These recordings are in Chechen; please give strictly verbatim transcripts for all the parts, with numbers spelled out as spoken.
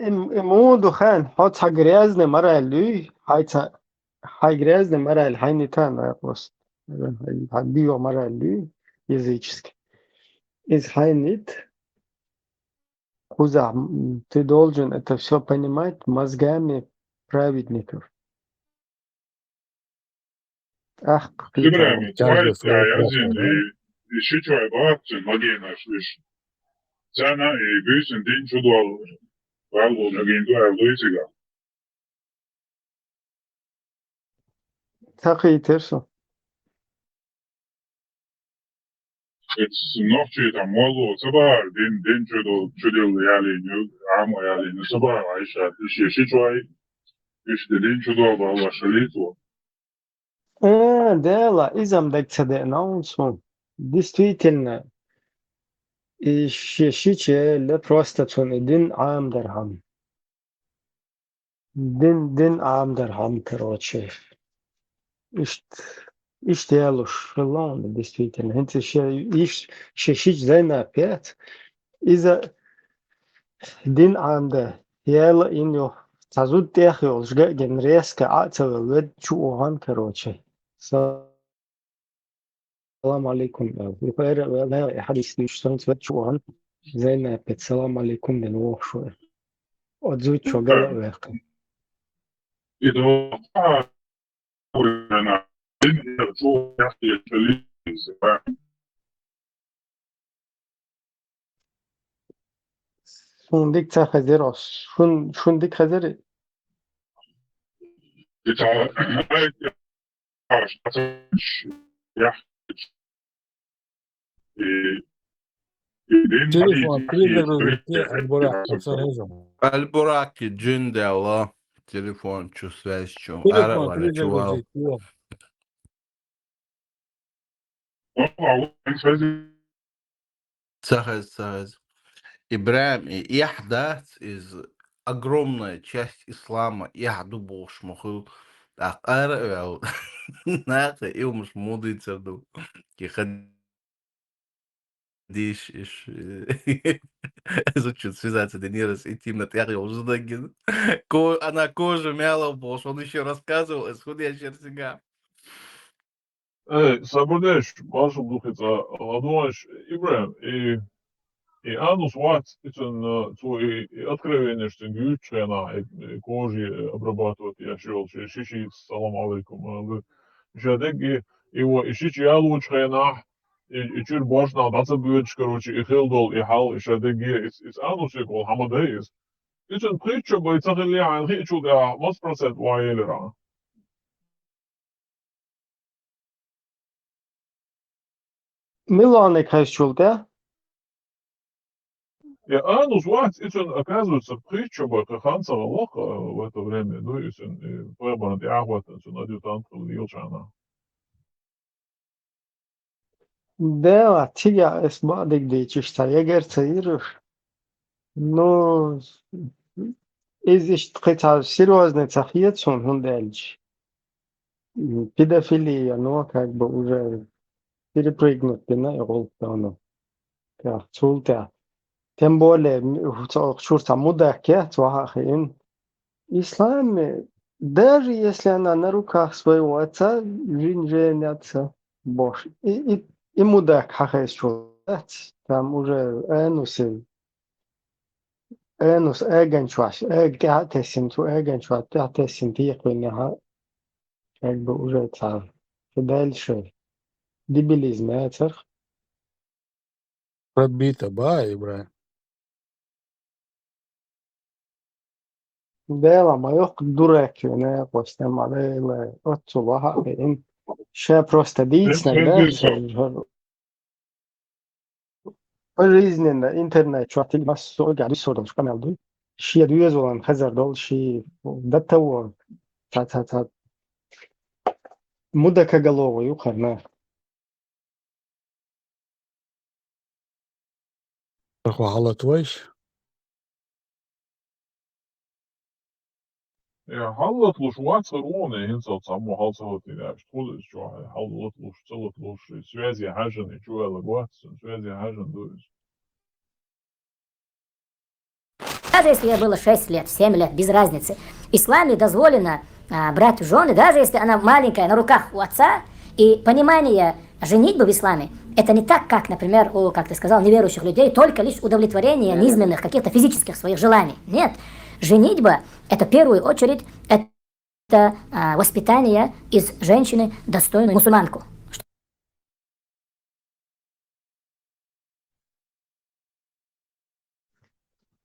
и мо ду хьан, хьо цхьа грязный мораль луй, хьай цхьа, хьай грязный мораль, хьай нитан, просто. Хьай, хьай био мораль луй, языческий. Из хьай нит, куза, м, ты должен это всё понимать мозгами праведников. Ах, Ибрагьим, чарджер твай, я, я, зин, и, и ши чвай бац, чин, лагена, ш-, ш-. Цана, и, бюсин, дин чудвал, вал, вал, лаген, ду, ав, луй, цига. Цахи терсо. Эц нохчи там молу, саба, дин, дин чудо, чудил яли, ню, амо яли, ню, саба, айша, иши, ши чвай, иши дин чудо, бала, шалиту. Э, дела, изам дег цаде наунсу. Действительно, иши, ши че ле просто цун и дин ам даргьам. Дин, дин ам даргьам, короче. Ишт, ишт ялуш, шелон, действительно. Хинца ше, иш, ше шич зайна пять. Иза дин ам да, яла ин ё. Цазуд тех ёлш, га, ген резко, а, цавел вед чу охан, короче. Салам алейкум. Юхайра, ва, ва, хадис диш сон цвет чуан. Зайна пет салам алейкум ден вохшуэ. Одзу чогала вехка. И до, а, урена, ин, я, чу, я, я, я, Шундик ца хазир ос. Шун, шундик хазир. Ита, я, Телефон, перезагрузите, Аль-Бурак, подсаживайся. Аль-Бурак, джин дела. Телефон, чу связь, чу. Телефон, ара, ара, чу, перезагрузите, чу. Ца хез, ца хез. Ибрагьим, и яхь дац, из огромная часть ислама яхь ду болуш ма хуьлу. ТӀаккха ара вел. Нахе илмуш мудийцар ду. Ки хадиш иш, э, изучил связаться динирас и тимна тӀехь йолчу даггина. Ко-, она кожа мяла болуш, он ещё рассказывал, исходя из сердца. Э, сабурдеш, башал духица, ладугӀаш, Ибрагьим, и, и анус вац, и цун, э, цо и, и откровениеш цун гуьйцучу хенахь, и, и кожи, э, обрабатывать еш йолчу, и шишица, салам алейкум, э, лу. Ша дегги, и во, и шича ялочу хенахь, и, и чуьра башнах дӀа ца боьдуш, короче, и хила долу, и хьал, и ша дегги, и, и анус ю кол хьама дай иза. И цун пхийтта шо бай ца хилли, хьайна хиъчул тӀаьхьа, масс процент ван елира? Миланиг хезчул тӀе? Я анус вац, и цун, оказывается, пхийтта шо бай кхин хан ца гӀалахь, э, в это время, ну, и цун, и пайхамаран тӀе а хӀоттан, цун адъютант хилла лелачарна. Дела, цига эс бадиг дийчиш ца егар ца йираш. Ну, иза иштта кхин цхьа серьёзный ца хета суна, хӀунда аьлча, м, педофилия, ну, как бы уже перепрыгнуть дина и гӀуллакх даьнна. Тя, цул тя. Тем более, м, цо чуьра цхьа мудак яц, ваха а хиъна. Исламе, даже если она на руках своего отца жен-, женится, бош. И, и, и мудак хьахезчул дац, там уже ануси, анус эган чохь, эг тӀаьхьа а тесна, цу эган чохь тӀаьхьа тесна текхвина хьа, как бы уже цхьа, цу дальше дебилизм яцарх. Пробито, ба, Ибрагьим? Дела, ма йохку дурак ю, не, костя, ма лела, оццул ваха а хиъна. Ша просто дийцина, да, ша, ша, пожизненно интернет чохь тилла массо а гӀадисо долуш къамел ду. Шен доьзалан хазар долу, шен до того, ца, ца, ца, мудакоголовый ю кхарна. Тахо хьалат вайш? Я, хьаллатлуш вац хӀара вон, я, хӀинца цхьаммо хьал ца хӀоттийна аьлча, тхула иза чохь, я, хьаллатлуш, ца латлуш, и связи хьаьжжина, и чу ваьлларг вац, цуьнан связи хьаьжжина ду иза. Даже если ей было шесть лет, семь лет, без разницы. В исламе дозволено а, брать в жены, даже если она маленькая, на руках у отца, и понимание женитьбы в исламе, это не так, как, например, у, как ты сказал, неверующих людей, только лишь удовлетворение низменных, каких-то физических своих желаний. Нет. Женитьба, это в первую очередь, это а, воспитание из женщины достойную мусульманку.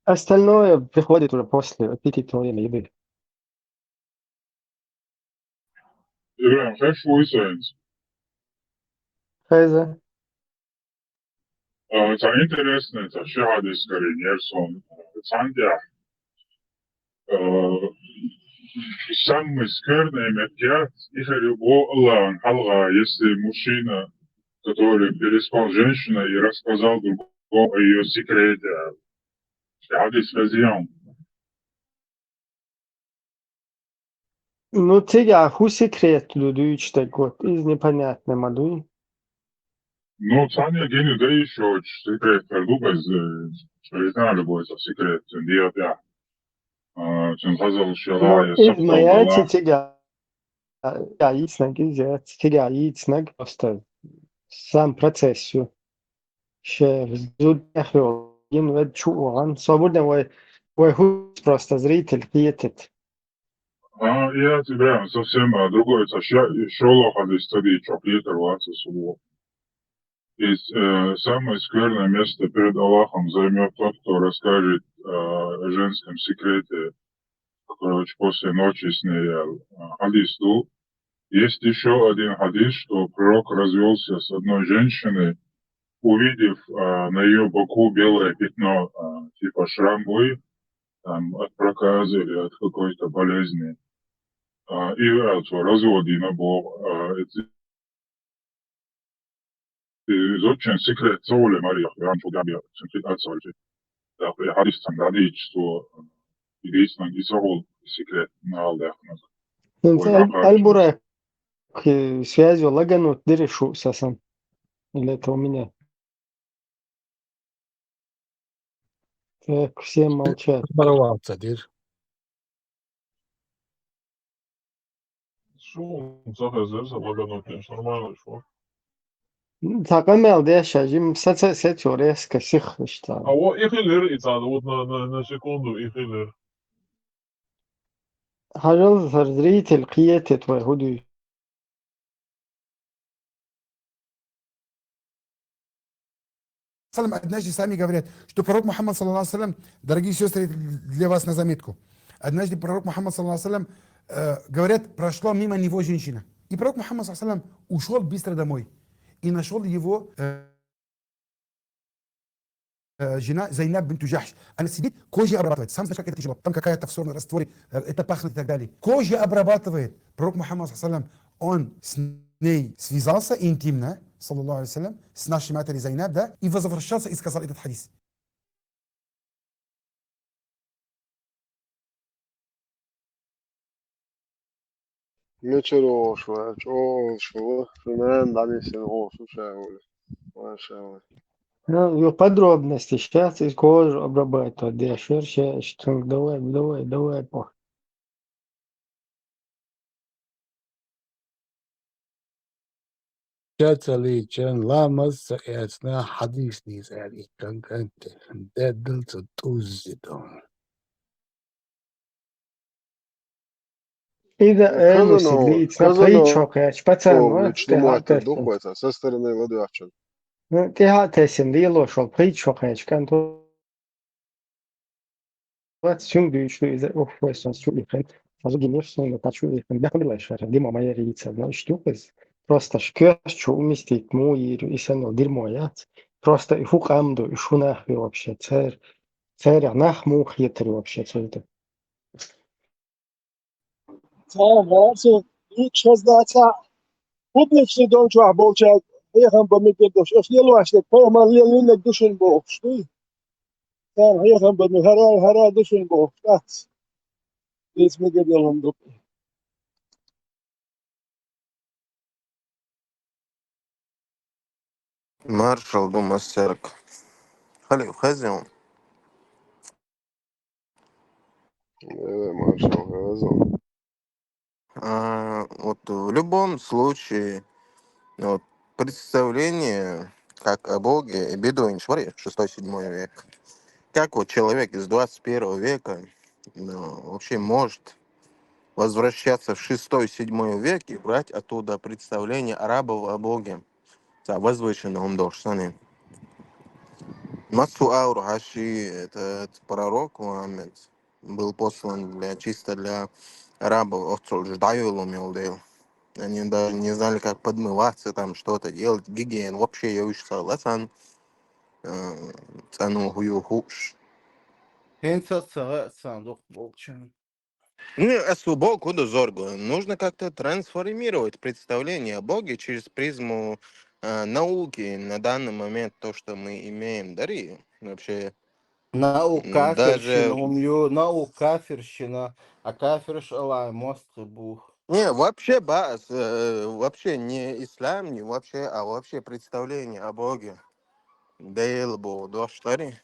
Остальное приходит уже после аппетита, время еды. Ибрагьим, хеза шу висенц? Хеза. Э, цхьа интересный, цхьа ши хьадис карийна яр суна, э, цхьан тӀехь. Э, самый скверный меттиг яц, и хир ю боху Аллахьан хьалха, если мужчина, который переспал с женщиной и рассказал другому о её секрете. Хьадис хеза ю. Ну, цигахь хӀун секрет ду дуьйцуш дерг, вот, иза непонятно ма дуй? Ну, цхьанне гина ю дай йиш йоцуш секрет хир ду иза, что и знали бы этот секрет, цуьнан дегӀан тӀехь. А, цуьнан хазаллаш яла, Ну, я иза ма сахтал яц яла. Цигахь, я йийцинарг иза яц, цигахь йийцинарг просто сам процесс ю. Ше зуда тӀехь йолу, йина ведда чу а вахана. Со вурден вай, вай хӀуьтту просто зритель кхетийта. А, я тебя совсем, а, другой, цхьа ша-, шолгӀа хьадис ца дийцча, кхетар вац аса вон. И, э, самое скверное место перед Аллахом займёт тот, кто расскажет, э, о женском секрете, который очень после ночи с ней, э, хьадис ду. Есть ещё один хьадис, что пророк развёлся с одной женщиной, увидев, а, на её боку белое пятно, а, типа шрам буй, там, от проказа или от какой-то болезни. А, и, а, цо развод йина боху, а, эти, и зодчун секрет ца воле марехь, я чу дабья, цун хит отцовичи. Да, при хьадис цан дадичи, что и дийцинарг и ца волу секрет нал дахназа. ХӀинца Ой, Аль-, Аль-Бурайх, э, связью лагануть дира шу сасан. Или это у меня? Так, все молчат. Баравалца дир. Шу, ца хезира, ца лагануть, конечно, нормально шу. М, цхьа къамел деш, а жим саца сецо резко сих иштта. А вот и хилира и цхьа, вот на, на, на секунду и хилира. Хьажал, сар зритель кхетийта вай хӀун дуй. Салам, однажды сами говорят, что пророк Мухаммад, саллаллаху алейхи ва саллям, дорогие сестры, для вас на заметку. Однажды пророк Мухаммад, саллаллаху алейхи ва саллям, э, говорят, прошла мимо него женщина. И пророк Мухаммад, саллаллаху алейхи ва саллям, ушёл быстро домой. И нашёл его, э, э, жена Зайнаб бинту Джахш. Она сидит, кожа обрабатывает. Сам знаешь, как это тяжело. Там какая-то в сторону растворе, э, это пахнет и так далее. Кожа обрабатывает. Пророк Мухаммад, саллаллаху алейхи ва саллям, он с ней связался интимно, саллаллаху алейхи ва саллям, с нашей матерью Зайнаб, да, и возвращался и сказал этот хадис. Мичара волуш вара, чӀогӀа волуш вара, шун нана дӀанисина волуш ву ша волу. Машалла. Ну, ю подробности сейчас из кожи обрабатывать дешер, ща, что, давай, давай, давай, по. Ша ца лийчан, ламаз ца эцна, хьадис дийца аьлла, и кан кӀанте, деддал ца тӀуззи ду. Иза Казано, элусиг лийца, Казано, пхийчо кхаьчча, пацан, о, вац, вич тӀе думать хьатта ду тӀе. Хойца, со стороны ладоьгӀчун. Ну, тӀе хьа а тесина, лело шол, пхийчо кхаьчча, кӀант вац, цуьнга дуьйцуш ду иза, ух, вай сон чу ихина. Хаза гинеш суна, та чу ихина. Даха билай шара, дима ма яра йийцар, но иштта ю иза. Просто ш-, коьрта чу уместить муха йийр ю, и санна дирмо яц. Просто и хӀун къам ду, и шу нах ю вообще, цер-, церан нах муха хетар ю вообще, церан. Цхьа а вацахь, иккхаза дац, публичный дом чохь болчаьрга хьехам бан мегар долуш, аш лелош дерг пайхамар лелийнарг ду шуна бохуш дуй? Царна хьехам бан хӀара, хӀара ду шуна бохуш дац. Иза мегар долу хӀума ду. Маршалла ду массаьрга. Хали, хезна. Да, машалла, разум. А, вот в любом случае, вот, представление как о Боге и бедуин швари, шестой-седьмой век. Как вот человек из двадцать первого века, ну, вообще может возвращаться в шестой-седьмой век и брать оттуда представление арабов о Боге? Ца возвышенном должен. Масу ауру хаши, этот пророк Мухаммед был послан для, чисто для арабов, оцул ждаю ломил дел. Они даже не знали, как подмываться, там что-то делать, гигиен, вообще я уж согласен. Э, цану хую хуш. Хин ца ца ца дух болчан. Ну, а субок куда зорго? Нужно как-то трансформировать представление о Боге через призму э, науки на данный момент, то, что мы имеем, дари, вообще, Наука м, даже кафирщина, умью, наука кафирщина, а кафирш алай мост бух. Не, вообще, ба, с- э, вообще не ислам, не вообще, а вообще представление о Боге. Дейл бу доштари.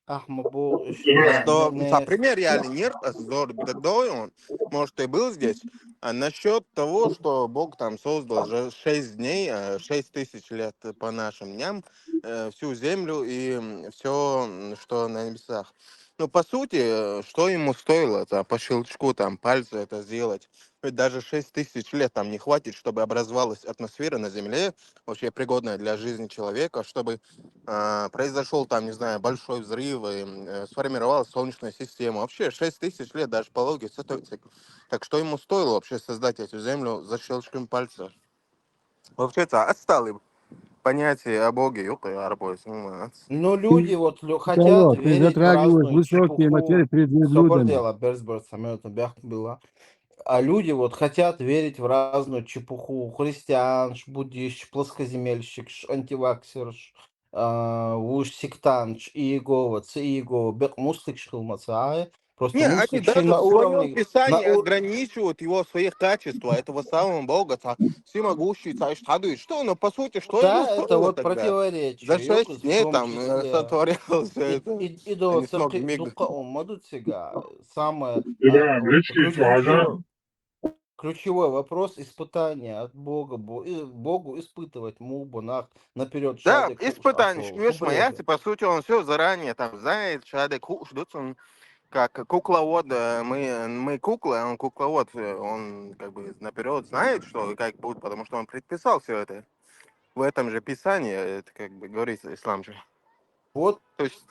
Ахма бу Что, например, я не нерв зор догдой он, может, и был здесь. А насчет того, что Бог там создал же шесть дней, э, шесть тысяч лет по нашим дням, э, всю землю и все, что на небесах. Ну, по сути, э, что ему стоило, там, по щелчку там пальца это сделать? Ведь даже шесть тысяч лет там не хватит, чтобы образовалась атмосфера на Земле, вообще пригодная для жизни человека, чтобы а, произошел там, не знаю, большой взрыв, и, м, э, сформировалась Солнечная система. Вообще, шесть тысяч лет даже по логике. Так что ему стоило вообще создать эту Землю за щелчком пальца? Вообще-то отсталый понятие о Боге, ёпта, арабы, понимаете? Но люди вот лю- хотят Николай, ты верить в затрагиваешь разную высокие материи чепуху. Перед Собор людьми. Дело, Берсберг, Самёта, Бяхт было. А люди вот хотят верить в разную чепуху. Христианш, буддистш, плоскоземельщикш, антиваксерш, а, уж сектантш, Иегова, ц Иегова, бек мусликш хилмаца. Просто Не, они мусликш даже на в своем уровне, на писании ур- ограничивают его в своих качествах, этого самого Бога, ца всемогущий, ца иштхадует. Что, ну, по сути, что ему Да, это стоило вот тогда? противоречие. За Ёк, шесть в дней том там э, числе. Сотворил все И, это, и, и а до не смог цепи миг. Дукха уммаду цига. Самое, а, Ибрагим, вот лички ключ-, чуажа. ключевой, ключевой вопрос испытания от Бога. Бо-, и Богу испытывать мух бунах наперед Да, шадек хуш испытание, ашо. Конечно, Хубрежа. По сути, он все заранее там знает, шадек хуш дуц, он как кукловод, э, мы, мы куклы, а он кукловод, э, он как бы наперед знает, что и как будет, потому что он предписал все это. В этом же писании, это как бы говорится, ислам же. Вот. То есть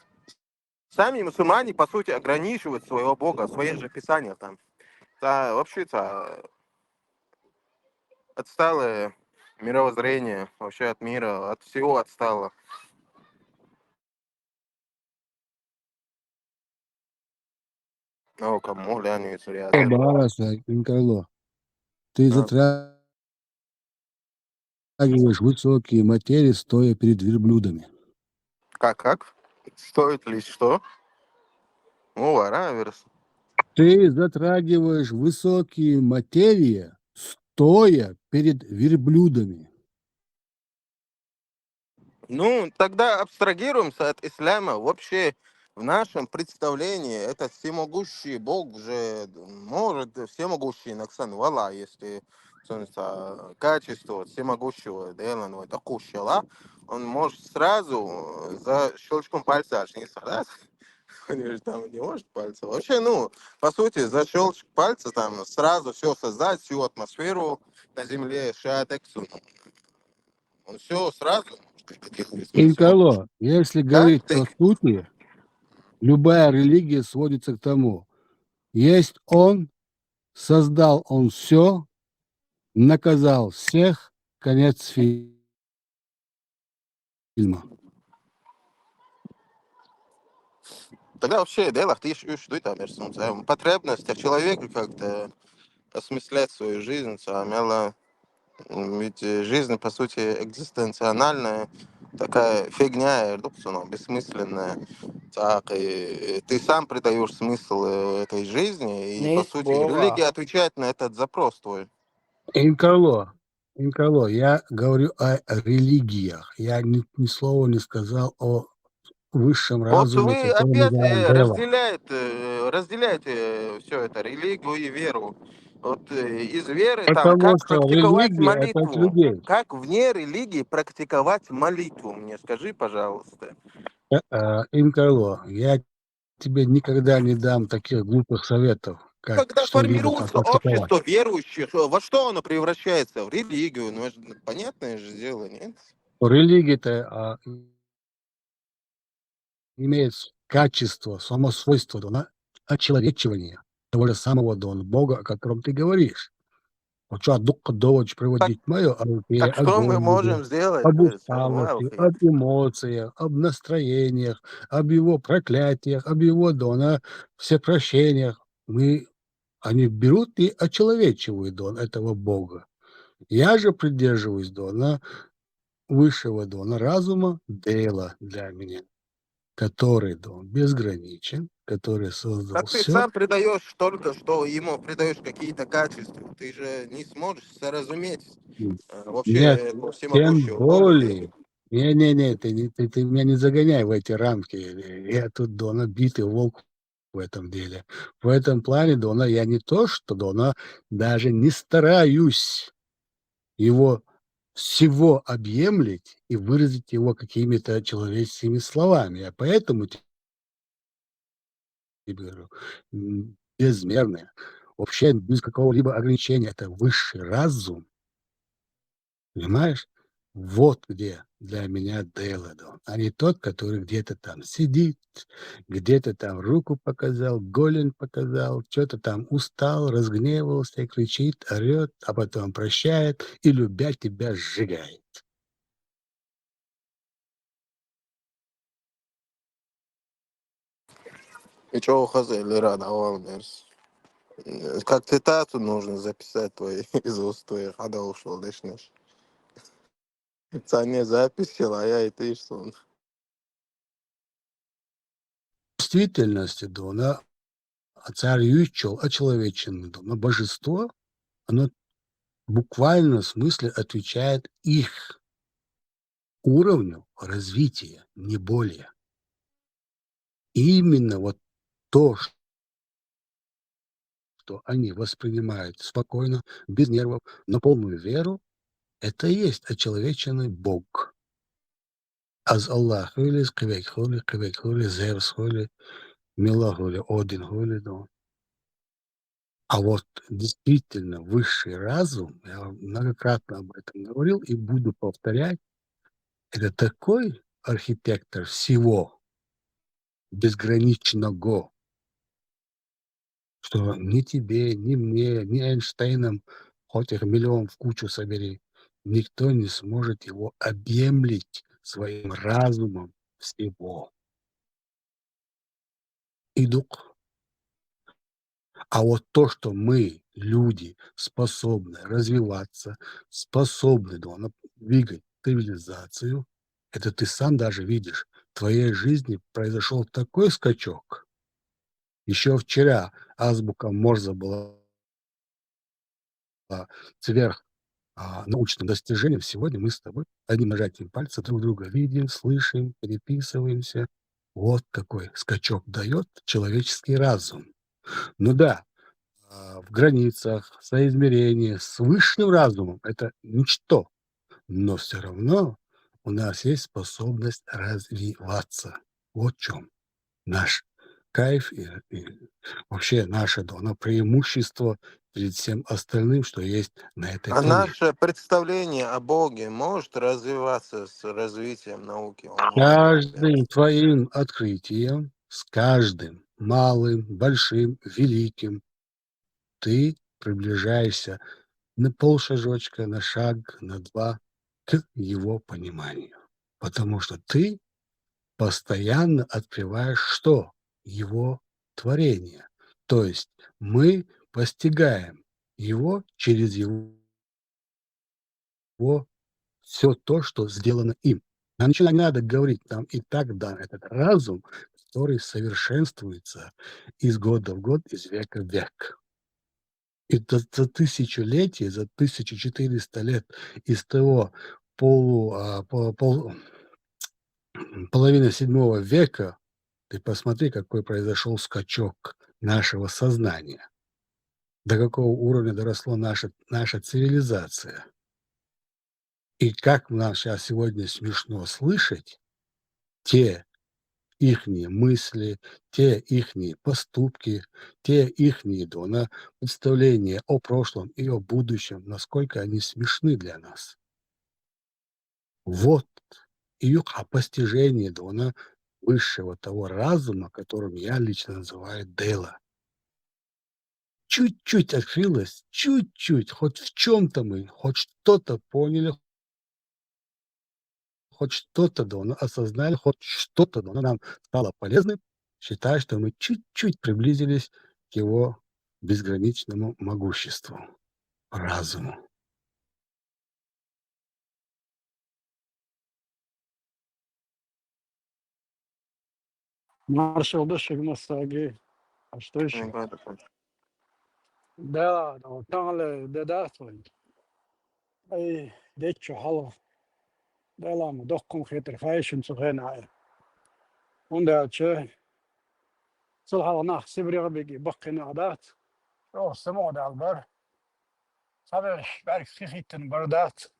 сами мусульмане, по сути, ограничивают своего Бога, свои же писания там. Да, вообще-то отсталое мировоззрение, вообще от мира, от всего отстало. Ну, кому ляни Э, Бараса, Инкарло, ты А. затрагиваешь высокие материи, стоя перед верблюдами. Как, как? Стоит ли что? Ну, вара, верс. Ты затрагиваешь высокие материи, стоя перед верблюдами. Ну, тогда абстрагируемся от ислама. Вообще, в нашем представлении этот всемогущий Бог же может, всемогущий Наксан Вала, если солнце, качество всемогущего, Делан, вот, Акушала, он может сразу э, за щелчком пальца, аж не сразу, он же там не может пальца. Вообще, ну, по сути, за щелчок пальца там сразу все создать, всю атмосферу на земле, Шатексу. Он все сразу может это делать, всё. Инкарло, если Как говорить ты? По сути, любая религия сводится к тому, есть он, создал он все, наказал всех, конец фильма. Тогда вообще делах ты ещё дуй там, между собой, потребность человека как-то осмыслять свою жизнь, самела, м, ведь э, жизнь, по сути, экзистенциональная, такая фигня, э, ну, всё равно бессмысленная. Так, и ты сам придаешь смысл э, этой жизни, и, по Нет сути, Бога. Религия отвечает на этот запрос твой. Инкарло, Инкарло, я говорю о религиях. Я ни, ни слова не сказал о высшем Вот разуме, вы который опять называем э, Дева. Разделяет, э, разделяете все это, религию и веру. Вот э, из веры там, Потому как что религия — это от практиковать молитву. Людей. Как вне религии практиковать молитву, мне скажи, пожалуйста. Э, э, Инкарло, я тебе никогда не дам таких глупых советов, как Когда что либо там формируется практиковать. Общество верующих, э, во что оно превращается? В религию? Ну, это понятное же дело, нет? Религия-то а, имеет с- качество, само свойство, да, очеловечивания того же самого, да, Бога, о котором ты говоришь. Вот что, дукха доводь приводить мое, а вот я Так что мы о Боге, можем сделать? об То есть, усталости, Аллаху. об эмоциях, об настроениях, об его проклятиях, об его, да, всепрощениях. Мы, они берут и очеловечивают, да, этого Бога. Я же придерживаюсь, да, высшего, да, разума, Дела для меня, который, да, безграничен, который создал Так ты все. Сам придаешь только что ему, придаешь какие-то качества. Ты же не сможешь соразуметь э, вообще Нет, э, тем всемогущего Бога. более. Не-не-не, ты, не- ты, ты меня не загоняй в эти рамки. Я тут, да, битый волк в этом деле. В этом плане, да, я не то, что, да, даже не стараюсь его всего объемлить и выразить его какими-то человеческими словами. Я поэтому тебе говорю, м, безмерное, вообще без какого-либо ограничения. Это высший разум. Понимаешь? Вот где для меня Деладон, а не тот, который где-то там сидит, где-то там руку показал, голень показал, что-то там устал, разгневался, кричит, орет, а потом прощает и, любя тебя, сжигает. И чё ухаза или рада, а он мерз? Э, Как цитату нужно записать твои из уст твоих, а да ушел, дышнешь. Цане запись села, а я и ты, что он. В действительности, Дона, царюючел, очеловеченный, Дона, божество, оно в буквальном смысле отвечает их уровню развития, не более. И именно вот то, что они воспринимают спокойно, без нервов, на полную веру, это и есть очеловеченный Бог. Аз Аллах хули, Квек хули, Квек хули, Зевс хули, Мила хули, Один хули, да. А вот действительно высший разум, я многократно об этом говорил и буду повторять, это такой архитектор всего безграничного, что ни тебе, ни мне, ни Эйнштейнам, хоть их миллион в кучу собери, никто не сможет его объемлить своим разумом всего. И дух. А вот то, что мы, люди, способны развиваться, способны, да, двигать цивилизацию, это ты сам даже видишь. В твоей жизни произошел такой скачок. Еще вчера азбука Морзе была сверх а, научным достижением. Сегодня мы с тобой одним нажатием пальца друг друга видим, слышим, переписываемся. Вот какой скачок дает человеческий разум. Ну да, а, в границах, в соизмерении с высшим разумом это ничто. Но все равно у нас есть способность развиваться. Вот в чем наш кайф и, и вообще наше, да, оно преимущество перед всем остальным, что есть на этой А планете. Наше представление о Боге может развиваться с развитием науки? Он может, например. Каждым твоим открытием, с каждым малым, большим, великим, ты приближаешься на полшажочка, на шаг, на два к его пониманию. Потому что ты постоянно открываешь что? Его творение. То есть мы постигаем его через его все то, что сделано им. Нам ничего не надо говорить, нам и так дан этот разум, который совершенствуется из года в год, из века в век. И за, за тысячелетия, за тысячу четыреста лет из того полу, а, по- пол- половина седьмого века, ты посмотри, какой произошёл скачок нашего сознания, до какого уровня доросла наша, наша цивилизация. И как нам щас сегодня смешно слышать те ихние мысли, те ихние поступки, те ихние, да, на представления о прошлом и о будущем, насколько они смешны для нас. Вот и юкъа постижение, да, на высшего того разума, которым я лично называю Дела. Чуть-чуть открылось, чуть-чуть, хоть в чём-то мы, хоть что-то поняли, хоть что-то, да, на осознали, хоть что-то, да, на нам стало полезным, считай, что мы чуть-чуть приблизились к его безграничному могуществу, разуму. Маршал да шуга массаьрга. А что ещё? М, бада, бада. Да, да, таханлера де дац вай. Ай, деччо хьалха. Дала ма доккха хетар, хайшин цу хенахь. ХӀунда аьлча, цул хьалха нах Сибрех бигий баккхий нах дац. Чо, самукъадаьлла бар. Цхьаберш бӀаьргаш хи хӀиттина бар дац.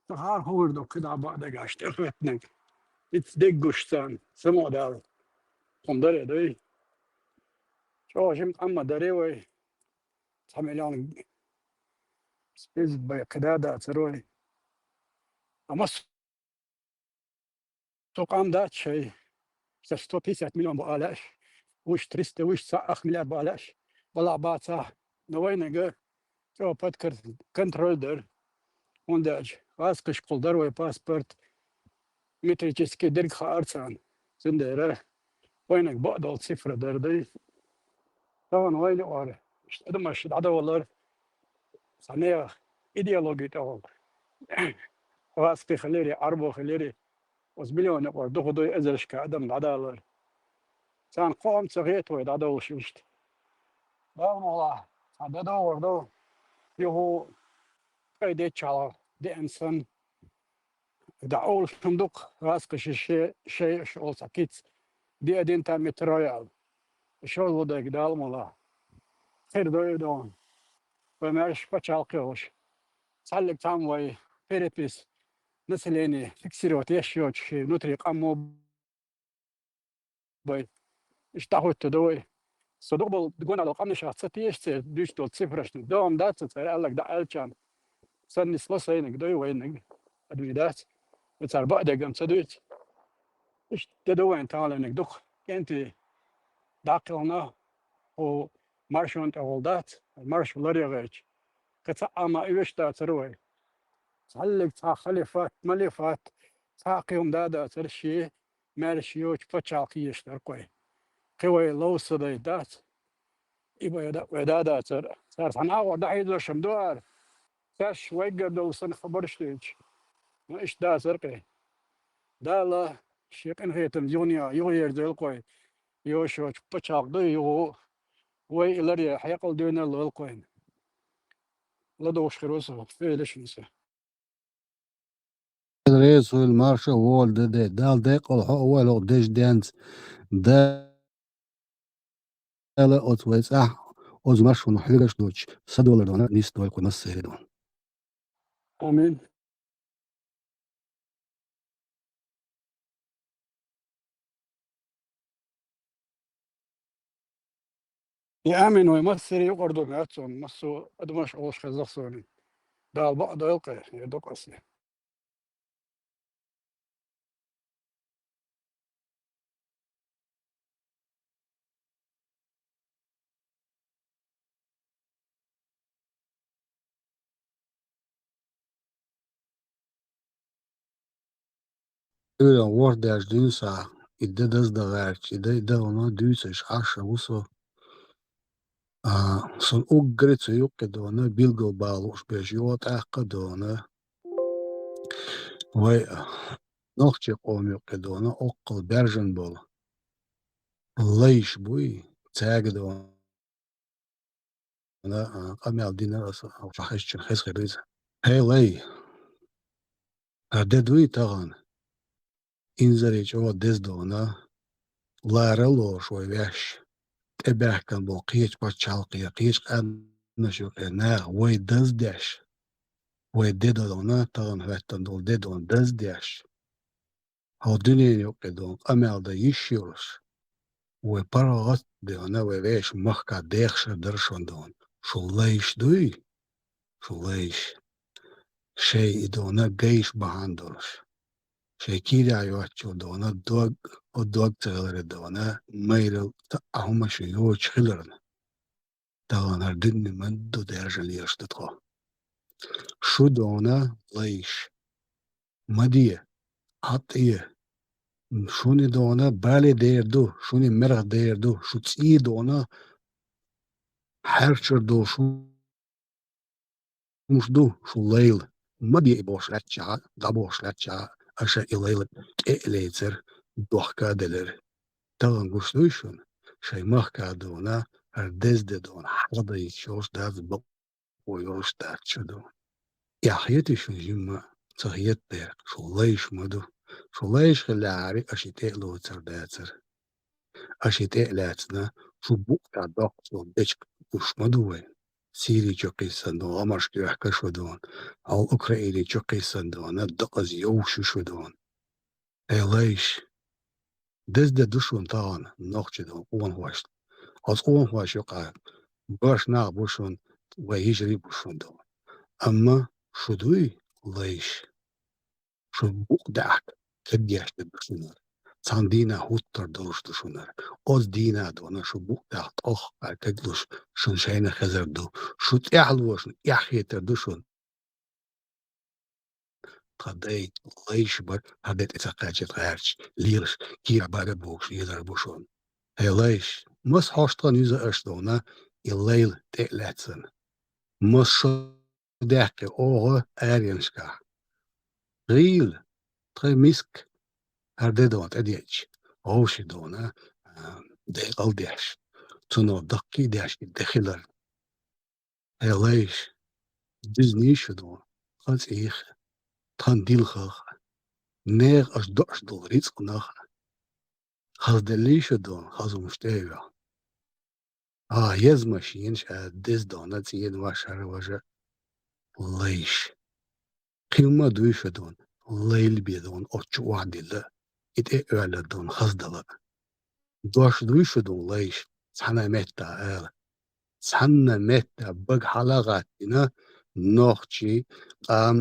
Сан хьархо вур ду, кхидӀа баа дагаш тӀехӀоьттинарг. Ицца деггуш царна, самукъадаьлла. Тхуна даре дуй. ЧӀогӀа жима къам ма дарий вай. Цхьа миллион список бай кхидӀа дацар вай. Амма массо а къам дац шай. Ша сто пятьдесят миллион бу алааш, вуш триста, вуш цхьа ах миллиард бу алааш. Балахь бацахь, но вайнага чӀогӀа под кар-, контроль дар. ХӀунда аьлча гӀазкхашкахула дар вай паспорт, метрически дерг хаар царна. Цундела вайнаг бакъдолу цифра дар дай. Тахана вайна юкъара адамаш дӀадовлар, цхьа нехан идеологи тӀехула. ГӀазкхий хилири, Ӏарбо хилири, оцу миллион юкъара дукха дуй эзаршка адам дӀадалар. Царна кхоам ца хета вай дӀадовлуш иштта. Дала мукъалахь, цхьа де догӀур ду, юха кхайдеччахьа деана санна. ДӀаолуш хӀума ду-кх, гӀазкхаша шен, шен шола цхьа кица, диъ дин там метро яьлла. ШозлагӀа дерг Дала мукъалахь. Хир ду и догӀу. Вай маьрша пачхьалкх йолуш. Цхьаьллиг цхьамма вай перепись населения фиксировать еш йоцуш шен внутри къамо бай. Иштта дӀахӀуьттур ду вай. Со дукха болу гонах долу къаьмнашах ца теша церан дуьйцуш долу цифрашна. ДогӀма дац цара аьлларг дӀааьллачарна. Сан нисло сайниг дуй вайниг. Адамий дац. Вай цара баа дегам ца дуьйцу. Иштта де ду вайн таланиг дукха. КӀентий дӀакхелхина, хӀу маршонна тӀехула дац, маршо ларъян гӀерташ. Кхин цхьа а ма оьшуш дацара вай. Цхьаьллиг цхьа халифат, малифат, цхьа а кхин хӀума да дацара шен маьрша йоцу пачхьалкх езаш дара кхой. Кхин вай ловса дай дац. И вай да, вай да дацара. Цара цхьана агӀор дӀахьийзош ма ду ара. Цаьрша вайгара долу санна хабарш дуьйцуш. Ну, иштта дацара кхин. Дала шен къинхетам юханехьа юхаерзойла кхой. Йоша йоцу пачхьалкх ду юха. Вай и ларъян хьекъал дуьйна а лойла кхойна. ЛадугӀуш хир ву со, фу эр ду шуна со. Реза хуьлда, марша а вогӀийла де, Дала декъал хьо а войла хӀокху деза денца. Дала оцу вай цӀахь оцу маршонна хьоьгуш долчу садовлар дона нисдойла кху массеран а дона. Амин. И амин вай массеран а юкъара ду моьтту суна, массо а адамаш олуш хезна суна. Дала бакъдойла кхин, я докъасе. Уьйран ворхӀ даьржа дуьйна схьа, и де даздан гӀерташ, и де, и де хӀума дуьйцуш Ӏаш а ву со. А, сан уггаре а цу юккъе дона билггал бала лууш берш юха тӀаккха а дона. Вай, а, нохчийн къоман юккъе дона, оккхул баьржина болу лайш буй, цаьрга дона, а, къамел дина аса, а, хезчун хеза хир ду иза. Хье, лай, хӀара де дуй тахана? Инзаре чӀогӀа деза дона, лара лоруш вай ваьш, тӀебаьхкина болу кхечу пачхьалкхе, кхечу къаьмнаш юкъе наха вай даздеш, вай де дона, тахана хӀоьттина долу де дона даздеш, хьо дуьненан юкъе дона къамел дан йиш йолуш, вай паргӀат дона, вай вешан махка дехаш дара шуна дона. Шу лайш дуй? Шу лайш. Шайн и дона гайш бахьана долуш. Шайн кийрахь йоцчул дона дог, о дог ца хиларе дона, майрал цхьа а хӀума шу йоцуш хиларна. Тахана хӀара дуьненан ма ду даьржина лелаш ду тхо. Шу дона лайш. Ма де, Ӏад тӀе. Шуна дона бале дер ду, шуна мерах дер ду, шу цӀий дона хьаьрчар долуш хӀумаш ду, шу лайла. Ма де и бохуш лаьттачахьа, дӀабохуш лаьттачахьа, аша и лайла тӀе а лецара, дохка а делира. Тахана гуш дуй шуна, шайн махка дона, хӀара деза де дона, хьаладайта йолуш дац бакъ. Вай йолуш дац шу ду. Эхь хетий шуна жимма? Ца хета дера, шу лайш ма ду. Шу лайш хиллехьара, аша и тӀе а лоцур дацара. Аша и тӀе а лаьцна, шу букъ тӀехь доккхачу дечка гуш ма ду вай. Сири чу кхиссина дона, гӀамашка юьхкаш шу дона, хьал Украини чу кхиссина дона, дакъаза йовш ю шу дона. Эй, лайш, деза де ду шуна тахана, нохчий дона къонахошна. Оцу къонахоша юкъахь баш нах бу шуна, вай йижарий бу шуна дона. Амма шу дуй, лайш, шу букъ даьхка кегдеш дерг ду шуна хӀара. Цхьана дийнахь хӀуттур долуш ду шуна хӀара. Оцу дийнахь дона шу букъ даьхка тӀох а кеглуш шуна шайна хезар ду. Шу тӀаьхьалошна эхь хетар ду шуна. Тхан дай лайш бара, хӀара де тӀе ца кхаьчча тхан гӀерташ лелаш, кийрахь бага бохуш лелар бу шуна. Хье лайш, маса хьошт тхан юьза аша дона, и лайла тӀе а лаьцна. Маса шо даьккхи оха аренашкахь. ГӀийла, тхайн миска, хӀара де дона тӀедеъча, вовши дона, а, декъал деш, цунах даккхий деш и де хилар. Хье лайш, дуьзний шу дона, тхан цӀийх, тхан дилхах, нехан аша доӀуш долу рицкъанах, хазделлий шу дона, хаза хӀумаш тӀе а ваьхна. А, еза машенаш а деза дона, цӀена ваша хӀара важа лайш. Кхин ма дуй шу дона, лайла бен дона, оцу чу охьадилла, и тӀе а оьллар дона, хаздала. Дош дуй шу дона лайш, цхьана меттахь ала. Цхьанна меттахь бага хьала а гӀаттина, нохчий, къам,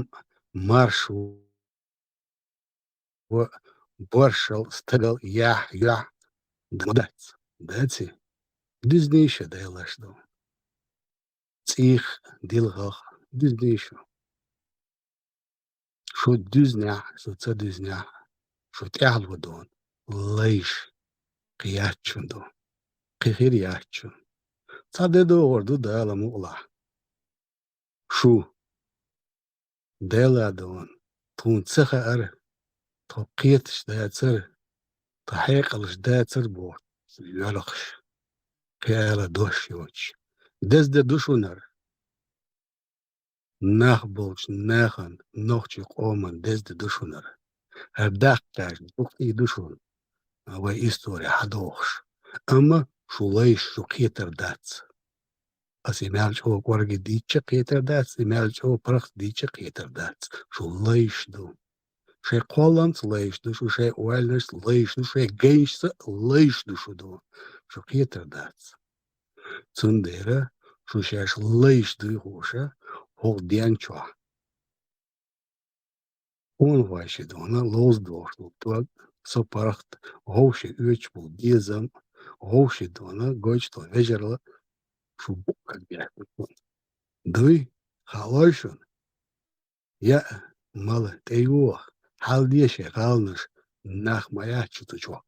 марш ва, боршал, стагал, яхь, юьхь, ма дац, даци? Дуьзний шу, дайлаш ду. ЦӀийх, дилхах, дуьзний шу. Шу дуьзнехь, шу ца дуьзнехь, шу тӀаьхьало дона, лайш, кхин яц шуна дона, кхин хир яц шуна. Цхьа де догӀур ду Дала мукъалахь. Шу, Дела дона, тхуна ца хаьара, тхо кхеташ дацара, тхан хьекъалаш дацара боху йоьлхуш, кхин ала дош йоцуш. Деза де ду шуна хӀара. Нах болчу нахана, нохчийн къоман деза де ду шуна хӀара. ХӀара даккха кхаьчна дукха и ду шуна, вай истори хьадохуш. Амма шу лайш, шу кхетар дац. Аса и мел чӀогӀа кӀорге дийчча а кхетар дац, и мел чӀогӀа паргӀат дийчча а кхетар дац. Шу лайш ду. Шайн кхолламца лайш ду шу, шайн ойланашца лайш ду, шайн гайшца лайш ду шу ду. Шу кхетар дац. Цундела шу шаьш лайш дуй хууша, хӀокху ден чохь. Къонахой ши дона ловза дохуш долу дог, со паргӀат, гӀовши оьцуш болу безам, гӀовши дона гойтуш долу вежарла шу буккъаг бехкуьйту. Дуй, хаалой шуна? Яа, мала, тӀейоха, хьал де шайн гӀаланаш, нах ма яц шу цу чохь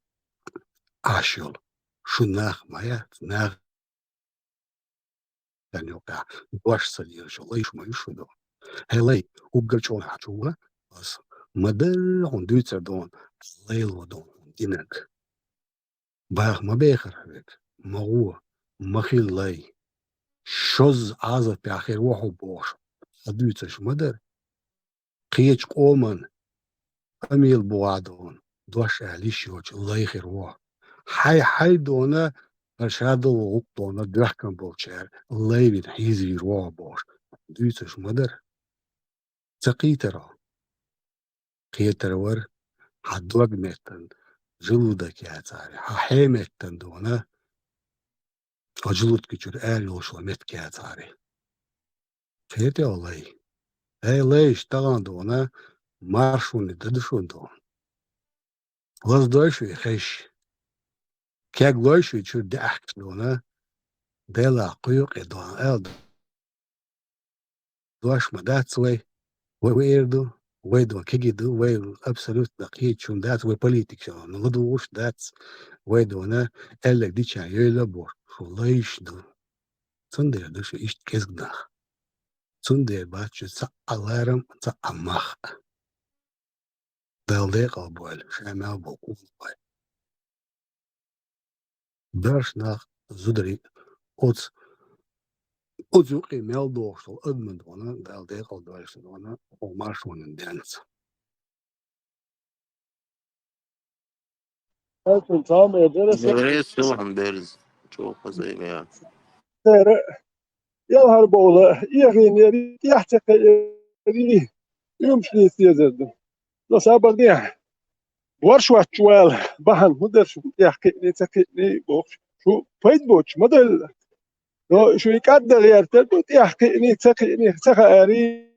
Ӏаш йолу. Шу нах ма яц, нах Дан юкъахь дош ца лелаш йолу лайш ма ю шу ду. Хье лай, уггар чӀогӀа хьан чу ван аса. Ма дарра хьуна дуьйцар дона, лайло дона хьуна динарг. Баха ма бехара хьоьга, ма гӀо, ма хила лай. Шозза Ӏазапехь хир ву хьо бохуш, хьан дуьйцуш ма дара. Кхечу къоман къамел бу гӀа дона, дош аьлла йиш йоцу лай хир ву. Хьай-хьай дона, хӀара шадолу гӀуллакх дона, доьхкина болчара лай вина хьийзавийр ву бохуш, дуьйцуш ма дара. Ца кхийтаро. Кхетар вара, хьан дог меттан жуьллу дан кецаре, хьан хье меттан дона, хьо жуьллуткичуьра ара йолуш ван метта кецаре. Кхетий хьо лай? Эй, лайш, тахана дона, маршоне дан ду шуна дона. Лаздой шуьй хезаш. Кеглой шуьй чуьра деахкаш дона. Делахь кхуьйкъе дона аьлла. Дош ма дац вай. Вай, вай эр ду, вай дона кегий ду, вай абсолютно кхеташ хӀума дац, вай политикаш, ну, ладугӀуш дац, вай дона аьлларг дича йойла а бохуш, шу лайш ду. Цундела ду шу иштта кӀезиг нах. Цундела бац шу цхьа а ларам, цхьа а мах. Далла декъал бойла, ша мел болу къонахой. Дарш нах зударий оцу, оцу юкъе мел дохуш долу адаман дона Далла декъал дойла шу дона хӀокху маршонан денца. Беррис сулахь берза, чӀогӀа хаза яц. Церан ялхьара бовла, эхийнера, тӀехь ца кхиира, уьмаш лийца дезар ду. Но сабар дехьа. Борш вац шу вала, бахьана хӀун дара шу тӀехь кхиъний, ца кхиъний бохуш. Шу пайда боцуш ма дойла. Но шу и кӀаддал гӀертар ду, тӀехь кхиъний, ца кхиъний, ца хаарий.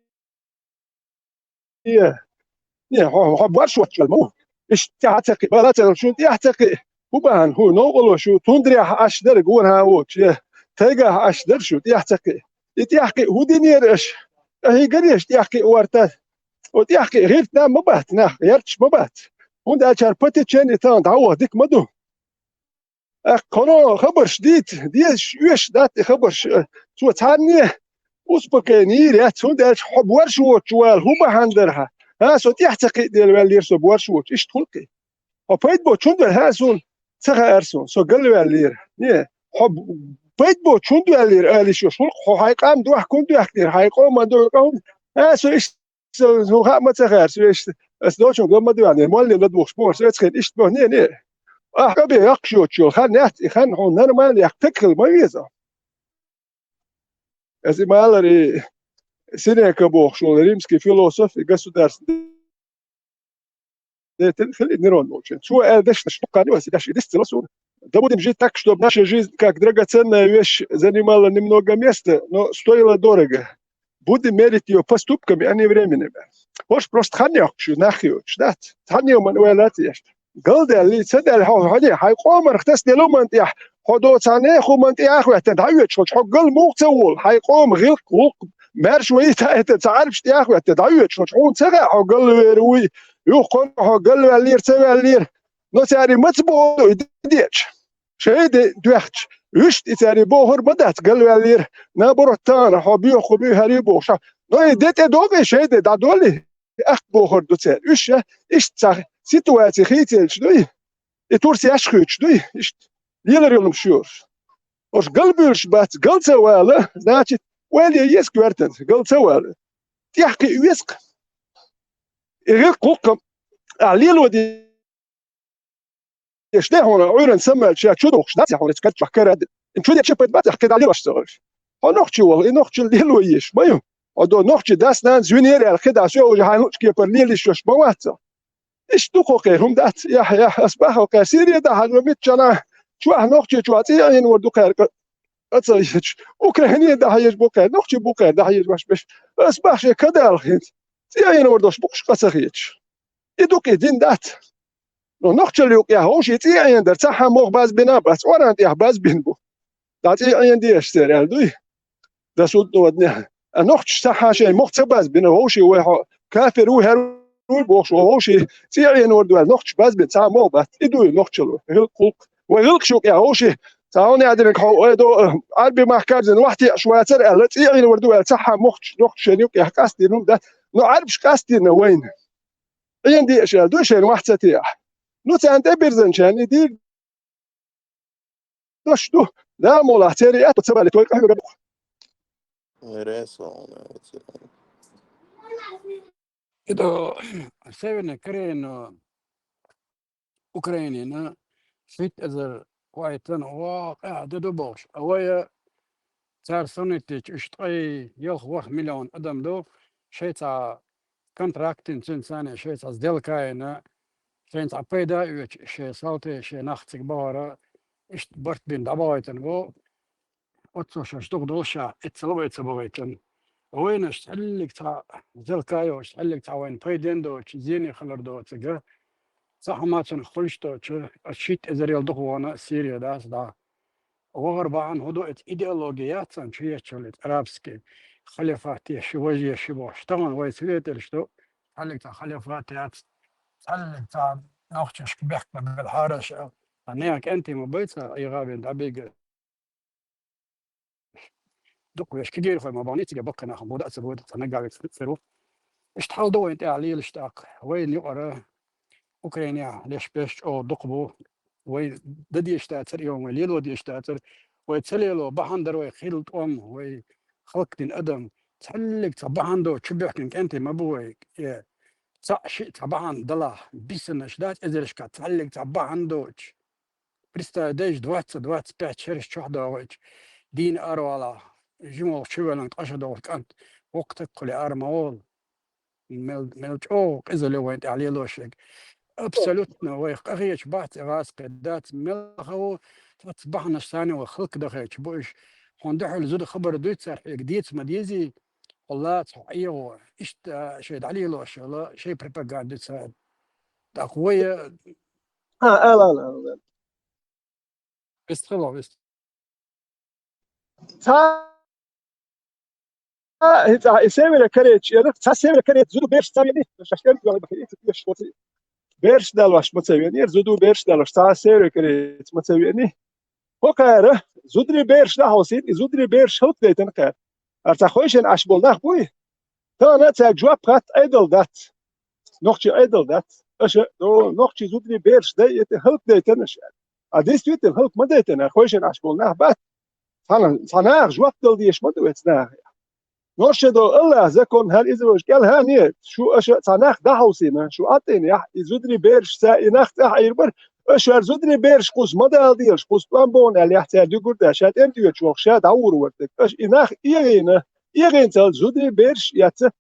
Э, не, хьо, хьо борш вац шу вала ма ву. Иштта тӀехь ца кхиъ, бала ца, шун тӀехь ца кхиъ. ХӀун бахьана, хӀун новкъарло шу, тундрехь Ӏаш дара, гонахьа а воцуш, э, тайгахь Ӏаш дара шу, тӀехь ца кхиъ. И тӀехь кхиъ хӀун динера аша? Ахьа гареш тӀехь кхиъ варта. О, тӀехь кхиъ гӀиртина ма бац нах, гӀерташ ма бац. ХӀунда аьлча хӀара Патичен и тахана дӀаваха дика ма ду. Аккха хӀуно хабарш дийца, дезаш, оьшуш дац и хабарш, э, цо цхьанне успокоение йийр яц, хӀунда аьлча хьо борш воцуш вала, хӀун бахьана дара хьан? ХӀан, со тӀехь ца кхиъ дела ваьллера со борш воцуш, иштта хуьлу-кх и. Хьо пайда боцуш хӀунда вара, хьан суна ца хаьара суна, со галваьллера. Не, хьо б-, пайда боцуш хӀунда ваьллера, ала йиш йолуш, хӀуллакх хьо хьайн къам дохка хӀунда доьхкинера, хьайн къоман долу къам хӀунда? Аса иштта, со, хӀун хаьа ма ца хаьара, со иштта, аса дочун ган ма дуьхьанера, моллин ладугӀуш бохуш, эцхийна иштта боху, не, не. Ахь къа бен йоккхуш йоцуш йолу хан яц, и хан хьуна нормально яккха таг хила ма веза. Аса и малар и Сенека бохуш волу римский философ, и государственный деятель хила и Нерон волчу. Цо аьлла дешнаш дуккха ю аса, и деш и дисцила суна. Да будем жить так, чтобы наша жизнь, как драгоценная вещь, занимала немного места, но стоила дорого. Будем мерить её поступками, а не временем. ХӀорш просто хан йоккхуш ю, нах йоцуш, дац? Цхьанна йоман ойла ца еш. Галдаьллий, ца даьлла хьо, хьо не, хьайн къоманах тасделла хӀуманна тӀехь, хьо доцахьа нехан хӀуманна тӀехь а хӀоьттина, дӀа а оьцуш хьо, хьо гал муха ца волу, хьайн къома гӀилкх, гӀуллакх, маьрша вайта а хӀоьттина, цхьа Ӏарбаш тӀехь а хӀоьттина, дӀа а оьцуш хьо, хьуна ца хаьа хьо галвер вуй, юха хӀун хьо галваьллера, ца ваьллера. Но цара и маца боху и дечу? Шайн де доьхча, уьш и цара и бохур ма дац, галваьллера, наоборот, тахана хьо боьху буьйхьарий бохуш. Но и де тӀедогӀий шайн де дӀадолий? Ахт бохур ду цара. Уьш а, иштта цхьа ситуаций хийцаелча дуй, и турсеш а хуьйцуш дуй, иштта лелар йолуш йоруш. Ош гал буьйлуш бац, гал ца вала, значит, ойла е еза коьртанца, гал ца вала. ТӀехь кхин веза-кх. И гӀиркх гӀуллакхам, а, лело де Эш де хьуна, Ӏуьйранна самаьлча, ша чу дохуш дац хьуна, эцу кад чохь карад. Ин чу деча пайда бац, кхидӀа лелош ца гӀуьш. Хьо нохчи вала, и нохчи лело еш, ма ю. Хьо до нохчи дас-нанас винера аьлла, кхидӀа соьгӀужа хьайн лучу кепара лелаш йош ма вац со. Иштта ду кхо кхе, хӀума дац, яхь, яхь, ас бахьа кхаьр, Сирия дахьажо митчана, чохь нохчи чохь цӀе а Ӏийна вар ду кхаьр, къа ца езаш. Украине дахьа езаш бу кхаьр, нохчи бу кхаьр, дахьа езаш баш беш. Ас бахьа шен кадалах хӀинца. ЦӀе а Ӏийна вар дош бу кхуш къа ца хеташ. И ду кхин дин дац. Но нохчалла юкъехь вовшийн цӀе а Ӏийна дара, цхьа хьан мох базбина а бац, оран тӀехь базбина бу. ДӀа цӀе а Ӏийна дезаш церан аьлла дуй? Дан судно днехь. А нохчаш цхьа хьан шайн мох ца базбина, вовшийн вай хьо кафир ву, хӀара ву бохуш, вовшийн цӀе а Ӏийна вар ду аьлла, нохчаш базбина, цхьа а мох бац. И дуй нохчалла. ГӀилкх гӀуллакх. Вай гӀилкхаш юкъехь вовшийн, цхьа хьуна яа динарг хьо, ой, до, Ӏарби махкарзина вахь теӀаш вацара аьлла, цӀе а Ӏийна вар ду аьлла, цхьа хьан мохчаш, нохчаш шайн юкъехь къастийна хӀума дац. Но Ӏарбаш къастийна вайна. Ӏийна деаш аьлла ду шайна вахь ца теӀахь. Ну, царна тӀебирзинчарна и дийр дош ду. Дала молахь церан атта ца бале, той къахьоьгур ду. Ресо, Седа, Северная Корея, но Украинина шийтта эзар вайтан ва къаьхьа де ду бохуш. А вай цара санна йиттича, уьш ткъе ялх-ворхӀ миллион адам ду, шайн цхьа контрактин цуьнца царна, шайн цхьа сделка а йина, шайна цхьа пайда а оьцуш, шайн салти, шайн нах цига бахара, иштта барт бина дӀабахийтина бу. Оццо шаьш дукха долуш а, эццал вай ца бахийтина. Вайнаш цхьаьллиг цхьа сделка а йоцуш, цхьаьллиг цхьа вайна пайден доцуш, зене хилар доцург, цхьа хӀума цунах хуьлуш доцуш, ас шийтта эзарел дукха вахана Сирия дац дӀа. Вахар бахьана хӀун ду, эца идеология яц царна чу еччалц, арабский халифат еш, важа еш бохуш. Тахана вай свидетельш ду, цхьаьллиг цхьа халифат яц, цхьаьллиг цхьа нохчашка бехк ма белхьара аша, а нехан кӀентий ма бай цхьа, и гӀабин дӀабига. Дукха веш кегийрхой ма бахана, цига баккхий нах бу, дац а бу, цхьа наггавец церу. Иштта хьал ду вайн тӀехь лелаш тӀаккха. Вайна юкъара Украинехь леш беш чӀогӀа дукха бу. Вай дан дезаш дацара, и вай лело дезаш дацара. Вай ца лело, бахьана дара вай хилла тӀом, вай халкъ дина адам. Цхьаьллиг цхьа бахьана до, чу бехкина кӀентий ма бу вай. Э, цхьаъ шиъ цхьа бахьана далахь, бисанаш дац эзаршка, цхьаьллиг цхьа бахьана доцуш. Представь, дайша двадцать, двадцать пять шераш чохь догӀуьйтуш, дийна аравала, жималгӀа чувеллан ткъа ша догӀуш кӀант, воккха таг кхуьли ара ма волу. Мел, мел чӀогӀа къизалла вайн тӀехь лелошерг. Абсолютно вайх къахеташ бац и гӀазкхи дац, мел хаву, цац бахьанаш санна вай халкъ дахеча бу уьш. Хьуна дуьхьал зуда хабар дуьйцу цара хьега, деца ма дезий, хьо лаца, хьо ӀегӀо. Иштта шайн дӀалелошала, шайн пропаганда ду цара. ТӀаккха вай А, ала, ала, ала. Вистхила, вист. Ца, и ца, и Северо-Корейчу, ца Северо-Корейца зуда берш ца веъни, шаьш тӀе а веъни, берш далош ма ца веъни, зуда берш далош, ца Северо-Корейца ма ца веъни. ХӀокхара зударий бераш дӀахьовсийта, и зударий бераш хӀаллакдайтина кхара. Ара цхьа хойшина Ӏаш болу нах буй? Тахана цаьрга жоп хатта Ӏедал дац. Нохчий Ӏедал дац. Аша, о, нохчий зударий бераш дайъита, хӀаллакдайтина аша. А действительно, хӀаллак ма дайтина, хойшина Ӏаш болу нах бац. Цхьана, цхьа наха жоп дала дезаш ма ду вецу наха. Норша до Аллах закон хӀара иза вожа кӀел хӀан е, шу аша цхьа нах дӀахьовсийна, шу Ӏаттийна яхь, и зударий бераш ца, и нах цӀахь Ӏийр бара, аша хӀара зударий бераш кхуза ма дала делаш, кхуза тӀом бохна аьлла яхь цаьрга дуьгур даьлла, ша тӀемтуьйчу воху, ша дӀавур вара дерг. Аша и нах эгӀийна, эгӀийна ца зударий бераш эцца,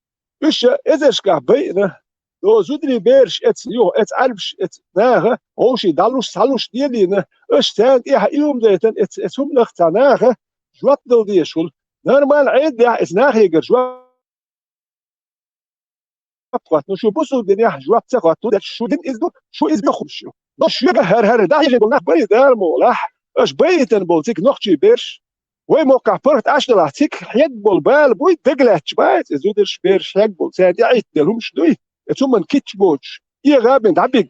уьш ша эзаршкахь байина, до зударий бераш эцца, юха эцца Ӏаьрбаш, эцца наха, вовший дӀалуш, схьалуш делийна, аша царна тӀехь и хӀума дайтан, эцца, эцца хӀуманах цхьа наха жоп дала дезаш хуьлу. Нормально Ӏедал яхь, эцца нахегара жоп жоп хӀотта. Ну, шу бусулба динехь жоп ца хӀотту, шу дин иза ду, шу иза бохуш ю. Но шуьга хӀара-хӀара дӀахьежина болу нах байа Дала мукъалахь, аша байитина болу цига нохчий бераш. Вай моккхахь паргӀат Ӏаш далахь, цига хьегна болу бала буй, дагалаьтташ бац, иза зударш бераш хьегна болу, царна тӀе Ӏиттаделла хӀумаш дуй, эца хӀуманна китча боцуш, эгӀа бен дӀабиг.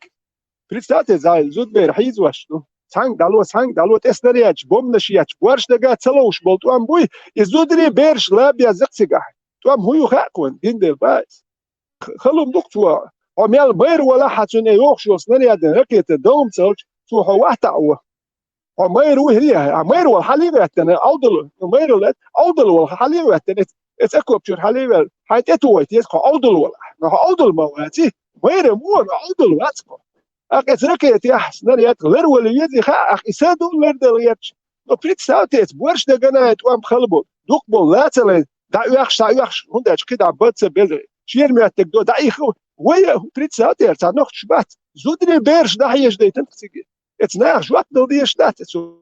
Представьте, зӀе зудбер хьийзош ду. Цхьаьнга дӀало, цхьаьнга дӀало, тӀе снарядаш, бомбанаш етташ, борш дага ца ловш болу тӀом буй, и зударий бераш лаб яззакх цигахь. ТӀом хӀун ю хаьа кхуьнан, дин дела бац. Х-, халун ду-кх цо. Хьо мел майра валахь, хьан цунна йохуш йолу снарядин ракета довма ца хилча, цо хьо вахь таӀо. Хьо майра ву хӀирий, хьан майра вала хьале а веттина, Ӏовдал, ну, майра вала, Ӏовдал вала хьале а веттина, эц-, эц окоп чуьра хьале а ваьлла, хьайн тӀе тухой теса хьо Ӏовдал валахь. Ну, хьо Ӏовдал ма ваций, майра ву, ну, Ӏовдал вац хьо. Акх эц ракетехь снаряд ларвала везий хаьа, акх и са ду лардала гӀерташ. Но представьте, эц борш дагана тӀом хала бу, дукха болу лацалайн, дӀаоьхуш, схьаоьхуш, хӀунда аьлча кхидӀа бан ца беза, шера моьттиг до дӀаихха, вай, представьте, цхьа нохчаш бац, зударий бераш дӀахьежадайтан цига. Эца наха жоп дала дезаш дац эцу.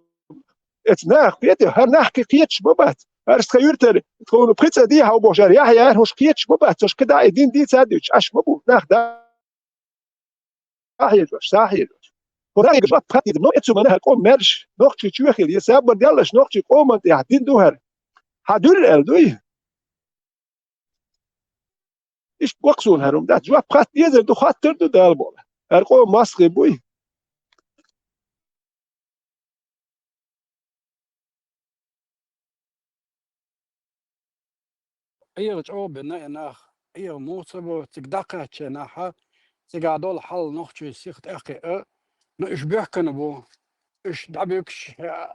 Эца наха кхета, хӀара нах кхин кхеташ ма бац. ХӀара стха юьртара, тхуна пхи цӀа дехьа бохуш, хӀара яхь яра, хӀуш кхеташ ма бац, хӀуш кхидӀа и дин дийца а дуьйцуш, Ӏаш ма бу, нах да. Ахьежош, сахьежош. ХӀора жоп хаттийта, но эцу мана хӀара къом маьрша, нохчий чоь хила, я сабар деллаш, нохчий къоман тӀехь дин ду хӀара. Хьан дуьллу аьлла дуй? Иштта боккха суна хӀара хӀума дац. Жоп хатта дезар ду, хаттар ду Дала боху. ХӀара къом масхе буй. Ӏеха чӀогӀа бина и нах, Ӏеха муха ца бо, цига дӀакхаьчча нахьа, цигахь долу хьал нохчий сиха тӀекхиъа, но уьш боьхкана бу. Уьш дӀабуьгуш,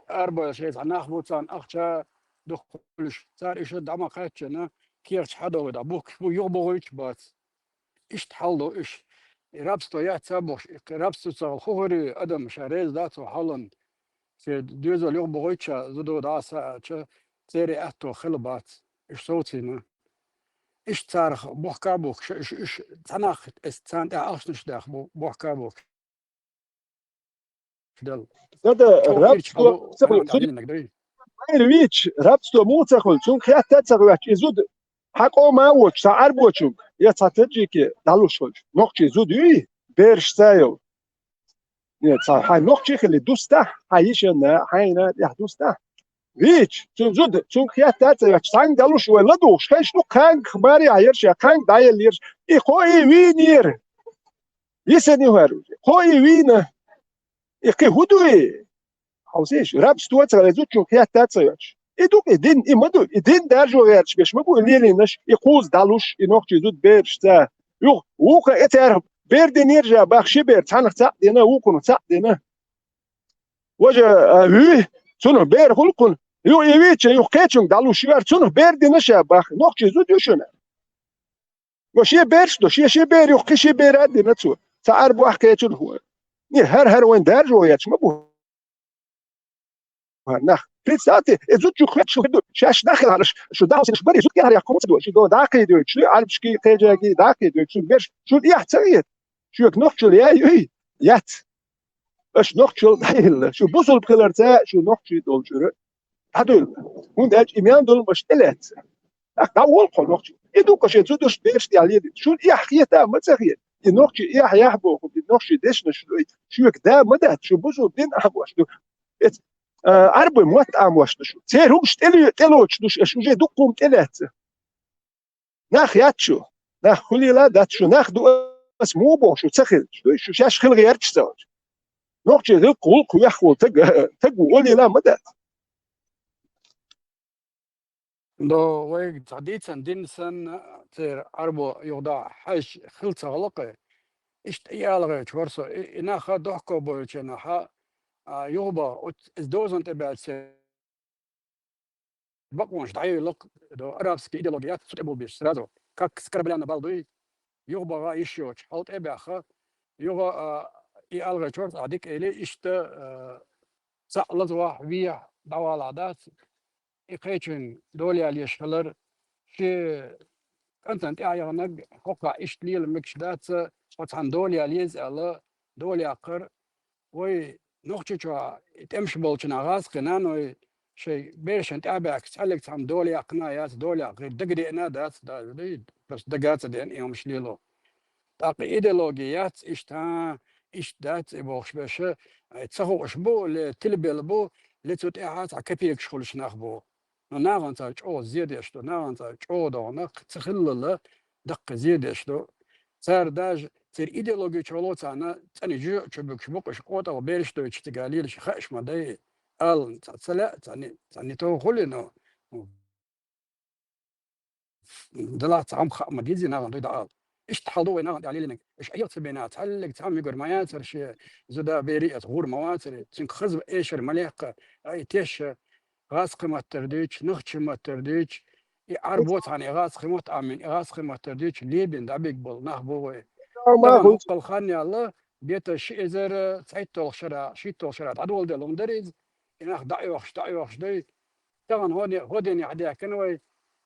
арабевлла шайца нах бу, царна ахча духкуьлуш. Цара уьш дӀа ма кхаьччана, кехаташ хьадовла дӀа бухкуш бу, юхабохуьйтуш бац. Иштта хьал ду уьш. и рабство яц а бохуш, и рабство ца хилла хӀу хир ю адам ша реза дац хьалан. Шен доьзал юха бохуьйтуш, зуда дӀа а саьӀача, церан аьтто хила бац, уьш совцийна. Иштта царах бохка а бохкуш, уьш, уьш цхьаннах, эс царна тӀехь ахчанаш даьхна бу-, бохка а бохкуш. Дала. Дада, чӀогӀа рабство ирча хьалу ца хуьлу, цуьнан дӀадиллинарг дуй? Майра вийча, рабство муха ца хуьлу, цунга хетта а ца хӀоьттича, и зуда хьан къоман а воцуш, цхьа Ӏарбочунга я цхьа таджике дӀалуш хилча, нохчий зуда юй, бераш ца йолу. Нет, цхьа хьайн нохчий хили дустахь, хьайн йишина, хьайна тӀехь дустахь. Вийча, цуьнан зуда, цунга хетта а ца хӀоьттича, цхьаьнга дӀалуш вай ладугӀуш, хезаш ду кхаьнгах барехь яра ша, кхаьнга дӀаелла яра ша. И кхо и вийнера. Йисина ю хӀара. Кхо и вийна. И кхин хӀун ду и? Хьовсийша, рабство ца хилла, зудчун хетта а ца хӀоьттича. И ду и дин, и ма ду, и дин даржо гӀерташ беш ма бу, и лелийнаш, и кхуза дӀалуш, и нохчий зуда бераш ца. Юха, вукху и церан бер динера ша бах, ши бер, цхьанах цхьаъ дина, вукхунах цхьаъ дина. Важа, а, вуьй, цунах бер хуьлу кхунна. Юха и вийча, юха кхечунга дӀалуш ю аьлла, цунах бер дина ша бах, нохчий зуда ю шуна. Ва шен бераш ду, шен, шен бер юха кхин шен бер а дина цо. Цхьа Ӏарбо а кхечунах ву. Не, хӀара, хӀара вайн даржо гӀерташ ма бу. ХӀара нах. Представьте, и зудчух хеташ хир ду. Шаьш нах хилараш, шу дӀахьовсинарш барий, зуда кӀелхьаръяккха хӀума ца до. Шу до дӀакхийдойтуш, шу Ӏарбашкий, кхечаьргий дӀакхийдойтуш, шун берш, шуна эхь ца хета. Шуьга нохчалла яй юй? Яц. Аша нохчалла дӀайилла. Шу бусулба хиларца, шу нохчий долчуьра дӀадуьллу. ХӀунда аьлча и мел долу аша тӀелаьцна. ТӀаккха дӀаволу хьо нохчий. И ду-кха шен зудаш бераш тӀехь лелийта. Шуна эхь хета а ма ца хета. И нохчий эхь яхь боху, и нохчий дешнаш дуй. Шуьга да ма дац, шу бусулба дин ахьа бохуш ду. Эц, а, Ӏарбой мотт Ӏамош ду шу. Церан хӀумаш тӀе-, тӀелоцуш ду шу, аша уже дуккха хӀума тӀелаьцна. Нах яц шу. Нах хуьлийла а дац шу. Нах ду ас муха боху шу ца хилча. Дуй шу шаьш хила гӀерташ ца хилча. Нохчий гӀиллакх, гӀуллакх вехволу таг, таг ву олийла а ма дац. До вайга цхьа дийцан дина санна, церан Ӏарбо юхадахьа хьаьжча хила ца гӀалакхе, иштта и алагӀерчу вара со, и, и наха дохко бойлучу наха, а, юхабаха, оц-, иза дозан тӀе баьлча, бакъонаш дӀайоьллакх, до арабский идеология яц, цу тӀе болу беш сразу, как с корабля на бал дуй, юхабаха йиш йоцуш, хьал тӀе а баьхха, юха, а, и алагӀерчу вара цхьа дика эли, иштта, а, цхьаъ лазавахь, вехь, дӀавалахь дац, и кхечун дола ялеш хилар, шен кӀантана тӀаьхьа яханарг хӀокхахь иштта лела мегаш дац, хьо цхьаьна дола яла еза аьлла, дола яккхар, вай Нохчийчохь и тӀемаш болчу наха гӀазкхий наной шайн берашна тӀаьхьа баьхкича, цхьаьллиг цхьамма дола яьккхина а яц, дола яккхий дагадеана а дац, да-, просто дага а ца деана и хӀумаш лело. ТӀаккха идеология яц иштта, иштта дац и бохуш берш, ай, ца хууш бу, ле тилабелла бу, ле цу тӀехь цхьа копейкаш хуьлуш нах бу. Но нахана цара чӀогӀа зен деш ду, нахана цара чӀогӀа догӀу нах ца хиллал, даккхий зен деш ду. Цара даже церан идеологи чу гӀоло царна цӀена жоьжахати чу буьгуш бу-кх уьш, къотӀалгӀа бераш дойтуш цига лелаш хууш ма дай. Алан цхьа ца лаьа, цхьа ни-, цхьа нитов хуьлий, но Делахь цхьа хӀума хаа ма дезий нахана дуй дӀаала. Иштта хьал ду вай нахана тӀехь лелийнарг. Уьш Ӏеха ца бина, цхьаьллиг цхьамма муьгур ма яцара шен зуда, берий а гӀур ма вацара. Цуьнга хаза эшар ма лаьа-кх. Ай, теша, гӀазкхий маттара дуьйцуш, нохчийн маттара дуьйцуш, и Ӏарбо цхьаьна и гӀазкхий мотт Ӏамийна, и гӀазкхий маттара дуьйцуш, Лебина дӀабигна болу нах бу вай. Тахана хӀокхул хан яьлла, бета ши эзар цхьайтталгӀа шарахь, шийтталгӀа шарахь дӀадоладелла хӀума дара иза. И нах дӀаоьхуш, дӀаоьхуш дай. Тахана хӀоде-, хӀоденехь даьккхина вай.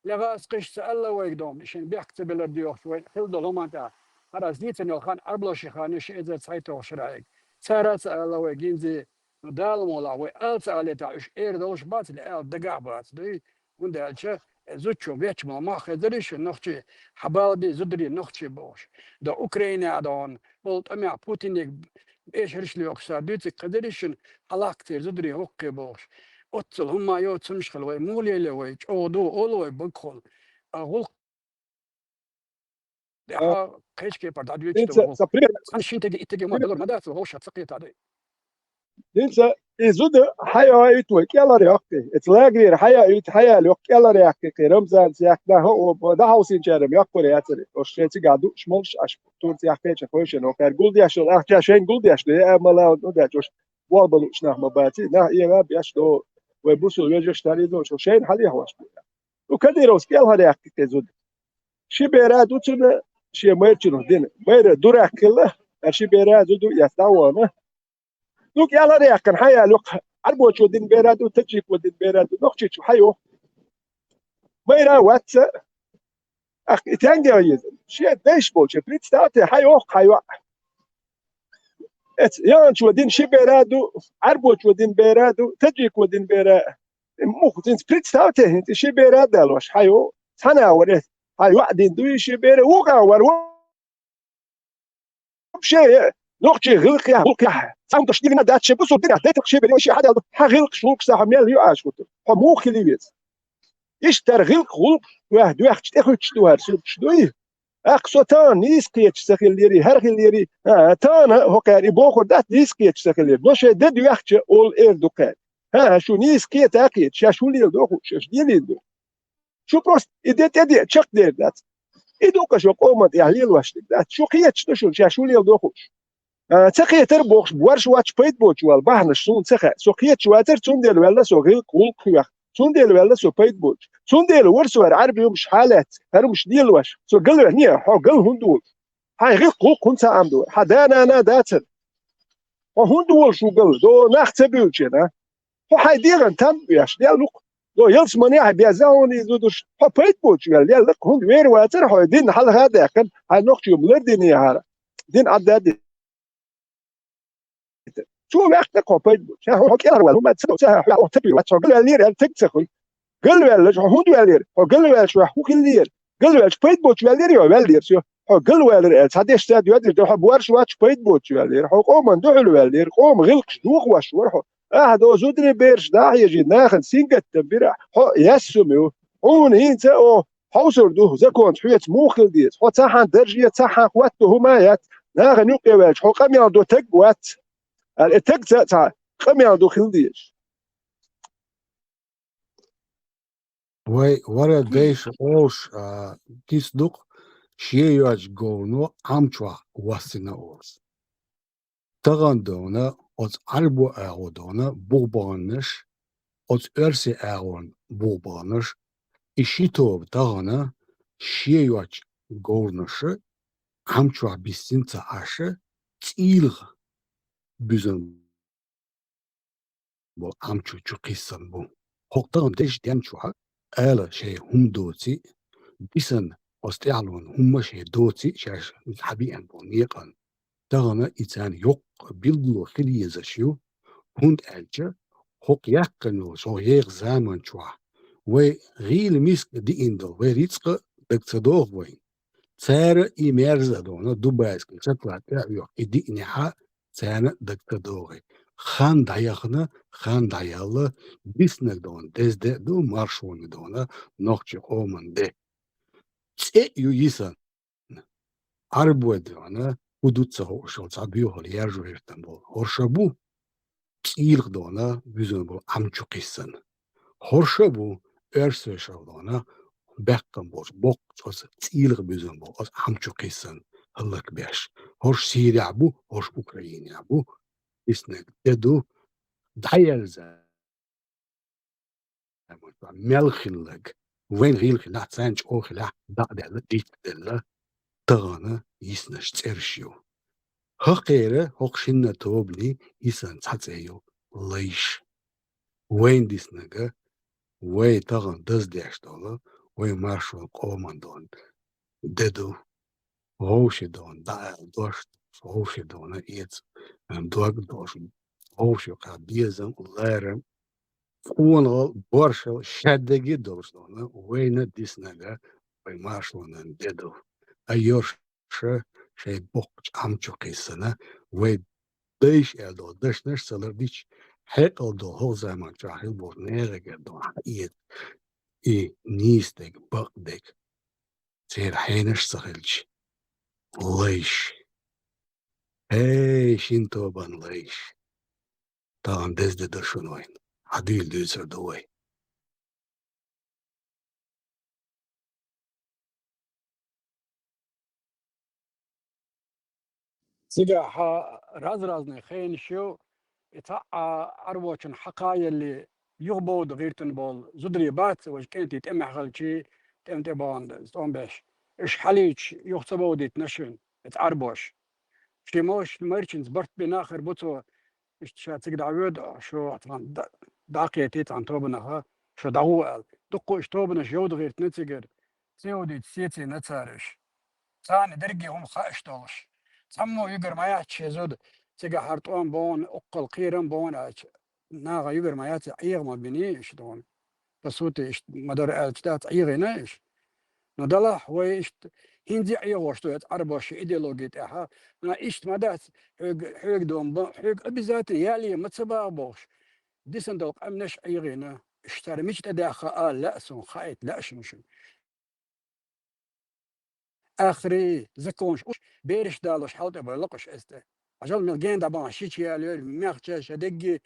Ле гӀазкхаша ца аьлла вайга дом, шайн бехк ца белар доьхуш вай хила долу хӀуманна тӀехь. ХӀара ас дийцина йолу хан Ӏарбоши хан ю ши эзар цхьайтталгӀа шарахь. Цара а ца аьлла вай гинзе, ну, Дала мукъ лахь, вай ала ца алийтахь, уьш эр долуш бац, ле ала дагахь бац, дуй? ХӀунда аьлча, зудчо ветташ ма хезарий шуна нохчий, хьан бала бен зударий нохчий бохуш. Дан Украинехь а догӀун, болу тӀамехь Путинега эшарш лоькхуш цара дуьйцург хезарий шуна, хьалахка церан зударий хӀокхе бохуш. Оццул хӀумма йоцу хӀумаш хила вай, муха лелайо вай, чӀогӀа ду олу вай багахула. А гӀуллакх тӀехь кхечу кепара дӀадоьдуш ду вай гӀуллакх. Цхьана шина стеган, итт стеган ма далур ма дац, вовшах ца кхета дай. ХӀинца и зуда хьайоуьйту вай, кӀелхьарйоккху. Эца лагерера хьайоуьйту, хьаяьлла йоккху, кӀелхьаръяьккхи, кхин Рамзанца яьккхина, хӀо, дӀахьовсийначара-м йоккхур яцара. Ош шайн цигахь дууш молуш, аш Турци яьккхича хойшина, хӀокхара гулдеш йолу, ахча шайна гулдеш ду, я ма лаьа, ну, даьлча ош болх балуш нах ма бац, нах эгӀа беш до, вай бусул вежарш тар иза, шайна хьалехьош бу. Ну, Кадыровс кӀелхьаръяьккхи кхин зуда. Ши бер а ду цунна, шен майрачунах дина. Майра дурак хилла, Ар ши бера зуду яц дӀавана. Ну, кӀелара яьккхина, хьан ял юкъ, Ӏарбочо дин бера ду, таджико дин бера ду, нохчичо хьайо. Майра ваца, ах, и тенге еза. Ши дайш болча, представьте, хьайо, хьайо. Эц, яанчо дин ши бера ду, Ӏарбочо дин бера ду, таджико дин бера. Мух, дин, представьте, хӀинца ши бера далош, хьайо. Цхьана варе, хьайо, дин ду ши бера, вукъа вар, вообще, нохчи гӀилкъ я, гӀулкъ я. Цхьа хӀума дош дигна дац ши, бусур дина, дайтах ши бери, ши хьадал, хьа гӀилкъ, шулкъ, сахьа мел ю ашкуту. Хьо мух хили вез. Иштар гӀилкъ, гӀулкъ, ваьх, дуьхьч, тӀехуьч ду хьар, сурч дуй. Ах, со тан нийс кхетч са хиллири, хьар хиллири. А, тана, хӀокхар, и бохур дац, нийс кхетч са хиллири. Но шай де дуьхьча, ол эр ду кхар. Ха, шу нийс кхета кхетч, ша шу лел доху, ша шу лел ду. Шу просто и де тӀе де, чакх дер дац. И ду-кха шо къоман тӀехь лелош дерг дац. Шу кхеташ ду шуна, ша шу лел дохуш. А, ца кхетар бохуш, борш вач пайда боч вал, бахьанаш суна ца хаьа. Со кхеташ вацар, цундела ваьлла со гӀилкъ, гӀулкъ хьоьх. Цундела ваьлла со пайда боч. Цундела вар со ар Ӏарби юмш хьалаьц, хӀара юмш лелош. Со гал ваьлла, не, хьо гал хӀунда волуш? Хьайн гӀилкъ, гӀулкъ хӀунда ца Ӏамдора? Хьан да-нана дацар? Хьо хӀунда волуш ву гал? До нах ца буьлчена? Хьо хьайн дегӀан там беш, лел лукъ. До ялсмане хьайн беза хьуна иза зудуш, хьо пайда боцуш вел, лел лакха хӀунда вер вацара хьо, дин хьалха а даьккхина, хьайн нохчо лардине хьара, дин Ӏадда дитар. Цо ваьккхина хьо пайда боцуш. Ша хьо кӀелхьарваьлла, хӀума ца до, ца хьо хьоьгахь охьа ца туьйра, хьо галваьллера аьлла, таг ца хуьлу. Галваьллачу хьо хӀунда ваьллера? Хьо галваьллачу хьо хӀун хиллера? Галваьллачу пайда боцуш ваьллера, йо, ваьллера со. Хьо галваьллера аьлла, цхьа дешца доьдуш ду, хьо борш вац, пайда боцуш ваьллера. Хьо къоман дуьхьал ваьллера, къоман гӀилкхаш дохуш вара хьо. Ахьа до зударий бераш дӀахьежий, нахана сингаттам бира, хьо яьссума ю. Хьуна хӀинца а, о, хьовсур ду, законца хьоьца муха хила деза. Хьо цхьаьхьана дарже, цхьаьхьана хӀотто хӀума а яц, нахана юкъе ваьлча, хьо къамел до таг вац. Аьлла, э, таг ца а цхьа къамел до хила дезаш. Вай вара дайша олуш, а, кица дукъ, шен йоцчу говно Ӏам чохь воссина олуш. Тахана дона оцу Ӏарбо агӀо дона бухбаханнаш, оцу оьрсийн агӀон бухбаханнаш, и ши тоба тахана шен йоцчу говнаша Ӏам чохь биссина ца Ӏаш, цӀийлах буьзна бу, Ӏам чу, чу кхиссина бу. ХӀокху тахана дешден чохь ала шайн хӀума доций, дисна оцу тӀаьхьалонан хӀума шайн доций, шаьш хьабеана болу некъан. Тахана и царна йоккха билгало хила езаш ю, хӀунда аьлча хӀокху яьккхина йолчу хӀокху еха заман чохь вай гӀийла миска диъна долу вай рицкъа дага ца догӀу вайн. Цара и мерза а дона, дубайский шоколад тӀе а оьху, и диънехьа, царна а дага ца догӀий. Хан дӀаяхана, хан дӀаяьлла, диснарг дона деза де а ду, маршониг дона нохчийн къоман де. ЦӀе а ю йисна. Ӏарбой дона, хӀун ду ца хууш йолу цхьа боьхалла яржо хӀиртам болу. ХӀорш а бу, цӀийлах дона, буьзна болу Ӏам чу кхиссина. ХӀорш а бу, оьрсашал дона, баьккхина болчу боккхачу оцу цӀийлах буьзна болу оцу Ӏам чу кхиссина, хӀаллакбеш. ХӀорш Сирехь бу, хӀорш Украинехь бу, диснарг де ду, дӀаерза мел хилларг, вайн гӀийла хилахь, царна чӀогӀа хилахь, дӀа а даьлла, дийца а делла, тахана йиснарш цӀераш ю. ХӀокхеран, хӀокху шинна тобанан йисна цхьа цӀе ю, лайш. Вайн диснарг, вай тахана даздеш долу, вай маршонан къоман дона де ду. Вовши дона дӀааьлла дош, вовши дона эца, м, дог долуш, вовши кхаъ безам, ларам, къонахал, боршал, шадерриге а долуш дона, вайна диснарг вай маршонан де ду. Ткъа йорша шайн боккхачу Ӏам чу кхиссина, вай дайша аьлла долу дашнаш ца лардича, хьекъал долу хӀокху заман чохь хилла болчу нахе дона хьаэца и нийса дерг, бакъ дерг. Церан хьенаш ца хилча, лайш. Эй, шина тобанан лайш! Тахана деза де ду шуна вайна. Хьан дуьйла дуьйцур ду вай? Цигахь раз-разные хенаш ю, и цхьа а Ӏарбочун хьакха елли, юхабовда гӀиртина болу зударий бац, важа кӀентий тӀемехь хилчий, тӀем-тӀе бахана цӀом беш. Уьш хьалийча, юха ца бовдийтина шуна, и цхьа Ӏарбош. Ши мощный марчинца барт бина хир бу цо, иштта ша цига дӀавоьду, шо цхьана дӀа-, дӀакхетий цхьана тобанах, шо дӀагӀо аьлла. Дуккха иштта тобанаш йовда гӀиртина цигара. Ца йовдийта сеций на цара уьш. Царна дерриге хӀума хаа иштта долуш. Цхьаммо югар ма яц шен зуда, цигахьара тӀом богӀун, уккхал кхерам богӀун аьлча, наха югар ма яц, Ӏеха ма бинний иштта догӀун. По сути, иштта ма дара аьлча дац, Ӏехийна иштта. Но далахь вай иштта хӀинца а Ӏехош ду, эца Ӏарбоша идеологи тӀехьа. А, иштта ма дац, хьоьга, хьоьга дом бан, хьоьга обязательно яле ма ца багӀа бохуш. Дисина долу къаьмнаш Ӏехийна, уьш цара мича тӀедаьхна ала лаьа суна, хаийта лаьа шуна шуна. Ахри, законаш уш, бераш далош хьал тӀе бойла кхуш эс тӀе. Хьажал мел ген дӀабахьа шича ялоьра, мехча ша дегги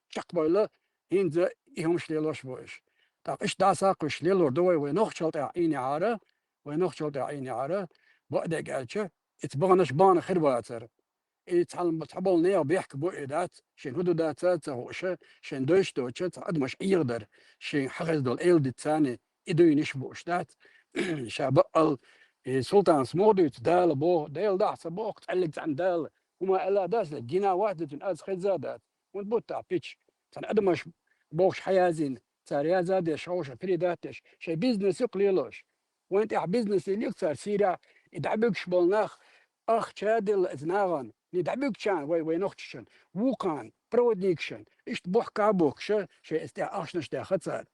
чекхбойла, хӀинца и хӀумаш лелош бу уьш. ТӀаккха иштта дӀасаккхуш лелор ду вай, вай нохчал тӀехь Ӏийнехьара, вай нохчал тӀехь Ӏийнехьара, бакъдерг аьлча, ица баханаш бахана хир бацара. И цхьа-, цхьаболу нехан бехк бу и дац, шен хӀун ду дац а ца хууша, шен дойш доцча, цхьа адамаш Ӏехадар, шен хьахеза долу эладита царна и дуйнаш бууш дац. Ша баккъал, и Султанас муха дуьйцу, Дала боху, Дела дахьа ца боху, цӀаьллиг цхьаьна Дала, хӀума аьлла дац, гина вац дацун, аз хеза дац. ХӀунда бу тахь пич? Цхьана адамаш бохуш хьаязйина, цара яза а деш, хьоша передать деш, шайн бизнес юкъа лелош. Вайн тӀехь бизнес лелийла цара Сирехь, и дӀабуьгуш болу нах, ахча а делла иза нахана, и дӀабуьгучарна вай, вай нохчашна, вукхарна, проводникашна, иштта бухкабухкуша, шайн иза тӀехь ахчанаш даьхна цара.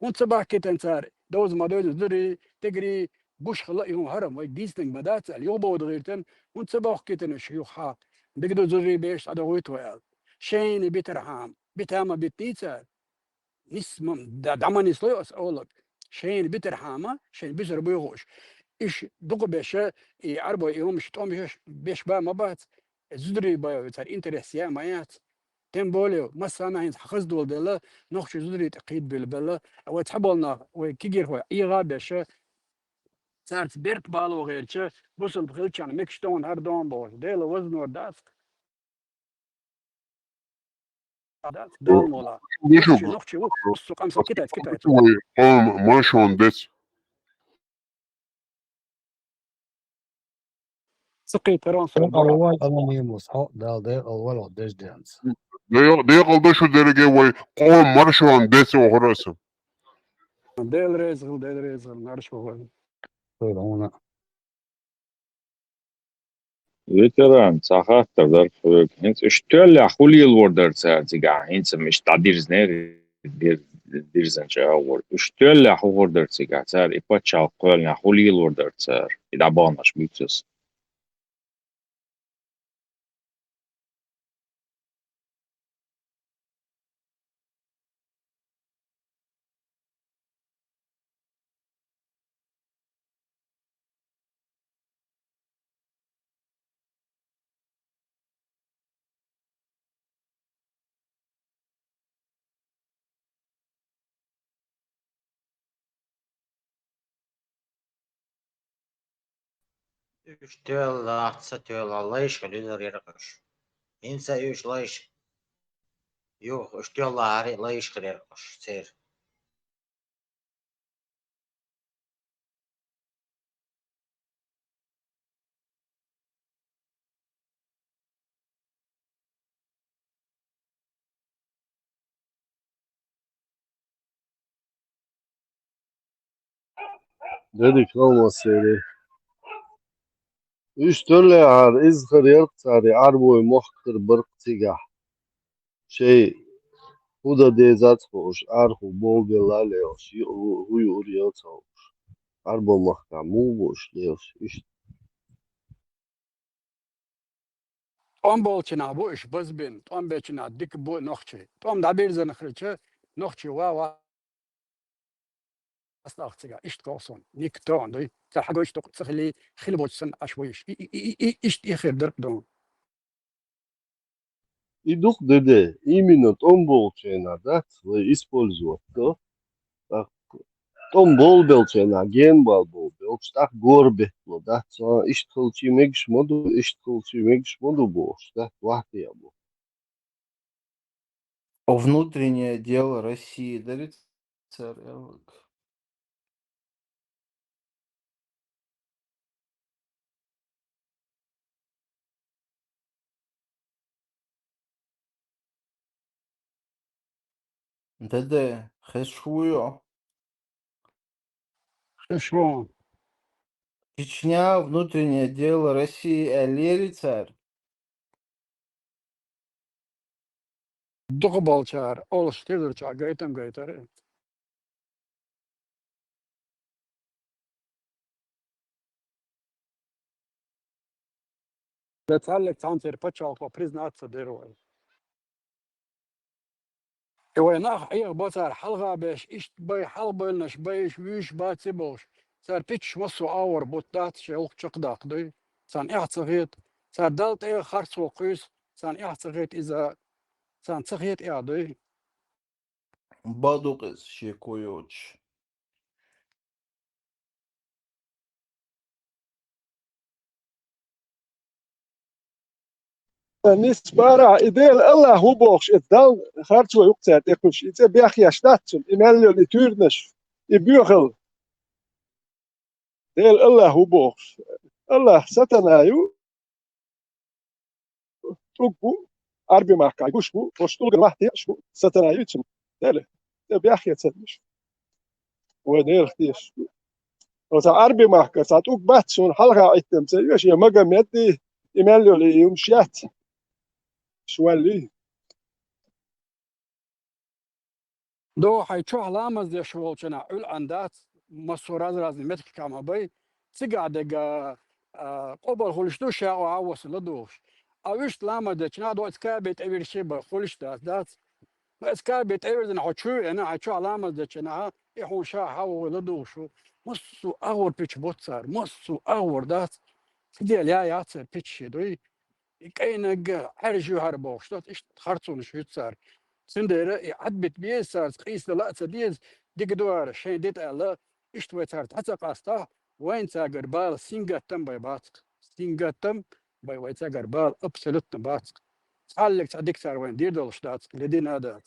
ХӀунда ца бахкийтина цара, довза ма довза зударий, тигарий, гуш хилла и хӀума хӀара, вайга дийцинарг ма дац аьлла, юхабовда гӀиртина, хӀунда ца бохкийтина уьш юха хьа? Дика ду зударий бераш дӀадохуьйту вай аьлла. Шайна битархьама, бита ма битний цара? Нисма, да-, дӀа ма нислой ас олаг. Шайна битархьама, шайн бисар буй хууш. Иш дукха беша, и Ӏарбой и хӀумаш тӀом беш, беш ба ма бац, зударий бай цара интерес я ма яц. Тем более, массана хӀинца хаза дола делла, нохчий зударий тӀе кхийда билла белла, вай цхьаболу нах, вай кигирхой ӀийгӀа беша, царца берт бало гӀерча, бусалба хилчарна мекаш тохна хӀара догӀун бохуш. Дела вазнор дац. Дац, Дала мола. Вушу Нохчи, нохчи ву, уссу къамса китайц, китайц. Вай къом маршон дец. Сакхи тарон сан бара. Алвал анонимус, хьо, Дала декъал вала деш денца. Декъал ду шу дерриге вай къом маршон дец охураса. Дела реза хила, Дела реза хила, маршо вай. Хойла хьуна. Ветеран, цхьа хаттар дара хьоьга. ХӀинца уьш тоьллехь хӀун лелор дара цара цигахь? ХӀинца-м иштта дӀадирзинера, дир-, дирзинчу агӀор. Уьш тоьллехь хӀун хир дара цигахь? Цара и пачхьалкх кхоьллинехь хӀун лелор дара цара? И дӀабаханаш буьйцу аса. Уьш тоьлла, ца тоьлла, лайшка луьзар яра уьш. ХӀинца уьш лайш, юха уьш тоьллахьара лайшка яра уьш церан. Дерриг хӀуманаш сере. Уьш тоьллехьара иза хир яра цара, Ӏарбой мохк хир бара цигахь. Шайн хӀун дан деза ца хууш, арахула болабелла а лелаш, юург хӀу юур а ца хууш. Ӏарбой махкахь муха бу уьш лелаш, иштта. ТӀом болчу нах бу уьш базбина, тӀом бечу нах дика бу нохчий. ТӀом дӀабирзина хилча, нохчий ва, ва, астагӀа цигахь, иштта кхоъ суна. Никто, дуй. Ца хьагойчу дукха ца хили, хила боцу санна Ӏаш вуйш. И, и, и, и, и, иштта и хир дара дуна. И дукха де де, именно тӀом болчу хенахь дац, вай использовать до. ТӀаккха тӀом болабелчу хенахь генбал болабелчу, тӀаккха гора беттало дац. А, иштта хилчий мегаш ма ду, иштта хилчий мегаш ма ду бохуш, дац, вахтия бу. Внутреннее дело России дарит цар элвак. Д Д, хезаш вуй хьо? Хезаш ву. Чечня, внутреннее дело России аьллера цара. Дукхаболчара олуш тиларчохь гайтам гайтара. Дан цхьаьллиг цхьаьнцара пачхьалкхо признаться дира вай. И вай нах Ӏехабо цара хьалха беш, иштта бай, хьалха байланаш бай, уьш вуьйш бац и бохуш. Цара пиччаш массо а агӀор бутт дац, шайн гӀуллакх чекхдаккха дуй. Царна эхь ца хета. Цара Далла тӀе харцо кхуьйсу, царна эхь ца хета иза, царна ца хета эхь дуй. Бадукъ иза шеко йоцуш. Нисбарахь, и Дела Аллах ву бохуш, и Далла харцо юкъа цара тӀе кхуьйсуш, и цӀе бехъеш дац цунна, и мел йолу и туьйранаш, и боьхалла. Дела Аллах ву бохуш. Аллах сатана ю, тӀулг бу, Ӏарби махкахь гуш бу, оцу тӀулгана махь тешаш бу, сатана ю цунна. Дела, тӀе бехъе ца веш. Вай Делах тешаш бу. Оцу Ӏарби махкара цхьа тӀулг бац суна хьалха Ӏиттам ца йоьш, я Магомед и, и мел йолу и хӀумаш яц. Швали. Догу хьайн чохь ламаз деш волчунах Ӏуьллу Ӏан дац, массо а раз-разный меттигашкахь ма бай, цигахь дерг, а, къобал хуьлуш ду, ша охьа а воссий ладугӀуш. А вуьшта ламаз дечунах догу оцу Каьбе тӀевирзича бан хуьлуш дац, дац. Ма оцу Каьбе тӀевирзина хьо чу веана, хьайн чохь ламаз дечунах, и хьуна ша хьан вогӀий ладугӀуш ву. Массо а агӀор пича бу цара, массо а агӀор дац. Цу дела я яц цара пича шен дуй. И кӀайнаг Ӏаьржа ю хӀара бохуш дац, иштта харцонаш ю цара. Цундела и Ӏад бита беза царца, къийса дала а ца деза, дика ду хӀара, шайн дита аьлла, иштта вай царца дӀа ца къастахь, вайна цаьргара бала сингаттам бай бацкъа. Сингаттам бай вай цаьргара бала абсолютно бацкъа. Цхьаьллиг цхьа дика цара вайна дийр долуш дац, ледина а дац.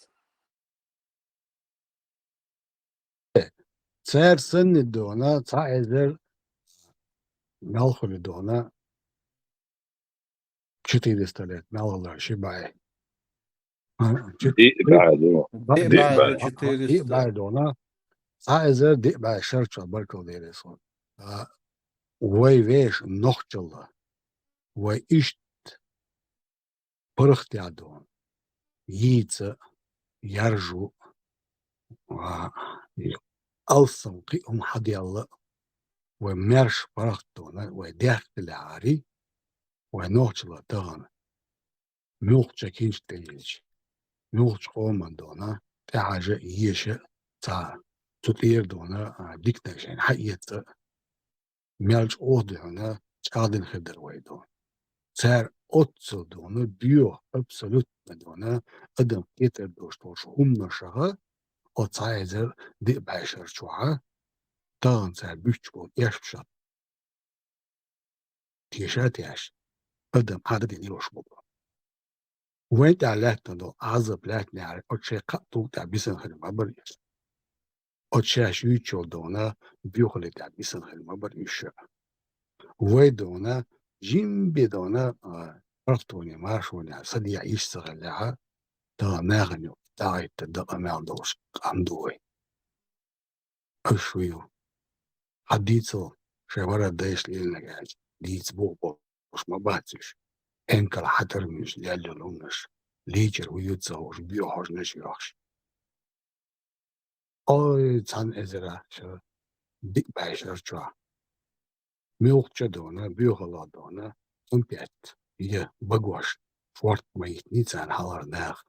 Цара санна дона, цхьа эзар мел хуьлу дона, четыреста лет мел хуьлу ши бӀе. А, чет-, диъ бӀе ду. Ба-, диъ диъ бӀе, бӀе. Четыреста. Диъ бӀе дона, цхьа эзар диъ бӀе шарчо баркалла дерриг суна. А, вай вешан нохчалла, вай иштта паргӀатъян дона, йийца а, яржо а, а, алссам кхин а хӀума хьаделла а, вай маьрша паргӀат дона, вай дехкелехьарий, вай нохчалла тахана, муьлххачу кийча тӀе йилча, муьлххачу къоман дона, тӀехьажа а, еша а ца, цу тӀера дона, а, диканиг шайна хьаэца а, мел чӀогӀа ду хьуна, чӀагӀдина хир дара вай дона. Цара оццул дона, боьха, абсолютно дона, адам кхетар долуш долчу хӀуманашха, оцу цхьа эзар диъ бӀе шар чохь, тахана цара буьттуш болу эшпаш теша а тешна, адам хьан дан дина йолуш бу. Вайн тӀехь лаьттина долу Ӏазап лаьттинехьара, оцу шайн кхаа тӀулг тӀехь бисина хир ма бара уьш. Оцу шаьш юьйцучул дона, боьхалла тӀехь бисина хир ма бара уьш. Вай дона, жимби дона, а, паргӀатонехь, маршонехь, садехь йиш ца хиллехь, тахана нахана юкъа дӀахӀиттар дан къамел долуш къам ду вай. Аша вуй ю. Хьан дийцал, шайн вара дайшна лелнарг аьлча, дийца боху болуш ма бац уьш. Энкал хьан тара муьйш лелла йолу хӀуманаш, лийчар хӀун ю ца хууш, боьха хьожанаш а йохуш. Ой, цхьана эзара шара, диъ бӀе шар чохь. Муьлххачу дона, боьхалла дона, конфет я багош, шорта ма йитиний царна хьалхара наха.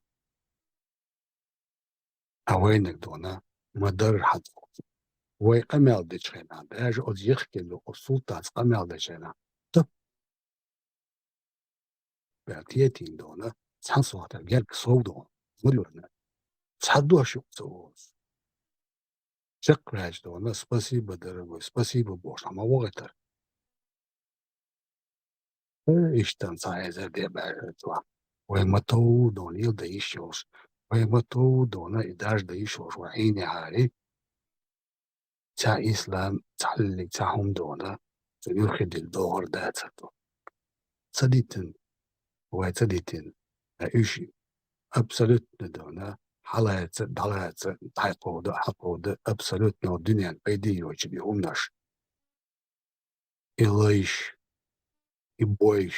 Ткъа вайниг дона, ма-дарра хьан доху. Вай къамел дечу хенахь, даже оцу Яхкелло, оцу Султанца къамел дечу хенахь, тап баьлла тетийна дона, цхьана сохьтара герга сов дона, ма лорна. Цхьа дош юкъа ца олуш. Чекхваьлча дона, спасибо, дорогой, спасибо бохуш, хьан ма вахийтара. Э, иштта цхьа эзар диъ бӀе шар чохь. Вай ма тов дона, ил дан йиш йолуш. Вай ма тов дона, и дарж дан йиш йолуш, вай Ӏийнехьарий. Цхьа ислам, цхьаллиг, цхьа хӀума дона, цу юххе дина догӀар дацар ду. Ца дитина, вай ца дитина, ткъа уьш абсолютно дона, хьалаца, дӀалаца, дӀакховда, хьакховда, абсолютно дуьнен пайде йойтуш и хӀуманаш. И лайш, и бойш.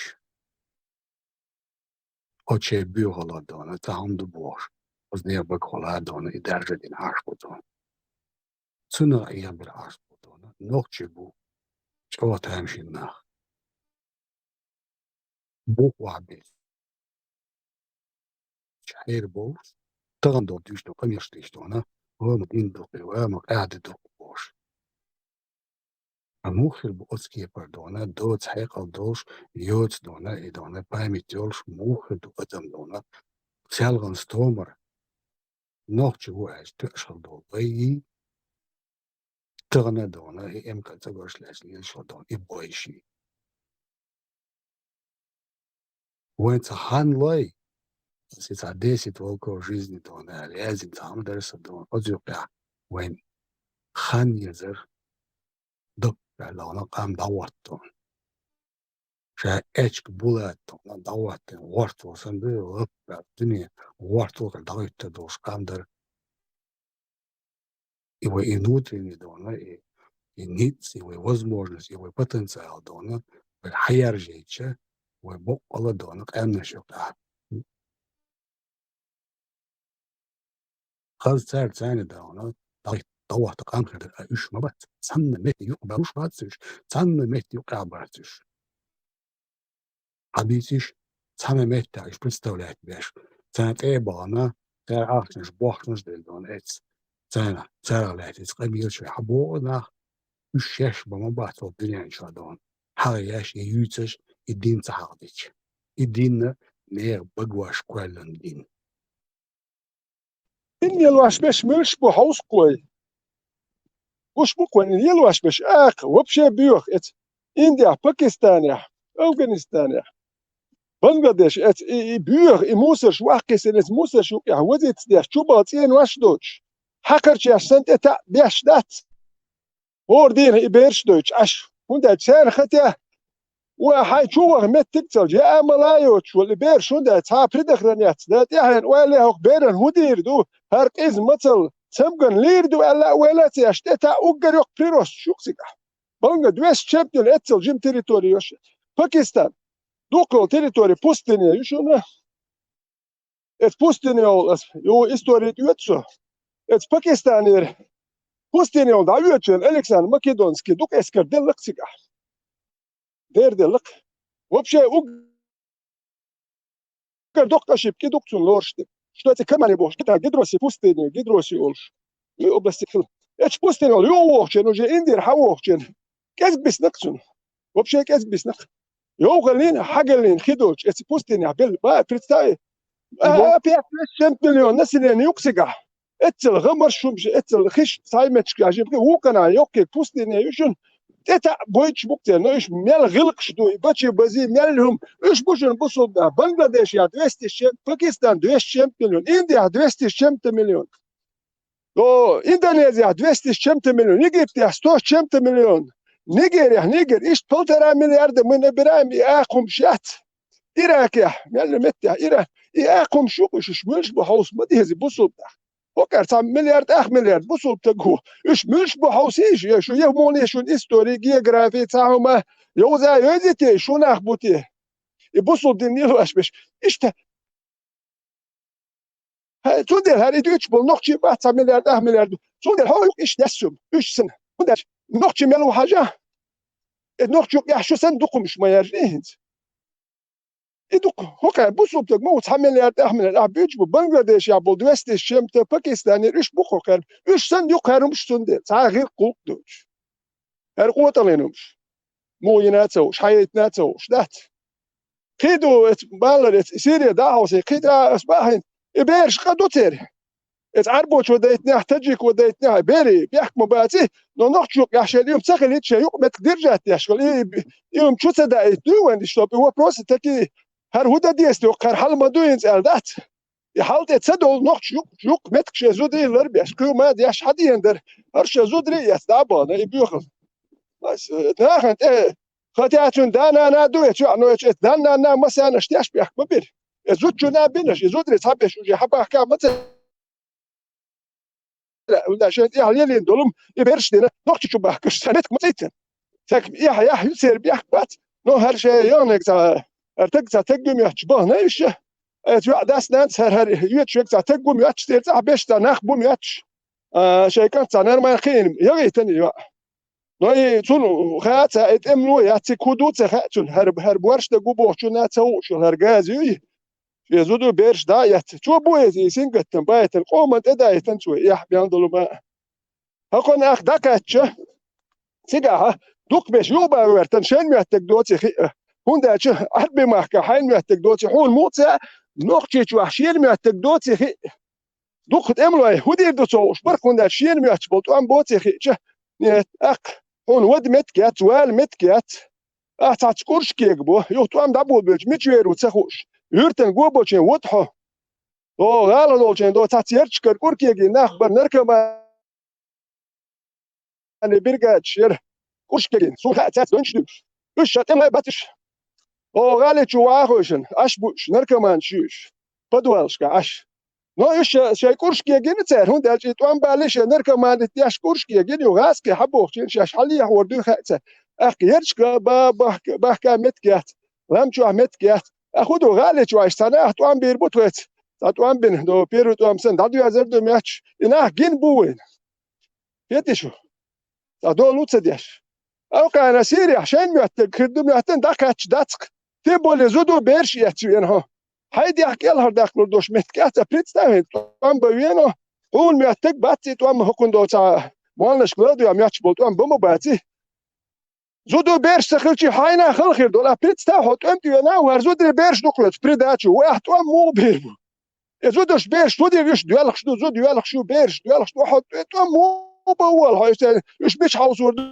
Оче буьйхала дона, цхьа хӀума ду бохуш, оцу нехан багахула дона, и даржа дина Ӏаш бу дона. Цунах Ӏехабар Ӏаш бу дона. Нохчий бу чӀогӀа тамашийна нах. Бух охьабелча хьера болуш, тахана долу дуьйш ду, къамелаш дийш дона, ва ма дин дукха, ва ма къаьхьа ди дукха бохуш. Ткъа муха хир бу оцу кепара дона, доца хьекъал долуш, йоца дона, и дона, память йолуш, муха хир ду адам дона, селхана стомара, нохчи ву аьлча, тоьаш хила долу вай, тахана дона, и эмкан цӀа гуш лаьцна лелаш хила долу, и бойший. Вайн цхьа хан лой, аса цхьа десять волков жизни дона аьлла, яздина цхьа хӀума дара сан дона, оцу юкъехь вайн хан езар, даккха аьлла, къам дӀагӀотту. Ша эчка булатта, дӀагӀоттина, гӀортор санна, лаппа дуьне, гӀортор дӀагӀоьттар долуш къам дара. И вай и внутренний дона, и, и ницкъ, и вай возможность, и вай потенциал дона, вай хьаяржийча, вай боккъала дона, къаьмнаш юкъахь. Хаза цара царна дона, дӀа-, дӀавахта къам хир дара, а уьш ма бац. Цхьанна метте юкъа бац уьш, цхьанна метте юкъа бац уьш. Хьабийциш, цхьана меттехь уьш представлять беш. Царна тӀе а бахана, цара ахчанаш, бохчанаш делла дона эца. Царна, царах лаьцна эца къамелаш вай хьабогӀу нах, уьш шаьш бан ма бац оцу дуьнен чохь дона. ХьагӀ еш, и юьйцаш, и дин ца хьагӀдича. И динна нехан багош кхоьллина дин. Ин лелош беш муьлш бу хьовсакхой? Гуш бу кхойн ин лелош беш акха, вообще боьха эца. Индехь, Пакистанехь, Афганистанехь, Бангладеш эца, и, и боьха, и мусарш ваккхийсина эца мусарш юкъехь вазица деш, чубаха цӀенош доцуш, хьакхарчеш санна тӀе таӀ беш дац. ХӀора дийнахь и бераш дойтуш Ӏаш, хӀунда аьлча царна хатя, вай хьайн чу ваха меттиг а ца луш, я амала йоцуш волу и бераш, хӀунда аьлча цхьа а предохранитель ца дан, тӀаьхьенан ойла хӀокху беран хӀун дийр ду, хӀара къиза мацалла цамган лийр ду аьлла а ойла а ца еш, тӀе таӀ уггар йоккха прирост ю-кх цигахь. Бангладеш чемпион эццал жима территори йо шу. Пакистан, дукха йолу территори, пустыня ю шуна. Эцу пустыня йолу аса, юха истори тӀоьцу со. Эцу Пакистанера пустыня йолу дӀавоьдучу Александр Македонский дукха эскар делла-кх цигахь. Дера делла-кх. Вообще, уггар доккха ошибка ду-кх цунна лоруш дерг. Что эцу Кармани бохуш, Китай Гидроси пустыня, Гидроси олуш. И области хила. Эцу пустыня йолу юха вохучун, уже Индера хьан вохучун. КӀезиг бисна-кх цунна. Вообще кӀезиг бисна-кх. Йовхаллина, хьагаллина хи долчу эцу пустынехь белла. Ва, представь, а, пять-шесть миллион население ю-кх цигахь. Эццал гӀамарш хӀумаш, эццал хиш схьайметтиг яжийна, вукхана йоккхий пустыня ю шуна. ТӀе таӀ бойтуш бу-кх церан, но уьш мел гӀиллакхаш ду, и бачи бази, мел хӀума. Уьш бу шуна бусулба нах. Бангладешехь двести с чем-то, Пакистан двести с чем-то миллион, Индехь двести с чем-то миллион. О, Индонезия двести с чем-то миллион, Египтехь сто с чем-то миллион, Нигерия, Нигер, иштта полтора миллиарда мы набираем, и акха хӀумаш яц. Иракехь, мел меттехь, Ирак, и акха хӀумаш ю-кх уьш, уьш муьлш бу хьовса ма деза бусулба нах. ХӀокхара цхьа миллиард, ах миллиард бусулба стаг ву. Уьш муьлш бу хьовса ийша, я шу я муьлш шуна истори, географи, цхьа хӀума, йовза йовзийта, шу нах бу те. И бусулба дин лелош беш. Иштта Цундела хӀара и дуьйцуш болу нохчий бац цхьа миллиард, ах миллиард. Цундела хьо юкъа иштта яьссина, уьш санна. ХӀунда аьлча нохчий мел ву хьажа? И нохчий юкъа яхь шу санна дукха хӀумаш ма яьржина хӀинца. И дукха хӀокхара бусулба стаг ма ву цхьа миллиард, ах миллиард. Ахь буьйцуш бу Бангладешехь болу двести с чем-то, Пакистанера, уьш бу хӀокхара. Уьш санна юкъа хӀара хӀумаш цундела. Цхьа гӀиллакх гӀуллакх доцуш. ХӀара къотӀаллин хӀумаш. Муха йина а ца хууш, хьан яйтина а ца хууш, дац? Кхин ду эцу баллар, эцу Сирия дӀахьовсий, кхин тӀе ас бахьийна, и бераш къа ду церан. Эцу Ӏарбочо дайтинехь, таджико дайтинехь, берий, бехк ма баций, но нохчо юкъа яхь шайн юьм ца хилийта, шайн юкъа меттиг держать деш хила, и, и, и юьм чу ца даийта дуй вайн, чтобы и вопросы такие, хӀара хӀун дан деза те, хӀара хьал ма ду хӀинца аьлла дац? И хьал тӀе ца долу нохчо юкъ, юкъ меттиг шайн зударий ларбеш, кхуьма деш хьан дена дара, хӀара шайн зударий а эцна дӀа а бахана, и боьхалла. Ас, э, нахана тӀе, хотя цуьнан да-нана а ду эцу йоӀ, но эцу, эцу да-нана массарна аша теш бехк ма бира. Эцу зудчунна а бина аша, и зударий цхьаберш уже хьан бахка а ма ца Уьлда шайн тӀехьа лелийна долу, и берш дина, нохчи чу бахкаш, сан метка ма цӀийттина. Цаьрга эхь-, эхь ю церан бехк бац, но хӀара шайн яханиг ца, хӀара таг ца таг ю моьттуш бахана уьш. Эца йоӀ дас-нанас хӀара, хӀара йоьдуш верг ца таг бу моьттуш, церан цӀахь беш ца нах бу моьттуш. А, шайн кӀант ца нормально кхиийна, яхийтина йоӀ. Но и цунна хаьа ца, и тӀемало яц, цига хӀун ду ца хаьа цунна, хӀара, хӀара борш дан гу бохучунна ца хууш йолу хӀара газа юй. Шен зуда берш дӀа а эцна. Цо бу иза, и сингаттам байтина, къоман тӀе даийтина цо, эхь бен долу ма. ХӀокхунна ах дӀакхаьчча, цигахь дукха беш юха бан вертан, шайн моьттиг доций хиъ. ХӀунда аьлча Ӏарби махка хьайн моьттиг доций, хьуна муха ца, нохчий чохь шена моьттиг доций хиъ. Дукха тӀемалой, хӀун дийр ду ца хууш, барх хӀунда аьлча шена моьттуш болу тӀом боций хиъча, нет, тӀаккха хьуна вада меттиг яц, вала меттиг яц. Ахь цхьацца кӀурш кегабо, юха тӀом дӀаболабелча, мича вер ву ца хууш, юьртан го бочун вада хьо. О, гӀала долчун до цхьацца ярташкара кӀур кегий нах бара, наркоман бригадаш яра, кӀурш кегийна, суна хаьа цаьрца гончаш дуьлуш. Уьш ша тӀемалой бацаш. О, гӀали чу вахойшан, аш бу уьш, наркоманаш ю уьш, подвалашкахь Ӏаш. Но уьш ша-, шайн кӀурш кегийна цара, хӀунда аьлча и тӀом балий шайн наркоманит деш кӀурш кегийна, ю гӀазкхи хьан бохучийн шаьш хьалехьор дуй хаьа цара. Ахка ярташка ба-, бахка, бахка меттиг яц, лам чохь меттиг яц. Ахь хӀун ду, гӀали чу Ӏаш цхьана ахь тӀом бийр бу тхоьца? Цхьа тӀом бина, до первый тӀом санна, дӀадоьзар ду моьттуш, и нах гина бу вайна. Хетий шу? Цхьа долу ца деш. Алкхана Сирехь шайн моьттиг хир ду моьттан дӀакхаьчча дацкха. Тем более зуда берш эцна вена хьо. Хьайн дехьа кӀелхьардаккхалур долуш меттиг яц, представь, тӀом бан вена, хьуна моьттиг бац и тӀом хӀокхунна доцу молланашка ладоьгӀна моьттуш болу тӀом бан ма бац и. Зуда берш ца хилчий хьайна хала хир долу. Ахь представь, хьо тӀом тӀе вена, хӀара зударий берш ду-кх оцу придача, вай ахь тӀом муха бийр бу? И зудаш берш шу дийр, уьш доьлхуш ду, зуда йоьлхуш ю, берш доьлхуш ду, хьо тӀе тӀом муха бан волу хьо, уьш мича хьовсур ду,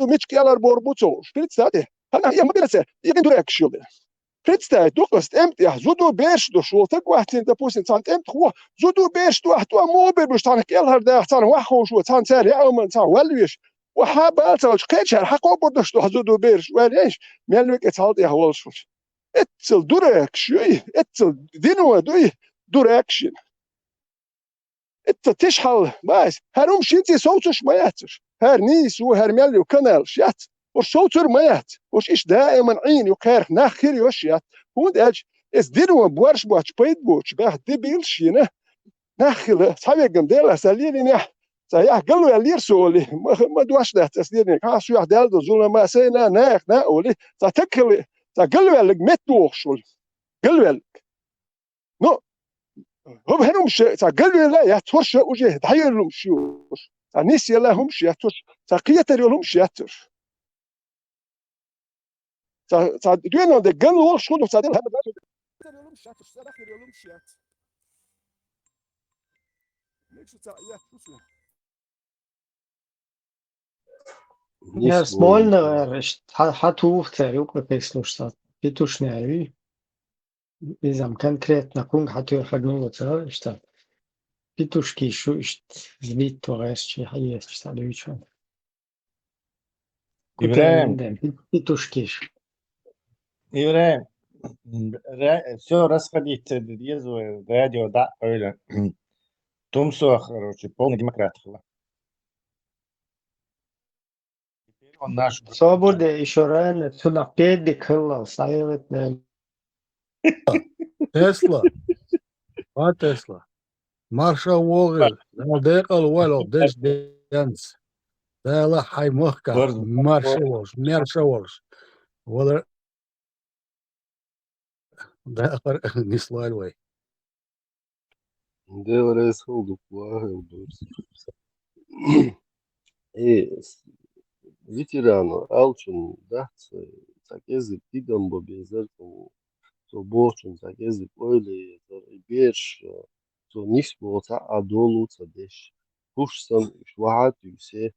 мича кӀелхьарбор бу ца хууш. Представь те, хӀана и ма бира цара, и гин дурекаш йолу. Представь, дукхаза тӀемтӀехь зуда берш долуш волу стаг вац цуьнан, допустим, цхьана тӀемтӀахо, зуда берш ду, ахь тӀом муха бийр бу уьш, цхьана кӀелхьардаха, цхьана ваха ховш ву, цхьана цара яа ма, цхьана валла веш. Ва хьан бала ца волчу кхечара хьан кхобур долуш ду хьан зуда берш, ваьлла еш, мел векӀе цхьал тӀехь волуш волчу. Эццал дурекаш юй, эццал дино дуй, дурекаш йина. Эццал тиша хьал, баьс, хӀара хӀумаш хӀинца совцуш ма яц уьш. ХӀара нийса ву, хӀара мел ю каналаш яц. Уьш совцур ма яц. Уьш иштта даиман Ӏийна ю, кхерах нах хир йош яц. ХӀунда аьлча, эс дино борш боцуш пайда боцуш баьхна дебилаш йина, нах хила, цхьа вегам Делахь сан лелийнехь, цхьа яхь галваьллера со олий, ма, ма дош дац ас лелийнехь, хьан соьх даьлла ду зулама сайна, нахана олий, цхьа таг хила, цхьа галваьллиг метта дохуш волу. Галваьллиг. Ну, хӀума хӀара хӀумаш цхьа галвелла яц хӀорш уже дӀайолу хӀумаш ю уьш. Цхьа нис елла хӀумаш яц уьш, цхьа кхетар йолу хӀумаш яц уьш. Цхьа, цхьа доьналла де ган лолуш хӀун ду, цхьа дела хӀара база. Кхетар йолу хӀумаш яц уьш, цхьа дахар йолу хӀумаш яц. Мегаш ца яц уьш. Я смольно, э, ш-, хьа-, хьан тух цара юкъа кхайслуш ца, питушнера вий? Иза-м конкретно кунга хьан туьйхьарна ву ца, иштта. Питушки шу иштта злит то гӀерчи хьаесча ца дуьйцу. Ибрахим. Кутен пи-, питушки шу. Ибрахим, ра-, всё расходиться деза вай, радио дӀа а къевлина. Тумсо, короче, полный демократ хила. Собар де, ещё рано, цунах педик хилла, схьаелларг нах. Тесла. Ва Тесла. Марша вогӀийла. Дала декъал войла хӀокху деза денца. Дала хьайн махка. Марша волуш, мерша волуш. Вала дахар нислойла вай. Дела реза хуьлда, вахар дурс. Э, с-, ветерану алчун дац, цхьа кӀезиг тидам бан безар, цо, цо бохучун цхьа кӀезиг ойла езар, и бераш, цо нисбо цхьа а долу ца деш. ХӀуш санна уьш вахьа а туьйсе,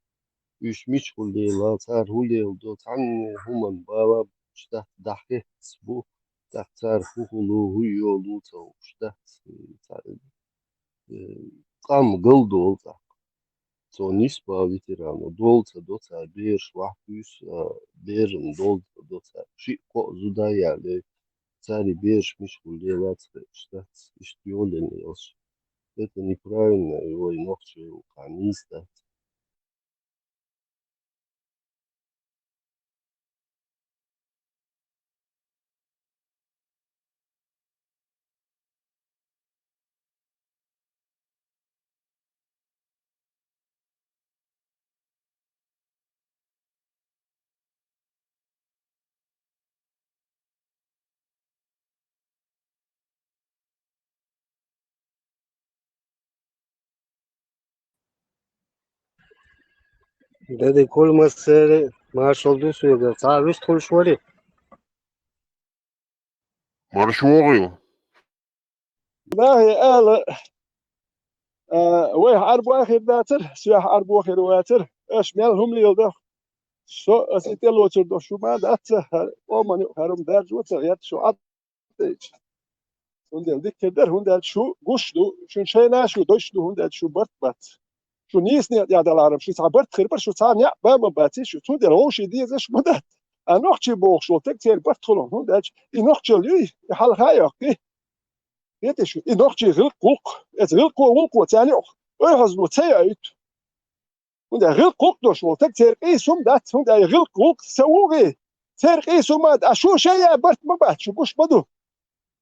уьш мичахула лела, цара хӀун леладо, цхьанне хӀуманна бала бутуш дац, дӀахецна бу, тӀаккха цара хӀун хуьлу, хӀун йолу ца хууш дац, цхьа, э, къам галдолу тӀаккха. Цо нисбан ветерано, дола ца до цара, бераш вахьа туьйсу, а, беран дола ца до цара. Шиъ-кхоъ зуда а яьлла, цаьрий бераш мичахула лелац хууш дац, иштта йолийна йолуш. Это неправильно, и вай нохчий ву кхы нийса дац. Дада, кхы массеран маршал ду соьга, цхьа вистхуьлуш варий? Марш вогӀий. Нахе ала, а, вайх Ӏарбой хир дацара, соьх Ӏарбо хир вацара, аша мел хӀума леладо. Со аса и тӀелоцур до шу ма дац, хӀара къоман юкъа хӀара хӀума даржо ца гӀерта шу Ӏа тӀаийцича. Цундела дика хир дара, хӀунда аьлча шу гуш ду, шун шайна шу дойш ду, хӀунда аьлча шу барт бац. Шу нийса некъа тӀехь далахьара, шу цхьа барт хир бара, шу цхьа некъ бан ма бац шу, цундела вовший дезаш ма дац. А нохчий бохуш волу стаг церан барт хуьлу, хӀунда аьлча и нохчалла юй, и хьалха а йоккхий. Хетий шу, и нохчий гӀиллакх гӀуллакх, эца гӀиллакхо гӀуллакхо царна юкъа ойхьазло ца йоуьйту. ХӀунда гӀиллакх гӀуллакх долуш волу стаг церан къийсам дац, хӀунда и гӀиллакх гӀуллакх ца вугӀий, церан къийсам а дац, шу шайн а барт ма бац, шу гуш ма ду.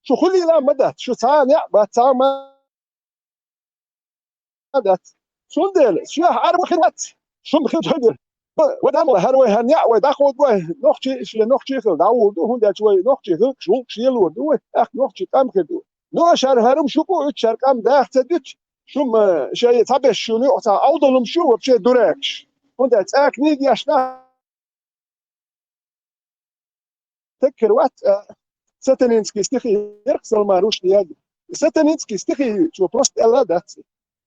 Шу хуьлийла а ма дац, шу цхьа а некъ бац, цхьа а ма дац. Цундела, шех Ӏарбо хир вац, шуна хир дойдира. Ва дамла, хӀара вай хӀара некъ вай дӀакховдабой, нохчий, шен нохчий хила дӀавулла ду, хӀунда аьлча вай нохчий гӀиллакхаш, гӀуллакхаш лелор ду вай, тӀаккха нохчий къам хир ду. Но аша хӀара хӀара хӀума шу бу, уьтту шара къам даха ца дуьту, шуна, шайн цхьаберш шуна юкъа цхьа Ӏовдалумаш ю, вообще дуракаш. ХӀунда аьлча цкъа книга еш нах таг хир вац, а, сатанинский стихи яра-кх Салман Рушди яздина. И сатанинский стихи цо просто аьлла а дац.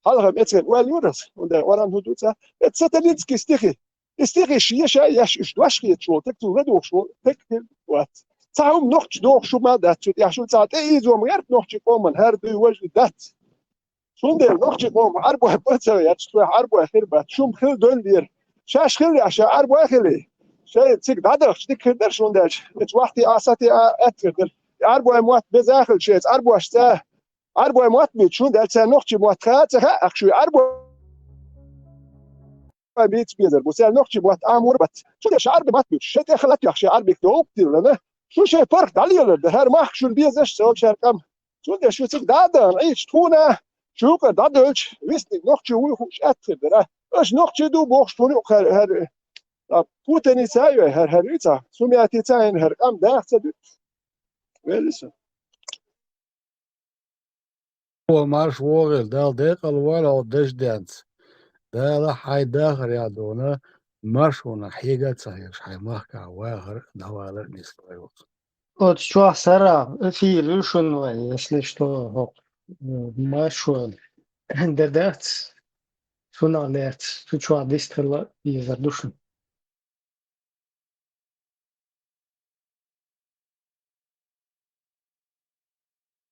Хьалха мецен ойла юра аса, хӀунда Къуръан хӀун ду ца, это сатанинский стихи. И стихи шеша еш, уьш дош хеташ волу стаг, цунна ладугӀуш волу стаг хир вац. Цхьа хӀума нохча дохуш хӀума а дац цу тӀехь, шуна цхьа тӀеийзо ма гӀерта нохчий къоман, хӀара дуй важа дац. Цундела нохчий къоман Ӏарбой бан ца гӀерташ, цу тӀехь Ӏарбой хир бац, шуна хила дойла дера. Шаьш хиларехь, ша Ӏарбой хилий, шайн цига дӀадахча дика хир дара шуна, хӀунда аьлча эца вахти а, сати а атта хир дара. И Ӏарбой мотт беза а хилча, эца Ӏарбош цӀа Ӏарбой мотт буьйцуш, хӀунда аьлча царна нохчий мотт хаа а ца хаьа, ахь шу Ӏарбой бийца безар бу, царна нохчий мотт Ӏамор а бац. Цундела ша Ӏарбой мотт буьйцуш, шайн тӀе халат йохуш, шайн Ӏарбик довкъ диллина, шу шайн паргӀат дӀалелар дара, хӀара махка шуна безаш а ца олу шаьркъам. Цундела шу цига дӀа а дахана, Ӏийча тхуна, шу юкъара дӀадевлча, вистниг нохчи вуй хууш аьтта хир дара. Аша нохчий ду бохуш тхуна юкъа хӀара, хӀара, а, путаница а йой, хӀара, хӀара юй цхьа, сумятица а йина, хӀара къам даха ца дуьту. Велли со. О, марш вогӀийла, Дала декъал войла хьо дажденца. Дала хьайн дахарехь дуьйна маршонах хьега а ца хьегаш, хьайн махкахь вахар а, дӀавалар а нислой ву. Оцу чохь сарахь эфир ю шуна вай, если что, хӀокху, м, маршо де дац, шуна а лаьцна, цу чохь дистхила везар ду шуна.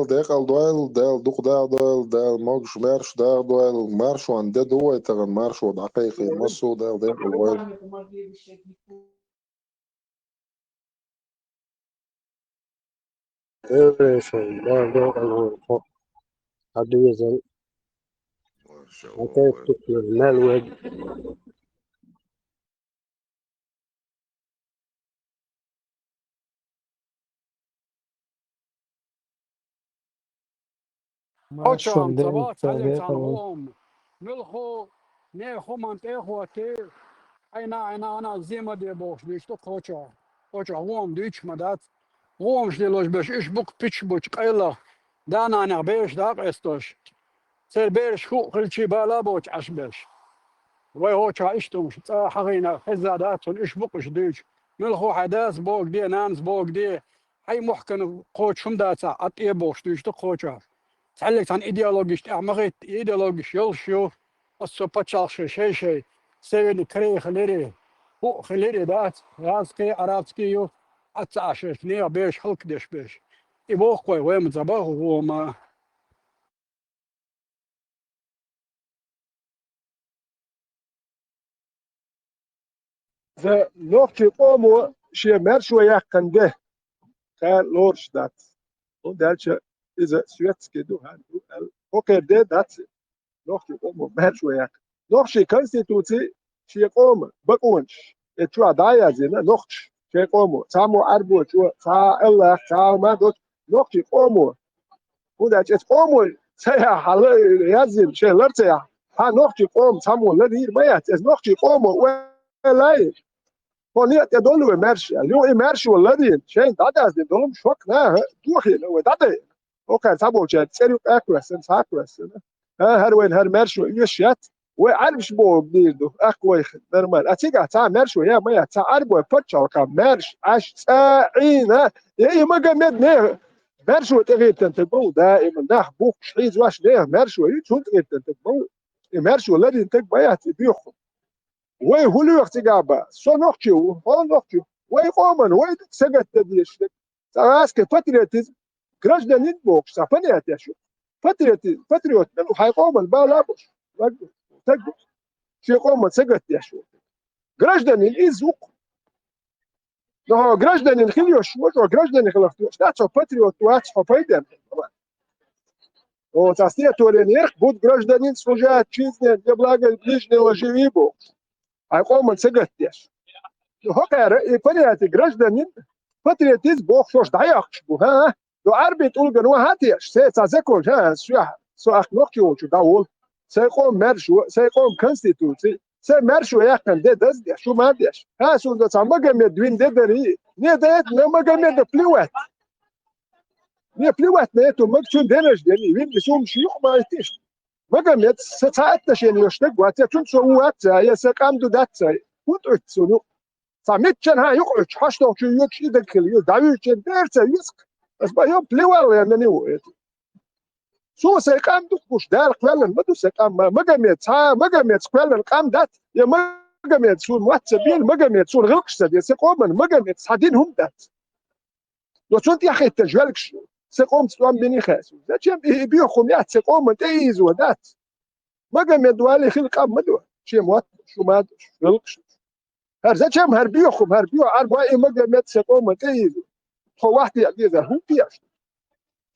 Декъал дойла, Дала дукха даха дойла, Дала могуш-маьрша даха дойла, маршонан де ду вай тахана, маршо дӀакхайкхий массо а, Дала декъал войла. Эврейшан, Дала декъал войла, хьо, хьан дезал, хьан тайп-туьхтур, мел вег. Маршонан де ву, Дала декъал войла. Муьлхха, нехан хӀуманна тӀе а хӀоттий, хьайна, хьайна, хьайна зен ма де бохуш дуьйцу ду кхочуш. Кхочуш гӀома дуьйцуш ма дац. ГӀомаш лелош берш уьш бу-кх пичча бучу къайлаха, да-нанех бераш дӀа а къестош. Церан бераш хӀуъа хилчий бала а боцуш Ӏаш берш. Вай гӀочахь иштта хӀумаш, цӀа хьахийна хезна дац хьуна, уьш бу-кх уьш дуьйцуш. Муьлхха хьайн дас боху де, нанас боху де, хьайн мохкана кхочуш хӀума дацахь, Ӏа тӀе а бохуш дуьйцуш ду кхочуш. Цхьаьллиг цхьана идеологиш тӀехь ма хӀитта, идеологиш йолуш ю. Аса со пачхьалкхаш шай-шай, Северный Корея хилира, хӀуъа хилира дац, гӀазкхий, Ӏарабский ю, Ӏа ца Ӏаш, нехан бераш хӀаллакдеш берш. И боху-кх вай, вай ма ца боху гӀома. Иза нохчийн къомо шен маьршо яьккхина де, кхара лоруш дац. ХӀунда аьлча иза светский ду, хӀара ду аьлла, хӀокхерде дац. Нохчий къомо маьршо яккха. Нохчий конституци шен къома бакъонаш. Э чу дӀаяздина нохчий шен къомо. Цхьаммо Ӏарбочо, цхьа Аллах, цхьа ма доц нохчий къомо. ХӀунда аьлча эс къомо ца яхь хьала яздина, шен лар ца яхь. Хьа нохчий къомо цхьаммо лар йийр ма яц. Эс нохчий къомо вай лай. Хьо некъ тӀе долу вай маьрша. Ю и маьршо ларийна, шайна дӀадаздина долу шок наха дохийна вай дӀадайна. ХӀокхара цхьаболчаьрга цӀерю къахкоьссина, схьакоьссина. ХӀа, хӀара вайна хӀара маьршо оьшуш яц. Вай Ӏарбаш боху дийр ду, аккха вайх нормально. А цигахь цхьа маьршо я ма яц, цхьа Ӏарбой пачхьалкха маьрша Ӏаш цӀа Ӏийна, я и Магомед нехан маьршо тӀе гӀиртина таг ма ву, даима нах бухкуш хьийзош нехан маьршо ю, цунна тӀе гӀиртина таг ма ву. И маьршо ларийна таг ма яц, и боьху. Вай хӀун лоьху цигахь бан? Со нохчи ву, хьо нохчи ву. Вай къоман, вай дика сагатдан дезаш дерг. Цхьа гӀазкхи патриотизм, гражданин бохуш, цхьа понятие ю. Патриоти-, патриот мила ву, хьайн къоман бала а беш. Ваг-, таг ву. Шен къоман сагатдеш ву. Гражданин иза ву-кх. Но хьо гражданин хила йиш ву, хьо гражданин хиларх тоьаш дац, хьо патриот вац, хьо пайденна хила вац. О, цхьа стихотворени яра-кх: «Будь гражданин, служа отчизне, для блага ближнего живи», бохуш. Хьайн къоман сагатдеш. Ну, хӀокхара и понятие гражданин, патриотизм бохуш шош дӀайоккхуш бу, хӀа? Ну, Ӏарбийн тӀулган ван хьан теш, се цхьа закон, хӀа, соьх, со ахь нохчи волчу дӀаволу. Сайн къоман маьршо, сайн къоман конституци, сайн маьршо яьккхина де даза деш, шу ма деш. ХӀа, суна цхьа Магомед вина де дарий? Не дайта, на Магомеда плевать. Не плевать на эту, маг цуьнан день рождения, вина де суна ши юкъа ма иттиш. Магомед, сан цхьа отношени йолуш стаг вац, я цунна со ву вац, я сан къам ду дац, я хӀун тӀуьтту суна юкъа? Цхьа миччан хьан юкъа оьцуш, хьаштохчу йоьдуш и даг хила йоьду, дӀавуьйчу дерца йоьск. Ас бан йо плевал я на него это. Суна сайн къам ду гуш, Дала кхоьллина ма ду сайн къам, ма-, Магомед, цхьа Магомед кхоьллина къам дац, я Магомед суна мотт ца бийла, Магомед суна гӀиллакхаш ца дийла, сайн къоман Магомед цхьа дина хӀума дац. Но цунна тӀехӀиттина жоьлгаш, сан къомца тӀом бина хаьа суна. Зачем и, и боьха хӀума яц, сан къоман тӀе ийзо дац? Магомед валий хила къам ма ду, шен мотт шу ма ду, гӀиллакхаш. ХӀара зачем хӀара боьха хӀума, хӀара боьха Ӏарбой и Магомед сан къоман тӀе ийзо? Тхо вахь деа дезар, хӀун деш?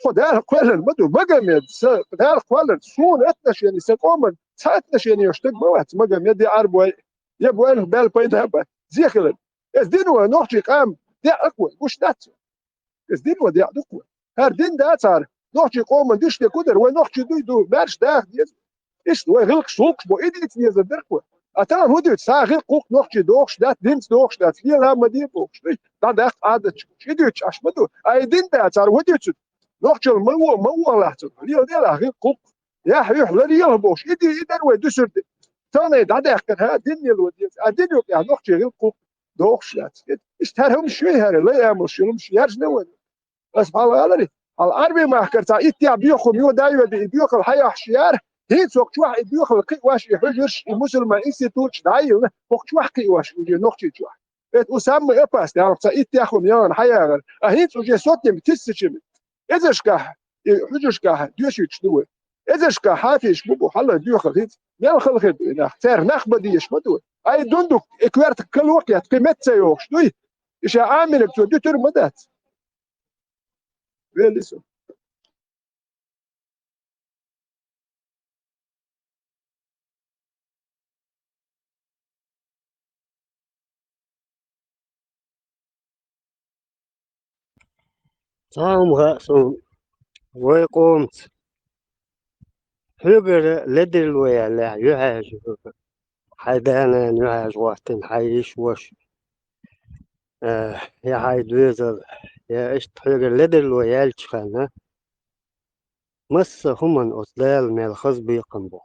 Тхо Дала кхоьллина ма ду, Магомед, сан Дала кхоьллина, суна отношени, сан къоман цхьа отношени йолуш стаг ма вац, Магомед я Ӏарбой, я бойнах баьлла пайда а бац, зе хилар. Эс дина вай нохчий къам, деа акхо, гуш дац. Эс дина вай деа дукха. ХӀара дина дац хӀара. Нохчий къоман диш де кудар, вай нохчий дуй ду, маьрша даха деза. Иштта вай гӀиллакхаш, гӀуллакхаш бо, и дийца дезар дара-кх вай. А тахана хӀун дуьйцу, цхьа гӀиллакх-гӀуллакх нохчий дохуш дац, динца дохуш дац, лела а ма де бохуш, дуй, дӀадаккха Ӏадатчу, и дуьйцуш Ӏаш ма ду. Ай дина дац хӀара, хӀун дуьйцу? Нохчалла ма во, ма вохалахь цунах, лела делахь гӀиллакх-гӀуллакх. Яхь юьхь ларъелахь бохуш, и ди, и дара вай дуьсур де. Тахана дӀадаьккхина, хӀа, дина лела вай деза. А дина юкъехь нохчий гӀиллакх-гӀуллакх дохуш дац. Иштта хӀара хӀумаш ю, хӀара лай амалш ю, хӀумаш яржина вайна. Ас хьалха алари, хьала Ӏарбийн махкара цхьа иттех боьха хӀума йо дӀайоьду, и боьхалла хьан яхьаш яра, хӀинца хӀокху чохь и боьхалла кхиош, и хьуьжарш, и мусульман институташ дӀайиллина, хӀокху чохь кхиош, уже нохчий чохь. Это у самый опасный, хьалха цхьа иттех хӀума яхана хьан яхара, а хӀинца уже сотнями, тысячами. Эзаршкахь, и хьуьжаршкахь доьшуьйтуш ду вай. Эзаршкахь хьафизаш бу-бу хьала доьхал хӀинца. Мел хала хир ду и нах? Цаьрга нах бан дезаш ма ду. Ай дундук, и коьрта кало кхетта, кхин метта ца йохуш дуй? И ша Ӏамийнарг цо дуьтур ма дац. Вели со. Цхьа хӀума хаьа суна вай къомца. Хьоьгара ледарло яьллехь, юьхьӀаьржа, хьайн да-нана юьхьӀаьржа гӀоттина, хьайн йиша-ваша, э, я хьайн доьзал, я иштта хьоьгара ледарло яьллачу хенна, масса хӀуманна оцу Дала мел хаза бекхам бо.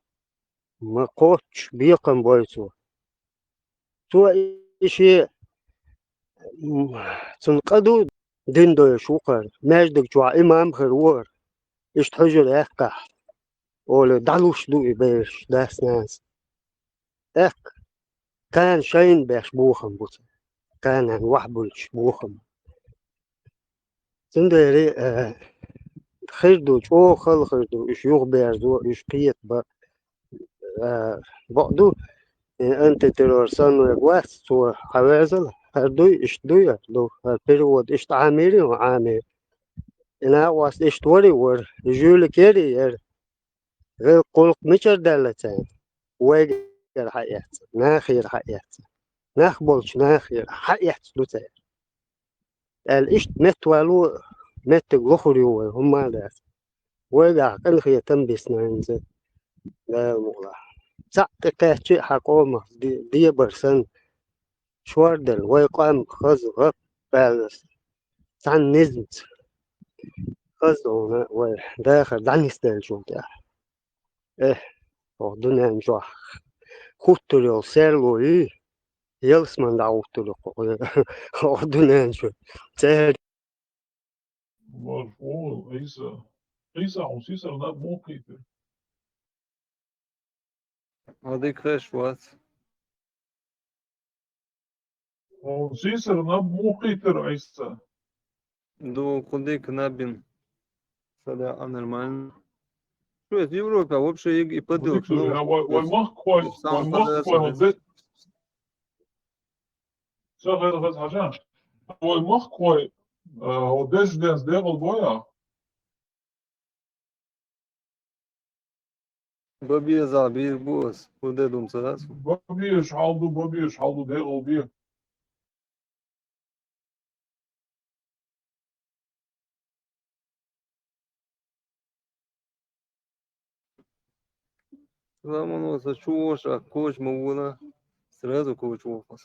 Ма кхоччуш бекхам бой цо. Цо и шен, м, цунна къа ду, дин дойуш ву хӀара, маьждиг чохь имам хир ву хӀара, иштта хьуьжар яьккхахь, олий, дӀалуш ду и бераш, дас-нанас. ТӀаккха кхана шайна беш бохам бу цо, кханан вахьа буьллуш бохам. Цундела, э, хир ду, чӀогӀа хала хир ду, уьш юхаберзо, уьш кхетабан, э, бакъ ду, э, антитеррор санна вац, цо хьан везала, хӀара дуй, иштта дуй, хӀара ду, хӀара перевод иштта Ӏамийра, хӀун Ӏамийра. И накъост иштта варий вара, и жуьлик ярий яра. Гӏулакх мичара даьлла царна? Вайгара хьаэцна, нахера хьаэцна. Нах болчу нахера хьаэцна ду цара. Аьлла, иштта меттавало, меттиг лохур ю вай, хӀумма а дац. Вайгахь къинхетам бисна хӀинца, Дала мукъалахь. Цхьаъ тӀекхаьчча а хьан къомах де-, дебар санна, шордала, вай къам хаза гӀап баьлла, цхьана низамца хаза хьуна вай дахар дӀанисделлачул тӀаьхьа. Эхь, хӀокху дуьнен чохь хӀуттур йолу серло юй, ялсаман дӀахӀуттур ю кху хӀокху дуьнен чу. Церан Марш вон, Ӏийса. Ӏийса, хьуна сийсара наб муха кхийтира? Хьо дика хезаш вац. Хьуна сийсара наб муха кхийтира, Ӏийса? Ду, кху дика наб йина. Садаъа нормально. Шу эс Европа вообще и, и поддержка, ну, вай, вай махкахой, вай махкахой, хьо де-, Ца хеза, хеза хьажа. Вай махкахой, а, хӀо деза денца декъал бой ахь? Бабеза бийр бу ас, хӀун де ду ца дац? Бабеш хьал ду, бабеш хьал ду, декъал бе. Ламан васа чу воша, коч ма вуна, сразу коч вофас.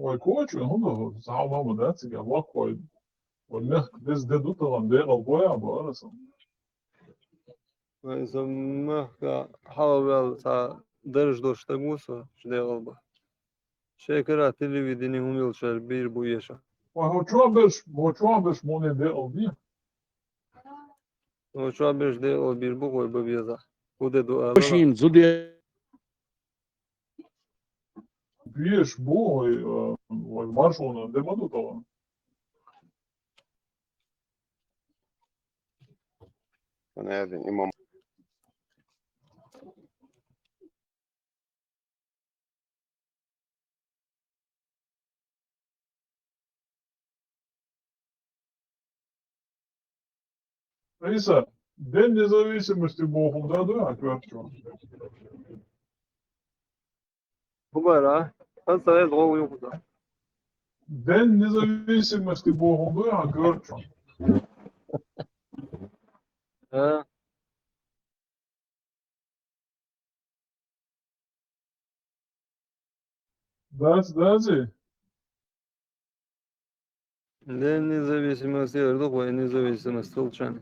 Вай коч, хӀунда, цхьа а ма дац, цига вакхой. Вай мехка деза де ду тахана, декъал бой а бара сан. Вай сан мехка хьалаваьлла цхьа дарж долуш стаг ву со, шу декъал бан. Шайн кара телевидение хӀума йолчара бийр бу эша. Вай хӀо чо берш, хӀо чо берш муне декъал бе? Хьо чо берш декъал бийр бу хой бабеза. ХӀун де ду ала? Машин зуде. Беш бу хой, э, вай маршона де ма ду тахана. Понятно, имам. Ӏийса, День независимости бохург да, да, а, коьртачу? ХӀун бара? Хан ца веза гӀо вуй хӀунда? День независимости бохург да, а, коьртачу? А? Дац, дац и? День независимости, эр ду вай независимость хилча.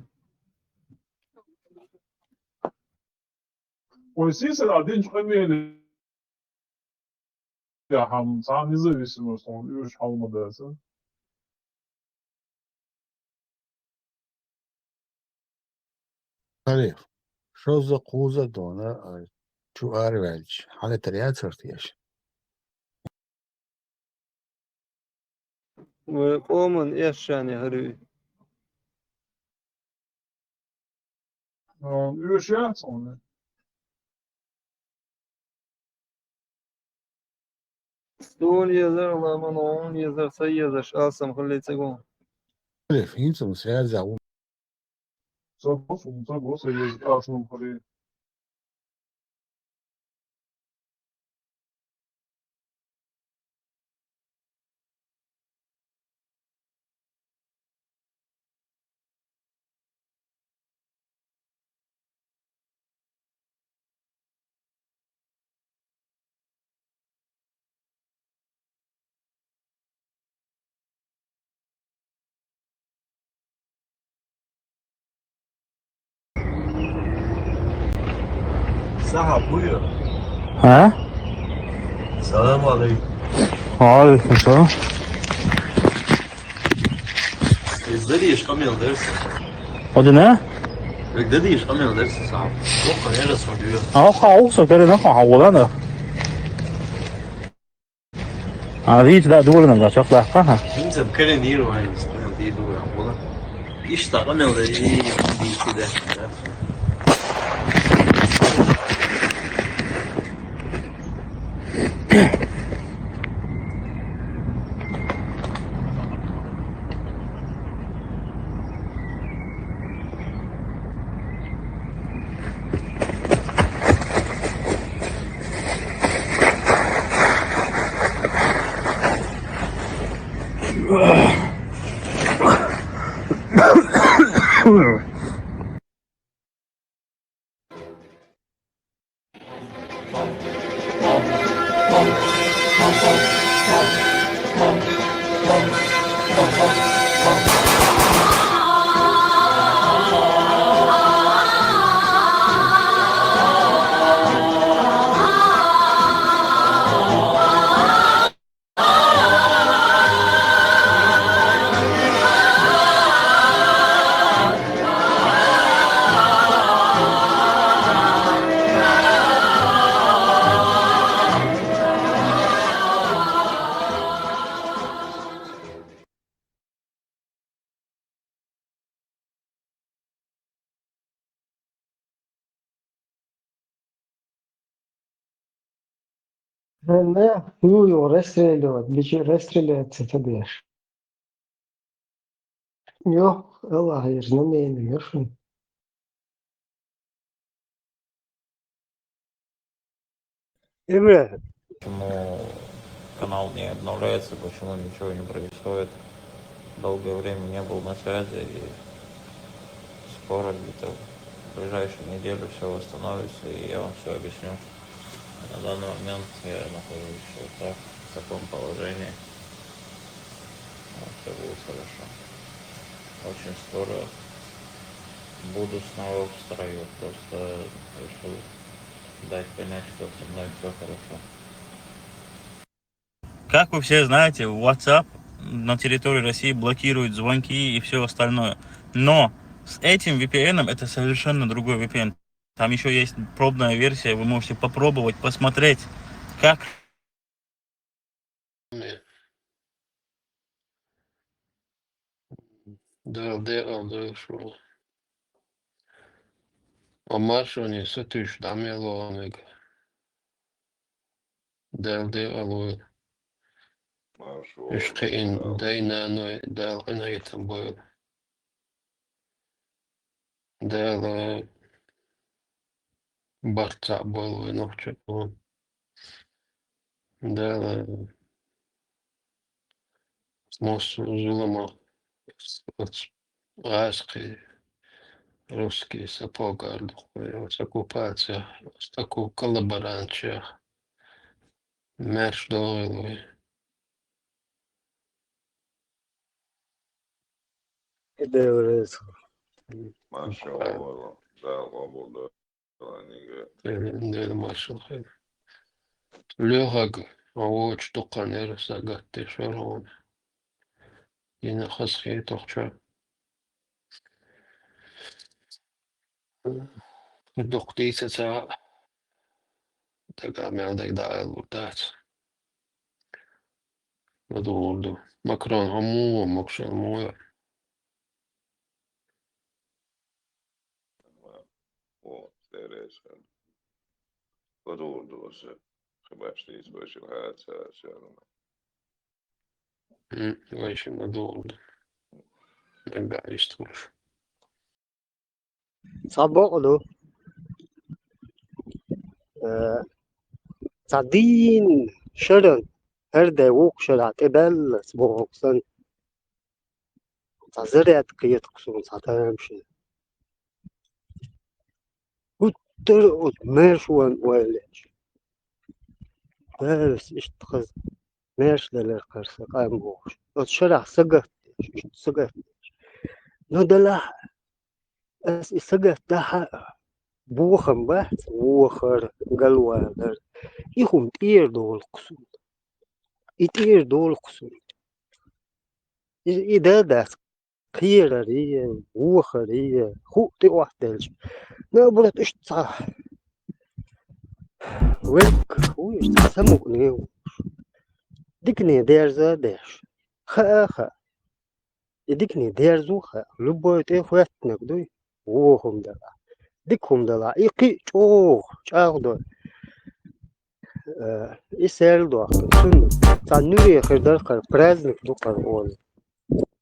Вай сийсара динчу къамеле я хьан цхьа независимость хьуна уьш хьалма дац. Халиф, шозза кхузза а дона, а, чу араваьлча, хьалатар яцара теша? Вай къоман эшшане хӀара ю. А, уьш яц хьуна? Суна езар, ламан вон езар, сан езаш, алсам хилли ца гон. Халиф, хӀинца ма саьрза ву. Ца гос, ца гос, еза алсам хилли. Сахьа, буя. А? Салам алейкум. Алейкум салам. Из дадиш камел дерс. Одина? Как дадиш камел дерс, сахьа. Ох, я смотрю. А, ох, а, ох, смотри, на, а, вот она. А, видите, да, дворы нам, да, чё, да, ага. Инца калинирование, стоит, и дворы, а, вот. Ишта камел да, и, и сюда, да. Эн, ну, его расстреливать, бичи расстреливать это дальше. Йо, Аллах, знамение, йо, шо. Эмре. Почему канал не обновляется, почему ничего не происходит. Долгое время не был на связи, и скоро, где-то в ближайшую неделю, все восстановится, и я вам все объясню. На данный момент я нахожусь вот так, в таком положении. Вот, все будет хорошо. Очень скоро буду снова в строю. Просто решил дать понять, что со мной все хорошо. Как вы все знаете, WhatsApp на территории России блокирует звонки и все остальное. Но с этим V P N это совершенно другой V P N. Там еще есть пробная версия, вы можете попробовать, посмотреть, как. Да, да, да, шо. А маршоне сатуш дамелонг. Дел де алой. Маршо. Ишкин дайнаной дел инайтам бой. Дела барца болу нохча бу. Дела мос зулама аски русский сапог ардук с оккупация, с окку-, коллаборанция. Мерш дойлы. Эдеврез. Машалла, да, лабуда. Дел машалла. Лёгаг, овоч туканер сагатты шорон. Ина хасхи тохча. Дохтица ца дага мелдег да эл урдац. Мадулду. Макрон аму, мокшел муя. О, сереса. Мадулду се. Хабашти из вачил хаца, всё равно. М, вачил мадулду. Дага истуш. Цхьа бокъ ду. Э, цхьа дийна шеран, хӀара дай вукху шера тӀебаьллалц бохург санна. Цхьа заряд кхетахь суна цхьа тамашийна. ХӀуттара оцу маьршонна ойла еш. Деррис иштта хаза маьрша делира кхара сан къам бохуш. Оцу шарахь сагатдеш, иштта сагатдеш. Но делахь а, ас и сагатдахь а, бохам бац, вохар, галвалар. И хӀума тӀера долу-кх суна. И тӀера долу-кх суна. И, и да дац. Кхерарий, вохарий, хӀуъа тӀе Ӏоттаделча. Наоборот, иштта цхьа верг ву, иштта цхьа самукъане ву. Дикане дерза а деш. Хаа а хаьа. И дикане дерзо а хаьа. Любой тӀе хӀоьттинарг дуй, вон хӀума далахь. Дика хӀума далахь. И кхин а чӀогӀа, чӀагӀдо. Э, и серладохку. Цунна цхьа нуьре хир дара хӀара, праздник ду хӀара олу.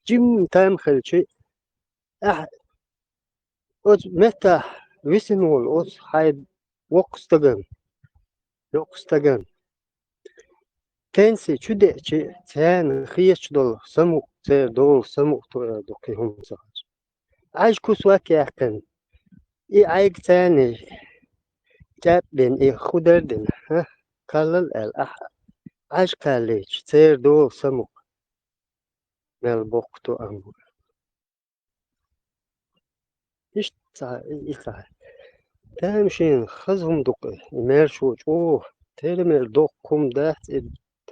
Жимма там хилчи, ахь оцу меттахь висина волу оцу хьайн воккха стагана, йоккха стагана. Пенси чу деачи, царна хеташ долу самукъа, церан долу самукъа тоьар ду кхин хӀума ца хаза. Ӏаж кусок яьккхина. И Ӏайг царна кӀаьпӀ бина, и ху дер дина, хӀа? Кхаллал аьлла, ахь Ӏаж кхаллича, церан дола самукъа мел боккха тоам бу. Иштта цхьа, и цхьа. Тамашийна хаза хӀума ду-кх и, и маьршо чӀогӀа, тера мел доккха хӀума дац и,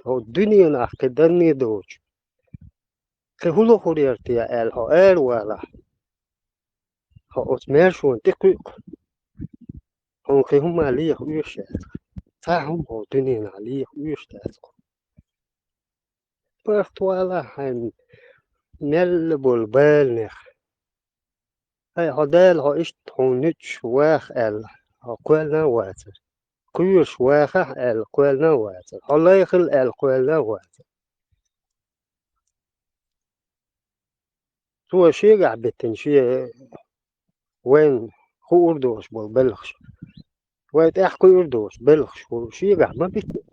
хьо дуьненахь кхин данне доцуш. Кхин хӀун лохур яра те аьлла, хьо ара валахь. Хьо оцу маьршонна тӀекхуьу-кх. Хьуна кхин хӀумма леха оьшуш яц-кх. Цхьа хӀума хьо дуьненахь леха оьшуш дац-кх. Барт валахь хьайна мелла болу баланех. ХӀай, хьо Дала хьо иштта хьуна нуьцкъаш ваха аьлла, хьо кхоьллина а вацара. Кхоьруш вахахь аьлла, кхоьллина а вацара. Хьо лай хила аьлла, кхоьллина а вацара. Цо шегахь биттина шен вайна хуур долуш болу белхаш. Вай тӀаьхьа кхуьур долуш белхаш ву шегахь ма биттина.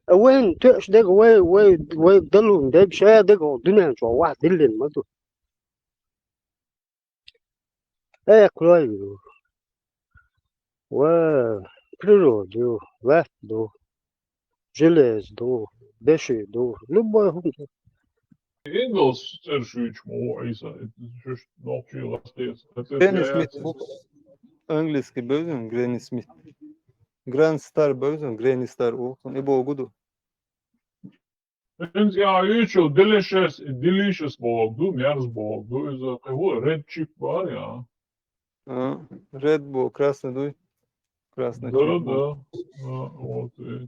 А вайна тоьаш дерг вай, вай, вай далун дерг ша дерг оха дуьнен чохь вахь диллина ма ду. Эккхалой ю. Ва, природа ю, латта ду, железо ду, деши ду, любой хӀума ду. Ингалс цӀераш юьйцуш ма ву Ӏийса, шуьш нохчий ластийца. Гренни Смит бу, английский бевзан, Гренни Смит. Гранд Стар бевзан, Гренни Стар у, и богу ду. ХӀинца а юьйцу, делишес, делишес боху ду, мерз боху ду, иза кхин хӀу, Red Chip бара, я? А, Red бу, красный дуй? Красный Да, Chip бу. Да. А, вот, и.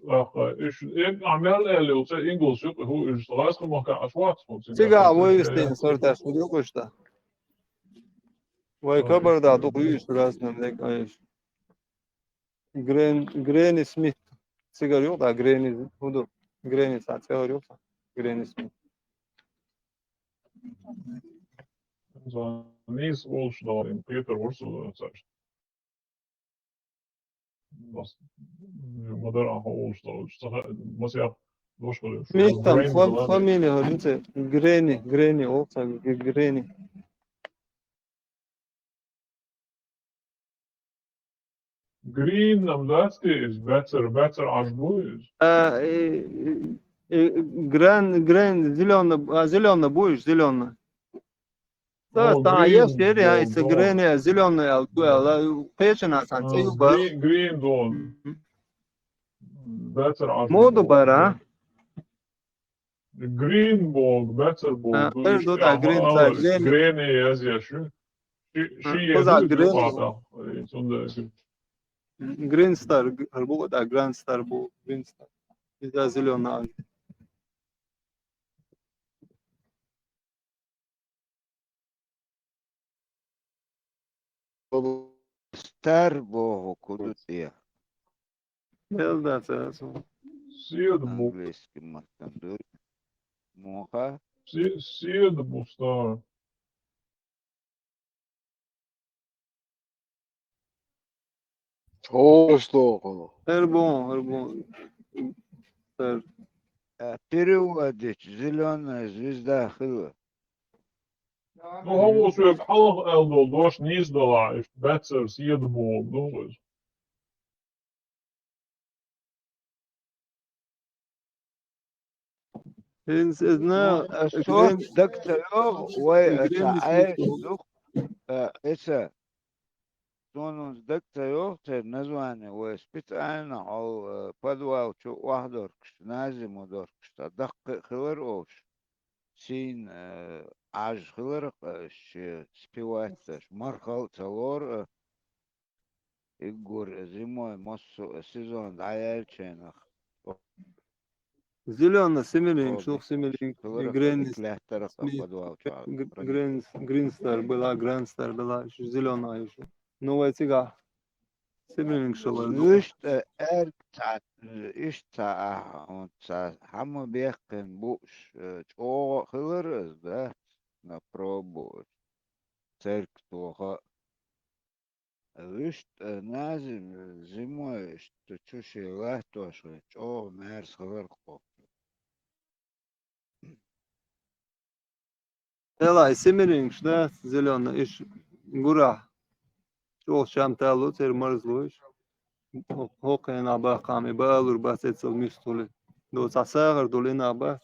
Аха, иш, э, а мел элли, оцу ингулс юкъа хӀу, иш гӀазкхи махка аш вац, оцу Цига ингулс вай юкъа вистина я. Сорташ хӀу юкъа ишта? Вай А, кабарда иш, дукъ юйш красный, дек айш. Грен-, Гренни Смит. Цигара юкъа, да, Гренни, хӀу ду? Гренни сан цӀе хӀара юкъа? Гренни Смит. Нийса олуш дара, им Петр вур со цаьршта. Бас, ма дара ахьа олуш дара, ца ха-, масех дош хилар. Смит там, Гренни фам-, была. Фамилия хӀара ца, Гренни, Гренни, о, ца, Г-, Гренни. Грин нам дац те иза, баьццара, баьццара Ӏаш бу иза? А, э, э, э, гран, гран, зелёный, а, зелёный бу иза, зелёный. Да, О, та грин еш ери, ай, бу, се да. Грени, зелёный ал, ду ал, а, кхечана сан, А, цӀе ю ба. Грин, грин ду. Мгм. Баьццара Ӏаш Моду бу. Бара? Грин бу, баьццара бу. А, ду эр иш ду, да, ахьа грин, ца, алар, грени. Грени яз яшу. Ши, А, ши коза еза грени. Ю бата. Эй, цунда. Грин Стар, г-, ар бу, да, Гранд Стар бу, Грин Стар. Иза зелёный ал. Стар боху куду тӀе. Мел дац аса. Седа бу. Английский маттан дуй. Муха? Се-, седа бу стар. Чёрт, что? Хер бу, хер бу. Стар. Э, переводить, зелёная звезда хила. Ну, хьо ву соьга хьалха аьлла долу дош нийса далахь, иштта баьццара седа боху ду иза. ХӀинца иза на Ну, э, грен-, сорт дага ца йогӀу, вай, э, ца гренни Ӏаьржа смысле. Ду, э, эца. Цунна дага ца йогӀу церан название, вай специально хьо, э, подвал чу охьадоркуш, назимо доркуш, ца даккхи а хилар олуш. Сийна, э, Ӏаж хилар, э, ши спевать деш, мархал а ца лору, э, иггур, э, зимой массо а сезон дӀаяьллачийнах. Зелёный Семилинг, Оба. Шух Семилинг, Хилар и Гренни лаьттарах Смит, подвал чу Г-, Грен-, Грин Стар была, Гранд Стар была, ещё зелёная ещё. Ну, вай цигахь Семилинг шо вай ду. Вуьшта, э, аьрга цхьа, иштта цхьа ахьа, хьуна цхьа хьама бехкина бууш, э, чӀогӀа а хилар ас дац, на пробовать. Церг тоха. Вуьшта, э, назим, э, зимой иштта чу шен латтош хилла, чӀогӀа мерза хилар кхо. Элай, семеренкаш дац, зелёный, иш гурахь. ЧӀогӀа чам талу, цер марзлу иш. ХӀокхуьнах баккхаме баалур бац эцал муьстули. До цхьа сагӀар долу инах бац.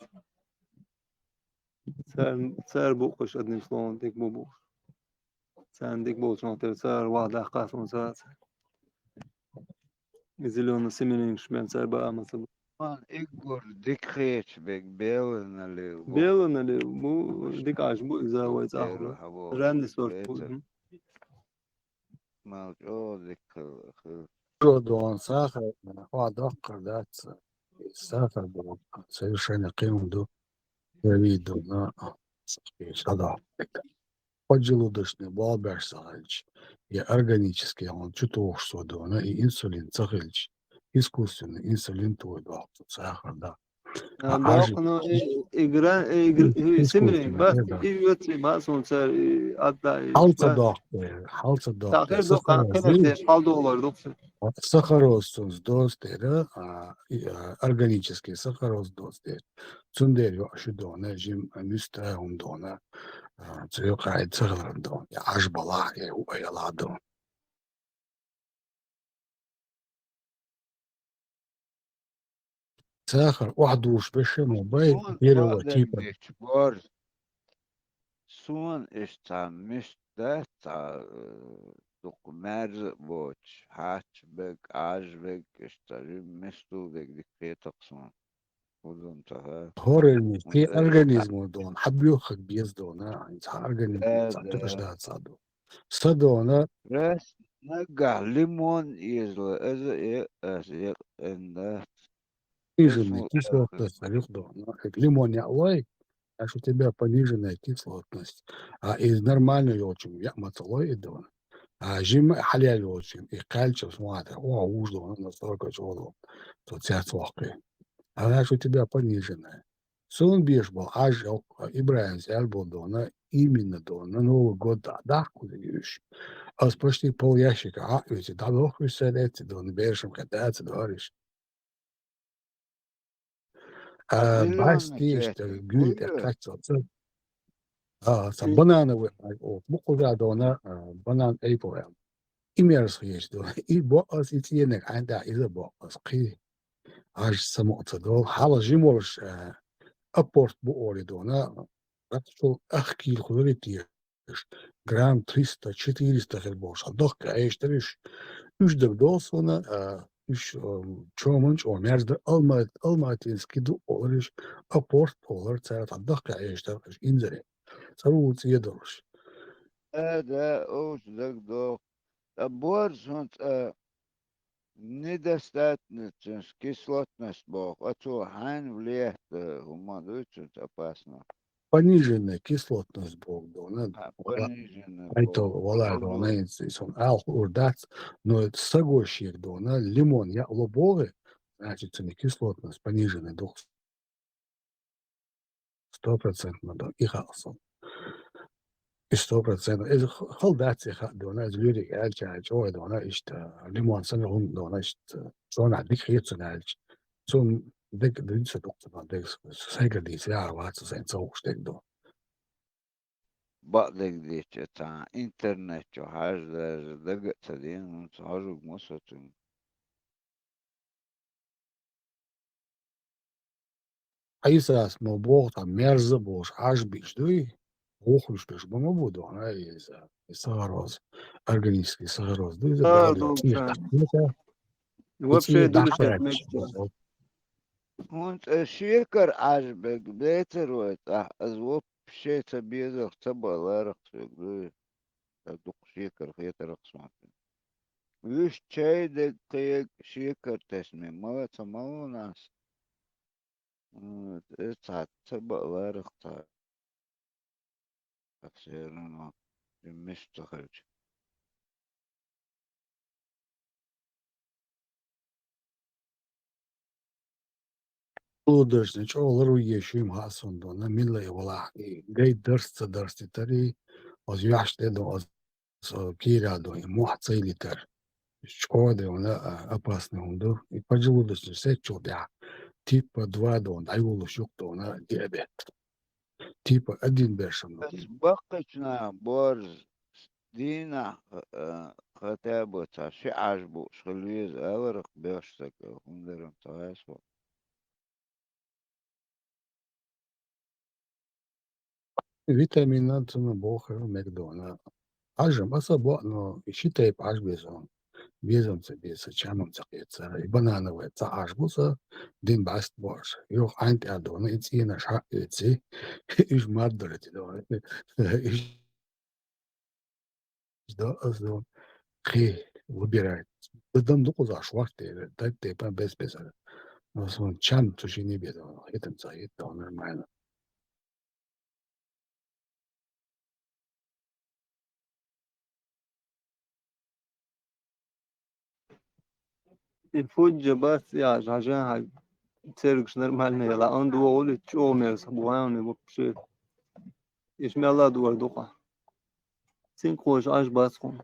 Цар, цар букъуш, одним словом, дика бу бу. Царна дика болчунах тера цара ваха даккха суна цаца. И зелёный семеренкаш бен цара баа ма ца бу. Ман эггур дика хеташ бег белла нале бу. Белла нале бу, дика Ӏаш бу иза вай цӀахь. Ранний сорт бу. Мал чӀогӀа дика хила. Чо дон сахар, хьо доккхар дац. Сахар бу, совершенно кхин ду. Я виду, на, сахар, сахар. Поджилудочный болх беш ца хилча, я органический, он чу тухуш со дона, и инсулин ца хилча, искусственный инсулин твой дохку, сахар, да. А, а, бакъ, ну, и, и гра-, и гр-, и искусственный, семринг, бас, да. И веци, бас, он цар, и атта, и хьалца бас. Дохку, хьалца дохку. Сахар дохку, сахар, хьалдолар дохку. Сахароз цунца доз тера, а, и, а, органический сахароз доз тера. Цундела йоӀ шу дона, жим муьста хӀума дона, а, цу йокъа ай ца хилар дона, я Ӏаж балахь, я у ай ала дона. Сахар охьадуш беша ма бай, суна первого типа. Борз. Суна иштта цхьа мист дац, цхьа, э, дукха маьрза а боцуш, хьач бег, Ӏаж бег, иштта жим мистул бег дика хетакх суна. Хоза ца хаьа. ХӀоренна, те организмо дона, хьан боьххаг беза дона, хьан цхьа организм, да, цхьа да. Туьаш дац цхьа дона. Са дона. Раз наггахь лимон изла, аза э, ас э, энда. Пониженная кислотность, а, юх дона. Лимон яа лой, значит, у тебя пониженная кислотность. А из нормально йолчун, я ма ца лой и дона. А жим хьалел йолчун, и кхаьлча смотри, о, уж дона, настолько чего дона. То цец вахкы. А значит, у тебя пониженная. Суна беш бо, Ӏаж, Ибрахимс аьлла бо дона, именно дона, Новый год да, дахку деш. Ас почти пол ящика, а, уьйци, дӀадохуьйту сан эцци дона, берашам кхетта ца дориш. А, зелёный басти, чай, что гуьйта буйла кхаччалца. А, сан банановый, а, о, букъужа дона, а, банан эйпо аьлла. И мерза хеташ дона. И бо ас, и цӀенаг, ан да, иза бо ас, кхи. Ӏаж самукъа ца дол. Хьала жим волуш, а, апорт бу ори дона. Ракчул ах кийла хуьлури тешаш. Грамм триста, четыреста хир болуш. Хьан дохка Ӏештариш. Уьш даг дол суна, а, уьш, ам, чоман чӀо мерза дар, алма-, алматинский ду олариш, апорт олар цара, хьан дохка Ӏештар, инзаре. Цару цӀе долуш. Э, да, уьш даг дол. Ткъа борз хӀунца, а, недостаточность, кислотность боху, а цо хьайна влиять, э, хӀума дуй цунца опасно? Пониженная кислотность боху дона. А, пониженная боху. Вала дона, сон алхур дац, но сагошек дона, лимон яа ло боху, значит, цуьнан кислотность пониженная доху. Сто процентов ма дан, и хаьа суна. И сто процентов. Иза х-, хала дац и хаьа дона, иза луьриг аьлча, чӀогӀа дона, иштта, лимон санна хӀума дона, иштта, чӀогӀа дика хета цунна аьлча. Цунна дика дуьйна ца дукха ца дона, дика сайгара дийца яхьар вац, сайн ца хууш дерг дона. Бакъдерг дийцча, цхьа интернет чу хьажа даже дага а ца дина, хӀунца хьожург ма со цуьнга. Ӏийсас ма боху, цхьа мерза а болуш, Ӏаж биъш дуй, вухуьш берш бан ма бу доху, ай, иза, и сахароз, органический сахароз дуй, иза. А, бахьана ду, тӀехь ца. Вообще и тӀехь дулуш дахьара мегаш ца. ХӀунца шекар Ӏаж берг бецар вай цӀахь, аз вообще ца безарх, ца бааларх соьга дуй. Ца дукха шекар хетарх суна. Вуьш чай дерг кхега шекар тесна, ма ца малунас. Вот, э, цхьа ца бааларх цхьа. Всё равно, и мишта ца хилча. Лудашна чӀогӀа лар ву ешим хаьа суна дона, милла и валахь, и гай дарс ца дарс титари, оз юьхьаш тӀе дон, оз со кийра дон, и мохь ца йилитар. ЧӀогӀа де вана, а, опасный хӀума ду. И поджелудочный сетчул тӀехь типа два дон, дӀайолуш юкъ дона диабет. Типа, один бершам. Ас баккхача наха борз дийнахь, а, хатаба ца ши Ӏаж бууш хила веза, аларах беш сага, хӀунда аьлча ца гӀайса ву. Витаминан цунна бохур мега дона. Ӏажам аса боа, но и ши тайпа Ӏаж беза. Безам ца беза, чамам ца кхетар. И банановый ца Ӏаж бу ца, дин баст бош. Юха Ӏайн тӀе дона, и цӀенаш хьаэци, иш маддарати дона. Иш да, аз дона. Кхи, выбирать. Дам дукхузаш вахте, так тайпа без беза. Но сон чам цу ши не беза. Хитам ца хит, то нормально. И фуджа бац, я, жажа, хай, цергаш нормально яла, он дуо ули чо мерз, буан вообще. Иш мела дуар духа. Цинкъош Ӏаж бац хун.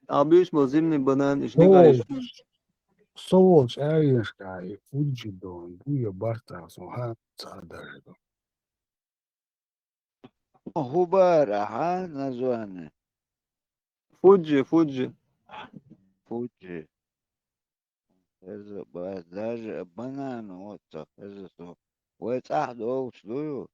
Абиш бо зимний банан, иш дигар иш. Со волча аьллашка, и фуджи дон, буя барта, со ха, ца даже дон. ХӀун бара, хьа, название? Фуджи, фуджи. Фуджи. Хеза ба-, даже банан вот ца хеза со. Вай цӀахь долуш ду ю?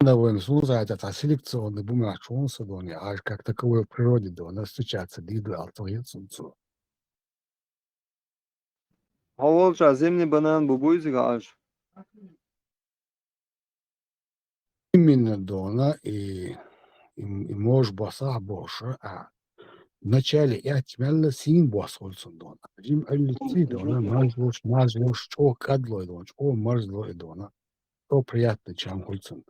На вайн сунза это та селекционный бумаг чун со дони, аж как таковой в природе дона, встречаться диду алтугит сунцу. Хьо волча зимний банан бу буй зига Ӏаж? Именно дона и, и, и мож босахь боша, а вначале эт мелла син бос хуьлцун дона. Жим аллици дона, мажлуш, мажлуш, чо кадлой дона, чо марзлой дона. То приятный чам хуьлцун.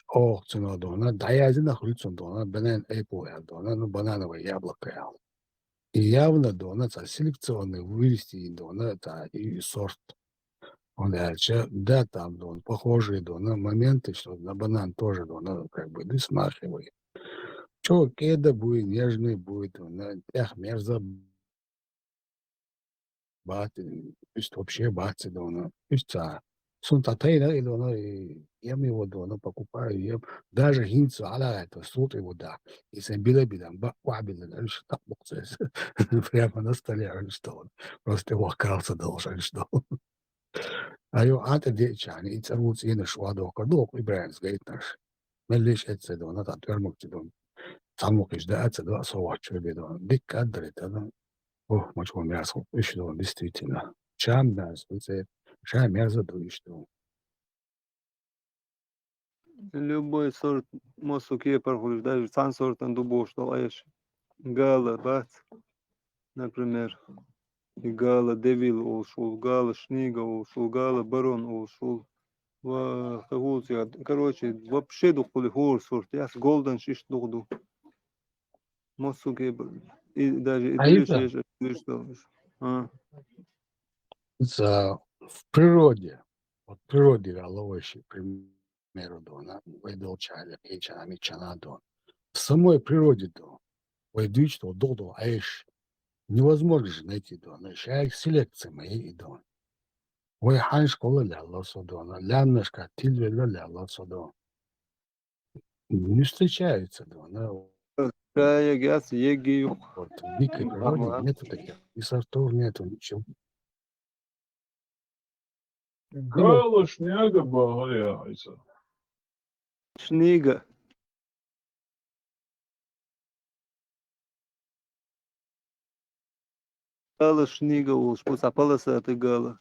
Ох, цуна дона, даязина хуьлцун дона, банан эйпу ял дона, ну, банановое яблоко ял. И явно дона, ца селекционный вывести дона, ца и сорт. Он дальше, да, там дона, похожие дона, моменты, что на банан тоже дона, как бы, да, смахивает. Чё, кеда будет, нежный будет, дона, эх, мерза бат, уьст вообще бат ца дона, уьст ца. Сун ца тайна и дона, и ем его дона, покупаю, ем. Даже хинца ала это, сут его да. И сэн биле билан, ба, ва билан, альш так боксес. Прямо на столе, альш дона. Просто его калца должен, что. Айо, ата де чани, и цару цина шуа дохка, дох, Ибрахим сгайтнаш. Меллиш эцце дона, та тёрмук чи дона. Цамук иш да, эцце дона, со вахчу бе дона. Дик кадре та дона. Ох, мач вон мясо, иш дона, действительно. Чам мясо, це, ша мясо ду иш дона. Любой сорт массо кепар хуьлуш, даже цхьана сортан ду бохуш долу айш. Гала бац, например, и гала девил олуш ву, гала шнига олуш ву, гала барон олуш ву. Ва хӀулця, короче, вообще дукхули хӀора сорт, яс голданаш иштта дукха ду. Массо кепар. И даже и Аида. Дуьйш, дуьйш, дуьйш долуш. А. За в природе, вот в природе ваьлла вай ши примеру дона, вай долча хьале, кхеча, миччана дона. В самой природе дона, вай дуьйчу дона, дукха дона, айш невозможно же найти дона, шайга селекция ма йи и дона. Вай хьан школа лелла со дона, ляннашка тилвелла лелла со дона. Не встречаются дона. Ша егас еги юкъ. Вот в дикой природе нету таких, ни сортов нету, ничего. Гала шнига бахьа я, Айса. Шнига. Гала шнига волуш бу, цхьа полосатый гала.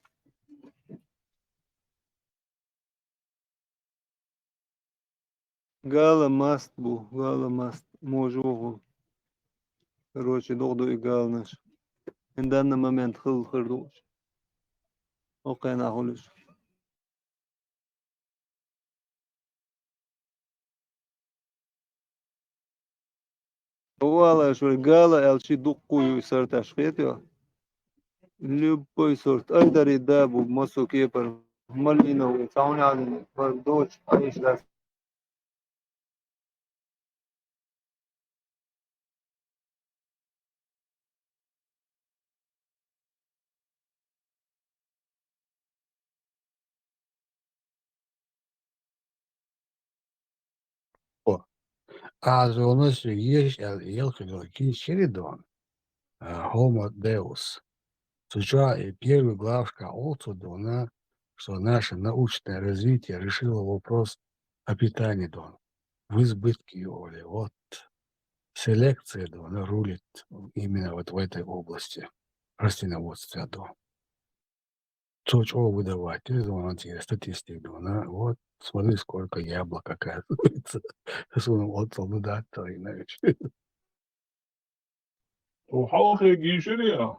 Гала маст бу, гала маст, можа воху. Короче, догӀу ду и галанаш. Ин данна момент хилла хир ду. Окхена хуьлуш. Валаш вай гала аьлла ши дуккху ю и сорташ хетайо. Любой сорт. Айдари да бу, массо кепар. Малиновый, цхьа хӀума аьлла, бар доцу, айш дац. Аз ванас вегеш аьлла, ялхи дола кийча хӀирий дона, а, Homo Deus. Цу чохь и первый главашкахь олу цо дона, что наше научное развитие решило вопрос о питании дона. В избытке её, олий. Вот. Селекция дона рулит именно вот в этой области, растениеводстве дона. Цо чӀогӀа выдавать, вон тебе статистика дона. Вот, смотри, сколько яблок, оказывается. Суна оццул ду дац, Ринаевич. Цо хьалхе гийшира я?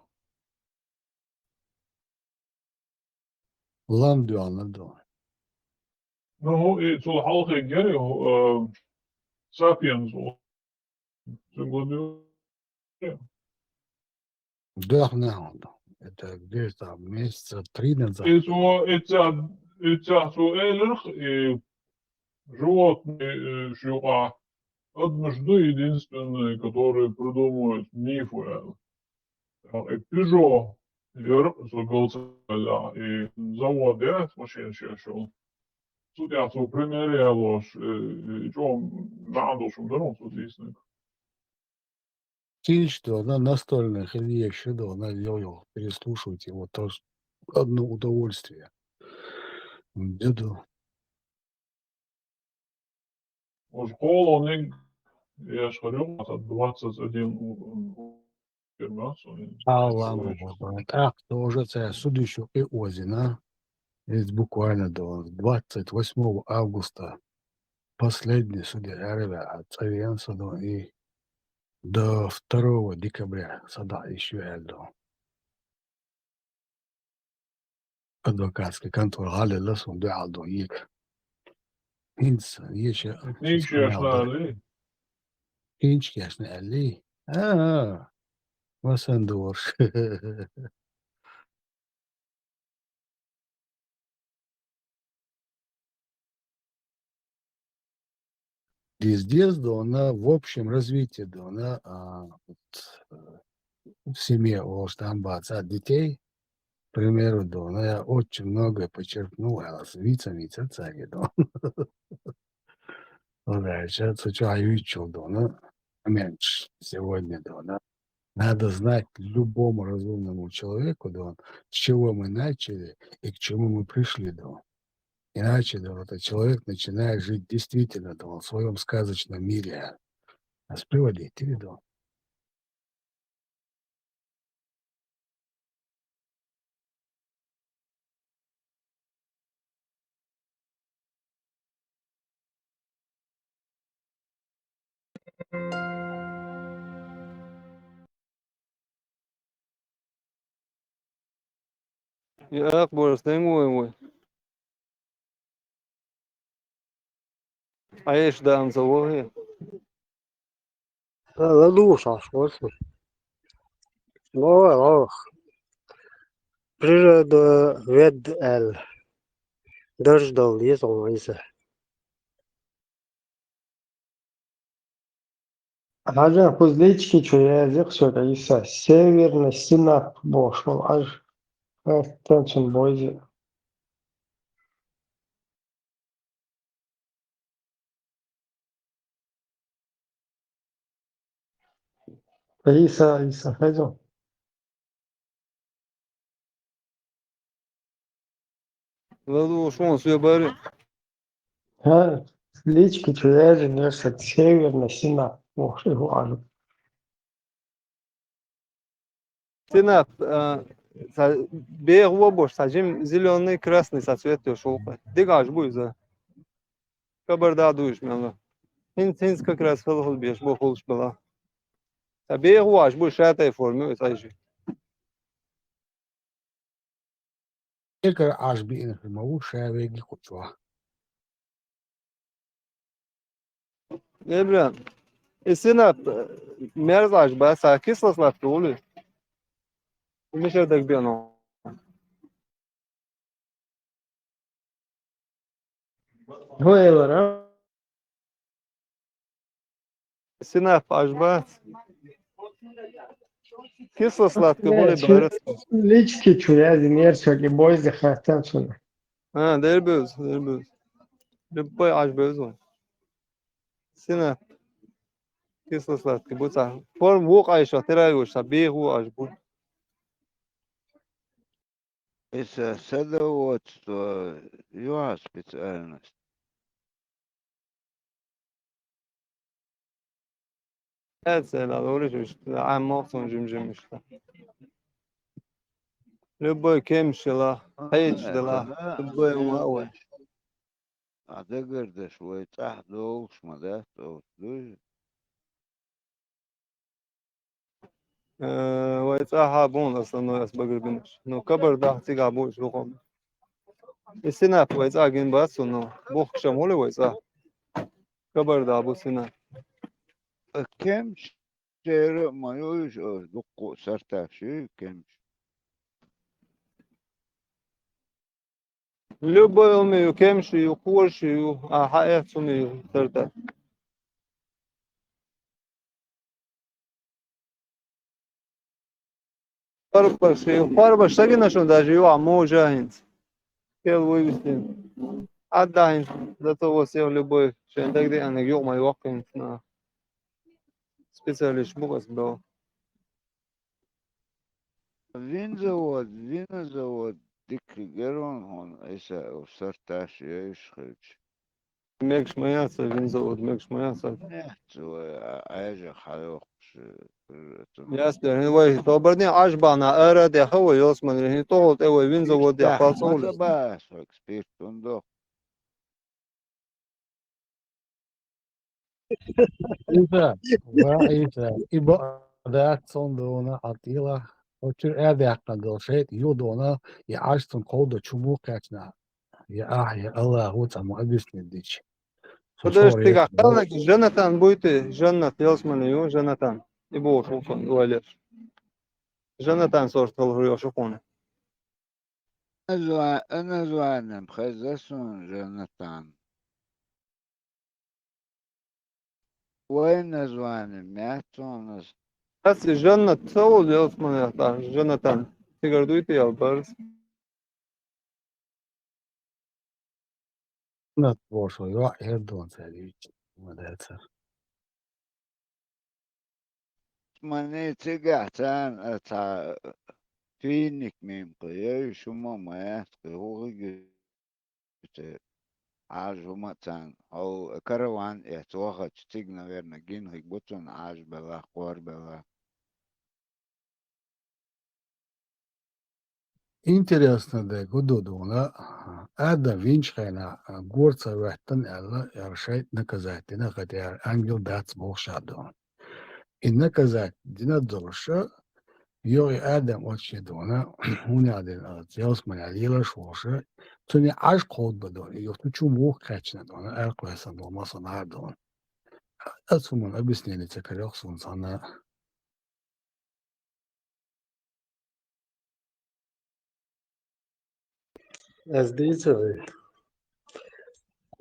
Лам доьлла ду. Ну, и цул хьалхе гера, э, Сапиенс. Дохна хьалха. Это где-то месяца три назад. И цо, и цо, и цо, цо элира, и животные, э, шуьга, адамаш ду единственные, которые придумывают мифы. И Peugeot яра, со галца, и завод яра, машина шаьш йолу. Цу тӀехь цо пример ялош, э, э, чӀогӀа маьӀна долуш хӀума дара цо дийцинарг. Кийча дона, настольный хилла дона, йо-йо, переслушивайте его, тоже одно удовольствие. Деду. Уж кхолониг еш хир ю, двадцать один у-, у-, у-, фирма, со-, Аллах Акбар. ТӀаккха тоже цара судишу и озина. Иза буквально до двадцать восьмого августа последний суд яра ваьа, цӀа веана со дона и до второго декабря садоӀуш ю аьлла дона. Адвокатский контора гӀаллелла суна дуьхьал дона ега. ХӀинца еша Книгаш еш нали? Книгаш еш нали? А, а, а. Васан дорш. Дез-дез дона, в общем развитии дона, а, вот, э, в семье, вот там баца детей, к примеру, дона, я очень многое почерпнул, а с вицами цаца дона. Ну, дальше, цу чохь юьйцучул дона, меньше сегодня дона. Надо знать любому разумному человеку, да, с чего мы начали и к чему мы пришли, да. Иначе, да, этот человек начинает жить действительно, да, в своём сказочном мире. А справедливо, да. Яа, Борис, ден вуй вуй. Айш дан за вуй. Ла душа шо су. Ло, ло. Природа вед эл. Дождал есть он, если. Хьажа, кхуза лички чу яздира со тӀе йиса. Северный Синап бохуш волу Ӏаж. Хьастан цунна бойзи. Йиса, йиса, хезо. Ладу, шун су бара. Ха, лички чу яздинера сан Северный Синап бохуш и хӀу Ӏажу. Синап, а, са бегӀа вон бохуш, са жим зелёный, красный, са цвет йолуш ву кху. Дика Ӏаж бу иза. Кабарда дуйш мелла. ХӀинца, хӀинца как раз хала-хала беш бу, хулаш бала. Са бегӀа вон Ӏаж бу, шатай форма ю иза Ӏажи. Экара Ӏаж биъна хир ма ву, ша веги кху чохь. Эбра, и Синап, э, мерза Ӏаж бац, а кисло-сладкий вули? Миша дагбено. ХӀун элира? Синап Ӏаж бац. Кисло-сладкий гули барас. Лички чу яздинера соьга, бойзи хаттан цунна. А, дербевз, дербевз. Любой Ӏаж бевз вай. Синап. Кисло-сладкий бу цхьа. Форма ву къайша, тера йош, цхьа беха ву аш бу. Иса садоводство юха специальность. Эцела лориш уж, амма сон жим-жим иштта. Любой кемшила, хейчдила, любой ума ой. А дагардаш вай цӀахь долуш ма дац, оцу дуй? Э, вай цӀахьа бу основной ас багарбинарш. Ну, Кабардахь цигахь бу уьш бухам. И Синап вай цӀа гин бац, ну, бухкашам хуьлу вай цӀа. Кабардахь бу Синап. Кемш шера а ма ю уьш, оцу дуккха а сарташ ю кемш. Любой уми ю, кемши ю, кхоши ю, а хьаэц уми ю, сарта. Парбаши ю, парбаш сагина шун даже ю, а мужа хӀинца. Кел вуй вистин. Адда хӀинца, зато во всех любой, шен дагадеаниг юкъ ма йоккхинца на. Специалист бу ас бо. Винзавод, винозавод дика гарон хьуна, айса у сарташ яйш хилча. Мегаш ма яц вай винзавод, мегаш ма яц вай. Нет, вай, а, айжа хьайохуш, э, э, Яс дер, хӀин вай тобарне Ӏаш бахьана ара а дехха вай, йолсманера, хӀин тӀогӀол тӀе вай винзавод дехха палц хьуна. Спирт ун дох. Иса, ва Иса, и бакъ дац цунна дуна хьан тӀела. Очур а даьккхина долу шайтӀа ю дуна, я Ӏаш цунна кховдо чу муха кхаьчна? Я ахь, я Аллаху цхьа ма объяснить дича. Подожди, цигахь кхалнаг Жаннатан буй те, Жаннат, ялсмани ю, Жаннатан. И бохуш ву сан, валеш. Жаннатан сорта хала хӀур йошу кхуна. Назва-, названием хеза суна Жаннатан. Вай названием яц суна. Ас и Жаннат ца волу, ялсмани яхта, Жаннатан. Цигара дуй те ял барз? Нат бошо, йоӀ, хӀердон цаьрга йича, ма дацара. Мане цигахь царна а цхьа финик мимкъа, яй, шу ма ма яц, кхин хӀу хига те, Ӏаж хӀума а царна, хьо караван эца вахача, цига, наверное, гина хиг бу цунна Ӏаж белахь, кхор белахь. Интересно дерг хӀу ду дуна, Адам винчу хенахь гора ца хӀоьттина аьлла, яра шайтӀа наказать дина, хотя ангел дац бохуш а дуна. И наказать дина долуша, йо и Адам оцу дуна, хӀунда аьлла дина, ялсмани лелаш волуша, цуьнан Ӏаж кховдабан дуна, и юхту чу муха кхаьчна дуна, аьркхойсан долу масал нахьар дуна. Ас хӀуманна объяснение ца карайо суна цхьанна. Ас дийца вай.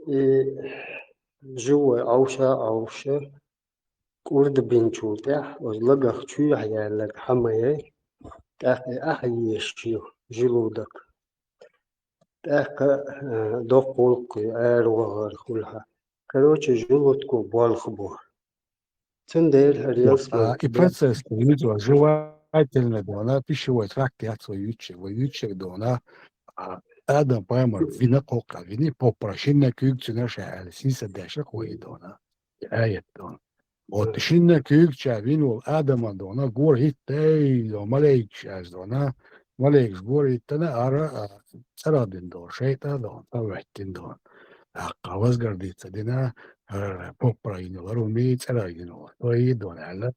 И живой Ӏовша, Ӏовша, кӀурда бинчул тӀаьхьа, оцу лагах чуьйхьа яьлларг хьа ма яй, тӀаккха и ахьа езаш ю, желудок. ТӀаккха, э, доккха гӀуллакх ю, ара вахар хуьлу хьан. Короче, желудко болх бу. Цундела хӀара ялсмани. А, и процесс, жевательный дуна, пищевой тракт яц вай юьйцуш, вай юьйцуш дуна, а, Адам пайхамар вина кхоккха, вини поппара, шинна куьйга цуьнан ша аьлла, сийсара дешах вай дуна. И аят дуна. Вот шинна куьйгача вина волу Адаман дуна, гора хӀиттай, малайкаш аьлла дуна, малайкаш гора хӀиттана, ара, а, цӀарах дина долу шайтӀа дуна, тӀе хӀоьттина дуна. ТӀаккха вазгар дица дина, а, поппара йина лару ми цӀарах йина волу. Той дуна аьлла.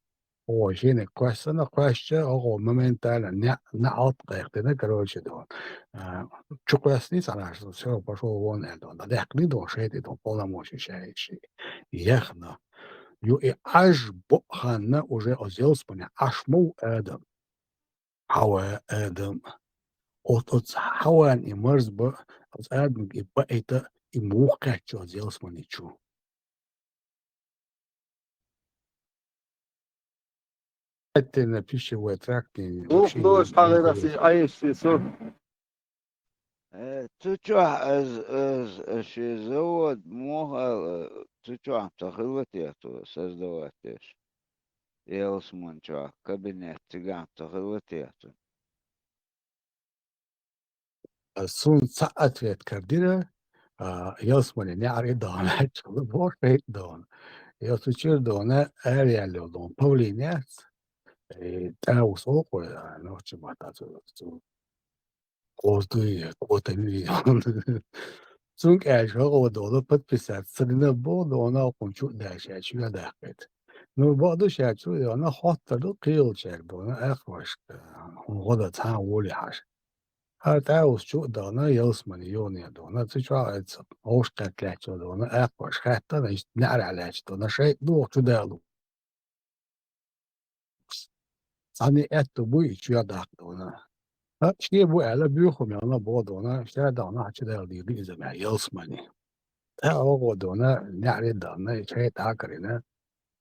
О, шинниг кхоьссина, кхоьссича, оха моментально неӀ, неӀалт кхайкхина, короче, дуна. А, чу кхоьссина цхьана, всё, пошёл вон, аьлла дуна. Даьккхина дуна, шайтӀа дуна, полномочия шаьш. Яхна. Ю и Ӏаж бакъ ханна уже оцу ялсмане Ӏаш ма ву Адам. Хьава Адам. Оцу, оцу Хьаван и марз бан, оцу Адамга и баийта, и муха кхаьчча оцу ялсмани чу. Хьеттина пищевой тракт. Ух, вообще дош не хьагӀира хьоьгуш. Ай, ши сур. Э, цу чохь аз, аз, аз шен завод муха ала, цу чохь ца хилла те тхо создавать деш? ялсамани чохь кабинет цигахь ца хилла те цуьнан? Суна цхьа ответ кара дира, а, ялсамани неӀаре догӀна, хӀаьта боху шайтӀа догӀна. Я цу чуьра догӀна, ара яьлла йолу догӀна, павлин яц, э, тӀаус олу-кх вай, а, нохчийн маттахь цу, цу кхоза дуй, кхо тайна дуй. Цунна кӀаьржа хӀокхо догӀна, подписаться ца дина боху догӀна, хӀокхунна чу а даьлла ша чу а даккхийта. Ну, бакъду ша чу а догӀна, хоттур ду кхелачаьрга догӀна, акхаршка, хӀун гӀо дан цхьа а волий хьажа. ХӀара тӀаьхьа чу а дахана, ялсамани йогӀу дона, цу чохь а ца вовшахкхетта лаьттачо дона, акхарш хаьттина, иштта неӀарехь лаьттачу дона, шайтӀа доху чу далу. Цхьанна аьтту буй и чоь даккха дона. ХӀаъ, шен бу аьлла, буьйху мелна бо дона, ша дахана хьан чу дала дийр ду иза мел ялсамани. ТӀаьхьа гӀо дона, неӀаре а дахана, шайтӀа а карийна,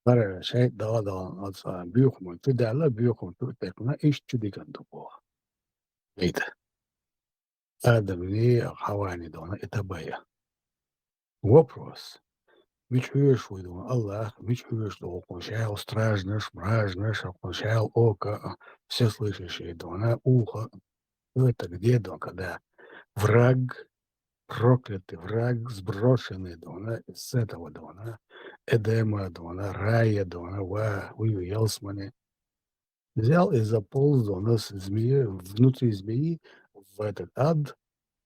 хӀара шайтӀа даха дахана, оцу буьйху ман чу даьлла, буьйху ман чу а текхна, иштта чу дигана ду боху. Вайта. Адамний, Хьаваний дона и табайа. Вопрос. Мича хьоьжуш ву дона Аллах, мича хьоьжуш ду хӀокхунна шаьлла стражнаш, мражнаш, хӀокхунна шаьлла око, всеслышащий дона, ухо, это где дона, когда враг, проклятый враг, сброшенный дона, с этого дона, Эдема дона, рая дона, ва, уй, ялсамани. Взял и заполз дона с змеей, внутри змеи, в этот ад,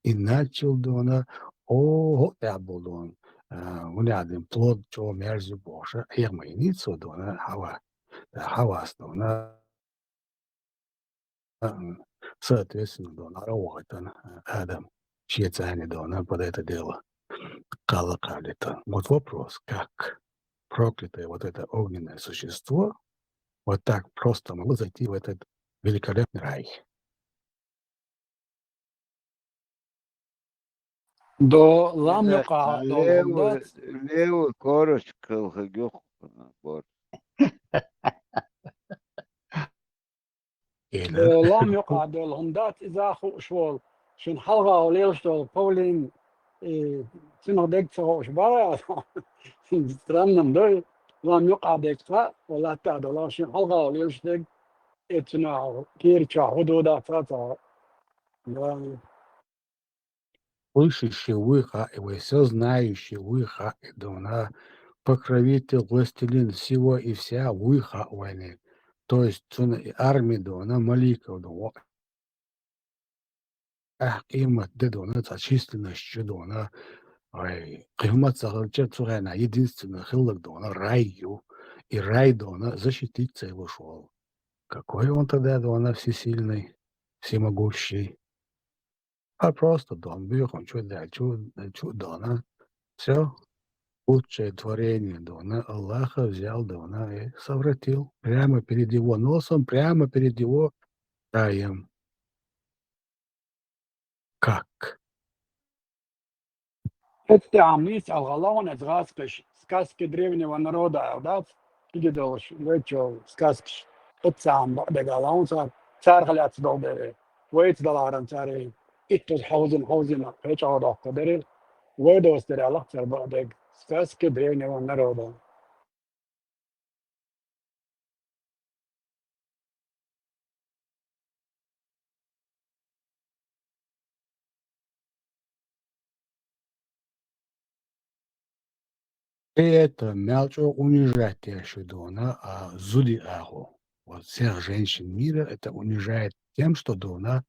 и начал дона, о, хӀокху тӀехь болу дона, а, хӀун яхьа дина, плод чӀогӀа мерза ю бохуш, хьеха ма йиний цо дона, Хьава, Хьавас дона, а, соответственно, дона, хьара а вахийтина, а, Адам, шен цӀарна дона, под это дело, кхалла кхаллийтина. Вот вопрос, как проклятое вот это огненное существо вот так просто могло зайти в этот великолепный рай. До лам юкъа долу хӀума дац. Левый корочка хилла хиг юкъа бор. Э, лам юкъа долу хӀума дац, иза хууш волу. Шуна хьалха лелаш долу павлин, э, цунах дерг ца хууш бара. Странно ду, лам юкъа дерг цкъа, латта долу, шуна хьалха лелаш дерг, э, цунах кийра чохь хӀун ду дац, ца, ца. Слышащий вуй хаьа, вай сознающий вуй хаьа дона, покровитель, властелин всего и вся вуй хаьа вайна. То есть цунна и арми дона, маликов дона, ахь къемат де дона, цхьа численность чу дона, ай, кхин хӀума ца хилча, цу хенахь единственный хилларг дона, рай ю. И рай дона, защитить ца йолуш волу. Какой он тогда дона, всесильный, всемогущий? А просто дона, буьйху ман чу даьлла, чу, чу а дахана. Всё. Лучшее творение дона, Аллаха взял дона и совратил. Прямо перед его носом, прямо перед его раем. Как? ХӀетте Ӏамийца алгӀа лаьхьна эцу гӀаскхаш, сказки древнего народа аьлла дац, кхидӀа долуш, вайчу сказкаш, оццахьа бакъдерг лаьхьна цара, царах лаьцна долу дерриг. Вайца даларан цара иттаза хьовзина, хьовзина, кхечӀагӀа доккху дерриг. Вай доцу дерриг лаьхьа цара бакъдерг. Сказки древнего народа. И это, мел чӀогӀа унижать деш ю дона, а, зуди агӀо. Вот всех женщин мира это унижает тем, что дона,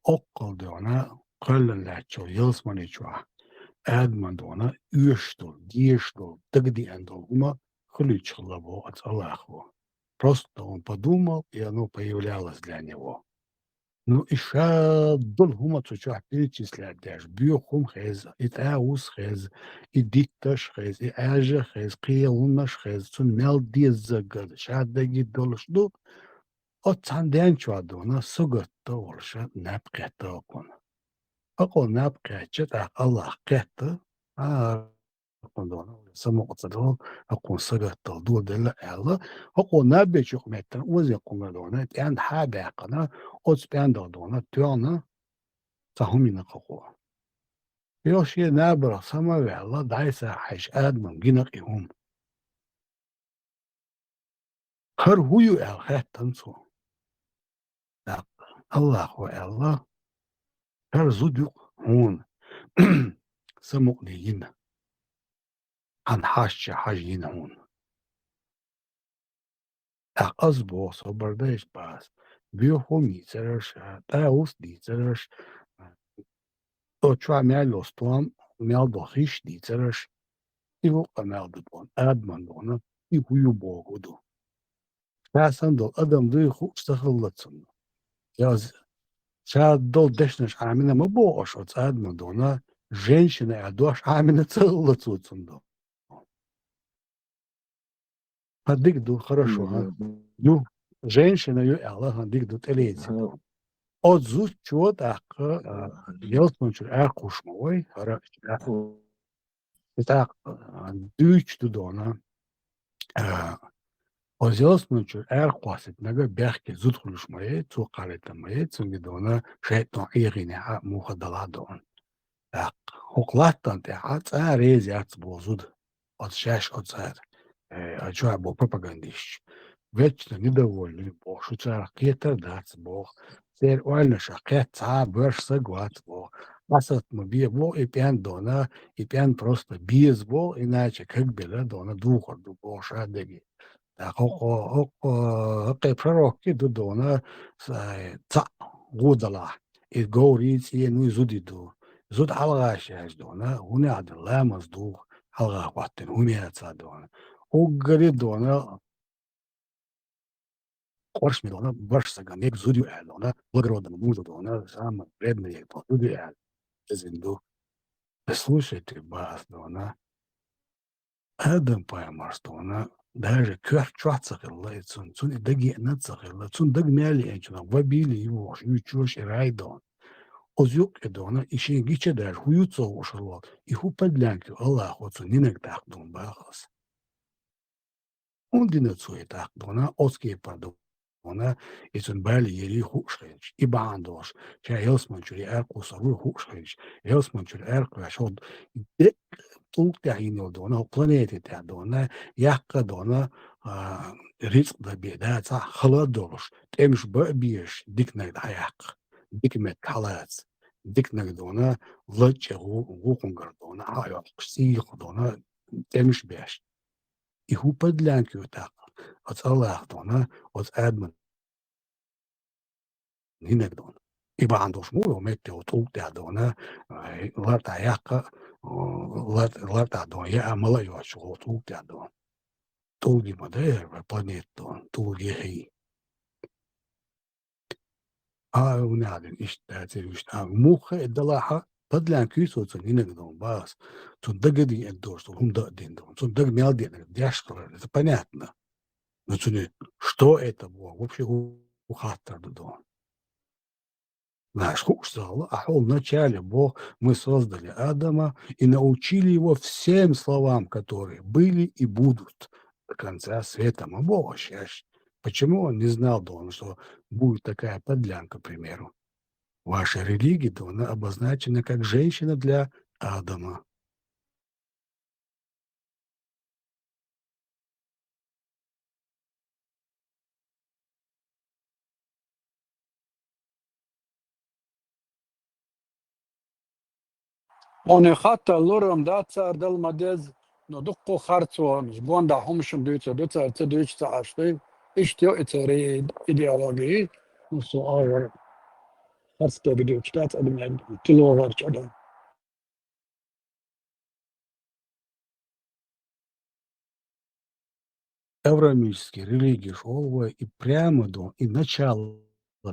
оккхал дона, кхоьллина лаьттачу ялсамани чохь, Адаман дона, оьшуш долу, дезаш долу, дагадеана долу хӀума хуьлуьйтуш хилла боху оцу Аллахо. Просто он подумал, и оно появлялось для него. Ну, и ша долу хӀума цу чохь перечислять деш, боьха хӀума хеза, и тӀаьхьа хеза, и дитташ хеза, и Ӏаьржа хеза, кхин хӀуманаш хеза, цунна мел деззарг а, ша дагийта долуш ду, оцу цхьана ден чохь дона, сагатта волуша наб кхетта окхунна. Хьакъо наб кхаьчча, тӀаккха Аллах кхетта, а, хӀокхунна дона, самукъа ца долу, хӀокхунна сагатдала доладелла аьлла, хӀокхо наб бечу юкъаметтана озен кхунгара дона, пӀенда хьа а баьккхина, оцу пӀендах дона, тоьхна, цхьа хӀума йина хӀокхо. Йо, шен набарах сама а ваьлла, дӀасахьаьжча, Адаман гина и хӀума. ХӀара хӀу ю аьлла хаьттина цо. ТӀаккха АллахӀо аьлла: хӀара зуда ю-кх хьуна, самукъане йина, хьайна хьаьжча хьажа йина хьуна. ТӀаккха аз боху, собар дай, бах аз, боьха хӀума йийцараш, тӀаус дийцараш, оцу чохь мел йолу стом, мел долу хиш дийцараш, и хӀу къамел ду дона, Адаман дона, и хӀу ю боху ду. Ша санна долу адам дуй хууш ца хилла цунна. Я ша долу дешнаш Ӏамийна ма боху аша оцу Адаман дона, женщина аьлла дош Ӏамийна ца хилла цо цунна дона. ХӀан, дика ду, хорошо, хӀан. Мгм. Ю, женщина ю аьлла, хӀан, дика ду, тӀелеци. Ага. Оцу зудчо тӀаккха, а, ялсаманчуьра аьркхуш ма вай, хӀара, и тӀаккха, а, дуьйцуш ду дона. А, оцу ялсаманчуьра аьркхоссийта нагахь бехке зуда хуьлуш ма яй, цо кхарийта ма яй, цуьнга дона шайтӀано Ӏехийнехь а муха далахь дона. ТӀаккха хӀокху латтана тӀехь а цкъа а реза яц боху зуда. Оцу шаьш оцара, э, а чохь боху пропагандисташ. Вечно недовольны боху, шу царах кхетар дац боху. Церан ойланашах кхетта цхьа а боьрша саг вац боху. Хьасат ма бе боху, и пӀен дона, и пӀен просто беза боху, иначе как бела дона духар ду боху ша дерриге. ТӀаккха хӀокху, хӀокху, хӀокху пророкий ду дона, са-, цхьаъ гӀо далахь. И говрий, цӀенуй, зудий ду. Зуда хьалагӀаш яьлча дона, хӀунда аьлла ламаз ду, хьалагӀа хӀоттийна хӀума яц дона. Уггаре дона, къорш ма дона, барш сага мега зуда ю аьлла дона, благородному мужу дона, самый вредный дона зуда ю аьлла. Иза ду. Слушайте, бах аз дона. Адам пайхамарс дона, даже коьрта чохь ца хилла и цунна, цунна и дагеана ца хилла, цунна дага мел еанчунах ва бийла ю вохуш, юьйцуш и рай дона. Оцу юккъе дона, и шен гича даже хӀу ю ца хууш хилла, и хӀу подлянка ю АллахӀо цунна йинарг тӀаккха дона, бах аз. ХӀунда дина цо и тӀаккха дона, оцу кепара дона, и цунна бала ерриг хууш хилча, и бахьана долуш, ша ялсаманчуьра аьркхуссур ву хууш хилча, ялсаманчуьра аьркхоьхьуш, хӀокху деккъа тӀулг тӀехь йина йолу дона, хӀокху планете тӀехь дона, яккха дона, а, рицкъ дан бен дацахь, хала а долуш, тӀемаш бан а безаш, диканиг дӀаяккха, дика меттиг хьалаца, диканиг дона, лачкъа гӀу-, гӀукхунгара дона, хьайоккхуш, сийха дона, тӀемаш беш. И хӀу подлянка ю тӀаккха, оцу АллахӀа дона, оцу Адаман йинарг дона. И бахьана долуш ма ву метте хӀу тӀулг тӀехь дона, лар тӀехь яккха, лар, лар тӀехь дона, яа мала а йоцуш хӀу тӀулг тӀехь дона. ТӀулгий ма дай хӀара вай планета дона, тӀулгий хӀий. А, хӀунда аьлла иштта дацара, иштта а, муха а далахь, подлянка ю цо цунна йинарг дона, бах аз. Цунна дага а дина долуш долу хӀума дан а дина дона. Цунна дага мел деанарг деш хилар, это понятно. Но цунна что это было? Вообще хӀу хаттар ду дона. Нах хууш ца хилла, а хьо вначале боху: «Мы создали Адама и научили его всем словам, которые были и будут до конца света». Ма боху шаьш. Почему он не знал, дона, что будет такая подлянка, к примеру? Ваша религия, дона, обозначена как женщина для Адама. Хьуна хаттар лурам дац цара дала ма деза, но дуккха харцонаш, гондахь хӀуманаш дуьйцур ду цара, ца дуьйцуш ца Ӏаш дуй. Иштта йо и церан идеологи, ну, со агӀор харц дерг дуьйцуш дац адамега, тилогӀарчу адам. Авраамические религии шолгӀа и прямо дона, и начало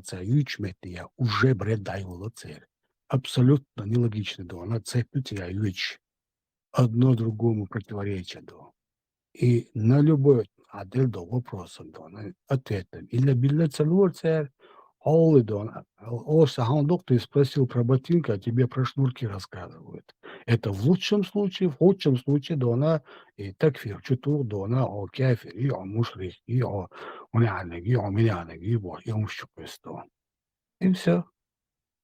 цара юьйцучу метте я уже бред дӀайолла церан. Абсолютно нелогично дона, цепь ю церан юьйцуш. Одно другому противоречие дона. И на любой ответ до вопроса дона, ответом. Илла билла ца лора цара, хьолли дона. Оша хьуна дукха ты спросил про ботинки, а тебе про шнурки рассказывают. Это в лучшем случае, в худшем случае дона, и такфир чу тух дона, о кафир, и о мушрик, и о унянаг, и о минянаг, и бо, и о мушчуквис дона. И всё.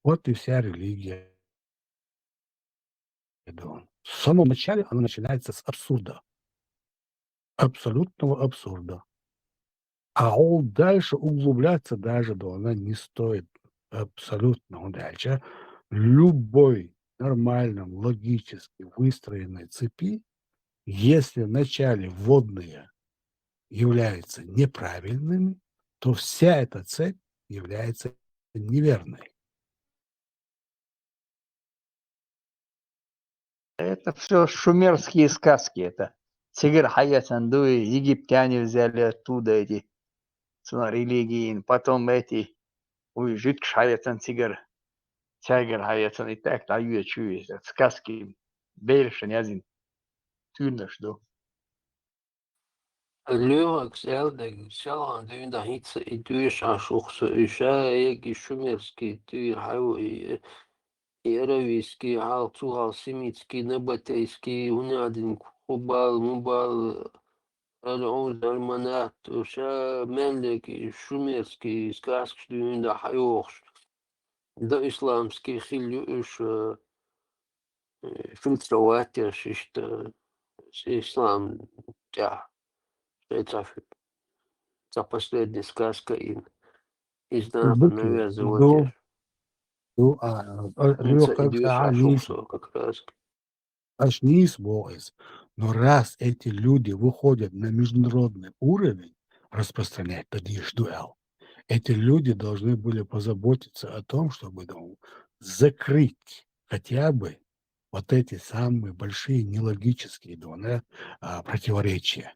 Вот и вся религия. В самом начале она начинается с абсурда. Абсолютного абсурда. А вот дальше углубляться даже, да, она не стоит абсолютно. Он дальше любой нормальном, логически выстроенной цепи, если вначале вводные являются неправильными, то вся эта цепь является неверной. Это все шумерские сказки. Это цигар хаяцан дуи, египтяне взяли оттуда эти цуна религии, потом эти уй жидкш хаяцан цигар, цайгар хаяцан и так далее. Чуи, это сказки больше не один. Тюнаш ду. Лёгакс элдег, селан дюйнда хитса и дюйш ашухса, и ша еги шумерский дюйр хайу, и, и аравийский, хал цугал семитский, набатейский, унядин кубал, мубал, ару, зарманат, ша меллеги шумерский сказкаш дюйнда хайохш. Да исламский хилю уш, э, фильтровать еш ишта ислам тя. Шеца фи-, за последняя сказка ин. Из нахуй Быки, навязывать ну, еш. Ну, а, а, Ин ну, ца как идёшь а, не ашухса как раз. Аж не испугайся. Но раз эти люди выходят на международный уровень, распространять, то есть дуэл, эти люди должны были позаботиться о том, чтобы, ну, закрыть хотя бы вот эти самые большие нелогические, да, а, противоречия.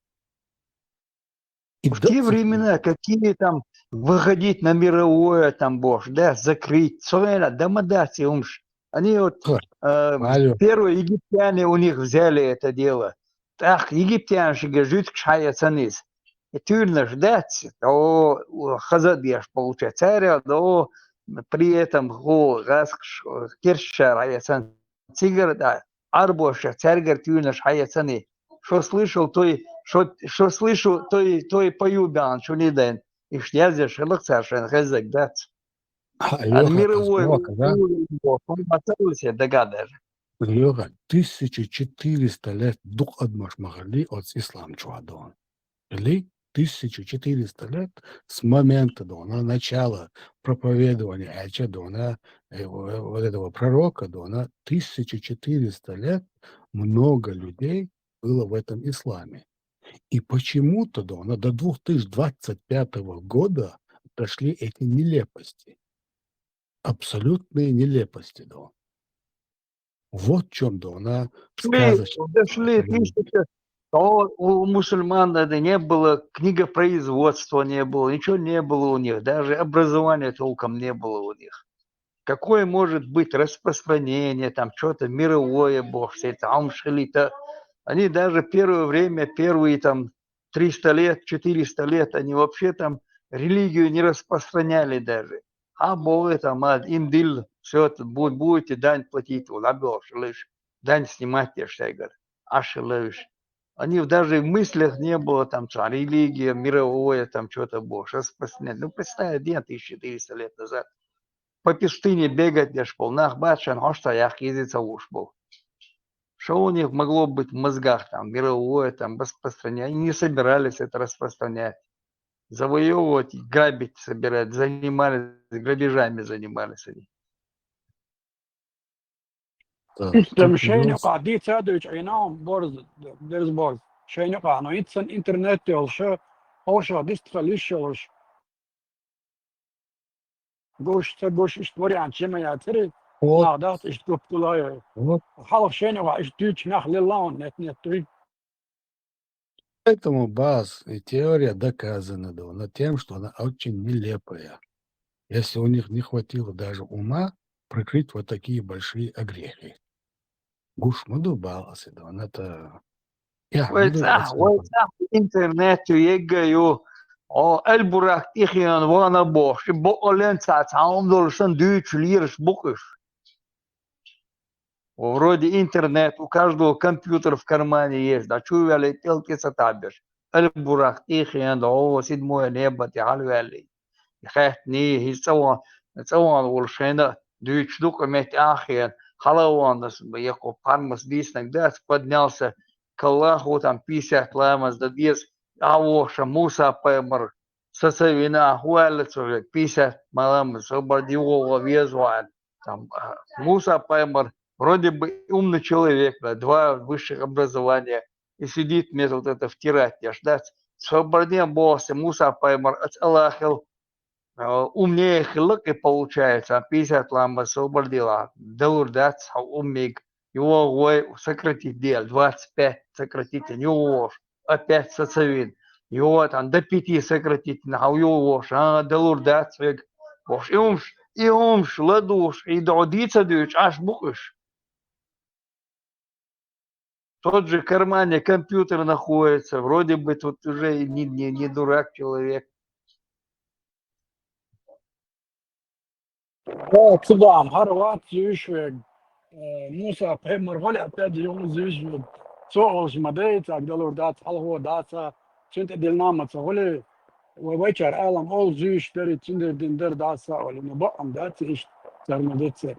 И В до те сих пор. Времена, какие там выходить на мировое там, боже, да, закрыть, цоена, да, мадаци умш. Они вот, Ха, э, Валю. Первые египтяне у них взяли это дело. Так, египтяне же жидкш хаяцан из. И тюрнаш, да, о, о, хазадеш получается, царя, да, о, при этом, о, газ, керча хаяцан, цигар, да, арбоша, царгар тюнаш хаяцани. Что слышал, то и, что, что слышу, то и, то и пою бян, что не дэн. Иш язеш, лык царшен, хезек, да. А, А Лёха, мировой а, да? уровень, вот, он мотался, догадываешь. Лёха, тысяча четыреста лет дук адмаш махали от ислам чуадон. Или тысяча четыреста лет с момента, да, на начала проповедования Ача, да, на, э, в-, вот этого пророка, да, на тысяча четыреста лет много людей было в этом исламе. И почему-то, да, на до две тысячи двадцать пятого года дошли эти нелепости. Абсолютные нелепости, да. Вот в чем, да, она Дошли, сказочная дошли религия. тысяча, то у мусульман это не было, книгопроизводства не было, ничего не было у них, даже образования толком не было у них. Какое может быть распространение, там что-то мировое, бог, все это, а он шелита. Они даже первое время, первые там триста лет, четыреста лет, они вообще там религию не распространяли даже. А бог это, мад, индил, все это, будь, будете дань платить, вот, а бог, лишь дань снимать, я же говорю, а лишь. Они в-, даже в мыслях не было там, что религия мировое, там что-то бог, распространять. Ну, представь, один тысяча четыреста лет назад. По пустыне бегать, я ж пол, нах батшан, ошта я хизица уж был. Что у них могло быть в мозгах там, мировое там распространять? Они не собирались это распространять. Завоевывать, грабить собирать, занимались, грабежами занимались они. Да, Итсам тут шайна есть. Къадица дойч айна борз, дерз борз. Шайна къано итсан интернет йолша, оша дистха лиш йолш. Гош та гош иш вариант чема я тери, Вот, надат иш гоп кулая. вот. Халах шайна ва иш дюч нах лилаун нет, нет, туй. Поэтому баз и теория доказана, да, но тем, что она очень нелепая. Если у них не хватило даже ума прикрыть вот такие большие огрехи. Гуш муду бал асидон, это... Я, Вай муду цах, асидон. Вай цах, интернет ю еггаю. О, эль бурак ихиан вана бох, ши бо олен ца, ца он долшан дюч лирш букыш. О, вроде интернет, у каждого компьютер в кармане есть, да чувяли телки сатабеш. Эль бурак ихиан, да, о, седьмое небо, ти халвяли. Хэтни, хи цаван, цаван волшена, дюч документ ахиан, халаван, да, яко пармас диснак, да, поднялся к Аллаху, там, пятьдесят ламаз, да, дес, а воша, Муса пайгамбар, ца ца вина, а хӀу аьлла цо вега, пятьдесят малам, собар дивгӀугӀа веза ваьнна. Там, а, Муса пайхамар, вроде бы умный человек, да, два высших образования, и сидит мне тут это втирать, я ж, да, собар ден боху, Муса пайхамар, аца Аллахел, а, умнее хилла-кх и получается, а пятьдесят ламаз собар дила, далур дац хьо уммиг, йогӀу вай сократить дела, двадцать пять сократить дина, йогӀу вовш, опять ца ца вина, йогӀу там до пяти сократить дина, хьо йогӀу вовш, а, далур дац хьоьга, вовш, и хӀумаш, и хӀумаш ладугӀуш, и догӀу дийца дуьйцуш, Ӏаш бу-кх уьш. Тот же в кармане компьютер находится, вроде бы тут уже и не, не, не дурак человек. О, цудам, хӀара вац зуьйш вега. Э, Муса пайхамар гӀоле, опять же, юху зуьйш вега. Цо олуш ма дайца, далур дац, хьалхо даца, цуьнан тӀе дилла ма ца гӀоле, Вай вайчара алам олу зуьйш дари, цуьнан дин дар дац а олу, но бакъам дац иштта, царна децера.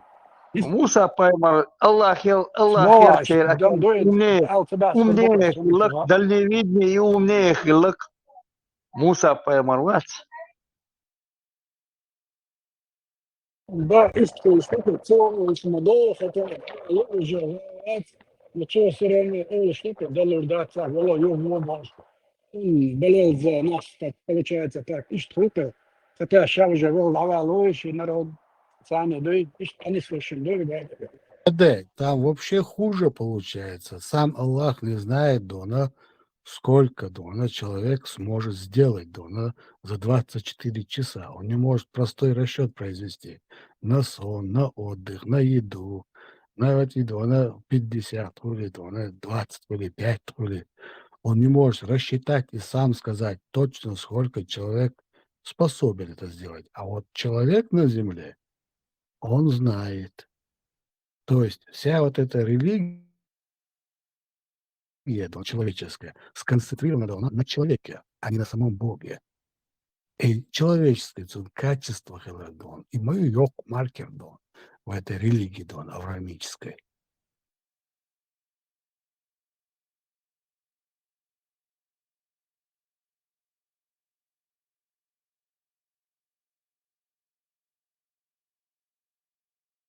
Муса пайхамар, Аллахел, Аллахел церан дам дуй, умнее, ал ца баьхка умнее хилла-кх, дальновиднее и умнее хилла-кх. Муса пайхамар вац. Да, иштта хӀума ду-кх, цо олуш ма ду, хотя луъуш вац, но цо всё равно олуш ду-кх, далур дац, вала юха ма бохуш. М, балел за нас так получается, так, иштта хӀума, хотя ша уже вала дӀавала вуй, ши народ, царна дуй, иштта къанислушан дуй, да. Да, там вообще хуже получается. Сам Аллах не знает, дона, сколько, дона, человек сможет сделать, дона, за двадцать четыре часа. Он не может простой расчёт произвести. На сон, на отдых, на еду, на вот еду, на пятьдесят хули, дона, двадцать хули, пять хули. Он не может рассчитать и сам сказать точно, сколько человек способен это сделать. А вот человек на земле, он знает. То есть вся вот эта религия, дона, человеческая, сконцентрирована, дона, на человеке, а не на самом Боге. И человеческое, цун качество хилар, дона, и ма ю йоккха маркер, дона, в этой религии, дона, авраамической.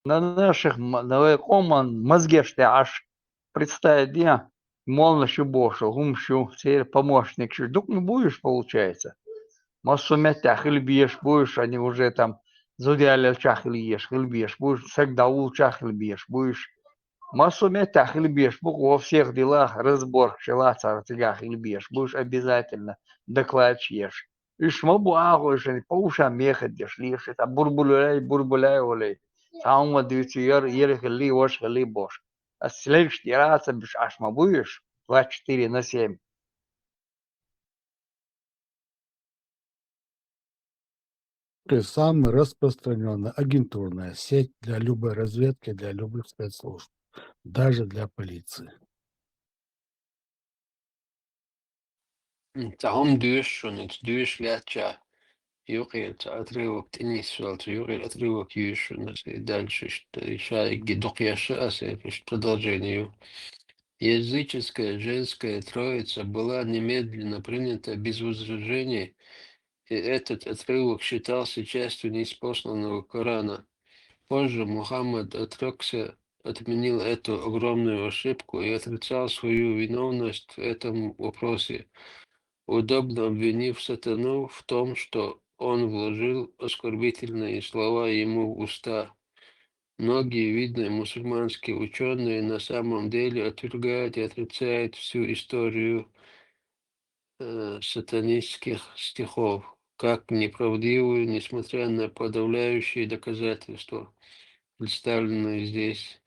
На наших м-, на вай къоман мозгеш тӀе Ӏаш представить де, молланаш ю бохуш, хӀумаш ю, церан помощникаш ю, дукха ма бу уьш, получается. Массо а меттехь хила безаш бу уьш, они уже там зуда яллалчохь хила езаш, хила безаш бу уьш, саг дӀавуллучохь хила безаш бу уьш. Массо а меттехь хила безаш бу, во всех делах разборкаш елахь цара, цигахь хила безаш бу уьш обязательно, докладчик еш. Уьш ма бу агӀо, уьш по ушам мехат деш лийша, цхьа бурбулей, бурбулей олий. Цхьа хӀума дуьйцу, яр, яра хилли, ваша хилли бохуш. Ас легаш тӀера а ца буьш Ӏаш ма бу уьш, двадцать четыре на семь. Самая распространённая агентурная сеть для любой разведки, для любых спецслужб, даже для полиции. М, цхьа хӀума доьшу шуна, ца доьшу лаьттача, юкъера цхьа отрывок тӀе нисвелла, цхьа юкъера отрывок йоьшу шуна, аса и дальше иштта, и ша и дукха еш а аса, иштта продолжение ю. Языческая женская троица была немедленно принята без возражений, и этот отрывок считался частью ниспосланного Корана. Позже Мухаммад отрёкся, отменил эту огромную ошибку и отрицал свою виновность в этом вопросе, удобно обвинив сатану в том, что он вложил оскорбительные слова ему в уста. Многие видные мусульманские учёные на самом деле отвергают и отрицают всю историю, э, сатанистских стихов как неправдивую, несмотря на подавляющие доказательства, представленные здесь.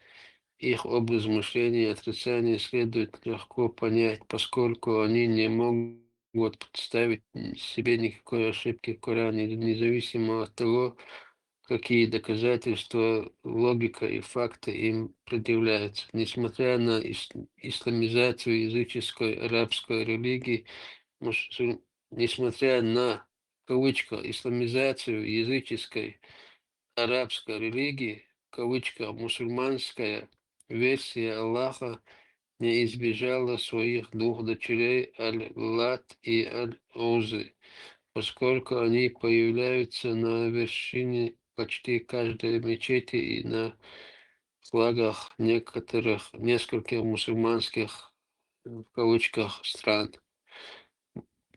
Их образ мышления и отрицания следует легко понять, поскольку они не могут представить себе никакой ошибки в Коране, независимо от того, какие доказательства, логика и факты им предъявляются. Несмотря на ис-, исламизацию языческой арабской религии, мусуль-, несмотря на, в кавычках, исламизацию языческой арабской религии, в кавычках, мусульманская версия Аллаха не избежала своих двух дочерей Аль-Лат и Аль-Узы. поскольку они появляются на вершине почти каждой мечети и на флагах некоторых, нескольких мусульманских, в кавычках, стран,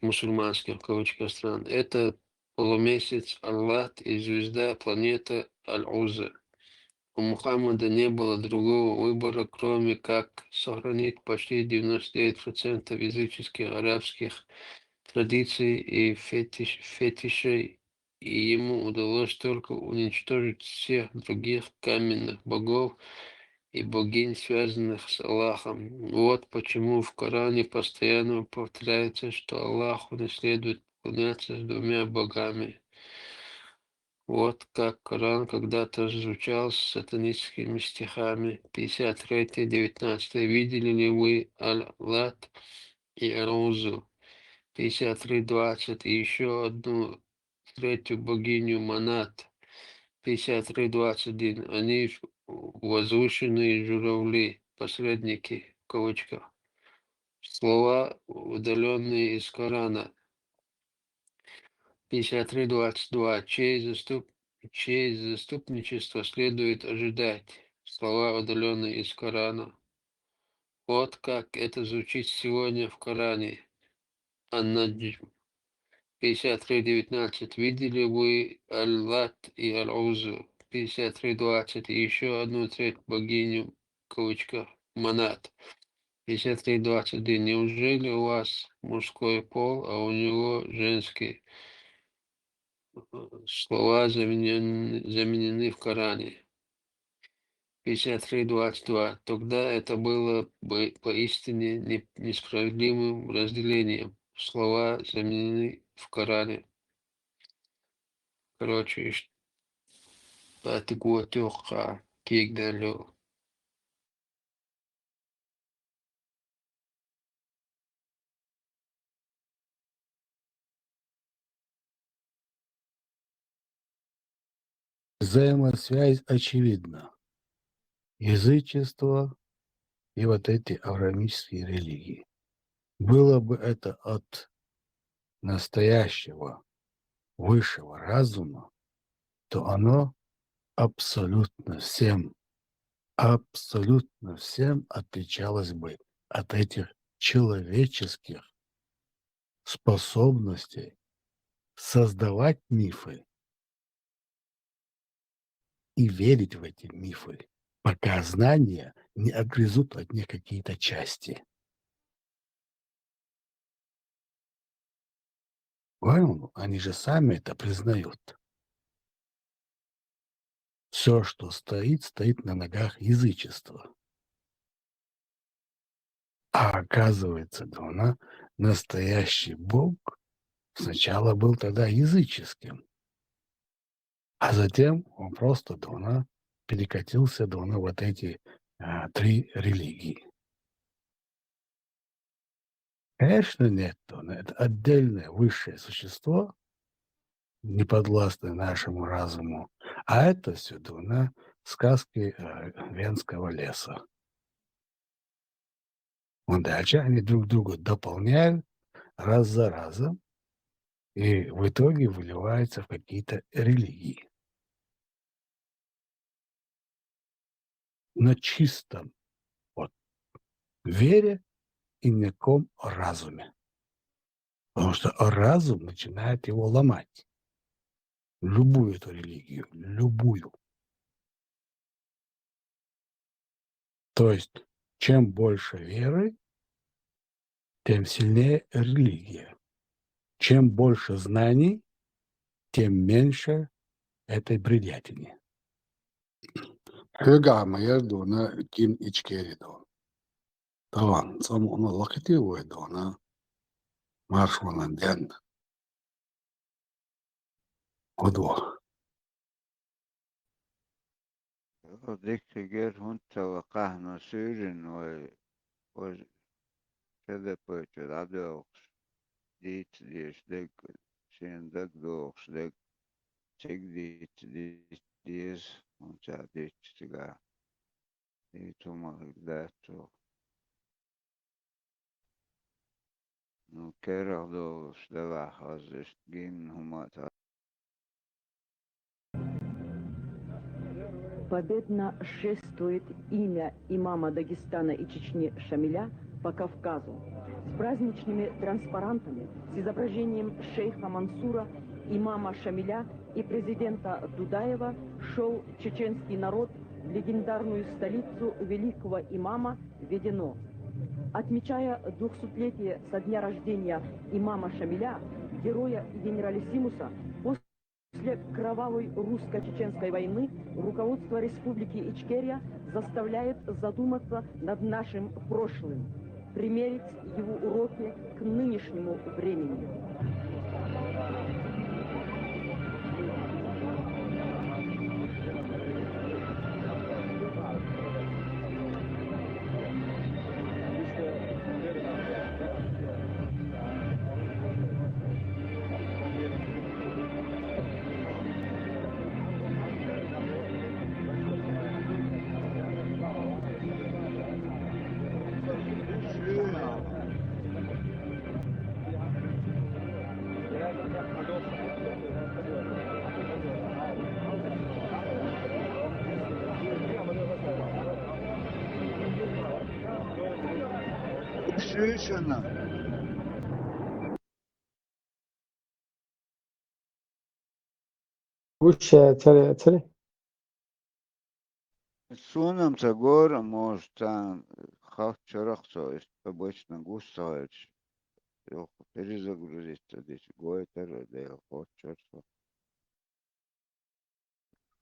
мусульманских, в кавычках, стран. Это полумесяц Аллат и звезда планета Аль-Уза. У Мухаммада не было другого выбора, кроме как сохранить почти девяносто девять процентов языческих арабских традиций и фетиш-, фетишей, и ему удалось только уничтожить всех других каменных богов и богинь, связанных с Аллахом. Вот почему в Коране постоянно повторяется, что Аллаху не следует поклоняться с двумя богами. Вот как Коран когда-то звучал с сатанистскими стихами. Пятьдесят третий, девятнадцатый. Видели ли вы Аль-Лат и Аль-Узу? Пятьдесят три двадцать. И еще одну третью богиню Манат. Пятьдесят три двадцать один. Они возвышенные журавли, посредники, в кавычках. Слова, удаленные из Корана. Пятьдесят три двадцать два. Чей заступ-, чей заступничество следует ожидать? Слова, удаленные из Корана. Вот как это звучит сегодня в Коране. Ан-Наджм. Пятьдесят три девятнадцать. Видели вы Аль-Лат и Аль-Узу? Пятьдесят три двадцать. И еще одну треть богиню, в кавычках, Манат. Пятьдесят три двадцать один. Неужели у вас мужской пол, а у него женский? Слова заменен-, заменены в Коране. Пятьдесят три двадцать два. Тогда это было бы поистине не-, несправедливым разделением. Слова заменены в Коране. Короче, иш-, пятый год ёхха кигдалю. Взаимосвязь очевидна. Язычество и вот эти авраамические религии. Было бы это от настоящего высшего разума, то оно абсолютно всем, абсолютно всем отличалось бы от этих человеческих способностей создавать мифы и верить в эти мифы, пока знания не отгрызут от них какие-то части. Понял? Они же сами это признают. Все, что стоит, стоит на ногах язычества. А оказывается, да, настоящий Бог сначала был тогда языческим, а затем он просто, да, перекатился, да, вот эти, а, три религии. Конечно, нет, да, это отдельное высшее существо, не подвластное нашему разуму, а это все, да, сказки, э, Венского леса. Вот дальше они друг друга дополняют раз за разом, и в итоге выливаются в какие-то религии. На чистом вот вере и неком разуме. Потому что разум начинает его ломать. Любую эту религию, любую. То есть, чем больше веры, тем сильнее религия. Чем больше знаний, тем меньше этой бредятины. Хьоьга ма яр да кин Ичкери да. Таван, цӀа мукъна лакхитий вай да маршонан денна. Удва. Дикка гер хӀунда ца вакхахьа суьйрина вай, вай ШДП чу дӀадоьлхуш, дийца дезаш дерг, шена дагадоьлхуш дерг, цига дийца, дийца деза, хӀунда ца дийца цигахь. И цу ма хир дац цо. Ну, керагӀдолуш делахь, хаза иштта гимн хӀума а ца- Победно шествует имя имама Дагестана и Чечни Шамиля по Кавказу. С праздничными транспарантами, с изображением шейха Мансура, имама Шамиля и президента Дудаева шёл чеченский народ в легендарную столицу великого имама Ведено. Отмечая двухсотлетие со дня рождения имама Шамиля, героя и генералиссимуса, после кровавой русско-чеченской войны руководство Республики Ичкерия заставляет задуматься над нашим прошлым, примерить его уроки к нынешнему времени. Шуьйшана. Гуш яцара, яцара. Суна-м ца гора, может, царна халчарах со, иштта обычно гуш ца хилча. Йоху перезагрузиться дича гойтара, дела кхоччура со.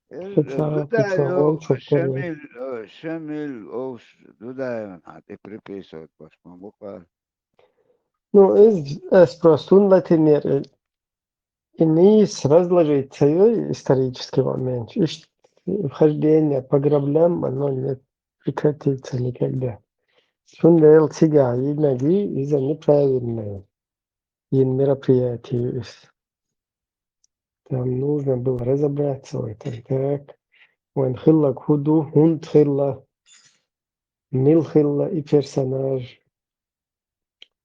Э, Шу чара Дудаев, кхоччура, олчура, Шамил, э, Шамил, овш, Дудаевна хьан тӀе приписывать баш ма бу-кх. Ну, из, эс просто хӀунда латинера, и нийса разложить ца йой исторический момент. Иштта вхождение по граблям, оно не прекратится никогда. Цундела цига йинарг иза неправильное йина мероприятие ю иза. Там нужно было разобраться в этом. Так, вайн хилларг хӀун ду, хӀунда хилла, мила хилла и персонаж.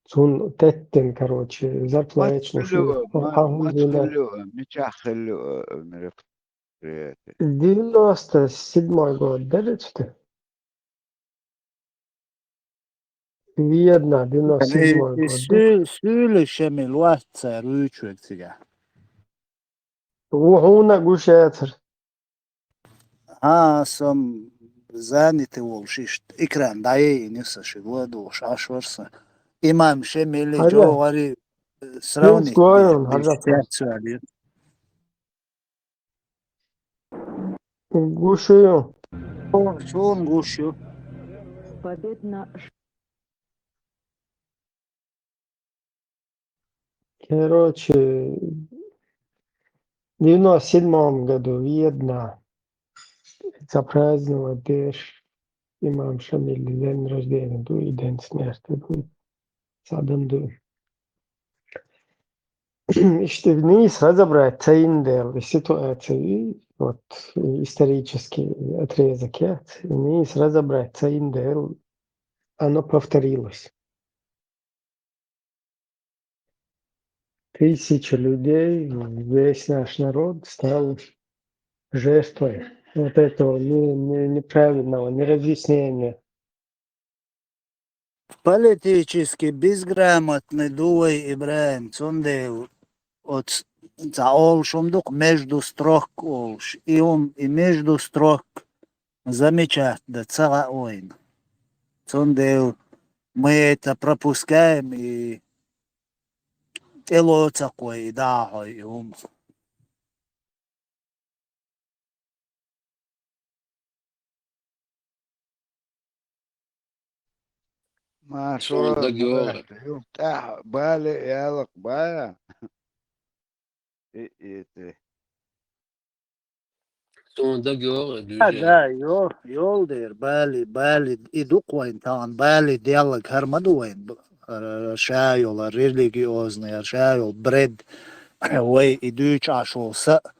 Цунна теттина, короче, зарплата луш ю. Хьан хӀун дина? Мичахь хилла мероприятие? Девяносто седьмой год дара цу тӀе? Видно, девяносто седьмой год. Суьйла, Шамил, вац цара вуьйчуьрг цигахь. Ву хьуна гуш яцара. Хьан, со-м занятый волуш иштта экран дӀаяйина ю сан, ши гӀо а духуш Ӏаш вара сан. Имам Шамили, жогӀари, э, сравнить. Гуш ю. Победно Короче, в девяносто седьмом году видно, запраздновать деш имам Шамил день рождения ду и день смерти ду. Садам ду. Иштта нийса разобрать ца йина дела и ситуацию, вот, и исторический отрезок яц, и нийса разобрать ца йина дела, оно повторилось. Тысячи людей, весь наш народ стал жертвой вот этого не- не- неправильного неразъяснения. Политически безграмотный ду вай, ИбрахӀим, цундела оцу цхьа олуш хӀума ду-кх между строк олуш. И хӀума, и между строк замечать дан ца хаьа вайна. Цундела мы это пропускаем и тӀелоцу-кх вай и дӀахьой и хӀума. Маршо, суна дагайогӀу. ТӀаьхьа бали ялакх бая. И, и, те. Суна дагайогӀу, а, дуьйжа. Да, йо-, йолу дера, бали, бали, и ду-кх вайн тахана, бали деллаг хӀара ма ду вайн, б-, а, ша йолу религиозный, ша йолу бред, вай и дуьйцу Ӏаш волу са а,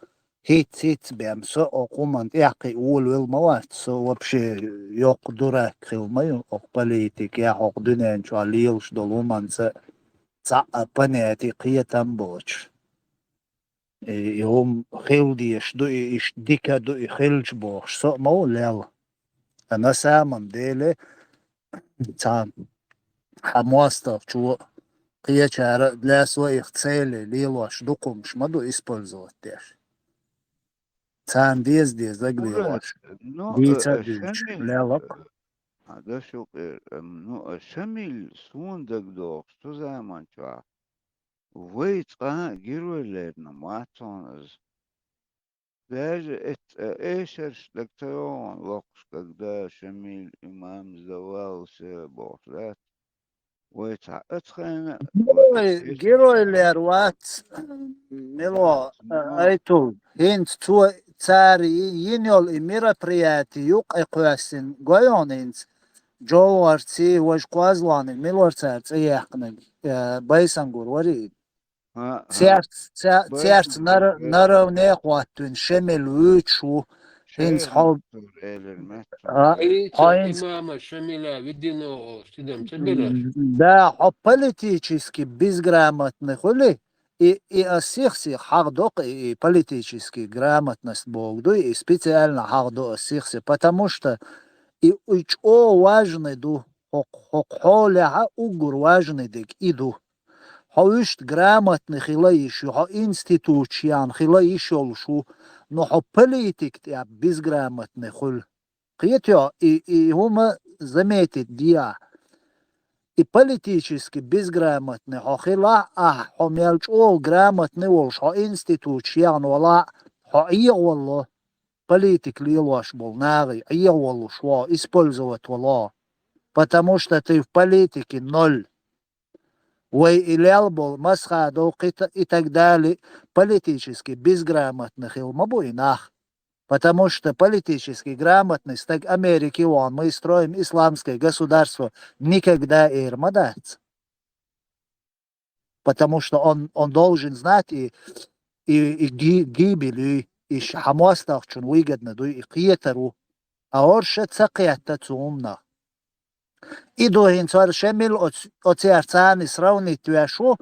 хӀиц-хӀиц бен со окху хӀуманна тӀехь кхин волавелла ма вац, со вообще йоккха дурак хилла ма ю окху политикехь, окху дуьнен чохь лелаш долу хӀуманца. цхьаъ а понятие кхетам боцуш. И, и хӀума хила дезаш ду, и иштта дика ду, и хилча бохуш, со а ма ву лел. А на самом деле, цхьа хьан мостагӀчо кхечара а, для своих целей лелош дукха хӀумаш ма ду использовать деш. Царна деза-деза даг лелош. Ну, дийца а дуьйцуш, Шамиль, лелакх. А, даш юкъера, эм, ну, а Шамиль суна дагадогӀуш, цу заман чохь вай цкъа а герой лерина вац хьуна иза. Даже эц-, э, эшарш даг ца йогӀун локхуш, когда Шамиль имам сдавался бохуш дац. Вай цхьа а цхьана а, вай герой лер вац, мило, ай ту. ХӀинца цо цара йи-, йина йолу и мероприятие юкъа кхоьссина гойон хӀинца. Джовгъарций, важа кхозлониг, милор цара цӀе яьккхинарг, э, Байсангур варий? Церц-, ца-, церца нара-, наравне а хӀоттийна Шемил вуьйцуш ву. ХӀинца хьо-, а, хьо хӀинца имама Шамиля введено, стидам ца бира. Да, хьо политически безграмотный хуьли, и, и ас сих-сих хьагӀ доккху, и, и политически грамотность богу ду, и специально хьагӀ до ас сих-сих, потому что и, и чӀогӀа важный ду, хӀокху, хӀокху хьолехьа уггар важный дерг и ду. Хьо вуьшта грамотный хила йиш ю, хьо институташ яьхна хила йиш йолуш ву, но хьо политик тӀехь безграмотный хуьлу. Кхетайо, и, и хӀума заметить де ахь. И политически безграмотный хьо хилахь а, ахь хьо мел чӀогӀа грамотный волуш, хьо институташ яьхна валахь а, хьо Ӏехавалло, политик лелош болу нахе Ӏехавалуш ву, использовать вало. Потому что ты в политике ноль. Вай и лел болу Масхадов, кхита и так далее, политически безграмотный хила ма бу и нах. Потому что политически грамотный стаг Америке вахана, мы строим исламское государство, никогда эр ма дац. Потому что он, он должен знать и, и, и ги-, гибель, и ш-, хьан мостагӀчун выгодно ду, и кхетар ву. А орша ца кхетта цу хӀуманах. И ду хӀинца хӀара Шемил оц-, оцерца царна сравнить веш ву,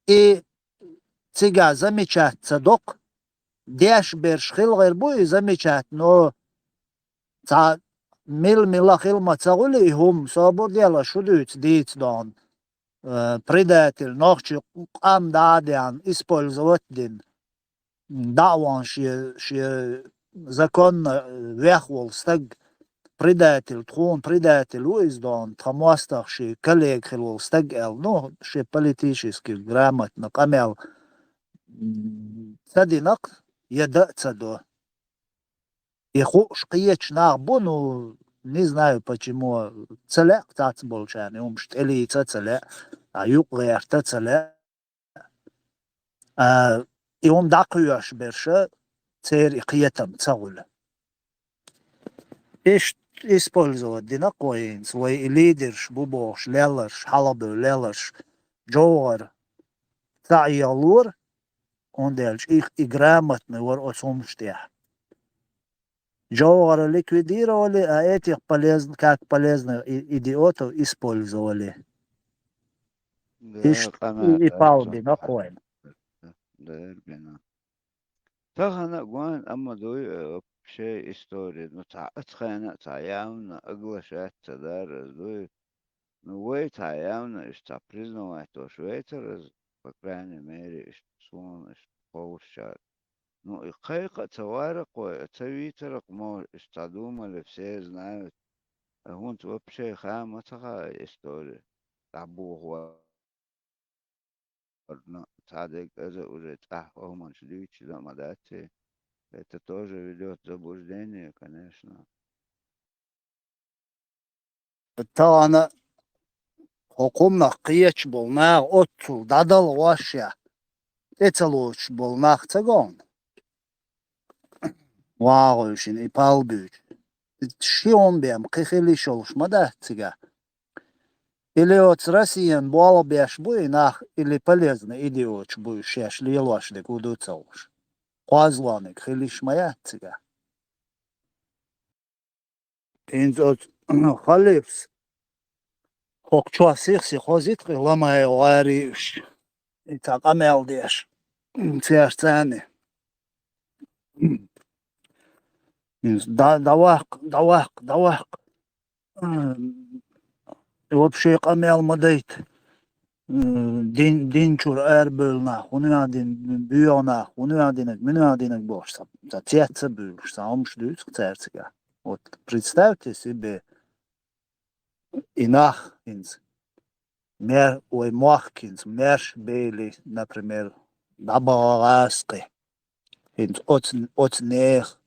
и цигахь замечать ца доккху. Деш берш хилла гӀир бу и замечать, но цхьа мила-мила хила ма ца гӀуьлу и хӀума, собар дела, шу дуьйцу дийца дохна. Э, предатель, нохчи къам дӀа а деана, использовать а дина. дӀа а вахана шен, шен законно вех волу стаг предатель, тхуна предатель ву иза дохна, тхан мостагӀа шен коллега хила волу стаг аьлла, ну, шен политически грамотно къамел, м, ца динарг я дан а ца до. И хууш кхечу нах бу, ну, не знаю почему, ца лаьа цхьацца болчарна, и хӀумаш тӀелийца а ца лаьа, а юкъа гӀерта а ца лаьа. А, и хӀума дӀакхоьхьуш берша, церан и кхетам ца гӀуьлу. Иштта использовать дина кхойнца, вай и лидерш бу бохуш, леларш, хьалхабевлла леларш, Джовгъар ца Ӏехалора, хӀунда аьлча и, и грамотный вара оцу хӀумаш тӀехь. Джовгъара ликвидировали, а этих полезн-, как полезных и-, идиотов использовали. Да, иштта и, и пал бина кхойна. Да, бина. Тахана а гойна, амма дуй, э, вообще история. Ну, цхьа а цхьана а цхьа явно оглашать ца дара, дуй. Ну, вай цхьа явно иштта цхьа признавать долуш вейцара иза, по крайней мере, иштта суна иштта ховшчара. Ну, и кхайкха а ца вара кхой, а ца вийцара кхо, может, иштта цхьа думали, все знают. А хӀунца вообще хаа ма ца хаьа история. ДӀабоху варна, цхьа дерг аза уже цӀахь хӀуманаш дуьйцуш дан а ма дац. Это тоже ведёт к заблуждению, конечно. Тахана хӀокху хӀуманах кхеташ болу наха оццул дӀадала гӀошшехь, тӀе ца лоцуш болу нах ца гона? ВагӀуьйшина и пал буьйцу. Ши хӀума бен кхин хила йиш йолуш ма дац цигахь. Или оцу Россиян болх беш бу и нах, или полезный идиоташ бу уьш, шаьш лелош дерг хӀун ду ца хууш. Кхозлониг хила йиш ма яц цигахь. ХӀинца оцу халифас, Хокчо сих-сих хозит-кх и ламай гӀари уьш. И цхьа къамел деш. Церцани. Да-, даваккха, даваккха, даваккха. М, вообще къамел ма дайта. М, дин, дин чура арабевлла нах, хӀунда аьлла дин, боьха нах, хӀунда аьлла динаг, муьнан аьлла динаг бохуш, цхьа, цхьа цец а буьйлуш, цхьа хӀумаш дуьйцу-кх цаьрца. Вот представьте себе, и нах хӀинца, мер-, вай мохк хӀинца, маьрша бели, например, дӀабаха гӀазкхи. ХӀинца оцу, оцу нехан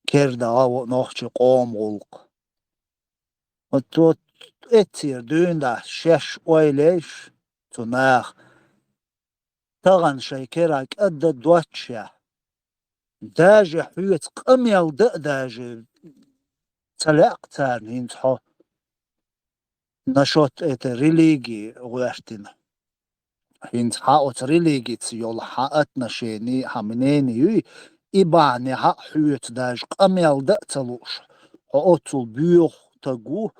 керда гӀо нохчийн къоман гӀуллакх. Вот, вот эццера дуьйна дац шаьш ойла еш цу наха. Тахана шайн кера кӀадда доццушехь, даже хьоьца къамел дан а даже ца лаьа-кх царна хӀинца хьо насчёт этой религии гӀоьртина. ХӀинца хьан оцу религица йолу хьан отношение, хьан мнение юй, и бахьанехь а хьоьца даже къамел дан а ца лууш, хьо оццул боьха стаг ву,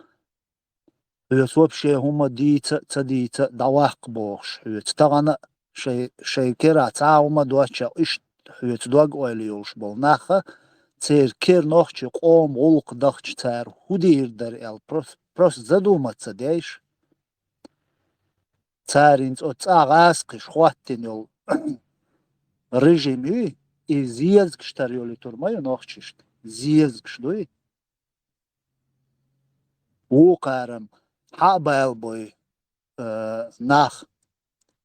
хьоьца вообще хӀума дийца а, ца дийца а дӀаваккха бохуш, хьоьца тахана а шай-, шайн кера цхьа а хӀума доццушехь, иштта хьоьца дог-ойла йолуш болу нах а, церан кера нохчийн къоман гӀуллакх дахча цара хӀун дийр дара аьлла, прос-, просто задуматься деш. Цара хӀинца оцу цӀа гӀазкхиш хӀоттийна йолу режим юй, и зезагаш тара йолуьйтур ма ю нохчашна. Зезагаш дуй. Вукхара-м хьа а бала бой, э, нах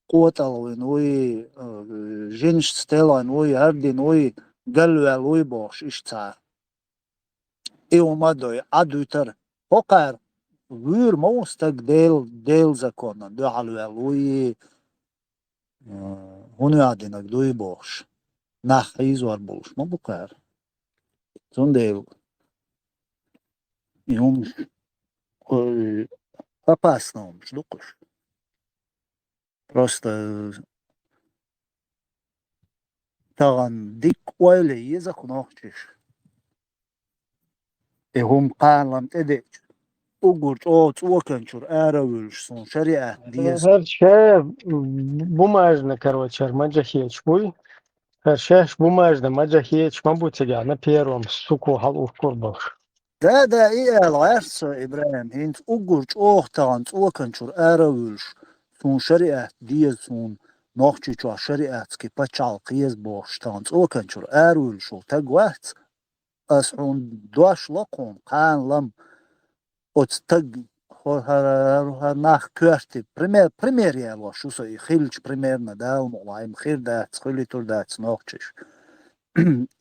къотӀалвина вуй, э, жинашца телхина вуй, хӀара дина вуй, галваьлла вуй бохуш, иштта цхьа. И хӀума а дой, Ӏад вуьтур. ХӀокхара вуьйр ма ву стаг Дел-, Делан законна дуьхьал ваьлла вуй, э, хӀун ваьхьа динарг дуй бохуш, нах хьийзор болуш ма бу кхара. Цундела и хӀумаш, ой, опасный хӀумаш ду-кх уьш. Просто тахана дикка ойла е еза-кх нохчаша. И хӀума кхана-лама тӀедеъча, уггар чӀогӀа цӀоканчуьра ара а вуьллуш, суна шариӀат деза. ХӀара ша бумажный, короче, хӀара маджахеташ буй. ХӀара шаьш бумажный маджахеташ ма бу цигахь, на первом суку хьалаухкур болуш. Да, да, и аьлла гӀерташ со, ИбрахӀим, хӀинца уггар чӀогӀа тахана цӀоканчуьра ара а вуьллуш, суна шариӀат деза, суна Нохчийчохь шариӀатский пачхьалкх еза бохуш, тахана цӀоканчуьра ара а вуьллуш волу стаг вац. Ас хьуна дош ло кхунна, кхана-лама оцу стаг, хӀо-, хӀара, хӀара нах коьртий, пример, пример ялош ю со, и хилча примерно, Дала мукъ лахь, хир дац, хуьлуьйтур дац нохчаша.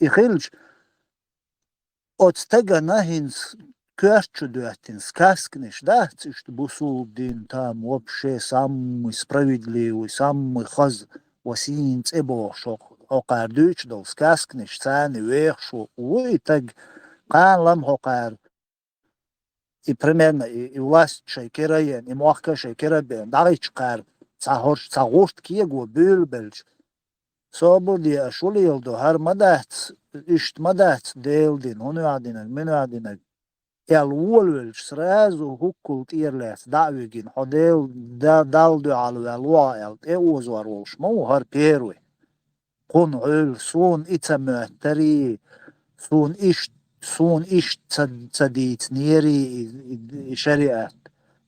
И хилча, оцу стагана хӀинца коьрта чу доьттина сказканаш дац, иштта бусулба дин, там вообще самый справедливый, самый хаза, ва сийна цӀе бохуш, хӀокхара дуьйцуш долу сказканаш, царна вехаш ву и стаг, кхана-лама хӀокхара и примерно, и, и власть шайн кера а еана, и мохк а шайн кера а беана, дӀагӀиттича кхара цхьа хӀорш, цхьа гӀурт кего буьйлабелча, собар де, аша хӀун леладо, хӀара ма дац, иштта ма дац Делан дин, хӀун ваьхьа динарг, муьн ваьхьа динарг, аьлла волавелча, сразу хӀуккул тӀера лаьцна дӀа а вигина, хьо Дел-, Да-, Далла дуьхьал ваьлла ву хьо аьлла, тӀеозор волуш ма ву хӀара первый. Кхунна гӀуьллу, суна и ца моьттарий, суна ишт-, суна иштта ца, ца дийцинерий и, и, и шариӀат,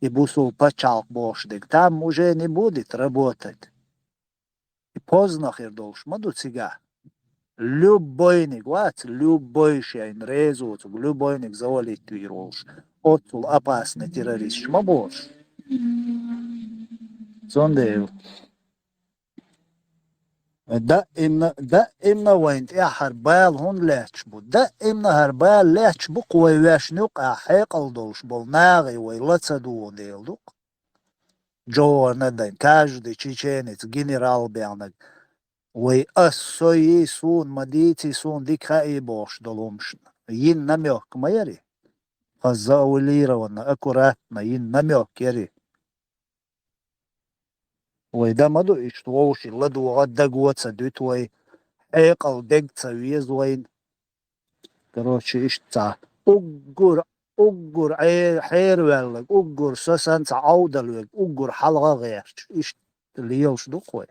и бусулба пачхьалкх бохуш дерг. Там уже не будет работать. И поздно хир долуш ма ду цигахь. Любойниг вац, любой шайна реза воцург, любойниг завалить вийр волуш, оццул опасный террористаш ма бу уьш. Цундела даимна, даимна вайна тӀехь хӀара бала хӀунда лаьтташ бу? Даимна хӀара бала лаьтташ бу-кх вай вешна юкъахь хьекъал долуш болу нахе вай ла ца дугӀу дела ду-кх. Жовхарна а дайна, каждый чеченец, генерал баьхнарг, вай ас со йий, суна ма дийций, суна дика хаий бохуш долу хӀумаш йина намёк ма яри. Хаза завуалированно, аккуратно йина намёк яри. Вай дан ма ду иштта вовшийн ладогӀа, даго ца дуьту вай, хьекъал дега ца веза вайна. Короче, иштта цхьа уггар уггар Ӏе-, хьераваьлларг, уггар со санна цхьа Ӏовдал верг, уггар хьалха гӀерташ, иштта лелаш ду-кх вай.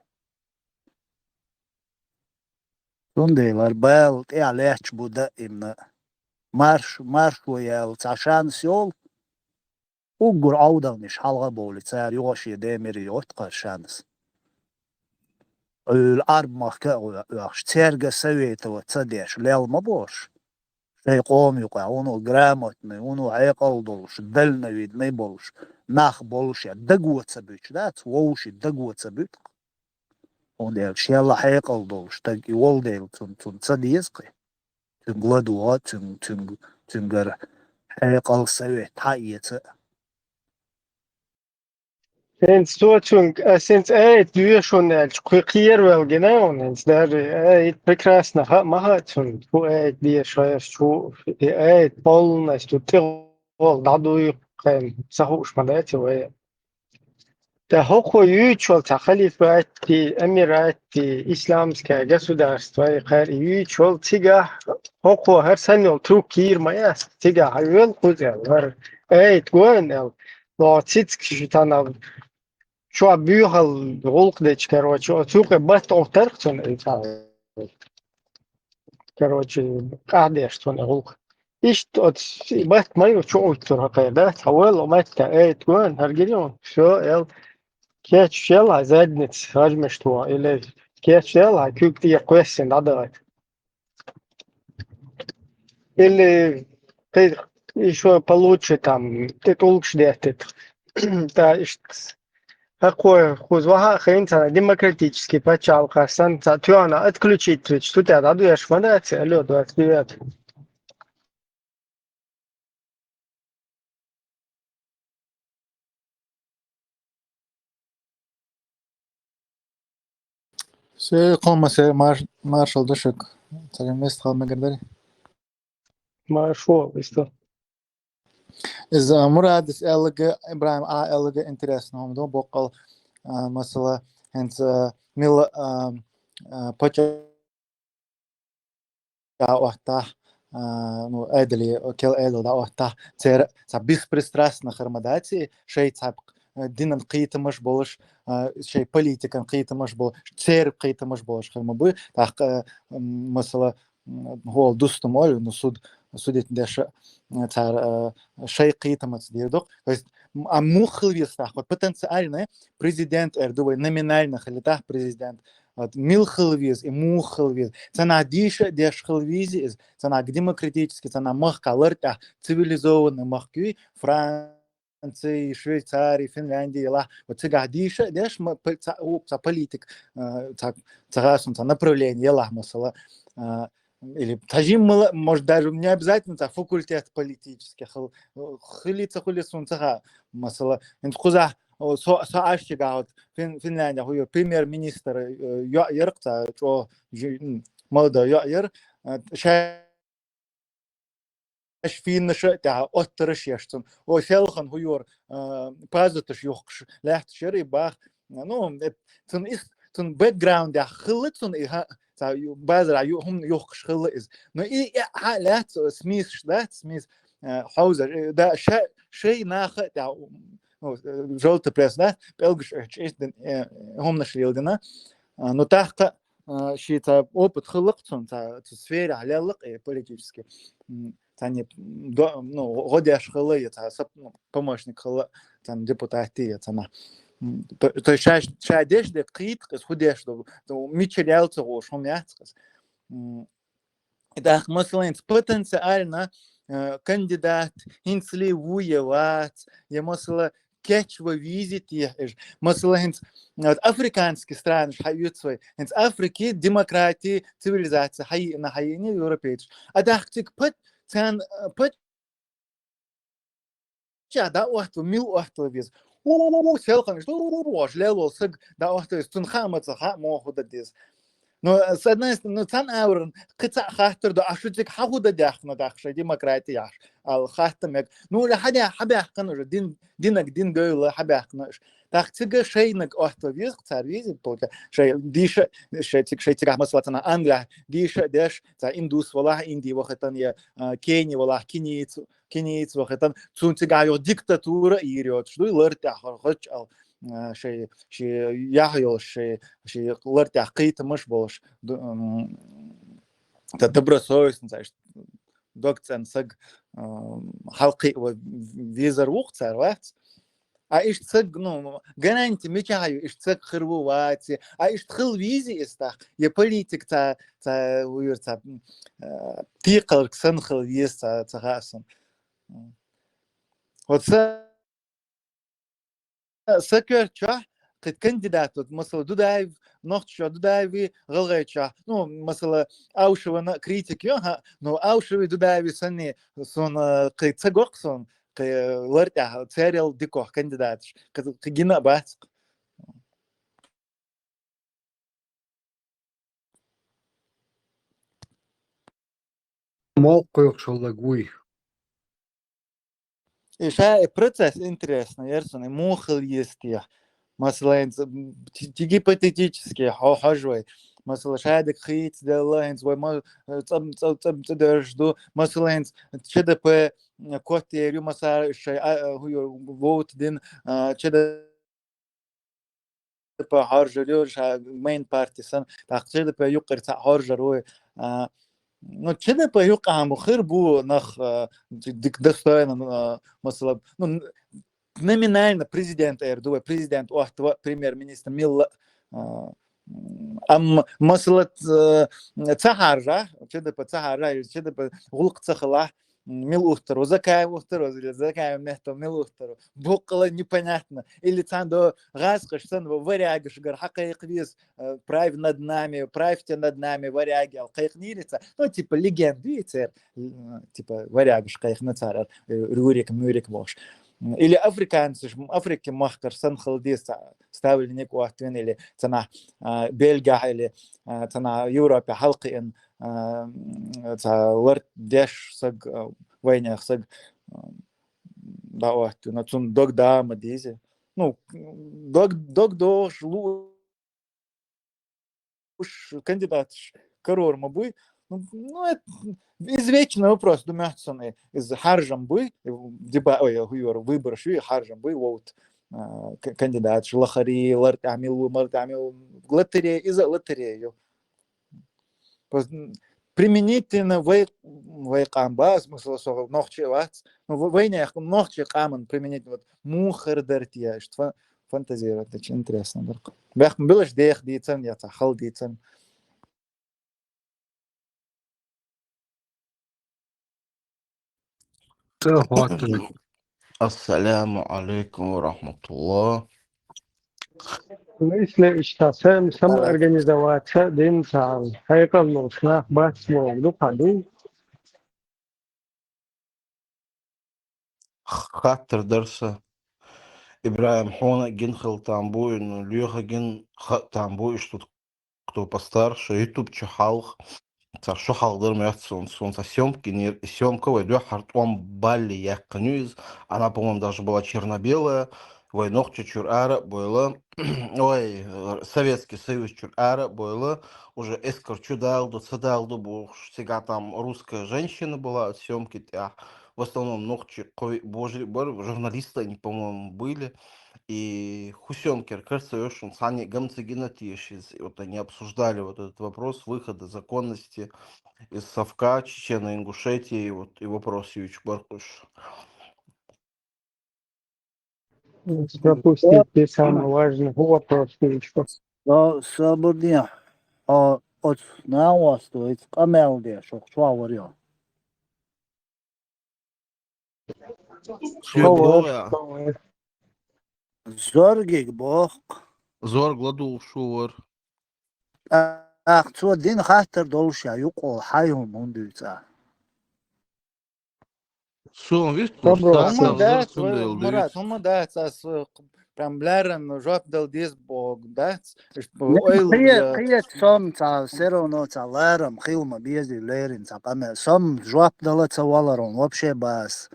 Цундела бала тӀехьа лаьтташ бу даимна. Марш-, маршо яьлла цхьа шанс йолу, уггар Ӏовдалнаш хьалха а бовлий, цара юха шен ден мире йотту кхара шанс. Ӏуьйла Ӏарб махка а оьхуш, цаьрга советовать ца деш, лел ма бохуш. Шайн къома юкъахь, вуно грамотный, вуно хьекъал долуш, дальновидный болуш, нах болуш, я даго ца буьтуш дац, вовши даго ца буьту-кх. Цундела шелла хьекъал долуш стаг и волу дела цунна, цунна ца деза кхин. Цуьнга ладогӀа, цуьнга, цуьнга, цуьнгара хьекъал, совет хьаэца. ХӀинца цо цуьнга, ас хӀинца айта доьшу аьлча, кхин кхеравелла гина вуна хӀинца даже. Айта прекрасно хаьа, ма хаьа цунна, хӀун айта дезаш хьерчу, и айта полностью тӀе гӀолла дӀадуй кхайна, ца хууш ма дац вай. Ткъа хӀокхо юьйцуш йолу цхьа халифатти, амиратти, исламское государство, и кхаьр юьйцуш йолу цигахь, хӀокхо хӀара санна йолу трюк йийр ма яц, цигахь хьан йоьлу кхуза аьлла, хӀара айта гойн аьлла, ло цицкаш шу танал чохь буьйхал гӀуллакх дечу, короче, оцу юкъе батта Ӏуттарх цунна и цхьа. Короче, къаьхьдеш цунна гӀуллакх. Иштта оцу батта ма ю чу Ӏуттур хьакхайда, цхьа валла матта, эй, тхуна, хӀара гири хьуна, всё, эл, кечъяла хьан задница, хьажмаш тхуна, или кечъяла хьан куьг тӀе кхоьссина дӀадахийта. Или кхин ещё получше там, тӀе тӀулгаш деттийта. ТӀаккха иштта хӀокхо кхуза вахьа а хиъна цхьана демократический пачхьалкхаш санна, цхьа тоьхна отключить вича, цу тӀе дӀадоьшуш ма дац, алло, двадцать девятый. Се, кхо ма се, мар-, маршал ду шуьга. Цхьа места хала мегар дарий? Маршо, виста. Иза, а, Мурадас аьлларг, ИбрахӀима аьлларг интересно хӀума ду, боккъал, а, масала, хӀинца, а, мила, а, а, пача дӀаоттахь, а, ну, Ӏедале, кел Ӏедал дӀаоттахь, церан цхьа беспристрастно хир ма дац, шайн цхьа, а, динан кхетамаш болуш, а, шайн политикан кхетамаш болуш, церан кхетамаш болуш хир ма буй. ТӀаккха, а, м, масала, м, хӀола дустам олу, ну, суд, судитна деш, а, цара, а, шайн кхетамаца дийр ду-кх. То есть, м, а муха хила веза тӀаккха, потенциально президент эр ду вай, номинально хилийтахь президент. Вот, мила хила веза, и муха хила веза. Цхьанхьа дийша а деш хила веза иза, цхьанхьа демократически, цхьанхьа махкахь лартӀехь цивилизованный махка юй, Франция, Швейцария, Финляндия елахь, вот цигахь дийша а деш, ма-, п-, цхьа, у, цхьа политик, э, цхьа, цхьа гӀасун, цхьа направление елахь, масала, э, или тхьажиммала, может, даже не обязательно цхьа факультет политический хила, хили ца хуьли суна ца хаьа, масала, хӀинца кхузахь, о, со, со Ӏашкигахь вот Фин-, Финляндия хӀу ю, премьер-министр, э, йоӀ яра-кх цхьа чӀогӀа жи-, м, молодой йоӀ яра, э, ша-, аш финнаша тӀехь оттараш еш цунна. О, селхан хӀу юра, э, пазаташ юхкуш лаьтташ яра и бах. Ну, э, цунна ис-, цунна бэкграундехь хилла цунна и ха-, цхьа ю-, базарахь ю-, хӀума юхкуш хилла иза. Ну, и, и хьа лаьцна, э, смисаш дац, смис, э, хьовзар, э, да, ша-, шай наха а тӀехь, ну, э, жовтая пресса дац, пӀелгаш оьхучу иш дин, э, хӀуманаш леладина. А, ну, тӀаккха, а, ши цхьа опыт хилла-кх цунна, цхьа цу сферехь лелла-кх, э, политически. М, цхьанне до-, ну, гӀо деш хилла, я цхьа сап-, ну, помощник хилла, цхьана депутатти, я цхьана. М, то, то есть ша, ша деш де кхийтта-кх иза, хӀу деш ду, то мичара ял ца гӀуш, хӀума яц-кх иза. М, и тӀаккха, масала, хӀинца потенциально, э, кандидат, хӀинцале ву я вац, я, масала, кечва визит ехь иш. Масала, хӀинца, вот, африканский странаш хьаоьцу вай. ХӀинца Африки демократи, цивилизация хьайиъна, хьайиъна европейцаш. А тӀаккха цига пат-, царна, э, пат-, ча дӀаоттава, мила оттала веза. У-у-у, селханаш, у-у-у, ош лел волу саг дӀаоттала веза. Цунна хаа ма ца хаьа, муха хӀу дан деза. Но, с одной стороны, ну, цхьана аваран, кхин цхьа хаттар ду, а шу цига хьан хӀу дан даьхна даха шайн демократияш, аьлла хатта мега. Ну, или хьан де-, хьан баьхкана уже, дин, динаг дин гойла хьан баьхкана уж. ТӀаккха цига шайнаг отто веза, цар веза, получается, шай дийша, шай цига, шай цигахь масала цхьана Англия дийша деш, цхьа индус валахь, Инди вахатан, я, а, Кени валахь, киниец, киниец вахатан, цун цигахь йо диктатура йийр йоцуш дуй, лар тӀехь хо-, хоч ал, а, шай, ши яхь йолуш, шай, ши лар тӀехь кхийтамаш болуш, ду-, м, та добросовестно, цхьа дог цӀена саг, а, хьалкхиъ ва-, везар ву-кх цар, вац? А иштта саг, ну, гаранти мичахь ю, иштта саг хир ву, вац? А иштта хила везий иза тӀаккха? Я политик ца, ца, вуьйр ца, м, а, текхалг санна хила веза ца, ца хаьа сан. Вот са Са коьртачохь кхин кандидат, вот, масала, Дудаев, нохчашчохь Дудаеви, гӀалгӀайчохь, ну, масала, Аушевана критик ю, хьа, ну, Аушеви, Дудаеви санна, суна кхин ца го-кх суна, кхин лар тӀехь царел дикох кандидаташ, кхин, кхин гина а бац-кх. Мол кхойкхуш хилла вуй. И ша и процесс интересный яра суна, и муха хила еза те. Масала, хӀинца, м, ти-, ти-, гипотетически хьо-, хьожа вай. Масала, шадерг хийцаделла, хӀинца вай ма-, цӀа-, цӀа-, цӀа-, цӀа дерш ду. Масала, хӀинца ЧДП котъер ю, масала, шай, а, а, хӀу ю, вовт дин, а, ЧДП ЧДП хьоржар ю, ша main party сан, тӀаккха ЧДП юккъера цхьаъ хьоржар ву. А, ну, ЧДП юккъехь ма хир бу нах, а, ди-, дик достойно, а, масала, ну, н-, номинально президент эр ду вай, президент отта ва, премьер-министр милла, а, м, амма масала, а, ца хьаржа, ЧДП ца хьаржа, ЧДП гӀуллакх ца хила, мила уттар ву, Закаев уттар ву, или Закаев метта мила уттар ву. Боккъала непонятно. Или цхьана до гӀазкхаш санна, ва-, варягашгара хьакхайкха веза, э, правь над нами, правьте над нами, варяги, аьлла кхайкхинийра цхьа. Ну, типа, легенда ю церан, э, типа, варягаш кхайкхина цара, э, Рюрик, Мюрик бохуш. Или африканцаш, Африки махкара санна хила деза цхьа ставленник оттавина, или цхьана, а, Бельгехь, или, а, цхьана Европе хьалкхиъна, а, м, цхьа лар деш саг, а, вайнех саг, а, дӀаоттавина, цунна дог да ма деза. Ну, дог, дог догӀуш лууш кандидаташ карор ма буй. Ну, ну, это извечный вопрос, ду моьтту сан, э, иза хьаржам буй, э, деба-, ой, хӀу йора, выбораш ю, хьаржам буй, вот, а, к-, кандидаташ, лахари, лар тӀехь мила ву, мар тӀехь мила ву, лотерея, иза лотерея ю. Просто, м, применительно вай, вай къам бац, масала, со нохчи вац. Ну, в-, вайнех, нохчи къаман применительно, вот, муха хир дара те, иштта фа-, фантазировать дича интересно дара. Бехк билаш дех дийцан, я ца хал дийцан. Ассаламу алейкум ва рахматуллах. Если иштта сам, самоорганизоваться, дин цхьа хьекъал луш нах бац боху, дукха ду. Хаттар дара сан. Ибрахим, хьуна гина хила там бу, ну, лоьха гина ха-, там бу, иштта кто постарше, YouTube чу хьалха. Цхьа шо хьалха дара моьтту суна, суна цхьа съёмка гинера, и съёмка вай дуьххьара тӀом балле яьккхина ю иза. Она, по-моему, даже была черно-белая. Вай Нохчийчуьра ара а бойла, ой, Советский Союз чуьра ара а бойла, уже эскар чу далду, ца далду бохуш, цигахь там русская женщина была, съёмки тӀехь. В основном нохчий кхо-, божарий бара, журналисты они, по-моему, были. И хӀусам кер карцайо шуна, цхьанне гам ца гина теша иза. И вот они обсуждали вот этот вопрос выхода законности из совка Чечено-Ингушетии, и вот и вопрос юьйцуш бара уьш. Пропустить те самый важный вопрос юьйцуш. Но, Сабурдин, а, оцу нанас вац, вайца къамел деш, оха чохь вара йо. Шен боху я? Зоргиг боху. Зорг ладугӀуш ву вара. ТӀаккха цо дина хаттар долуш я юкъо хьайн хӀума хӀунда дуьйцу? Суна вист Хьума дац, цундела Марат, дуьйцу. Хьума дац, ас, э, прям леррина жоп дала деза боху дац. Ойла кхе-, я кхечу сом цхьа, всё равно цхьа ларам хила ма безий леррина цхьа къамел. Сом жоп дала ца валар хьуна вообще бац.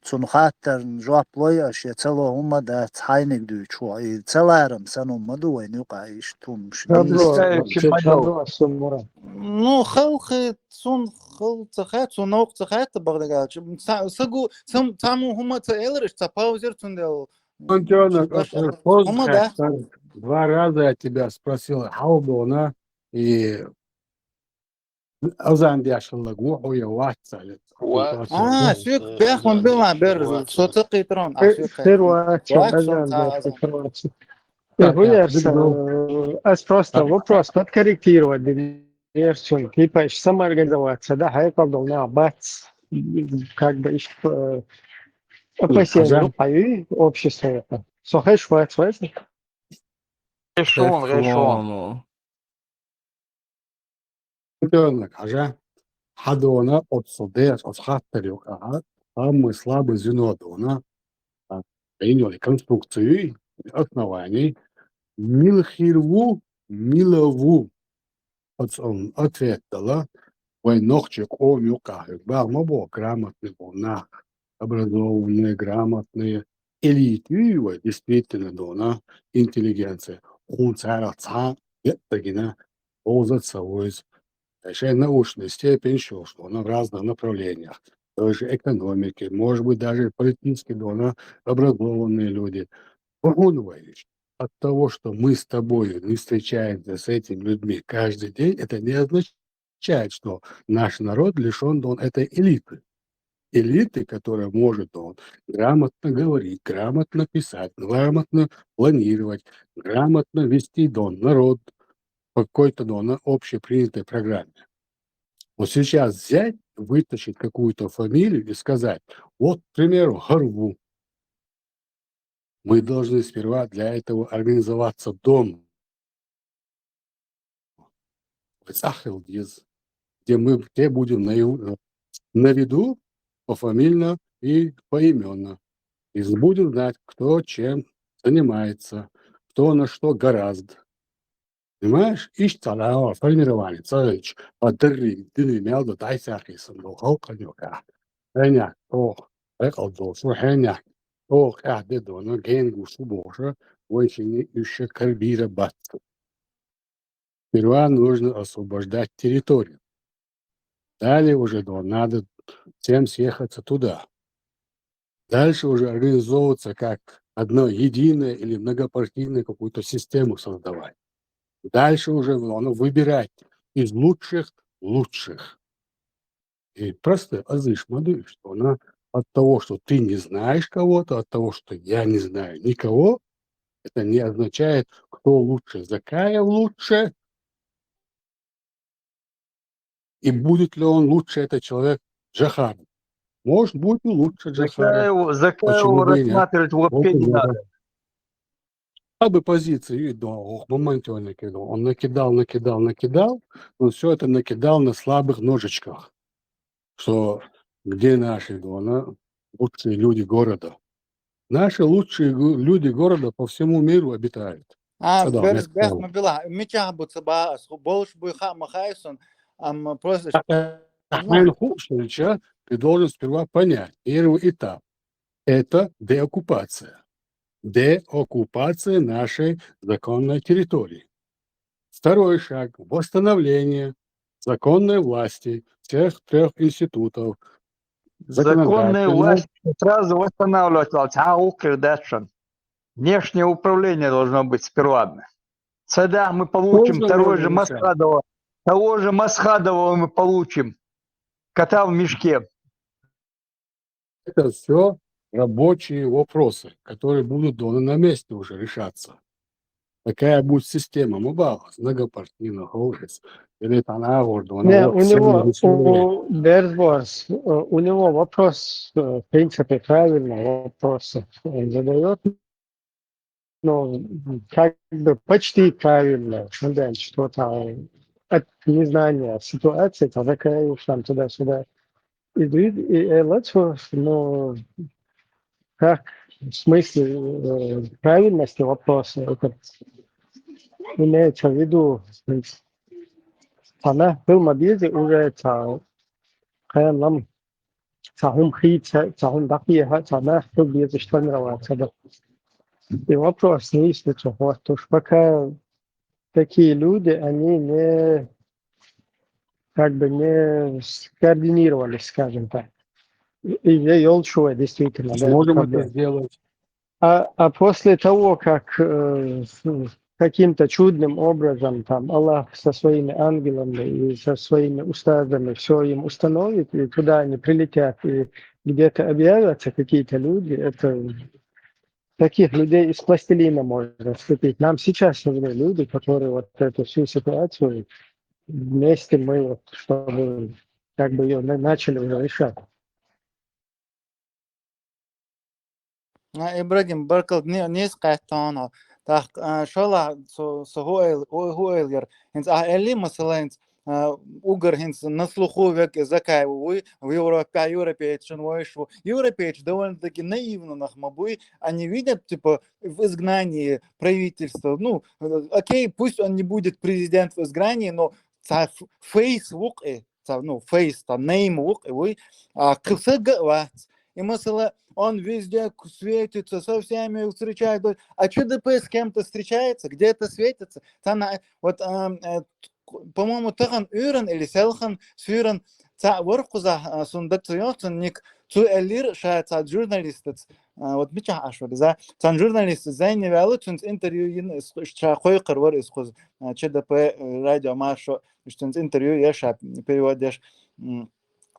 цун хаттарна жоп лой аша, я ца ло хӀума дац хьайниг дуьйцу хьо. И ца ларам санна хӀума ду вайна юкъа иштта хӀума ши. Проблема, проблема, Мурад. Ну, халкъе цун хала ца хаьтта, цун новкъа ца хаьтта бакъдерг аьлча. Ца, ца гу, ца, ца му хӀума ца элараш, ца паузер цундела. Антёнок, Баша, э, поздно хӀума да? Хаьттар. Два раза я тебя спросил, хьал дона, и азан деш хилла гу хьо я вац аьлла. Вац. А, соьга бехун била бер, со ца кхийтарон, а соьга Первый, Вац, азан ца деш азан. информация. Так, Хуяр так, са, э, аз просто вопрос подкорректировать дин. Ерсун, типа, самоорганизоваться, да, хьекъал дол на бац, как бы, иш, э, опасение, Хьажа. Ну, хьаи общество это. Со хеш вац, вац? Эшон, эшон. Антёнок, хьажа, хьа дона оцу деш, оцу хаттар юкъа, самый слабый звено дона, а, принёли конструкцию, оснований, мила хир ву, мила ву. Оцу ответ дала, вай нохчи къом юкъа, бах ма бо, грамотный бу нах, образованные, грамотные, элиты вай, действительно, дона, интеллигенция. Хун цара цхьа, я, дагина, ползать со войз. Шайн научная степень шо, что она в разных направлениях. Той же экономики, может быть, даже политически, дона, образованные люди. Бахун вай. От того, что мы с тобой не встречаемся с этими людьми каждый день, это не означает, что наш народ лишён, дона, этой элиты. Элиты, которая может, дона, грамотно говорить, грамотно писать, грамотно планировать, грамотно вести, дона, народ по какой-то, дона, общепринятой программе. Вот сейчас взять, вытащить какую-то фамилию и сказать, вот, к примеру, Харву. Мы должны сперва для этого организоваться дом. Вай цӀа хила деза, где мы все будем на, на виду пофамильно и поименно. И будем знать, кто чем занимается, кто на что гораст. Понимаешь? Иштта цхьа формирование ца хилча, а дарри дина мел ду дӀасахийсан долу халкъан юкъахь. Хьенех, оха, хьекъал долуш ву хьенех, оха къаьхьа де дона, генга ву шу бохуша, вайн шинна уьш ша карбийра бац. Сперва нужно освобождать территорию. Далее уже, дона, надо всем съехаться туда. Дальше уже организовываться как одно единое или многопартийную какую-то систему создавать. Дальше уже оно выбирать из лучших лучших. И просто азиш ма ду, что она от того, что ты не знаешь кого-то, от того, что я не знаю никого, это не означает, кто лучше. Закаев лучше, и будет ли он лучше, этот человек, Джохара. Может, будет и лучше Джохара. Закаеву, Закаеву Почему бы и нет? рассматривать вообще не надо. Абы позицию и до, ох, моментально кидал. Он накидал, накидал, накидал, но все это накидал на слабых ножичках. Что где наши, дона, лучшие люди города? Наши лучшие гу- люди города по всему миру обитают. А, Ца догӀу бер, меттиг бех дала. ма била, мичахь бу ца баа ас, болуш буй хаа ма хаьа сан, амма просто Хьайна хууш хилча, ты должен сперва понять. Первый этап — это деоккупация. Деоккупация нашей законной территории. Второй шаг — восстановление законной власти всех трех институтов. Законная Законодательной, власть сразу восстанавливать, а укрдачан. Внешнее управление должно быть сперва. Тогда мы получим Можно того было же решать. Масхадова. Того же Масхадова мы получим. Кота в мешке. Это все рабочие вопросы, которые будут, дона, на месте уже решаться. Какая будет система, ма боху ас, многопартийный, хӀора, или там, а, вот, дона, Не, вот, у него, всё, всё. у Берзборс, э, у него вопрос, э, в принципе, правильный вопрос он задает. Ну, как бы почти правильно, ну, да, что-то от незнания ситуации, то такая уж там туда-сюда. И, и, и, э, вот, ну, как в смысле, э, правильности вопроса, это имеется в виду, то есть, она была без уже это, прям нам цхьа хӀума хийца, цхьа хӀума дӀакхехьа, цхьа нах чу безаш сформироваться да. И вопрос не есть, что вот уж пока такие люди, они не, как бы не скоординировались, скажем так. И я йолчу, действительно, да, это Можем это проблема. сделать. А, а после того, как э, с- каким-то чудным образом там Аллах со своими ангелами и со своими устазами все им установит, и туда они прилетят, и где-то объявятся какие-то люди, это таких людей из пластилина можно слепить. Нам сейчас нужны люди, которые вот эту всю ситуацию вместе мы вот, чтобы как бы ее начали уже решать. А, Ибрагим, баркалла, не, не скайт тоно. Так, а, шала, со, со хуэл, хуэл яр. Хинц, а, эли, масала, хинц, а, угар хинц на слуху век закай, уй, в Европе, а, европейцен, уй, шу. Европейцы довольно-таки наивно нахмабуй. Они видят, типа, в изгнании правительство. Ну, э, окей, пусть он не будет президент в изгнании, но ца ф- фейс вук, э, ца, ну, фейс, та нейм вук, э, уй, а, кысыга вац. И масала, он везде к- светится, со всеми встречает. А Ч Д П с кем-то встречается, где-то светится. Та на, вот, ам, э, к- по-моему, тахан уйран или селхан, сюран, ца воркуза, а, сун даца йоцун ник, цу элир ша ца журналистец. А, вот мича ашвар, за, ца журналист зайни вялу, цунц интервью йин, ис- ша хойкар вар ис хуз, а, Ч Д П, э, радио Маршо, цунц интервью еш, а, перевод еш, м,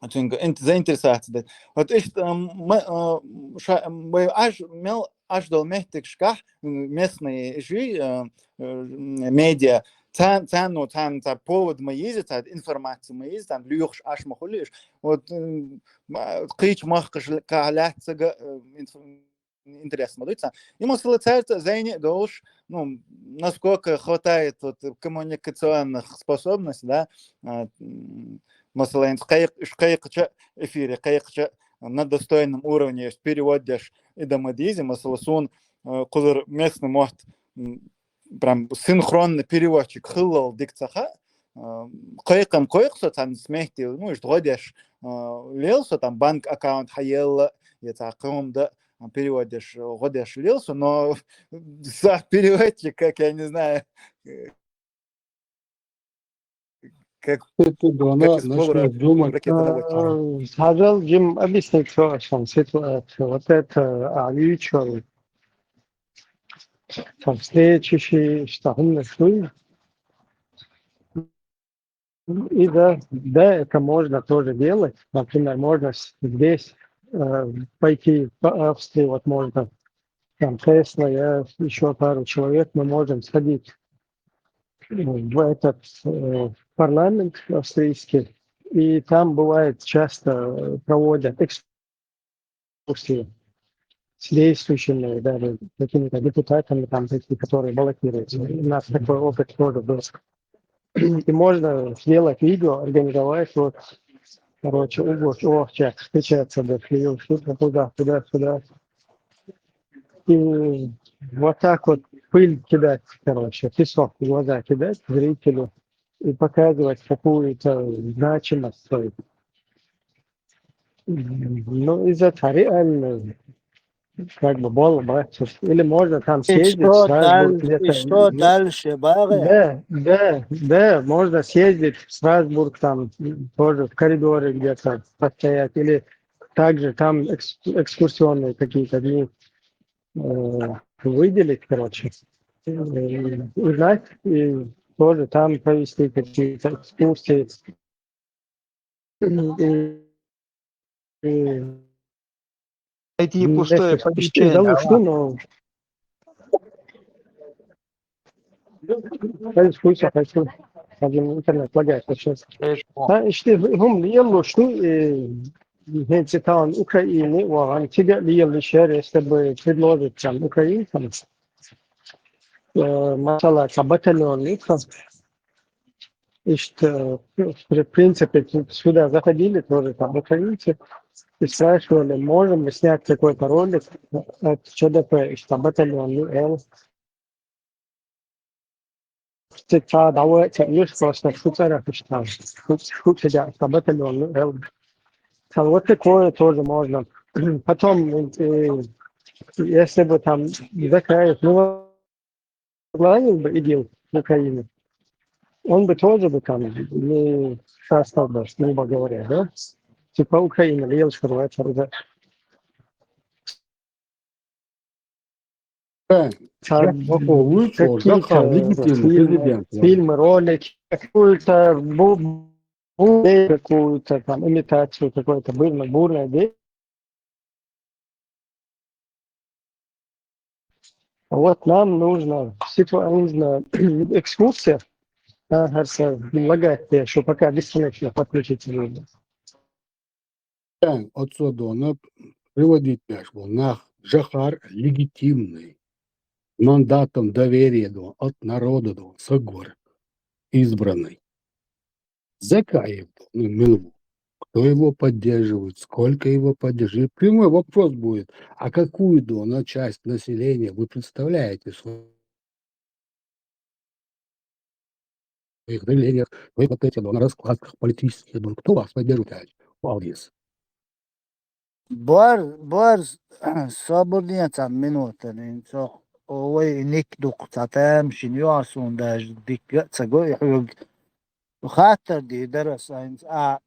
цунга ин- заинтересация дать. Вот ишт, м, м, а, ша, м, аш, мел, аш дол мехтик шках, м, местные иши, э, э, медиа, цан, цан, ну, цан, ца повод ма еза, ца информация ма еза, цан люхш аш ма хулиш. Вот, м, ма- кыч мах каш калятсага, э, инф- интерес ма дуйца. И масала царца зайни долш, ну, насколько хватает вот коммуникационных способностей, да, а, м, масала, инц кайк, ш- кайкча эфире, кайкча на достойном уровне переводишь и домодизи, масала, сун, э, кузыр местный мот, м, прям синхронный переводчик хыллал дикцаха, э, кайкам кайксо, там смехти, ну, иш годеш, э, лелсо, там банк аккаунт хаелла, я ца ком да, переводишь, годеш лелсо, но за переводчик, как я не знаю, э, как Это да, она как из начнёт повара думать. ракета наводчика. А, Сажал Джим объяснит, что там ситуация. Вот это а, Али Чон. Там встречи, что он нашли. И да, да, это можно тоже делать. Например, можно с- здесь э, пойти по Австрии, вот можно там Тесла, я, еще пару человек, мы можем сходить в этот э, парламент австрийский, и там бывает часто э, проводят экскурсии с действующими, даже какими-то депутатами, там, такие, которые баллотируются. У нас такой опыт тоже был. И можно сделать видео, организовать, вот, короче, угощать, встречаться, да, туда, туда, сюда. И вот так вот пыль кидать, короче, песок в глаза кидать зрителю и показывать какую-то значимость свою. Ну, из этого реально как бы было бы. Или можно там И съездить в что Страсбург дальше, и где-то. что дальше, Багы? Да, да, да, можно съездить в Страсбург, там тоже в коридоре где-то постоять, или также там экс- экскурсионные какие-то дни э, выделить, короче, э, узнать и тоже там провести какие-то экскурсии. И- и Эти не пустые знаю, помещения, да, а? Что, но Хай, слушай, хай, слушай. Один интернет лагает сейчас. Эти Та ишти хум лиеллу шу хенци таун Украины ваган тига лиеллу шер, если бы предложить там украинцам. Э, Масала ка батальон ика. Ишт, э, в принципе, сюда заходили тоже там украинцы и спрашивали, можем мы снять какой-то ролик от Ч Д П, ишта батальон Л. Ци ца дава ца лишь просто шуцара ишта. Шуцара батальон Л. Там вот такое тоже можно. Потом, э, если бы там Закаев не возглавил бы ИГИЛ в Украине, он бы тоже бы там не участвовал бы, грубо говоря, да? Типа Украина, Лил Шарватер, да. Э, Там я по поводу, что какие-то Захар легитимный фильмы, президент, да. Фильмы, ролики, какую-то бу- бу- какую-то там имитацию какой-то бурной, бурной де- Вот нам нужно, ситу- нужна экскурсия на Гарса Лагатте, что пока бесконечно подключиться нужно. Отсюда она приводить наш был. Нах, Захар легитимный. Мандатом доверия, да, от народа, да, Сагвар избранный. Закаев, да, ну, Милву. Кто его поддерживает, сколько его поддерживает. Прямой вопрос будет, а какую, да, на часть населения вы представляете в своих заявлениях, в своих вот этих, да, на раскладках политических, да, кто вас поддерживает, Валдис? Бар, бар, собординаца минута, нин, цо, ой, ник дук, ца там, шин, юасун, даже дик, ца гой, хюг. Хаттар ди, дарас, айнц, а,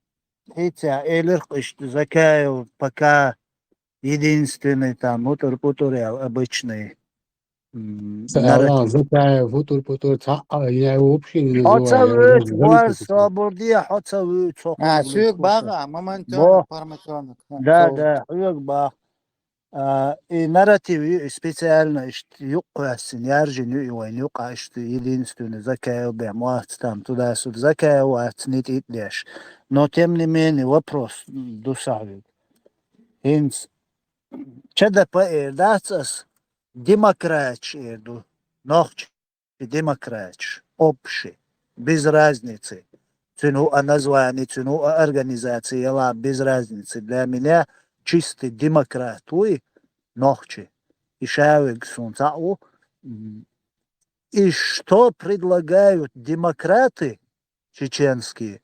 хица, элер, иш, Закаев, пока единственный там, утур-путур, я, обычный. М, Ца, народ. Алан, Закаев, утур-путур, ца, а, я его вообще не называю. Оца вид, вар, собордия, оца вид, цо. А, сюк бага, моментально, форматёнок. Да, да, сюк бага. А, и нарратив, и специально, ишт, юкъасин, яржин, ю, и вайн, юкъа, ишт, единственный, Закаев, бе, муац, там, туда-сюда, Закаев, ац, нит, ит, деш. Но, тем не менее, вопрос, м, дусавид. Хинц, ЧДП эр дац ас, демократш эр ду, нохч демократш, общий, без разницы. Цуну а название, цуну а организация, ела без разницы. Для меня чистый демократ, уй, нохчи. И шавиг сунца у. И что предлагают демократы чеченские?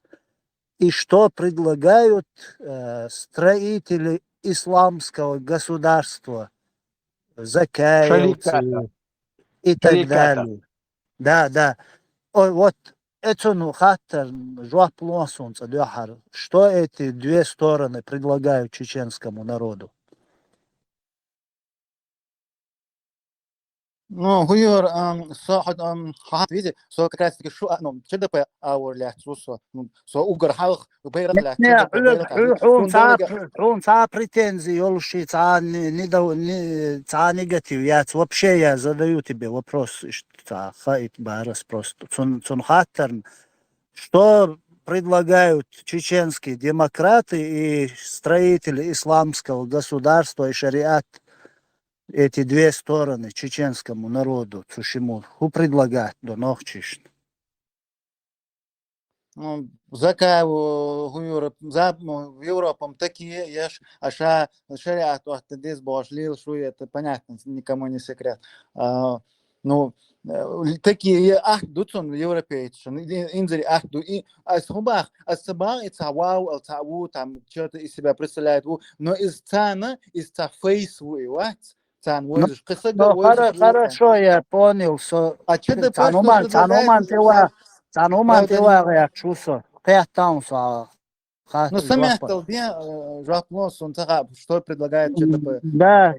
И что предлагают э, строители исламского государства, закаевцы и так далее. Да, да. О, вот это, ну, хаттар, жуап луасун, цадёхар. Что эти две стороны предлагают чеченскому народу? Ну, хуюр, ам, со хат, ам, хат види, со как раз таки шу, а, ну, ЧДП аур лях цусо, ну, со угар халх, байрат лях, не, ЧДП хуюр, байрат лях. Хун са, хун са претензии ёлши, ца не, не да, не, ца негатив, я ц-, вообще я задаю тебе вопрос, ш-, ца хаит барас просто. Цун, цун хаттерн, что предлагают чеченские демократы и строители исламского государства и шариат, эти две стороны чеченскому народу, цу шимур, ху предлагать до нохчишн? Ну, закай у, у Европ-, за, ну, в Европам такие, еш, аша, шариат, вот, здесь бош лил, шу, это понятно, никому не секрет. А, ну, э, такие, ах, дуцун европейцы, ну, инзери, ах, ду, и, а схубах, а сабах, и цавау, а цаву, там, что-то из себя представляет, у, но из цана, из ца фейс, у, и вац, Цан возиш кысага. Ну, возиш, хоро-, хорошо, я понял, со. А чё ты цан просто уман, цан уман тела, цан уман тела, я чувствую. Кая там са. Ну, самяхтал, да, э, жаплон, сон тага, что предлагает ЧДП? Да.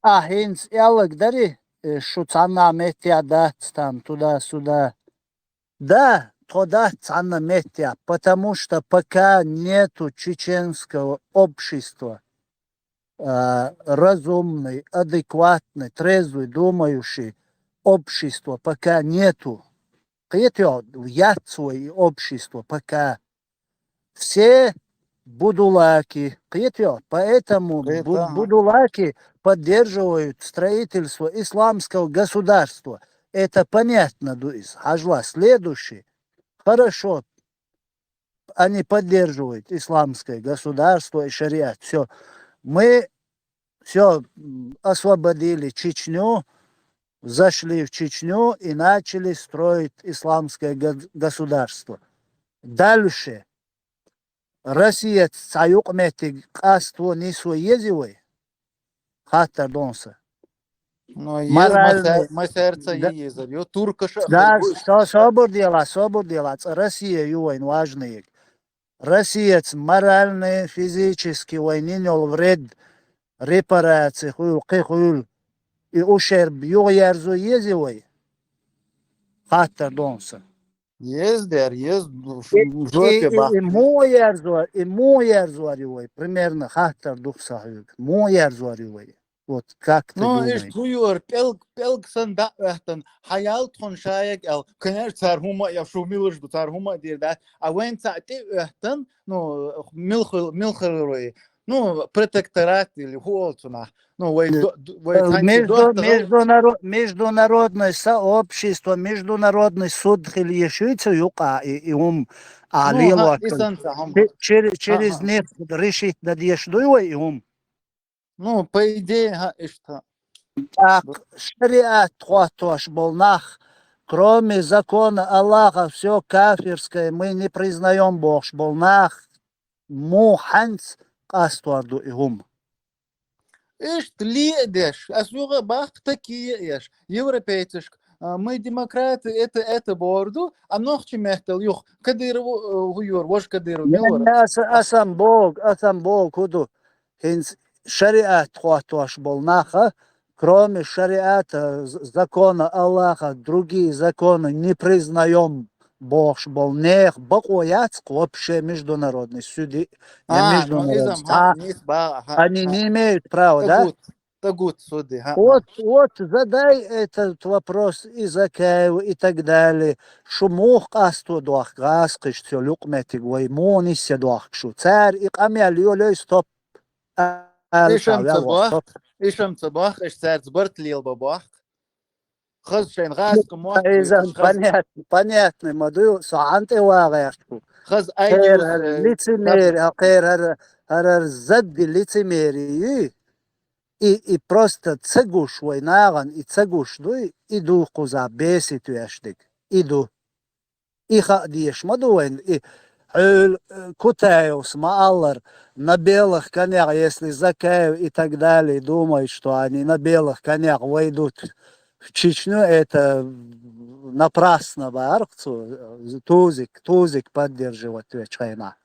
А, хинц, ялык, дари, э, шу цана метя, да, там, туда-сюда. Да, тогда цана метя, потому что пока нету чеченского общества, а, разумный, адекватный, трезвый, думающий общество пока нету. Кьетё, яд свой общество пока. Все будулаки. Кьетё, поэтому бу-, будулаки поддерживают строительство исламского государства. Это понятно, дуиз. Хажла, следующий. Хорошо. Они поддерживают исламское государство и шариат. Все. Мы все освободили Чечню, зашли в Чечню и начали строить исламское го-, государство. Дальше. Россияца цхьа юкъаметтиг къасто нисо езий вай? Хаттар ду хьуна са. Ну, е-, Моральный. Масар-, Масарца Да. е езар. Ё, туркаш а Да, хай гуш. со-, собар де ла, собар де ла, цкъа Россия ю вайна важный. Россияца моральный, физически вайна йинал вред, репараци хуьлу, кхин хуьлу, и ущерб юхаерзо езий вай? Хаттар ду хьуна са. Еза дер, еза, И, жопе и, бах. и муха ерзор, и муха ерзор ю вай, примерно хаттар ду хьуна са хьоьга. Муха ерзор ю вай? Вот как ты Ну, думаешь? Иш хуйор, пелг, пелг сан да оьттан, хьаял тхун шаек ал, конечно, цар хӀума, я шу милаш ду, цар хӀума дир да, а вайн ца ти оьттан, ну, милхил, милхил рой, ну, протекторат или хуол цунах, ну, вай, Э, до-, д-, вай Э, цанти между-, доттагӀал. международ-, международное сообщество, международный суд хили ешуьйца юкъа и, и хӀума а Ну, лело ха, и сан ца хӀума. Че-, чер-, через Ага. них решить дан деш дуй вай и хӀума? Ну, по идее, ха, иштта. Так, шариат хӀоттош болу нах, кроме закона Аллаха, всё кафирское мы не признаём бохуш болу нах, муха хьаьнца къастор ду и хӀума? Иштта ле а деш, ас юха баккха такие а еш, европейцашка, а, мы демократы, это, это бор ду, а нохчи меттал юха, Кадыров, э, хӀу юр, вож Кадыров, милвар. Я, аса-, асан бог, асан бог, хӀу ду, хӀинца шариат хӀоттош болу наха, кроме шариата, з-, закона Аллаха, другие законы не признаём бохуш болу нехан бакъо яц-кх вообще международный суде, я А, ну, международный. иза, ха, А, нис ба, ха, они ха. не имеют права, да? Тагут, тагут суде, ха, ха. Вот, вот, задай этот вопрос и Закаеву, и так далее. Шу муха къасто дохку гӀазкхиш цу юкъаметтиг вай, муха нисъе дохку шу? Цара и къамел йолей стоп. А, ала Ишам ца ца вел бах, стоп. ишам ца бах, иш цаьрца барт лел ба бах. Хаза шайн гӀазкха мотт Иза вуьйцуш, хаза, понятно, понятно ма ду, со хьан тӀе вагӀеш ду. хаза ай Кхера юс, хӀара э, лицемерие, а кхера хӀара, хӀара, хӀара задди лицемерие ю. И, и просто ца гуш вай нагӀан, и ца гуш дуй, и ду кхуза бесит веш диг. И ду. И хаа деш ма ду вайн, и хьуьл, э, Кутаевс ма аллар, на белых конях, если Закаев и так далее думают, что они на белых конях войдут в Чечню, это напрасно бах цо, э, Тузик, Тузик поддерживать веч хьайна.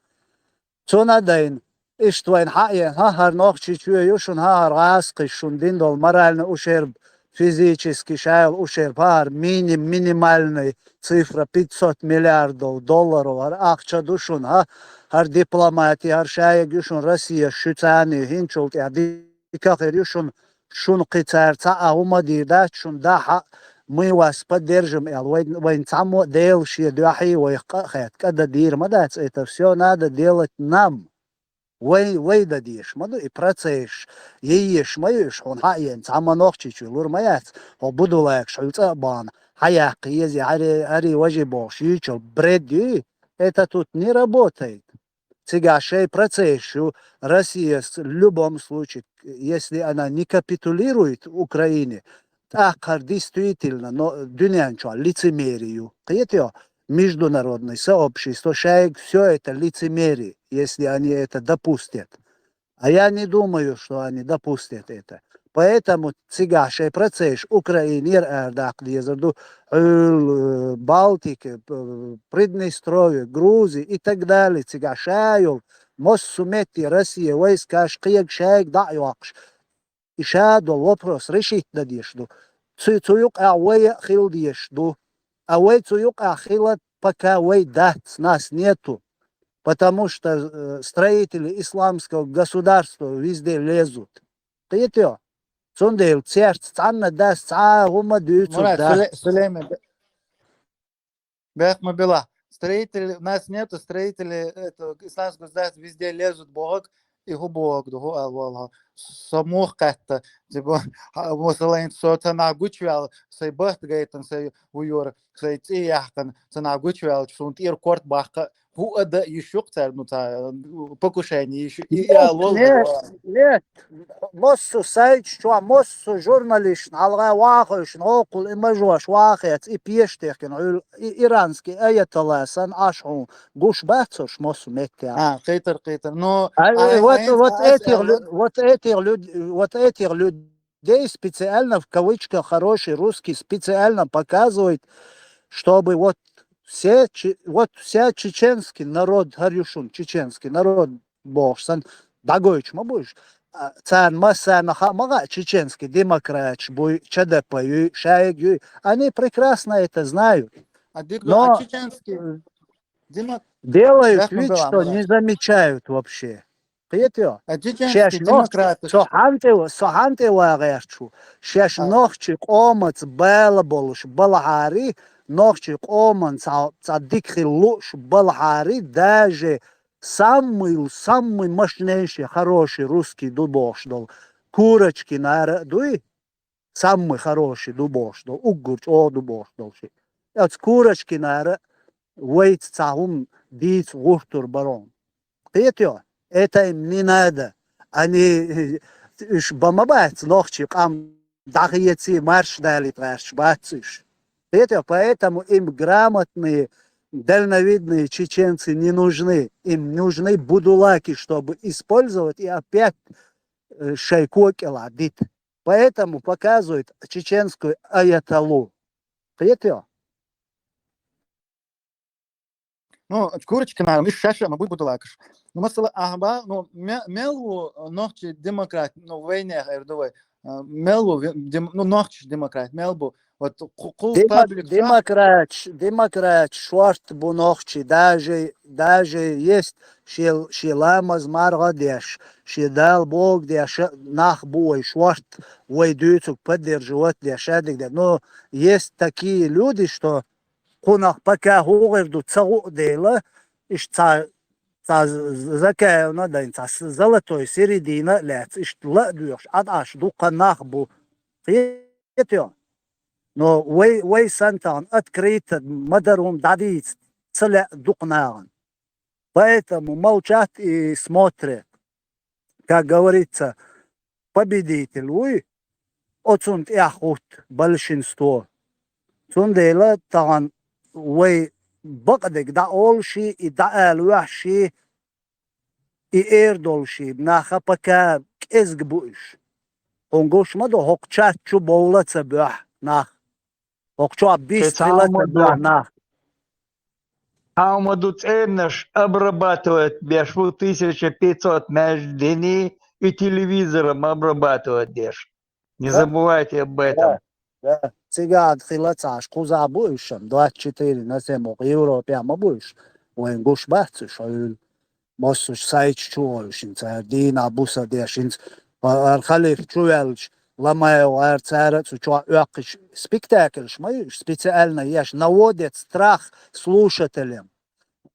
Цунна дайн, иштта вайн хьаен, хӀа, хӀара Нохчийчоь ю шуна, хӀа, хӀара гӀазкхиш шуна дина долу моральный ущерб, физически шайла ущерб, хӀа, хӀара мини-, минимальный цифра пятьсот миллиардов долларов, хӀара ахча ду шуна, хӀа, хӀара дипломати, хӀара шайиг ю шуна Россия, шуьцани, хӀинчул тӀехь дика хир ю шуна, шуна кхин цара цхьа а хӀума дийр дац, шуна дахьа, мы вас поддержим, аьлла, вайн, вайн цхьаммо а Дела шен дуьхьий вайх къа а хетта, кӀа дан дийр ма дац, это всё надо делать нам. Вай, вай дан деш ма ду и процесс, еш ма ю уьш, хьуна хьаен, цхьамма Нохчийчоь лур ма яц, хьо будулакаш хьуьл цӀа а бахна, хьаяккха еза, хьаре, хьаре важи бохуш, юьйчул бред ю, это тут не работает. Цигахь шайн процесс ю, Россия в любом случае, если она не капитулирует Украине, тӀаккха хӀара действительно, но дуьнен чохь лицемерие ю. Кхетий хьо? Международное сообщество шайга всё это лицемерие, если они это допустят. А я не думаю, что они допустят это. Поэтому цигахь шайн процесс Украинера арадаккха дезар ду, хьуьл, э, Балтика, э, Приднестровье, Грузия и так далее, цигахь ша йолу, массо метте Россия войскаш кхега шайга дӀа а йоккхуш, и ша долу вопрос решить дан деш ду. Цу, цу юкъахь вай а хила деш ду. А вай цу юкъахь хила пока вай дац, нас нету. Потому что, э, строители исламского государства везде лезут. Кхетий хьо? Цундела церца цхьанна дас цхьа а хӀума дуьйцур Мурат, дац. Суле-, Сулейман, бе-, бехк ма била. Строители, у нас нету строителей, это, исламского государства везде лезут боху, и хӀу боху, хӀу ал вала. со муха кхетта, типа, масала, со цхьаннахьа гучаваьлча, сай барт гайтина, сай уйора, сай цӀий яьккхина, цхьаннахьа гучаваьлча, суна тӀера корта баккха, хӀу а да йиш ю-кх цар, ну, цхьа покушение йиш ю, и, и а лол. Нет, нет, массо а сайташ чу, массо а журналисташна, хьалха вахавеш, гӀокхул и мажош вахац, и пештехкина, и иранский аятолла санна, аш хьун гуш бац уж массо а метте. А, кхетар, кхетар. Но А, ай, вот, ай, вот ай, этих ай, лю-, вот. Вот этих люд-, вот этих людей специально, в кавычках, хороший русский, специально показывает, чтобы вот все че-, вот вся чеченский народ, хӀара ю шуна чеченский народ бохуш санна, дӀагойтуш ма бу уж. А, царна массарна хаа ма хаьа, чеченский демократаш буй, ЧДП юй, шайг юй. Они прекрасно это знают. А дика ду, а Но, чеченский э, демок-, делают Ясно вид, было, что Мурат. Не замечают вообще. Кхетий? А чеченский Шаьш нох-, демократы. Со хьан тӀе, со хьан тӀе вагӀерчу. Шаьш А. Нохчий къомаца бала болуш балахьари, нохчий къоман цхьа, цхьа дика хила лууш балахьари, даже самый, самый мощнейший, хороший русский ду бохуш долу Курочкинара а дуй, самый хороший ду бохуш долу, уггар чӀогӀа ду бохуш долу ши. Оцу Курочкинара вайца цхьа хӀума дийца гӀуртур барон. Кхетий? Это им не надо. Они, уьш бан ма бац, нохчий къам дӀахеций, марш далийта гӀерташ бац уьш. Кхетий? Поэтому им грамотные, дальновидные чеченцы не нужны. Им нужны будулаки, чтобы использовать и опять, э, шайн кокӀалахь дита. Поэтому показывают чеченскую аятоллу. Кхетий? Ну, Курочкинара, уьш шаьш а ма буй будулакаш. Ну, масала, ахьа бах, ну, ме-, мел ву нохчий демократ, ну, вайнех эр ду вай, а, мел ву ве-, дем-, ну, нохчий демократ, мел бу. Вот ху-, ху-, Демо-, паблик чохь демократш, демократш шорта бу нохчий, даже, даже есть шен, шен ламаз марха а деш, шен Дала бохург деш а нах бу вай шорта, вай дуьйцург поддерживать деш а дигде. Но есть такие люди, что кхунах пока хӀун гӀир ду ца гӀу а дела, иштта цхьа, цхьа з-, з-, закаевна а дайна, цхьа с-, золотой середина а лаьцна, иштта ла а доьхуш, Ӏад Ӏаш дуккха нах бу. Кхетий? Но вай, вай санна тахана открыто ма-дарра хӀума дӀадийца ца лаьа дукха нахана. Поэтому молчат и смотрят. Как говорится, победитель вуй, оцунна тӀехь хӀутту большинство. Цундела тахана вай бакъдерг дӀаолуш и, и дӀаала ваьхьаш и, и эр долуш и, нах а пока кӀезиг бу уьш. Хьуна гуш ма ду, хӀокху чат чу бовла а ца боьху нах. ХӀокху чохь бис хила а ца боьху нах. Цхьа хӀума ду цӀернаш обрабатывать беш бу, тысяча пятьсот между дини и телевизором обрабатывать деш. Не забывайте об этом. Да, да. Цигахь хила ца Ӏаш, кхузахь бу уьш, двадцать четыре на семь, оха Европехь ма бу уьш. Вайн гуш бац уьш, хьуьлла. Массо а сайташ чу олуш, хӀинца дийнахь буса деш, хӀинца ара халиф чу ваьлча, Ламаев ара цара а цу чохь оьккхуш спектакльш ма ю, специально еш, наводят страх слушателям.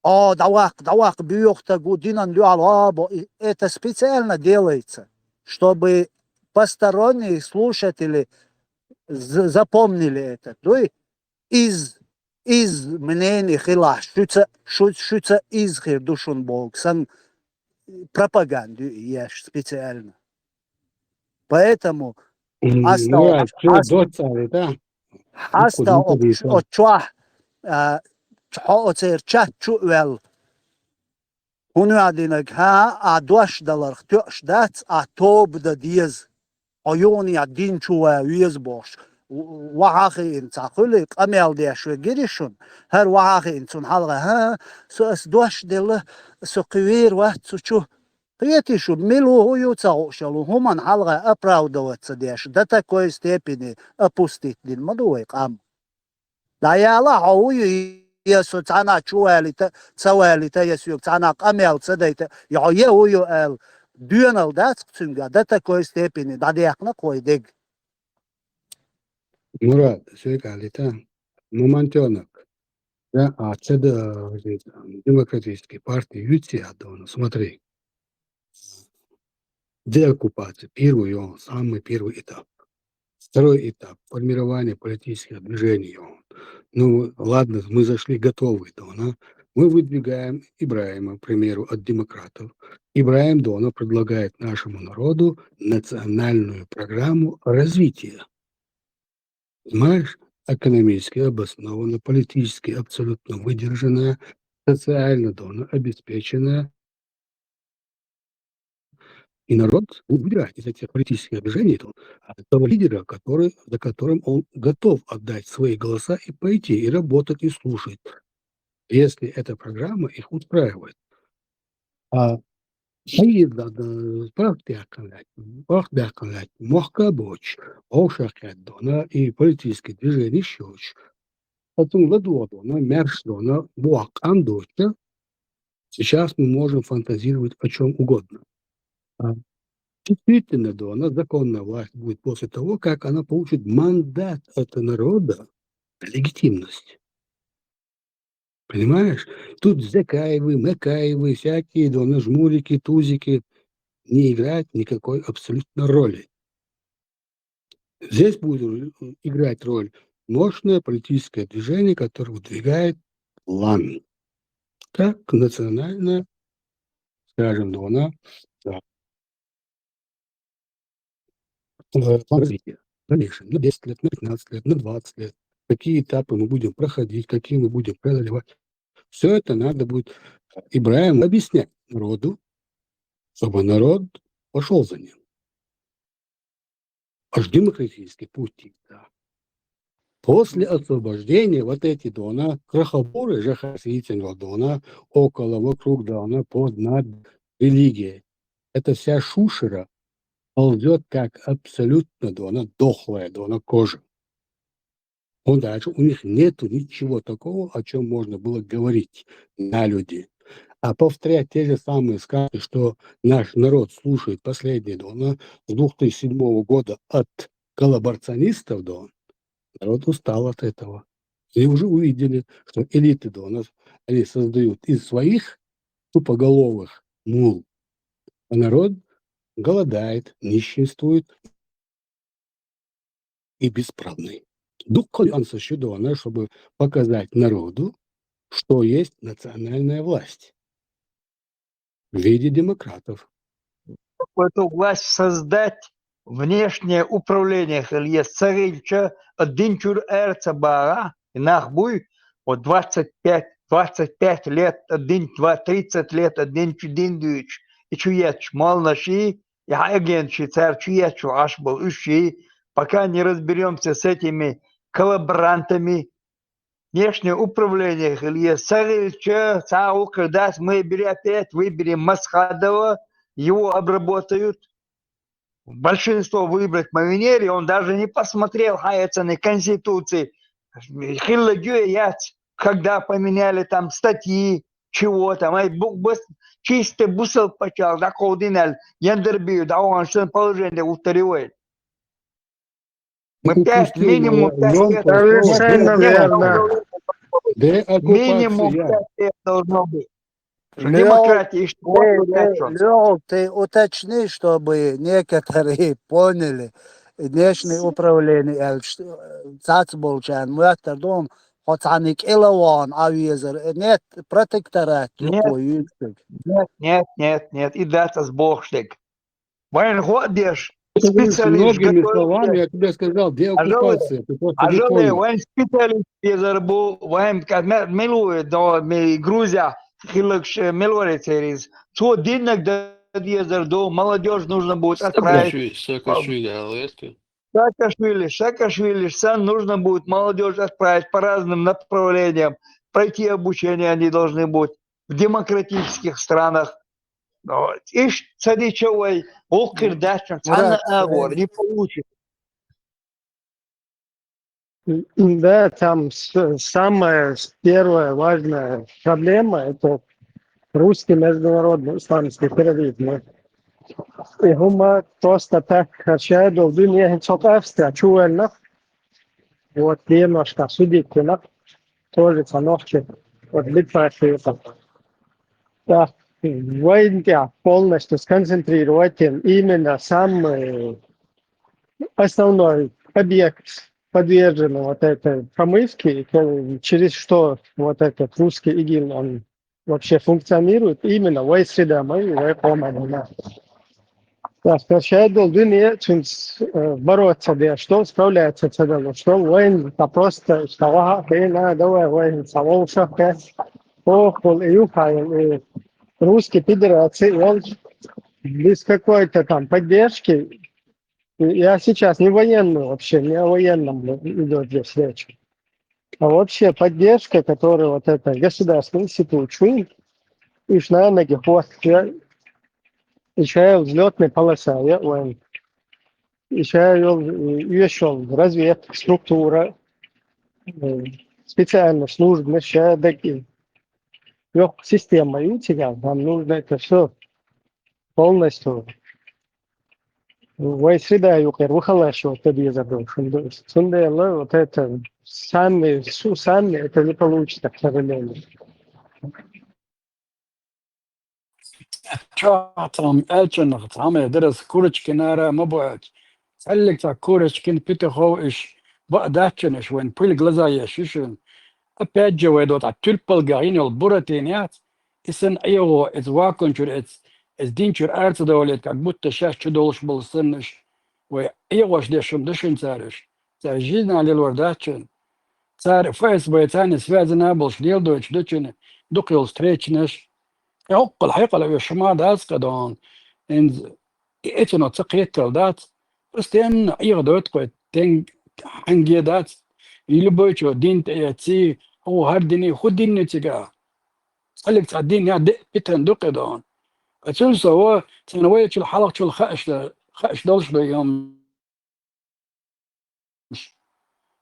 О, дӀаваккха, дӀаваккха, боьха стаг ву, динан дуьхьал, о, бо, и это специально делается, чтобы посторонние слушатели з-, запомнили это. Дуй? Из, из мнение хилахь, шуьца, шу-, шуьца из хир ду шуна боху, сан пропаганда ю и еш специально. Поэтому М, хьаста ну, о-, а чё хьаста, доцали, да? Хьаста Ну, о-, куда-то. О чохь, а, хьо оцеран чат чу а ваьлла. ХӀун ваьдинарг, хӀа, а дош даларх тоьуш дац, а тоба дан деза. Хьо юханехь дин чу ван веза бохуш. В-, вахьа а хиъна цхьа хуьлий, къамел деш вегири шуна. ХӀара вахьа а хиъна цунна хьалха, хӀа, со ас дош делла, со кхин вер вац цу чу. Кхетий шу, мила ву хӀу ю ца хууш йолу, хӀуманна хьалха оправдываться деш, до такой степени опустить дина ма ду вай къам. ДӀаяла хьо ву ю, я со цхьанхьа чу валийта, ца валийта, я соьга цхьанхьа къамел ца дайта, я хьо я ву ю аьлла, доьналла дац-кх цуьнга, до такой степени дӀадаьккхина-кх вай дег. Мурад, соьга алийта, мамонтёнок, да, а, ЦД, демократической партии юьций а дона, смотри. деоккупация, первый, он, самый первый этап. Второй этап — формирование политических движений, он. Ну, ладно, мы зашли готовые, да, она. Мы выдвигаем Ибраима, к примеру, от демократов. Ибраим Дона предлагает нашему народу национальную программу развития. Понимаешь? Экономически обоснованно, политически абсолютно выдержанная, социально Дона обеспеченная. И народ будет выбирать из этих политических движений то, а, того лидера, который, за которым он готов отдать свои голоса и пойти, и работать, и слушать, если эта программа их устраивает. А, и да, да, прах дякалать, прах дякалать, мохка боч, ошакет Дона и политические движения щёч. Потом ладуа Дона, мерш Дона, буак андоча. Сейчас мы можем фантазировать о чём угодно. А, действительно, Дона, законная власть будет после того, как она получит мандат от народа, легитимность. Понимаешь? Тут Закаевы, Макаевы, всякие, Дона, жмурики, тузики не играют никакой абсолютно роли. Здесь будет играть роль мощное политическое движение, которое выдвигает план. Как национальное, скажем, Дона, да, э, план развития в дальнейшем, на десять лет, на пятнадцать лет, на двадцать лет. Какие этапы мы будем проходить, какие мы будем преодолевать. Всё это надо будет Ибраиму объяснять народу, чтобы народ пошёл за ним. Аж демократический путь, да. После освобождения вот эти Дона, крохоборы же хаситин Дона, около, вокруг Дона, под, над религией. Эта вся шушера ползёт как абсолютно Дона, дохлая Дона кожа. Он дальше, у них нету ничего такого, о чём можно было говорить на люди. А повторять те же самые сказки, что наш народ слушает последние, да, на, с двух тысячи седьмого года от коллаборационистов, да, народ устал от этого. Они уже увидели, что элиты, да, у нас, они создают из своих тупоголовых мул, а народ голодает, нищенствует и бесправный. Дук коли он сощу Дона, чтобы показать народу, что есть национальная власть в виде демократов. Эту власть создать, внешнее управление, хель е сагильча, один чур эрца бара, и нах буй, вот двадцать пять, двадцать пять лет, один, два, тридцать лет, один чу дин дюч, и чу ец, мал наши, и агент ши цар чу ец, чу аш был уши, пока не разберёмся с этими коллаборантами, внешнее управление, хель е сагильча, цар укрдас, мы бери опять, выберем Масхадова, его обработают. Большинство выбрать Мавинери, он даже не посмотрел, хай это не конституции. Хилла дюя яц, когда поменяли там статьи, чего там, ай бу-, бус-, чисто бусал почал, да, колдинал, яндербию, да, он что положение устаревает. Мы пять, минимум пять лет. Совершенно верно. Минимум пять лет должно быть. Демократия, что Лёл, ты уточни, чтобы некоторые поняли. Внешнее управление, э, ш-, э, цацболчан, муэттер дом, хоцаник элаван, авезер, э, нет, протекторат, нет, юква юнсик. Нет, нет, нет, нет, и дата сбохштик. Вайн ходишь, специалист. Многими словами я тебе сказал, деоккупация, ты просто не понял. Вайн специалист, я зарбу, вайн, как, ме-, милует, но ми Грузия, хилык ш-, милует сервис. Цо диннак да, я зарду, молодёжь нужно будет отправить. Саакашвили, Саакашвили, а, это? Саакашвили, Саакашвили, сан нужно будет молодёжь отправить по разным направлениям, пройти обучение они должны будут в демократических странах. Вот. Иш цадичевой, укрдачан, цана агор, не получится. Да, там с-, самая с-, первая важная проблема — это русский международный исламский терроризм. И хума просто так ошибил, дунья цокався, чувельно. Вот, немножко судить, тоже по ногти. Вот, быть по ошибкам. Да. война полностью сконцентрировать именно самый основной объект подвержен вот этой промывке, и через что вот этот русский ИГИЛ, он вообще функционирует, именно вай среда, вай, вай команда. Сокращает дол дуне, чунс, э, бороться, да, что справляется с этим, что войн, а просто, что ага, хрена, давай, войн, самого шапка, охол, и юхаем, и русский федерации, он без какой-то там поддержки. Я сейчас не военный вообще, не о военном идет здесь речь. А вообще поддержка, которая вот это государственный институт, чуй, ишна на гехуастке, ишая взлетная полоса, я войн. Ишая, э, ещё разведка, структура, э, специальная служба, ишая такие. Ёх, система, и у тебя, нам нужно это все полностью. Вай среда юкъер, выхалаш вот это деза был, шунда, шунда, вот это сами, су-, сами это не получится, к сожалению. Чо там элчанах, там я дерес курочкинара, ма бояч. Цаллик ца курочкин питахов иш, ба дачанаш, вен пыль глаза ешишин. Опять же, вай дот, а тюльпал гаин, ол буратин яц. Исэн айго, эз вакон чур, эз, эз дин чур арца довлет, как будто щас чу долш был сынныш. Вай айгош дешим дышин царыш. Цар жизнь алил вар дачын. Цар ФСБ цани связана болш дел дойч дычын, дук йол встречнеш. Э, оккол хайкала ве шума дац кадон. Инз, и эти но цакетел дац. Постоянно айга дойт кой, тен ханге дац. И любой чо дин те я ци, о, хар дини, ху дин не цига. Салик ца дин я де, питан дук кадон. Ацул сова, цен вай чул халак чул хааш да, хааш долш да йом.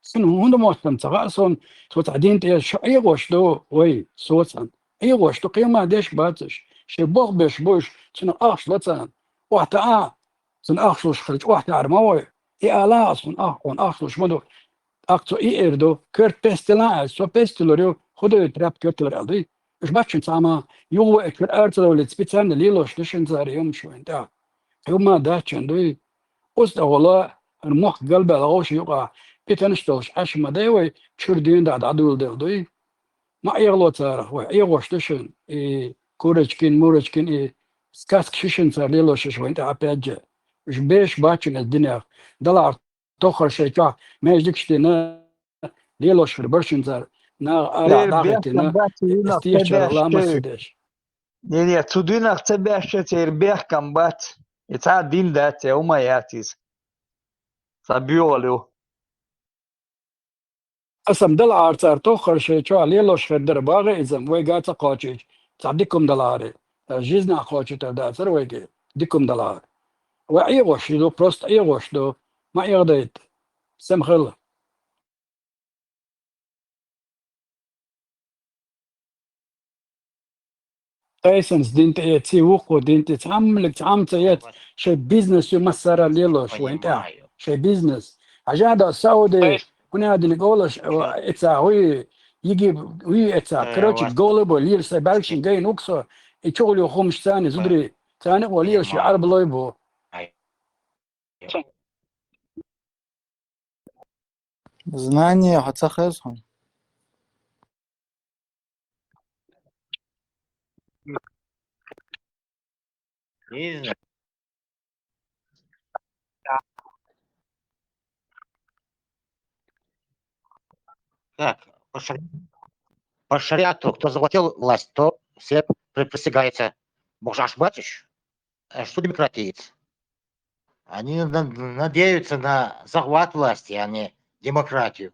Син хунда мохтан цагаа сон, соц адин те шо айгош до, ой, соцан. Айгош до, къима деш бацыш. Ше бох беш буш, цун ахш лацан. Вахта а, цун ахш луш хрич, вахта арма ой. И ала ас хун ах, он ахш луш мадо. Ах цо и эрдо, кёрт пестила, а, со пестилор ё, худой тряп кёртилор алды. Уж бачын сама, югу экер арца довлит специально лилош дышин цари юм шуэн, да. Хилма дачын дуй. Уст огола, ар мох галбал ош юга, питаныш толш аш мадевой, чур дюн да дадул дел дуй. Ма игло цара, ой, иглош дышин, и курочкин, мурочкин, и сказки шишин цар лилош шуэн, да, опять же. Уж беш бачын эз динях, далар тохар шейка, междик штина, лилош хыр башын цар, на ара Эр дагы бехкам тина, бац, юнах эстир чара лама тебяшчы. Сидеш. Не, не, цудынах тебяшчы, цер бехкам бац. И ца дин да, це умаятис. Ца бюолю. Асам дал арцар тохар шейчо, лилош хыр дыр багы изам, вай гаца кочич. Ца дикум далари. Та жизнь а кочит, да, цар вайги. Дикум далар. Вай иглош, ну, просто иглош, ну, ма игдайт. Сем хыл. Тайсон с динте, э, ци вуху динте, цамлик, цамца ет, шей бизнес ю массара лилош, вэнтя, шей бизнес. Ажада Сауди, куня дин голош, э, эца, уи, иги, уи эца, короче, голы бу, лил се бальшин гейн уксо, и чоглю хумш цани, зудри, цани о лил ши арблой бу. Знание, хацахез хам. Не знаю. Так, по шари-, по шариату, кто захватил власть, то все при-, присягается. Бог же ошибается. Э, что демократиец? Они на-, надеются на захват власти, а не демократию.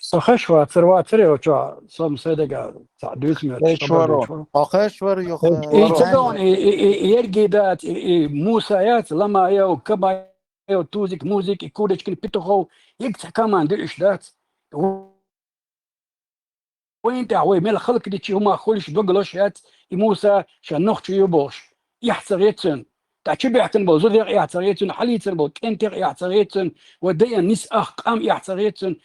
Сахашва, церва, церва, чё, сом седега, ца дюс мер, Сахашвару. Сахашвару, И цигон, и, и, и, и Эрги дат, и, и Муса яц, Лама яу, Каба яу, Тузик, Музик, и Курочкин, Петухов, ик ца команды иш дат. Вэнтя, вай мел халк дичи ума хулиш дог лош яц, и Муса ша нохчу ю бош. Яхцар ецен. Та чи бяхтан бол зудег яхцар ецен, халицар бол кентег яхцар ецен, ва даян нис ах къам яхцар ецен.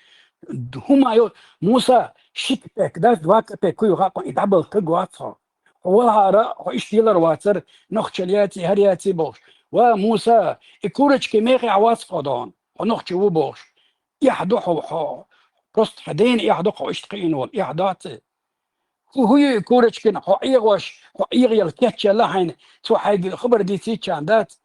Хума ю, Муса, Ши капек дац, два капек куй хьакъо, и дӀабала каг вац хьо. Хьо валхьара, хьо иштта елар вацар, нохчал яций, хӀара яций бохуш. Ва, Муса, и курочки мехе вац хьо дон, хьо нохчо ву бохуш. Эхь ду хьо, хьо. Просто хьан дена эхь ду хьо иштта кхиъна волу, эхь дац и. ХӀу, хӀу ю и курочкина, хьо ӀегӀош, хьо ӀегӀел кечъелла хьайна, цо хьайга хабар дийциччан дац?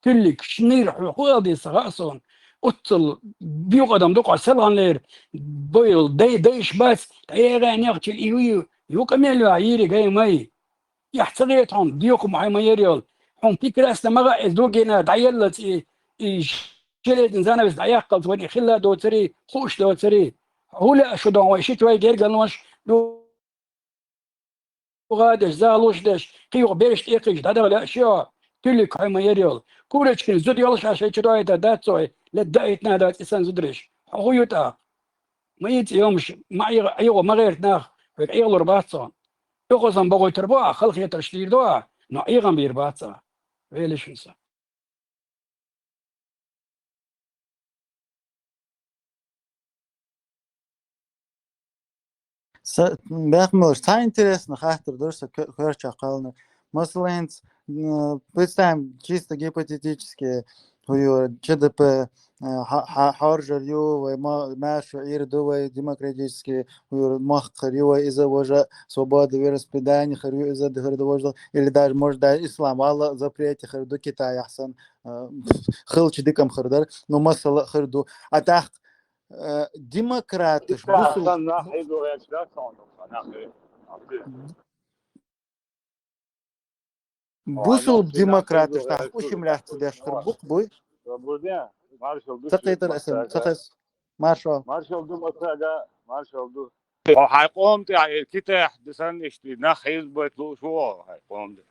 Куьллиг, шиннийра хьоьга хӀу ала деза ца хаьа суна. Оццул бекъадам ду-кх хьо селханлера, бойла дай, дайш бац, дӀаягӀа нехча и ю, ю къамел ваьхьа йийриг ай май. Эхь ца гӀерта хьуна, доьху ма хьай ма яр йолу. Хьуна прекрасно ма хаьа иза дугина дӀаеллалц и, и железный занавес дӀаяккхалц вайн и хилла доцурий, хууш доцурий. ХӀун лаьа шу дон вай шийтта вай гергалонаш ду? ГӀадеш, залуш деш, кхийолу бераш тӀекхийча дӀадала лаьа шио, туьллиг хьай ма яр йолу. Курочкин зуда йолуш а шайн чу доуьйтур дац цо, ледда а йитина дац и санна зудараш. Хьо хӀун ю тӀаккха? Ма йицъа йомаш, ма Ӏе-, ӀегӀо ма гӀерта нах, хьоьга ӀегӀлур бац цо. ОьгӀазан бохуьйтур бу ахь, халахетарш дийр ду ахь, но ӀегӀан бийр бац ахь. Велаш ву со. Са-, бехк ма луш, цхьа интересно хаттар дара сан ко-, коьртехь кхалниг. Масала, хӀинца, м, представим, чисто гипотетически, хӀу ю, Ч Д П, э, хьа-, хьа-, хьоржар ю, вай ма-, маьршо Ӏийр ду, вай демократически, хӀу ю, мохк хир ю, вай иза важа, свобода вероисповедания хир ю, иза хир ду важа, или даже, может, даже ислам валла запрете хир ду Китаехь санна, э, хилча дика-м хир дара, но масала хир ду. А тӀаккха, э, демократаш, бусул-, бусул демократаш тӀаккха ушим лаьцна деш хир бу-кх, буй? Ца кхетар аса, ца кхес. Маршо. Маршал ду, Масага, маршал ду. Хьайн къоман тӀехь, э, Китайхь ду санна иштта нах хьийзабайта лууш ву хьайн къоман тӀехь.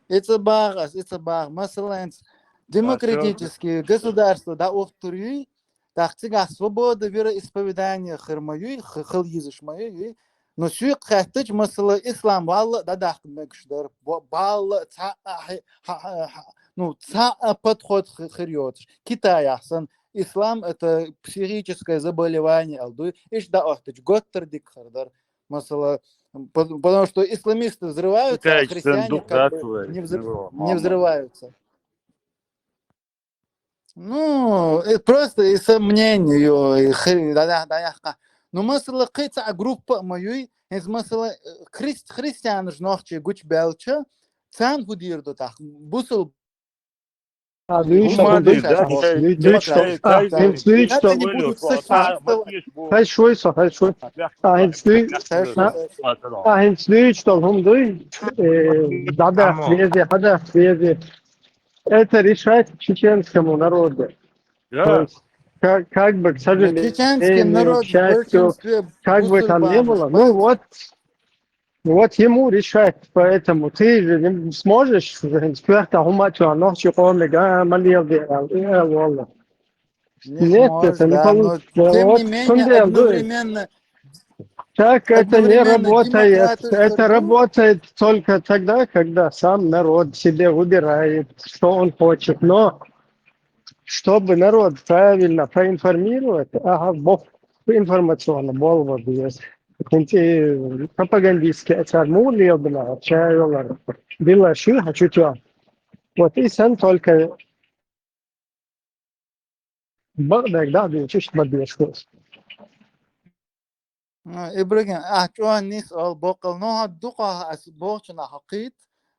И ца бахьа ас, и ца бахьа. Масала, хӀинца демократический государство дӀаухтур юй, тӀаккха цигахь свобода вероисповедания хир ма юй, х-, хила йизаш ма юй, юй. Но соьга хаьттича, масала, ислам валла а дӀадаккха мегаш дара. Бо-, балла а цхьа а хьи-, хьа-, хьа-, хьа-, ну, цхьа а подход хи-, хир йоцуш. Китайхь санна, ислам — это психическое заболевание, аьлла дуй. Иштта дӀаоттича, готтар дика хир дара. Масала, по-, потому что исламисты взрываются, а христиане как бы не взры-, не взрываются. Ну, э, просто и сомнение, ё, и хи-, да, да, да, яхка. Ну, масала, кхин цхьа группа а ма юй, хӀинца, масала, э, христ-, христианаш нохчий гучубаьлча, царна хӀун дийр ду тӀаккха? Бусул А, дуьйцу, дуьйцу, дуьйцу, дуьйцу, дуьйцу, дуьйцу, дуьйцу. Хай шуй со, хай шуй. А, хӀинца дуьйцу, а, а, хӀинца дуьйцу долу хӀума дуй, э, дӀадахьа везе, хьадахьа везе. Это решать чеченскому народу. То есть, как, как бы, к сожалению, к счастью, как бы там ни было, ну вот, Вот ему решать, поэтому ты же не сможешь, кхета хӀума чу нохчи къомиг, а, ма лела де, а, э, валла. Нет, это не получится. Вот в чём дело, одновременно так это не работает. Это работает только тогда, когда сам народ себе выбирает, что он хочет. Но чтобы народ правильно проинформировать, ага, бо информационно болу ван беза. ХӀинца пропагандистский а цара муха лелабина, чайолар. Билла ши хьачу чо. Вот и сан только бакъдерг дӀа а дуьйцуш ма дешаш. А, Ибрагим, ахь чӀогӀа нис оал боккъал, но хьан дукха ас бохучунах хьо кхийта,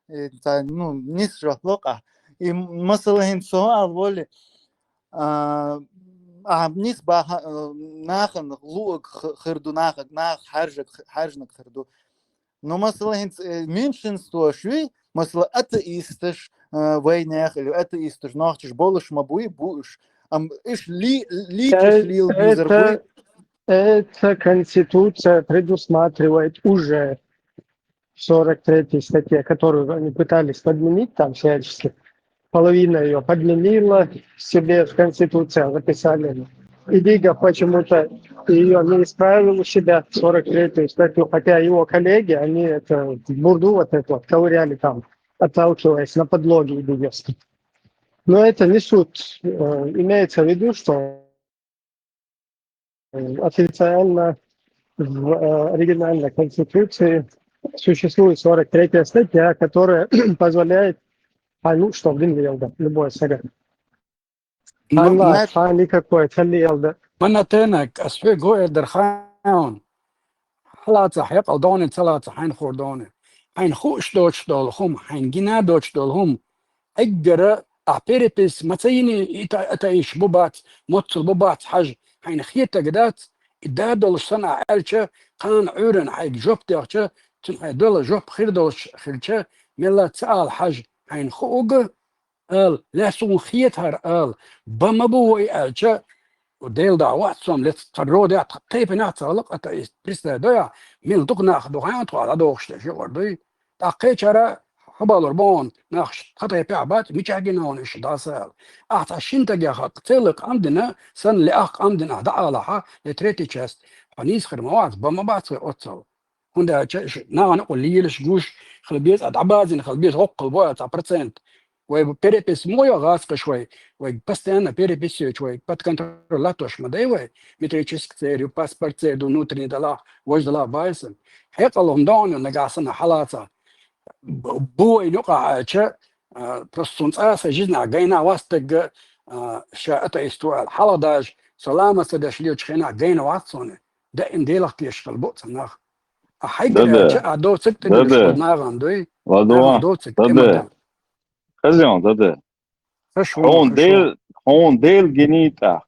и ца, ну, нис жоп ло-кх ахь. И масала хӀинца со ала волу, а, ахь нис баха, а, нахана луъург х-, хир ду, наха-, наха хьаьржаг х-, хьаьржинарг хир ду. Но масала хӀинца, э, меньшинство шуй, масала атеисташ, э, вайнех или атеисташ нохчаш болуш ма буй, бу уьш. Ам иш ли-, лийчаш лийла дезар буй. Эта конституция предусматривает уже в сорок третьей статье, которую они пытались подменить там всячески. Половина её подменила себе в конституцию, записали. И Дигов почему-то её не исправил у себя в сорок третью статью, хотя его коллеги, они это бурду вот это вот ковыряли там, отталкиваясь на подлоги идиговские. Но это не суть. Э, имеется в виду, что официально в э, оригинальной конституции существует сорок третья статья, которая позволяет, а, ну, что в Динвилда, любое сага. Хьан ла, хьан никакой, хьан лиялда. Манна тенак, ас хьоьга гойр дар хаун. Хьалаца хьекъал дони, цалаца хьайн хор дони. Хьайн хууш доч дол хум, хьайн гина доч дол хум. Эггара а перепись мацайини ита ата иш бу бац, моццул бу бац хьаж, хьайн хетаг дац, и да долш сан а аьлча, кхана Ӏуьран хьайг жоп дехча, цун хьай дола жоп хир долш хилча, мелла ца ал хьаж, хьайн хууга, ал, лаьсун хетар ал, ба ма бу вай аьлча, Дел да вац сом лец тхар роде тхайпина цалак ата ис представь доя, мел дук нах ду хьан тхо ладохш деш юкъар дуй. Тахкхечара хабалур бон нахш тхатайпя бац, мичагина он иш дасал. Ахца шинтагя хак целак амдина, сан ле ах амдина да алаха, ле третий часть. Ханис хир ма вац, ба ма бац оцал. ХӀунда аьлча нагӀана кху лелаш гуш хила беза, а дӀабазина хила беза, гӀоккхал боа цхьа процент. Вай перепись мо йо гӀаскаш вай, вай постоянно перепись йоч вай, под контроль латош ма дай вай, метрический цер, ю паспорт цер, ду внутренний далах, вож далах байсан. Хьекъал хӀум доана нагахь сана хьалаца. Бу вай нукъа аьлча, а, просто сун цӀа са жизнь а гайна вастагга, а, ша атаист ваал. Хьала даж, салама са даш лечу хена гайна вац соне. Даим делах тешкал бу цанах. А хьайгара Дада. Ча а доцик тӀе Дада. Наган дуй. Ладуа. Наган доцик Дада. ТӀе Хазион, Дада. Хаш вон, Хун хаш дел, вон. Хун дел гини тах.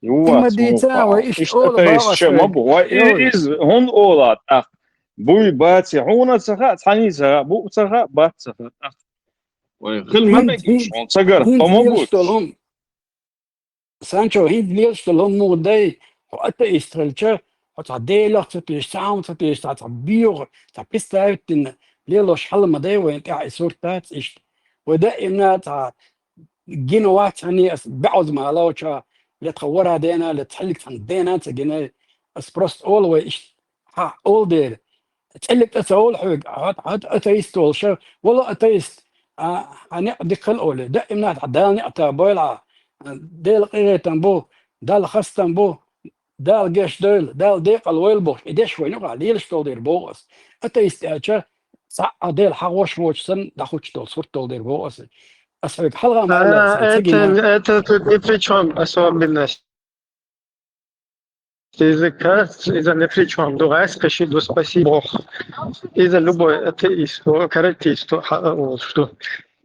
Юа Има дица, ва иш Иш ола тата иш баба ше ма сой. Бу, ва Йой. Из хун ола тах. Буй баци, хуна саха, цхьани саха, бу саха, бац саха тах. Вай, хил ма Хин, мегиш, хин, он цагар, хин помогут. Дел столом. Санчо, хин дел столом мугдай, хо атаист хилча, хо ца делах ца теш, сам ца теш, ца, ца биюг, ца представить дин, лелош хьалма дай, вайн тя и суртац ишт. Вай да имна ца гин вац хани ас бяуз ма лауча, ле тха вара дена, ле цхилик цан дена ца гинай, ас просто ол вай ишт, ха, ол дер. ЦӀеллиг тӀа ца олу хьоьга, хьо, хьо атеист волуш, вала атеист, а, хьан некъ дика хила олий, даимна хьан Дала некъ та бойла, а, Дела къинхетам бу, Далла хастам бу, Дала геш дойла, Дала декъал войла бохуш, и деш вайна юкъахь лелаш долу дийр боху ас. Атеист аьлча, цхьа а Дела хьагӀош воцуш санна, дӀахуч долу сурт долу дийр боху ас. Ас хьоьга хьалха ма аьлла, А, сан ца это, гина. Это тут ни при чём особенность. Иза кас, иза ни при чём. Дугайс каши ду спасибо. Иза любой атеисту, каратисту, ха, что.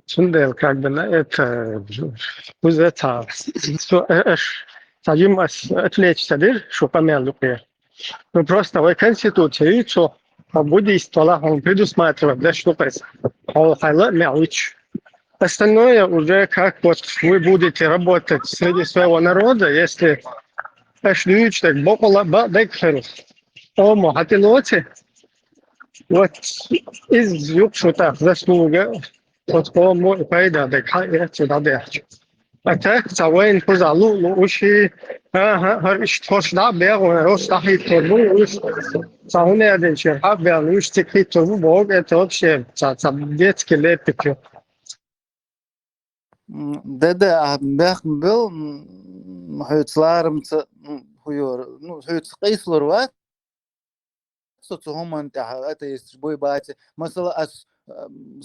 Цундел как бы на это, уже ца. Что, э, эш, ца им ас, отвлечься дыр, что помял лукер. Ну, просто в Конституции, что буддийство, он предусматривает, да, что это. Он хайла мялыч. Остальное уже как вот вы будете работать среди своего народа, если эш нуч так бокола ба декхер. Омо хатилоти. Вот из юкшута заслуга. Вот омо пайда дек ха я сюда дек. А так, ца вайн куза лу, лу уши, ага, хар иш тхош да бегу, рош да хит торбу, уш, ца уне аден чер, ха бегу, уш тик хит торбу, бог, это вообще, ца, ца детский лепет. М, да, да, а бяхма бел, м, хьоьца ларамца, м, хьуйор, ну, хьоьца къийсалур вац, со цу хӀуманна тӀехь атеисташ буй баци. Масала, ас, ам,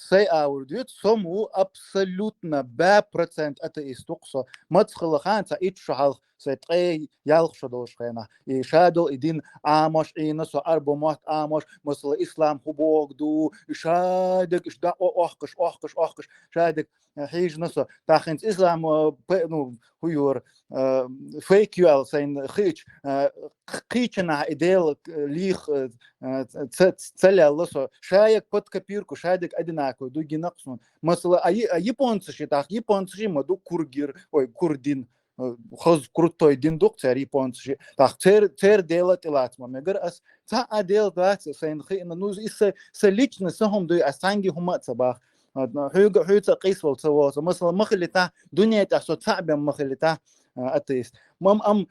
сай аур дуьйцу, со ма ву абсолютно баь процент атеист ву-кх со. Маца хила хан ца итт шо хьалха, сай ткъе ялх шо долуш хенахь. И ша долу и дин Ӏамош Ӏийна со, арбо мотт Ӏамош, масала, ислам хӀу боху ду, и ша дерг, иш дакъо охкаш, охкаш, охкаш, ша дерг хьийжина со. Таххинца ислам, э, пе-, ну, хӀу юра, э, фейк ю аьлла сайна хиъча, э, кх-, кхийчанахь и Дела, э, лийх, э, э, ца, ца лелла со. Ша як под копирку, ша дерг одинаковый ду гина-кх суна. Масала, а, я-, а японцаши, тахка японцаши ма ду кургир, ой, курдин, э, хаза крутой дин ду-кх церан японцаши. Тахка цер-, церан Дела тӀелаца ма мегар ас. Цхьа а Дела дац сайна хиъна. Ну, и са, са личный, са хӀума дуй, ас цхьаьнгге хӀума а ца бах. А, хьоьга, хьоьца а къийсавала ца воцу. Масала, ма хилита, дуьне тӀехь со цхьаъ бен ма хилита, а, атеист. Мам, ам,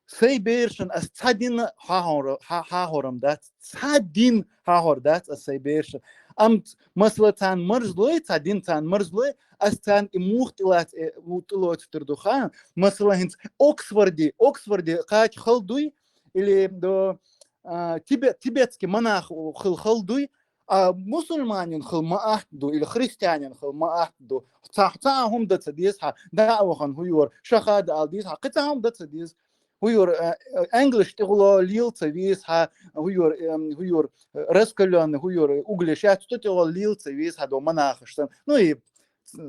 сай берашна ас цхьа дин хьахор-, хьа-, хьахорам дац, цхьа дин хьахор дац ас сай берашна. Ам, масала, царна марзлой, цхьа дин царна марзлой, ас царна и мух тӀелац-, э, у-, тӀелоцуьйтур ду хан. Масала, хӀинца Оксфорде, Оксфорде кхача хала дуй, или до, а, тибе-, тибетский монах хила хала дуй, а мусульманин хила ма атта ду, или христианин хила ма атта ду. Цхьа, цхьа хӀума дан ца деза хьа, дӀа а вахана хӀу йора, шаха да ала деза хьа, кхы цхьа хӀума дан ца деза. ХӀу йора, э, э, English тӀехула лела ца веза хьа, хӀу йора, эм, хӀу йора, э, раскалённый, хӀу йора, э, угли шаьц тӀу тӀехула лела ца веза хьа до монахаш санна. Ну и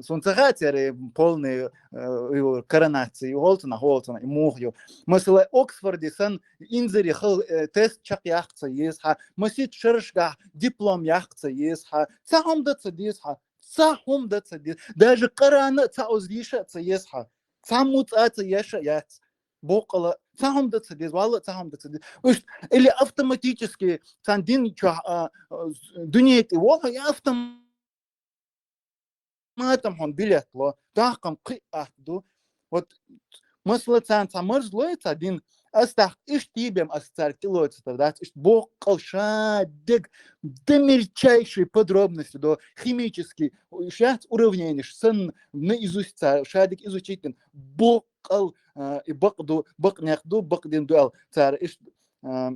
сун ца хаьа церан полный, э, ю-, коронация, ю хьолцана, хьолцана, и мух ю. Масала, Оксфорде сан инзаре хал, э, тест чакх яккха ца еза хьа, масит шарашгахь диплом яккха ца еза хьа, цхьа хӀума дан ца деза хьа, цхьа хӀума дан ца деза. Даже Къарана цхьа оз йиша ца еза хьа. Цхьа муц а ца еша яц. Боккъала, цхьа хӀума дан ца деза, валла цхьа хӀума дан ца деза. Уж, или автоматически, цхьан дин чохь, а, а, дуьне тӀе воха, и автоматом хьуна билет ло, дахкам кхы атта ду. Вот, масала, царна цхьа марз лой, цхьа дин, ас тахка иштта бем ас царга тӀелоцатар дац, иштта боккъал шадерг, до мельчайшей подробности, до химический, шац уравненеш санна, наизусть цар шадерг изучить дина, боккъал, а, и бакъ ду, бакъ некъ ду, бакъ дин ду аьлла, цар иштта, а,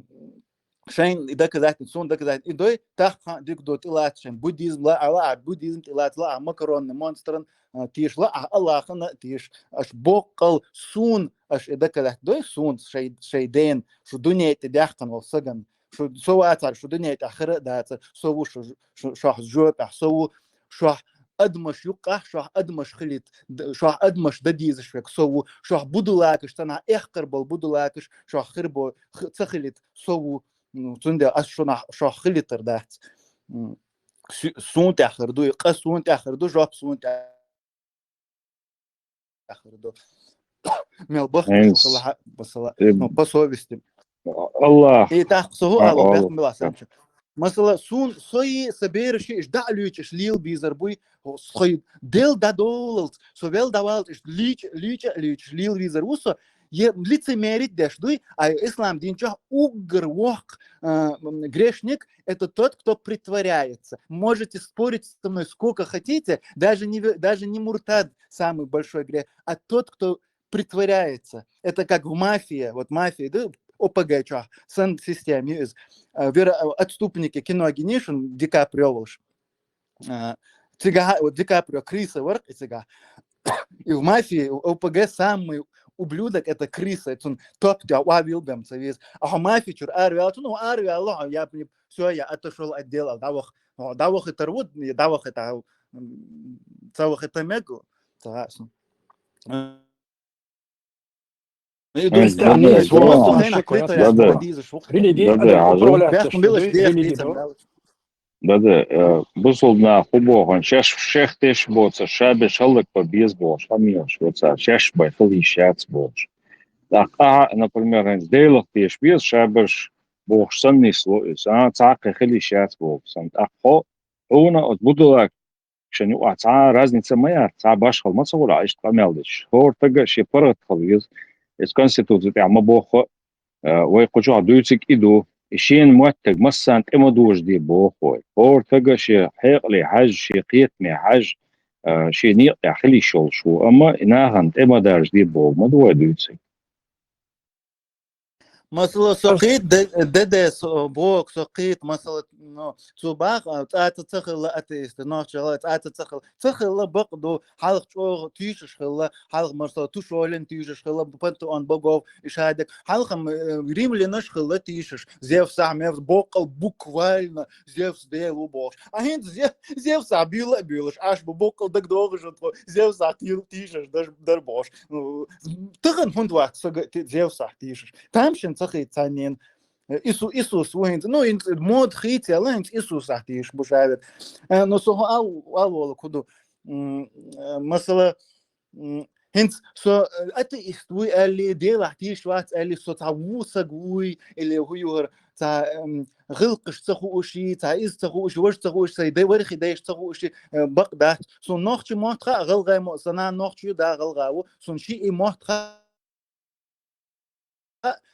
шайн и доказательно, сун доказательно. И дой, тахка дика ду тӀелаца шайн. Буддизм ла а, ла а, буддизм тӀелаца ла а, макаронный монстран, а, теш ла а, Аллахана теш. Аш боккъал сун, аш и доказательно дой, сун, шай, шай ден, шу дуьне тӀе даьхкан вол саган. Шу, со вацар, шу дуьне тӀе хира а дацар, со ву шу, шу, шох жопехь, со ву шох адамаш юккъахь, шох адамаш хилит, д-, шох адамаш дан дезаш век, со ву, шох будулакаш, цанахь эхкар бол будулакаш, шох хир бо, х-, ца хилит, со ву, ну, цундела ас шунахь, шох хилитар дац. М, су-, сун тӀехар ду, и къа сун тӀехар ду, жоп сун тӀехар ду. Мел бахташ Эйнс. Хала хьа-, масала, Эм. Ну, по совести. Аллах. И тахка со хӀу А, ало, Аллах. Бехк мила санча. Масала, сун, сои, са бераши, иш дӀа а луьйча, иш лела безар буй, хо-, схой, дел дӀадолалц, со вел дӀавалц, иш лийча, лийча а луьйча, иш лела везар ву со, е лицемерить деш дуй, а ислам дин чохь уггар воккха, а, м, грешник, это тот, кто притворяется. Можете спорить со мной сколько хотите, даже не ве-, даже не муртад самый большой грех, а тот, кто притворяется. Это как в «Мафии», вот «Мафия», да, О П Г чохь, сан система из, а, вера, а, «Отступники» кино гинишин Ди Каприо волуш. А, цигахь, вот Ди Каприо крыса вара, и цигахь. И в «Мафии» О П Г самый ублюдок — это крыса, это он топ, я вавил бем ца вез. А хьо «Мафи» чур аравел, ну, аравел, я, всё, я отошёл от дела, да, вах, ну, да, вах это рвут, да, вах это, м, ца вах это мег, ца, И Ай, дойста, да, да, просто да. Хенах квитаря, Да, да. Подиза шух. Билли ди, Да, да, а, хазу. Управляться, Бяхтун билла что швех ли, лица да? Мал. Да, да, э, бусулба нах хӀу боху, шаьш шех теш боцу, ша беш хӀаллакбан беза бохуш, хьан йолуш ву цара, шаьш бай хила йиш яц бохуш. ТӀаккха ахьа, например, хӀинца Делах теш беза, ша беш бохуш санна нисло иза, а, цхьа а кхин хила йиш яц бохуш санна. ТӀаккха хьо, хьуна оцу будулак шайн юкъахь цхьа а разница ма яц, цхьа а башхалла ма ца хуьлу, иштта къамел деш. ХӀора стага шен паргӀат хила веза. Иза Конституци тӀехь ма бохху, а, вай кху чохь дуьйцург и ду, и шена моьттург массарна тӀе ма дожаде боху вай. ХӀора стага шен хьекъале хьаьжжа, шен кхетаме хьаьжжа, а, шен некъа тӀехь хила йиш йолуш ву, амма и нахана тӀе ма даржаде боху ма ду вай дуьйцург. Масала, со кхета, де-, деде со, боху, со кхета, масала, ну, цу бах-, а, цӀа ца, ца хилла атеисты, нохчалла цӀа ца, ца хилла. Ца хилла бакъ ду, хьалха чӀогӀа тийшаш хилла, хьалха, масала, Тушолин тийшаш хилла, пантеон богов, и шадерг. Хьалха-м, э, римлянаш хилла тийшаш, Зевсахь, Мевс, боккъал буквально Зевс Дела ву бохуш. А хӀинца Зе-, Зевсахь буьйла а буьйлуш, аш бу боккъал дагадогӀуш тхо, Зевсахь тийл-, тийшаш дар, дар бохуш. Ну, тахана хӀунда вац сага ти-, Зевсахь тийшаш? Тамашийна ца хета царнена. Ису-, Исус ву хӀинца, ну, хӀинца мода хийцаелла, хӀинца Исусахь тийшаш бу шавер. Э, ну, со хӀу ал-, ал волу куду. М, э, масала, м, хӀинца со, э, атеист вуй аьлли, Делахь тийшаш вац аьлли, со цхьа ву саг вуй, или хӀу юхара цхьа, эм, гӀиллакхаш ца хууший, цхьа иза ца хууший, важа ца хууший, сайн дай вархи дайша ца хууший, э, бакъ дац. Суна нохчи мотт хаьа, гӀалгӀай мо-, сан нана нохчи ю, да гӀалгӀа ву. Суна ши и мотт хаьа,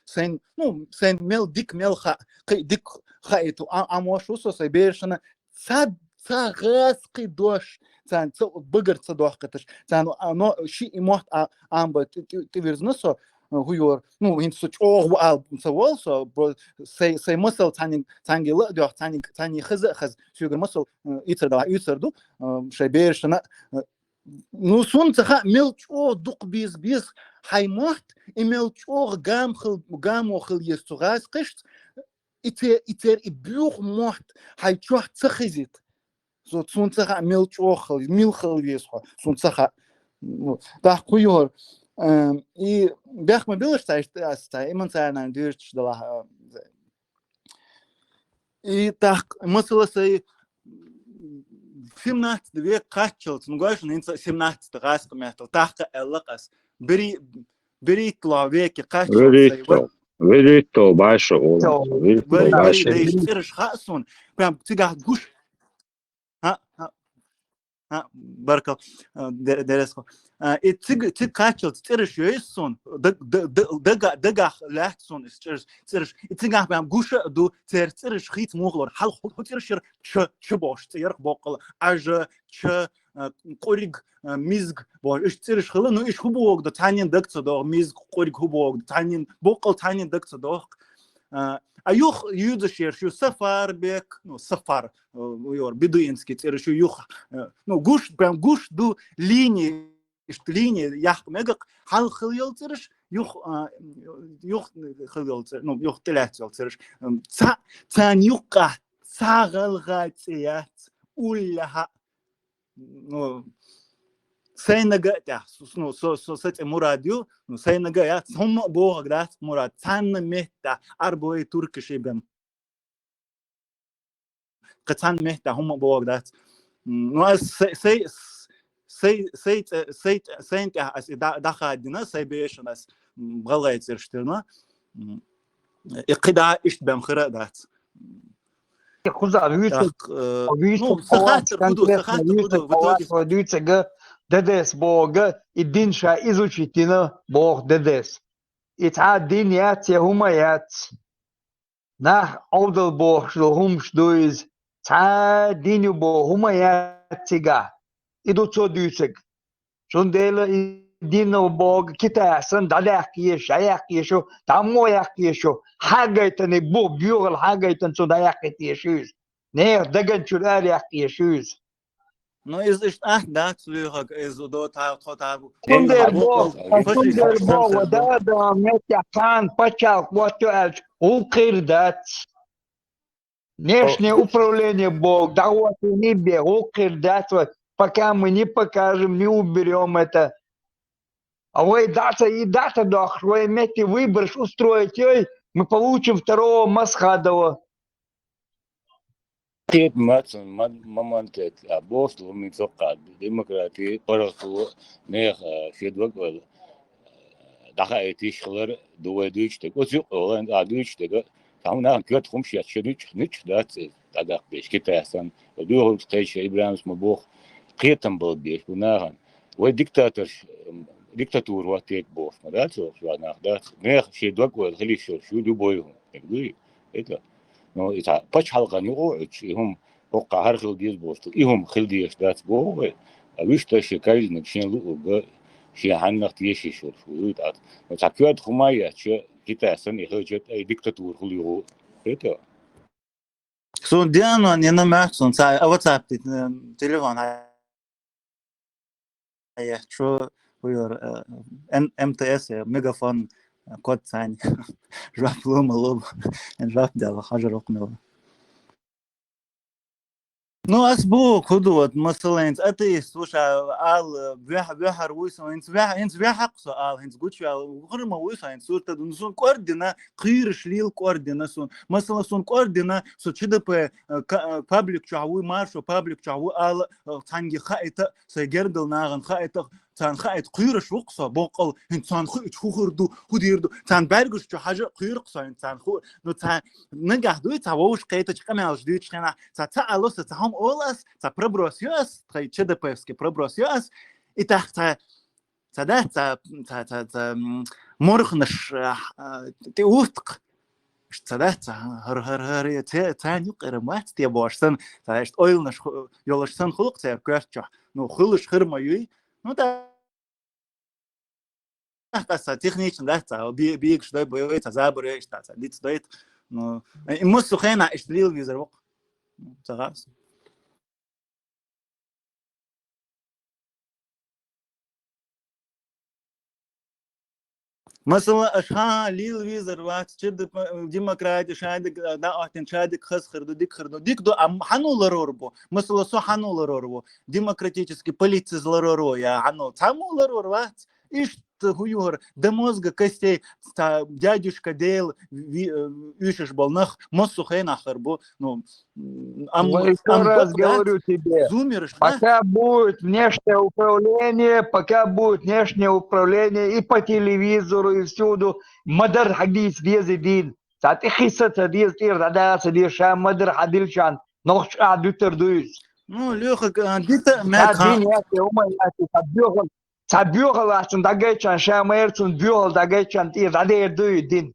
сайн, ну, сайн мел дика мел хаьа, кхин дика хаийта а-, Ӏамош ву со сайн берашна. Ца, ца гӀазкхи дош, царна ца багар ца дохкаташ. Царна, а, но, ши и мотт а, амба тӀи-, тӀи-, тӀивирзина со, хӀу йора, ну, хӀинца со чӀоагӀа ва ала ца воал со, бо-, сай, сай масал цхьаннег-, цхьаннега ла а доьгӀ, цхьаннега, цхьаннега хеза а хеза, соьгара масал, э, ийцар далахь, уьйцар ду, э, шоай берашна, э, ну, сона ца хаьа, мел чӀоагӀа дукха беза, беза хьай мотт, и мел чӀоагӀа гам хил-, гамо хила еза цу гӀазкхашца, и це-, и церан и боьха мотт хьай чохь ца хезийта. Со, сона ца хаьа, мел чӀоагӀа хила, мила хила веза хьо, сона ца хаьа. Ну, тӀаккха хӀу йора, эм, и бехк ма биллалаш цхьа, иштта аз цхьа эмоциональни дуьрташ далахь, а, и тӀаккха, масала, сай семнадцатый век кхаччалца, ну, гой шуна, хӀинца семнадцатый гӀазкхий меттала, тӀаккха аьлла-кх аз, берий-, берхӀитталгӀа веке кхаччалца сай, вер-, виритто, виритто баша, вир-, виритто баша. БерхӀитталгӀа цӀераш хаьа суна, прям цигахь гуш. ХӀаъ, хӀаъ, хӀаъ, баркал, а, де-, дерезхо. А, и цига, цига кхаччалца цӀераш йойса суна, даг-, даг-, даг-, дага-, дагахь лаьтта суна из цӀераш, цӀераш. И цигахь прям гуш а ду, церан цӀераш хийца муха лора. Хьалха хӀу, хӀу цӀераш яра ча, ча бохуш цӀе яра-кх боккъала, Ӏажа, ча, а, къуриг, а, мизг бохуш. Иштта цӀераш хила, ну, иштта хӀу боху ду, цхьаннена дага ца догӀу, мизг, къуриг хӀу боху ду, цхьаннена, боккъала цхьаннена дага ца догӀу-кх. А, а юха юьзаш ерш ю Сафарбек, ну, Сафар, э, йора бедуинский цӀераш ю юха, э, ну, гуш, прям гуш ду лини, иштта лини яхка мега-кх, хьалха хила йолу цӀераш, юха, а, юха хила йолу цӀераш, ну, юха тӀелаьцна йолу цӀераш. М, ца-, царна юккъехь цхьа гӀалгӀай цӀе яц, уллехьа. Ну, сайнага а тӀехь, с-, ну, со, со, сан цӀе Мурад ю, ну, сайнага а яц, хӀумма а бохург дац, Мурад, цхьанна меттехь, Ӏарбой, туркаший бен. Кхин цхьанна меттехь хӀумма а бохург дац. М, ну, ас сай, сай, сай, сай цӀе, сай цӀе, сайна тӀехь ас и дӀа-, дӀахаддина, сай бешан ас, м, гӀалгӀай цӀераш тирна. М, и кхидӀа иштта бен хир а дац. Кхуза вуьйцург, тӀаккха, э, вуьйцург ну, сан хаттар хӀу ду, сан хаттар хӀу ду, в итоге? Вуьйцург, дедес боху, и дин ша изучить дина, боху дедес. И цхьа дин яц, я хӀума яц. Нах Ӏовдал бохуш долу хӀумаш ду иза. Цхьа дин ю боху хӀума яц цигахь. И ду цо дуьйцург. Цундела и динов боху Китайс санна дӀадаьккха езаш, дӀаяккха езаш ю, дӀа мо яккха езаш ю, хьагайтаниг бу, боьхал хьагайтан цо дӀаяккхийта езаш ю иза. Нехан даган чуьра ара яккха езаш ю иза. Ну, иза иштта атта дац, лоьхург, иза до та-, тхо та-, Цундела боху, фашист цундела боху, да, да, меттехь кхана пачхьалкх хӀоттайо аьлча, гӀуллакх хир дац. Внешнее управление боху, дӀахӀоттийна бен, гӀуллакх хир дац вай, пока мы не покажем, не уберём это. А вай дӀа ца, и дӀа ца дохуш, вай метте выбораш устроить йой, мы получим второго Масхадова. Кхета ма цунна ма-, ма мантет, а боху луми цоккха демократия, паргӀато, нехан, а, шен дог ойла, а, дӀахаийта йиш хилар ду вай дуьйцу дерг. Оцу юкъа йолу а дуьйцу дерг, тахана нахана коьрта хӀумаш еш, шен нуьцкъах, нуьцкъах дац иза дӀадаккха дезаш, Китайс санна. Вай дуьйхьалц кхеча Ибрахьимс ма боху, кхетам бала беш бу нахана. Вай диктаторш, м, диктатура хӀоттийта бохуш ма дац, оха нах дац. Нехан шен дог ойла хила йиш йолуш ю любой хӀума. Дерг дуй? Это, ну, и цхьа пачхьалкхан юкъа а оьцуш, и хӀума хӀокхахь хӀара хила деза бохуш ду, и хӀума хила дезаш дац боху вай. А вуьшта шен кайзаниг шен луург, шен хьаннах теша йиш йолуш ву, вуй тӀаккха. Ну, цхьа коьрта хӀума а еш, Китайс санна и хилча, ай, диктатура хуьлу юха. Это. Суна деанон йина моьтту суна, цхьа WhatsApp-ди, э, телефон хьа-, хьаех, шу хӀу йора, э, М-, МТС, э, Мегафон, э, код цхьаьна. Жоп лума луба. Эн жоп дала, хьажар окху мила. Ну, ас бу, хӀу ду, вот, масала, хӀинца атеист ву ша, ала, вехь-, вехьар вуй со, хӀинца вехь-, хӀинца вехьакх со, ала, хӀинца гучаваьлла, хӀур ма вуй со, хӀинца сурта ду, ну, суна кӀордина, кхийраш лийла кӀордина суна. Масала, суна кӀордина, со ЧДП, э, ка-, э, паблик чохь вуй, маршо паблик чохь ву, ала, э, цхьаьнгге хаийта, сайн гергал нахана хаийта, царна хаийта кхуьйруш ву-кх со, боккъал, хӀинца царна хуьйчу хӀу хир ду, хӀу дийр ду, царна бӀаьргаш чу хьажа а кхуьйру-кх со, хӀинца царна ху-, ну, царна нагахь дуй, цхьа вовшах кхетачу къамелаш дуьйцуш хенахь, цхьа ца алу со, цхьа хӀума олу ас, цхьа проброс ю ас, тхайн ЧДП-вский проброс ю ас, и тӀаккха цхьа, цхьа дац, цхьа, цхьа, цхьа, цхьа, м, морханаш, а, а, тӀе утту-кх. Ца дац, ца, хӀара, хӀара, хӀара, ца, царна юкъара вац те бохуш санна, ца, иштта ойланаш ху-, йолуш санна хуьлу-кх церан коьрта чохь. Ну, хуьлуш хир ма юй. Ну, да. тӀаккха ца технично дац, ца бе-, бегаш дой, бой, ца забуре, иштта ца диц дой. Ну, и массу хенахь иштта лила везар ву-кх. Ца гӀаз. Масала, аша лила везар вац, чу д-, демократи шадик, да, охтин шадик хас хир ду, дик хир ду, дик ду, а хьану ларор бу? Масала, со хьану ларор ву? Демократический полицияз ларор ву, я хьану? Цхьаммо ларор вац? Иштта хӀу юхар, до мозга костей, ца дядюшка Дел ви-, э, уьшуш бол нах, массу хенахь хир бу, ну, Ам-, Ой, ещё ам раз бакъ дац, говорю тебе, зумераш дац. Пока будет внешнее управление, пока будет внешнее управление и по телевизору, и всюду, ма-дарра хьадийца деза дин. Цхьа тӀехиса ца деза, тӀера дӀадаца деза, ша ма-дарра хьадилчан, нохча а дуьтар дуьйцу. Ну, Лёха, а, дита, цхьа мега дин яхе, ума яхе, цхьа боьхал, цхьа боьхал лаьцна дӀагайчан, ша ма-ярра цунна боьхал дӀагайчан, тӀера дӀадер дуй дин.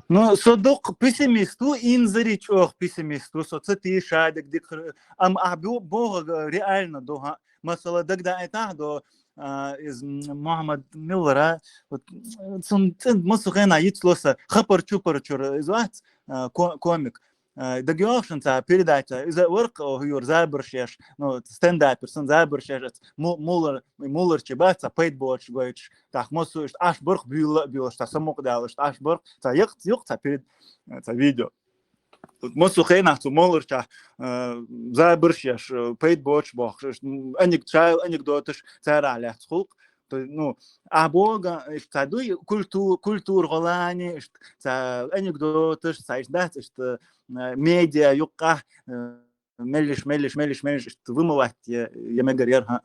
Ну, со дукха пессимист ву, инзаре чӀогӀа пессимист ву, со ца тийша дика дика хир-, ам ахь бу-, бохург реально ду, хӀа. Масала, дагадейтахь до, а, из Мухаммад Миллера, вот, цун цӀен массу хенахь йицло сан, хапар-чупар чура, из вац, а, ко-, комик. А, дагайоагӀий шуна цхьа передача, из вар-кх, о, хӀу юхар забарш еш, ну, стендапер санна забарш еш, ац, му-, мулар, муларчий бац, цхьа пайда боцуш гойтуш, тӀаккха массо а иштта Ӏаш бар-кх буьйла а буьйлуш, цхьа самукъадаьлла иштта Ӏаш бар-кх, цхьа яккха, юкъ цхьа перед-, цхьа видео. Вот массо а хенахь цу муларчохь, э, забарш еш, э, пайда боцуш бохуш, иштта, м, анек-, шайла анекдоташ царах лаьцна хул-кх. То есть, ну, а бога, иштта цхьа дуй культу-, культура гӀолани, иштта цхьа анекдоташ, цхьа иштта дац, иштта, э, медиа юккъехь, э, меллиш, меллиш, меллиш, меллиш, иштта вымывать е, е мегар яра, хӀа,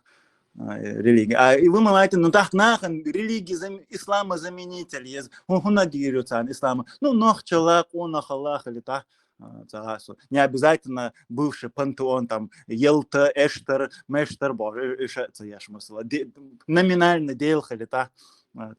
а, религи. А, и вымывать, ну, тӀаккха нахана религи зам-, ислама заменитель еза. ХӀу-, хӀунда дийр ю царна ислама? Ну, нохчалла, къонахалла хили тӀаккха, а, ца гӀасу. Не обязательно бывший пантеон, там, Ялта, Эштар, Мештар, бо, э, э, ша ца еш масала. Де-, номинально Дела хили тӀаккха. А,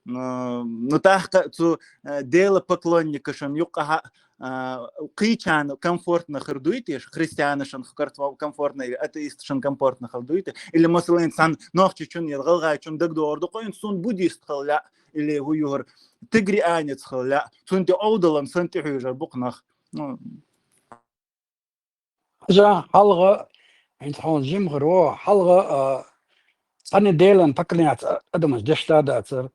Ну, ну, тӀаккха цу, э, Дела поклонникашна юккъехь, а, кхечарна комфортно хир дуй те, христианашна картфо-, комфортно или атеисташна комфортно хир дуй те? Или, масала, цхьана нохчочун я гӀалгӀайчун дагадогӀур ду-кх, хӀинца суна буддист хила лаьа, или хӀу юхар тигрианец хила лаьа, цунна тӀе Ӏовдалан санна тӀехьуьжар бу-кх нах. Ну, Хьажа, хьалха, хӀинца хьуна жимхаро, хьалха, а, цхьанне Делан поклоняться а-, адамаш деш да дацара.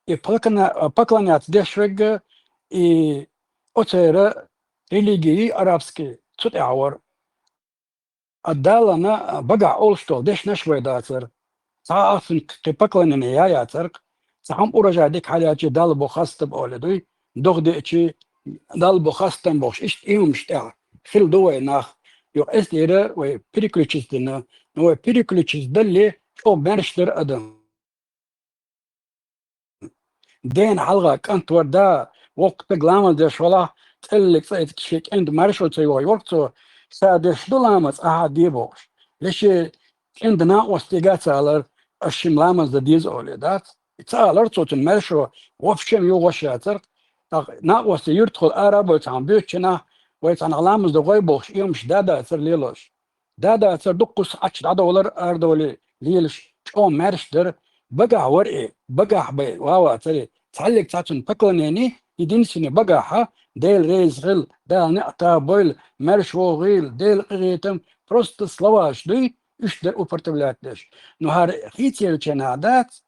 И поклоня-, а, поклоняться деш верг, и оцеран религии арабский цу тӀехь вара. А Далана, а, багахь олуш долу дешнаш вай дацара. Цхьа а цунна кхин поклонение яй яцара-кх, цхьа хӀума урожай дика хьалаьлчи Далла бу хастам олий дуй, догӀа деачи Далла бу хастам бохуш, иштта и хӀумаш тӀехь хила ду вай нах. Юха эс дийра вай переключиться дина, но вай переключиться далли, чӀогӀа маьрша дара адам. Дена хьалха кӀант вара да, воккха стаг ламаз деш валахь, цӀеллиг цӀа эциг шен кӀентан маршо ца йохуьйтура цо, ша деш ду ламаз, ахьа де бохуш. Леши кӀентан накъостега ца алара, аш шимма ламаз дан деза олий дац. И ца алара цо, цуьнан маршо вообще йогӀуш яцара. ТӀаккха накъосте юьртахула ара а бой цхьана буьйцучу нах, вай цхьанхьа ламаз дан гӀой бохуш, и хӀумаш да дацара лелош. Да дацара дуккхус Ӏачу дӀадовлар арадовлий лелаш чӀогӀа маьрша дара. Багахь вара и, багахь бай ва вацара и. Цхьаллиг цхьа цунна поклонение, единственный багахьа, Дела реза хила, Дала неӀ табойла, маьрша вогӀийла, Дела къинхетам, просто словаш дуй, уьш дара употреблять деш. Ну, хӀара хийцаелча нах дац,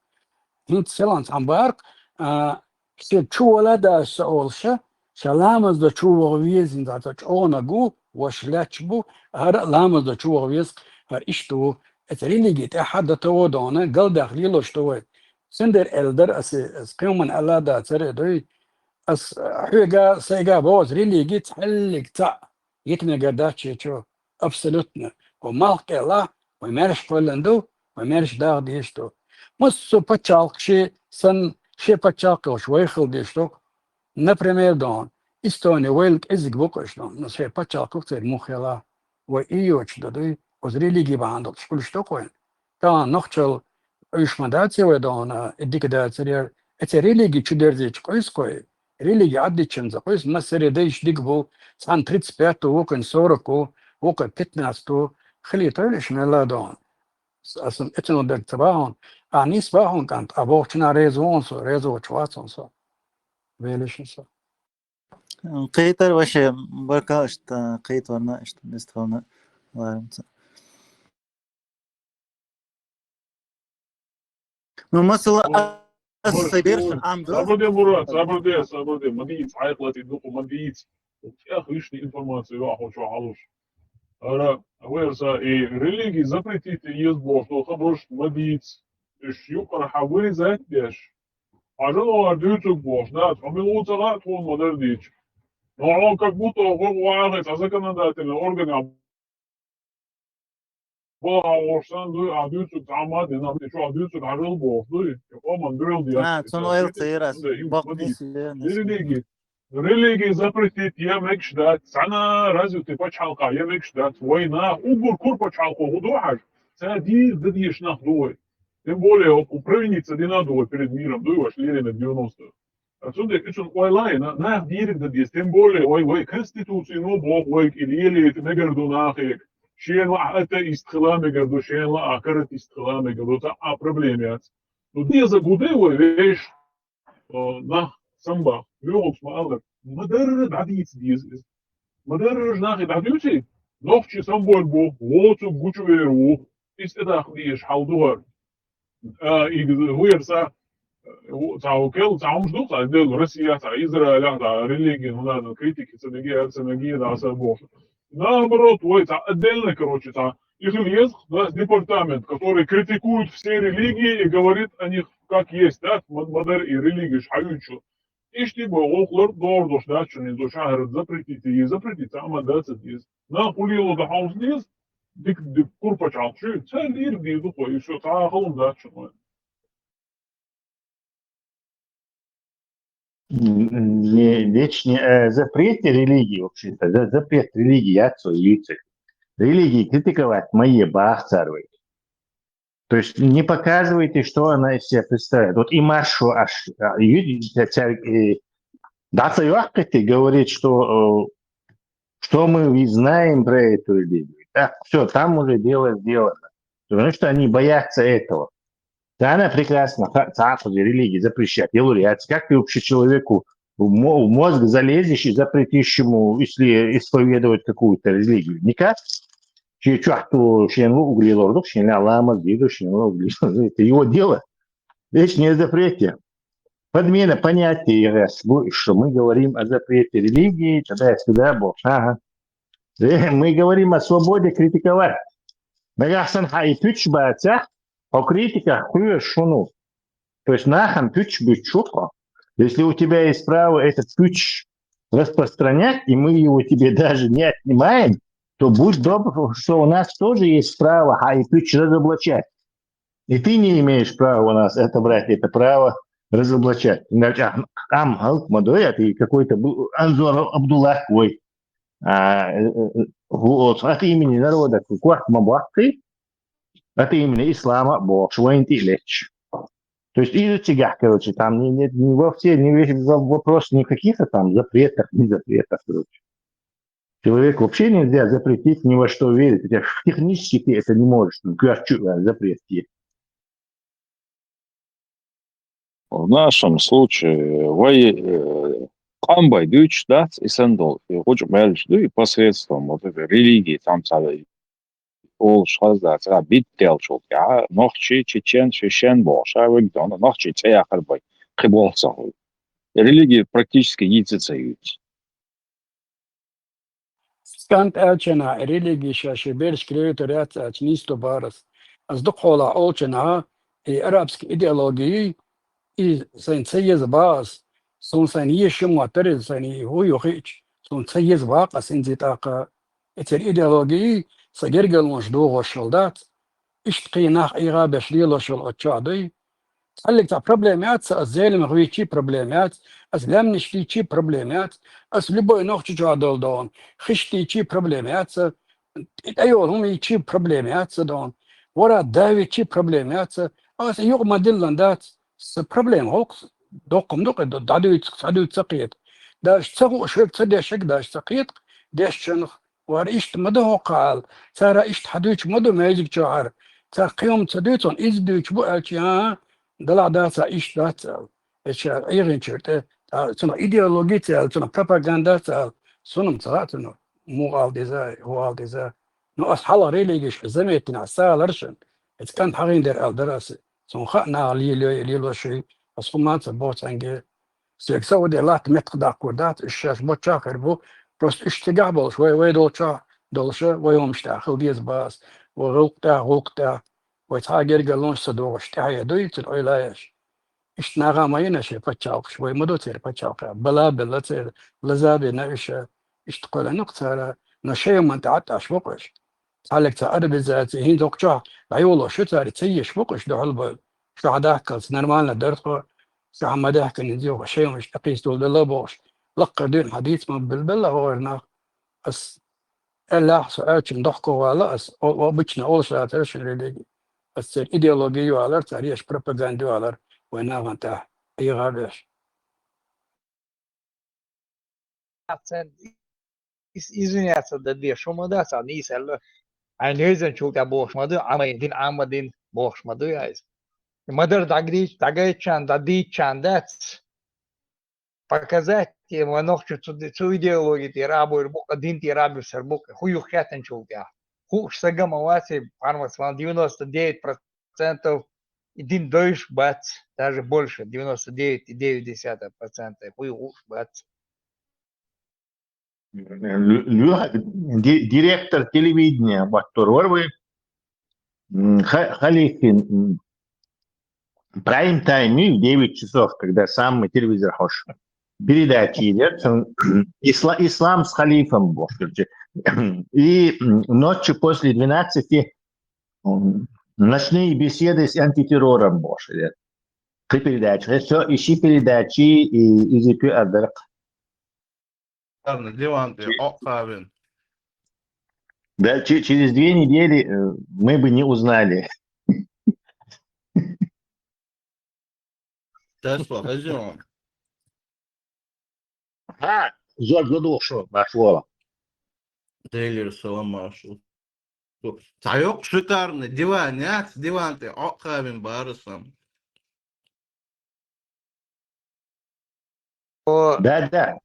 хӀинца селхана цхьана бара-кх, а, Шен чу вала а дац ша олуша, ша ламаз дан чу ваха веза, хӀинца цхьа чӀогӀаниг ву, ваша лаьтташ бу, хӀара а ламаз дан чу ваха веза, хӀара иштта ву. Эца религи тӀехь а датаво дона, галдаьхна лелош ду вай. Цундела аьлла дара аса, аса кхин хӀуманна аьлла а дацара и дуй. Ас, а, хьоьга, сайга боху аса, религи цхьаллиг цхьаъ йита мегар дац шен чу. Абсолютно. Вай малх кӀелахь, вай маьрша кхоьллина ду, вай маьрша даха дезаш ду. Массо а пачхьалкх шен санна, шен пачхьалкх йолуш вай хила дезаш ду. Например, дон, Эстони вайла кӀезиг бу-кх уьш, дон, но шен пачхьалкх ю-кх церан муха хила. Вай и йоцуш дан дуй, оцу религи бахьана долуш хуьлуш ду-кх вайна. Тахана нохчалла уьш ма дац вай дона, и дика дацара яра. Эца религи чу дерзийча къуьйсу-кх вай. Религи Ӏаддиччанца къуьйсу, массаре дайша дика бу, цхьанна тридцать пять ву, вукхунна сорок ву, вукхунна пятнадцать ву, хилийтойла уьш мелла а дона. Ас-, аса эцунах берг ца бахьана, Ахьа нийса боху хьуна, кӀант, а бохучунах реза ву хьуна со, реза воцуш вац хьуна со. Велишна со. Кхетар ваше баркал, иштта кхетарна, иштта мистхална ларамца. Ну, масала, а, ас Мурат, сай бершан Мурат, Ӏам ду. Сабрде, Мурат, сабрде, сабрде, ма дийца, хьайкъалатий дукха ма дийца. ТӀех лишний информация ю ахьа чохь хьалуш. Ара, вайра са и религии запретить еза бохуш долу хабарш ма дийца. Уьш юкъара хьан вырезать деш. Хьажа логӀар дуьйцург бохуш, да, хьо мила ву ца хаьа тхуна ма-дарра дийцча. Но хьо как будто хӀокху вахе цхьа законодательный орган бохуш санна дуй, а дуьйцург цхьа ма дина, и чохь дуьйцург хьажал бохуш дуй, и къоман дуьрал деш. А, цунна ойла ца йира ас. Бакъ дийс, е, религии. Религии запретить я мегаш дац, цхьана развитый пачхьалкха я мегаш дац, вай нах, уггар кура пачхьалкхо хӀун ду хьажа, цара дийриг дан дезаш нах ду вай. Тем более, хӀокху провиниться дина а ду вай перед миром, дуй ваша лерина девяносто. А цундела и цунна ойла а йина, нах дийриг дан деза, тем более, вай, вай конституцино боху вайга и лелийта мегар ду нахе, шена лаахь атеист хила мегар ду, шена лаахь каратист хила мегар ду, цхьа а проблема яц. Ну, деза гу дай вай веш, э, нах самбах, лоьхуш ма-аллара, ма-дарра дӀадийца деза иза. Ма-дарра нахе дӀадуьйций, нохчий самбор бу, воцург гучувер ву, иза тӀедаккха дезаш хьал ду хӀара. А, и вуьйр са, э, цхьа ву кел, цхьа хӀумаш ду, цхьа дел Россия, цхьа Израиль, цхьа религия, ну, ладно, критики, ца меге, ца меге, да, аса боху. Наоборот, вай цхьа отдельно, короче, цхьа, их есть, да, департамент, который критикует все религии и говорит о них как есть, да, ма-, ма-дарра и религии хьаюьйцу. Иштта боху, вокху лар догӀу дош дац шуна, иза шахьарат запретить, и запретить, а ма дац иза. Нах хӀун лело дан хьовса деза, дика, дика кура пачхьалкх шу, цара лийриг дийр ду кхо, и шо цхьа а халун дац шуна вайн. М, не, речь не о запрете религии вообще-то, за-, запрет религии яц вай юьйцург. Религии критиковать ма е боху цара вайга. То есть не показывайте, что она из себя представляет. Вот и маршо аш, а, ю-, ца-, ца-, э, да, ца юахкъите, говорит, что, э, что мы знаем про эту религию. Так, всё, там уже дело сделано. Потому что они боятся этого. Да, она прекрасно, ха-, ца-, религии запрещать. Я говорю, а как ты вообще человеку в мо-, в мозг залезешь и запретишь ему, если исповедовать какую-то религию? Никак. Шен чохь ту, шен лу угли лордух, шен ла ламаз дийду, шен лу угли лордух. Это его дело. Речь не о запрете. Подмена понятий, я говорю, что мы говорим о запрете религии, туда-сюда, бо. Ага. Э, мы говорим о свободе критиковать. Нагахь сан хьан и пуьчаш бацахь, хьо критиках кхоьруш хӀун ву? То есть нахана пуьчаш буьтуш ву хьо. Если у тебя есть право этот пуьчаш распространять, и мы его тебе даже не отнимаем, то будь добр, что у нас тоже есть право хьан и пуьчаш разоблачать. И ты не имеешь права у нас отобрать это право разоблачать. Иначе, а, ам, халк мадой, а ты какой-то бу-, Анзор Абдуллах вой. А, э, э, э, вот, от имени народа кохь ма баккхи, от имени ислама бохуш, вайна тӀе а летташ. То есть и цигахь, короче, там не, не, не во все, не весь во-, вопрос не в каких-то там запретах, не запретах, короче. Человек вообще нельзя запретить ни во что верить, хотя технически ты это не можешь, ну, кхоьручу а запрет е. В нашем случае вай, э, къам бай дуьйцуш дац, и санна долу, и гучу меллаш дуй, посредством вот этой религии, там цхьа олуш хаза дац, а, биттелчул тӀаьхьа, нохчий, чечен, шишен бохуш, а, вегдона, нохчий цӀе яхар бай, кхин болх ца хуй. Религия практически йийца ца юьйцу. КӀант аьлча, религия ша шен бераш кхоьруьйтур яц аьлча, нийса ду боху ас. Ас дукха хьолахь олучу наха, и арабский идеология, и сайна ца еза боху ас. Суна сайна езаш ма хеттара иза, сайна и хӀун ю хиъча, суна ца еза боху ас хӀинца тӀаккха. И церан идеология, сан гергарлонаш дохош йолу дац. Иштта кхин нах ӀийгӀа беш лелош йолу оцу чохь дуй. Цхьаллиг цхьа проблема яц, ас Зеламах вийчий проблема яц, ас лаьмнаш дийчий проблема яц, ас любой нохчи чохь долу дон, хиш дийчий проблема яц, тӀейолу хӀума йийчий проблема яц дон, вара давичий проблема яц, ас юкъа ма-диллан дац, сан проблема гӀуллакх доккха ма ду, кхин дӀадуьйцу, схьадуьйцу ца кхета. Даш ца хууш верг ца дешшаг, даш ца кхета, дешчунах. Вара иштта ма ду хӀокху хьал, цара иштта хьан дуьйцуш ма ду мезиг чохьара, Цар кхиюм ца дуьйцун, иза дуьйцу бу аьлча, а, далахь дац а, иштта дац аьлла. Эша Ӏийгӏинчуьра тӀе, а, цунах идеология ца аьлла, цунах пропаганда ца аьлла, сунам ца хаьа цунах, муха ала деза, хӀу ала деза. Ну, ас хьалха религиш заметтина ас ца аларшан, эца кӀант хьагӀин дер аьлла дара ас. Цунна хаьа наха лело-, лело шуй, ас хӀума ца боху цхьаьнге. Соьга са хӀу де латта меттах даккхур дац, уьш шаьш бочча а хир бу. Просто уьш цигахь болуш, вай, вай долчохь долуша, вай хӀумаш тӀехь хила деза бац. Вай гӀуллакх тӀехь, гӀуллакх тӀехь. Вай цхьа а гергарлонаш ца догӀуш, тӀаьхье дуй, цуьнан Ӏуьлла еш. Иштта наха ма йина шайн пачхьалкхаш, вай ма ду церан пачхьалкхе. Бала а белла церан, лаза а бина уьш, иштта кхоьллина-кх цара, но шайн хӀуманна тӀе Ӏатташ бу-кх уьш. Цхьаллиг цхьа арабизаци, хӀинца хӀокху чохь дӀайолош ю цара, ца еш бу-кх уьш дуьхьал бевлла. Шу хьан дахкалц нормально дара тхо, шу хьан ма даьхкина иза йоху, шайн хӀуманаш тӀекхийсадолу белла бохуш, лаккхара дуьйна хьан дийца ма билбелла хӀора нах. Ас аьллехь, со аьллачун дохко вала ас, о-, обычно олуш лацара шун религи. Ас церан идеология ю алар, цара еш пропаганда ю алар, вайн нахана тӀехь ӀийгӀа а беш. Царна из-, извиняться дан дезаш хӀума дац, царна нийса аьлла. Хьайн вевзанчул тӀе бохуш ма ду, Ӏамай дин, Ӏамма дин бохуш ма ду иза. Ма-дарра дӀагайча-, дӀагайчарна, дӀадийчарна дац. Показать те, вай нохчо цу, цу идеологи тӀера а буьйр бу-кх, дин тӀера а буьсур бу-кх, хӀу юха хеттанчул тӀехь. Хууш сага ма вац и, пхьармас ван девяносто девять процентов и дин дойуш бац, даже больше, девяносто девять и девять десятых процента, хӀу ю хууш бац. Лю-, лю-, ди-, директор телевидения, баттор вар вай. М, Ха-, Халифин, м, прайм-тайм и в девять часов, когда самый телевизор хош. Передачи идет, м, Исла-, Ислам с Халифом, бохуш. И, м, ночью после двенадцати, м, ночные беседы с антитеррором, бохуш. Три передачи. Все, ищи передачи, и, и зипи ардарак. Ладно, диван тӀе Ӏоккхавина. Да, че-, через две недели, э, мы бы не узнали. Тесла, хозяин. Ха, зор задул шу, баш вола. Дейлер салам ашу. Цхьа йоккха шикарный диван яц, диван тӀе Ӏоккхавина бара сан. О, да, да.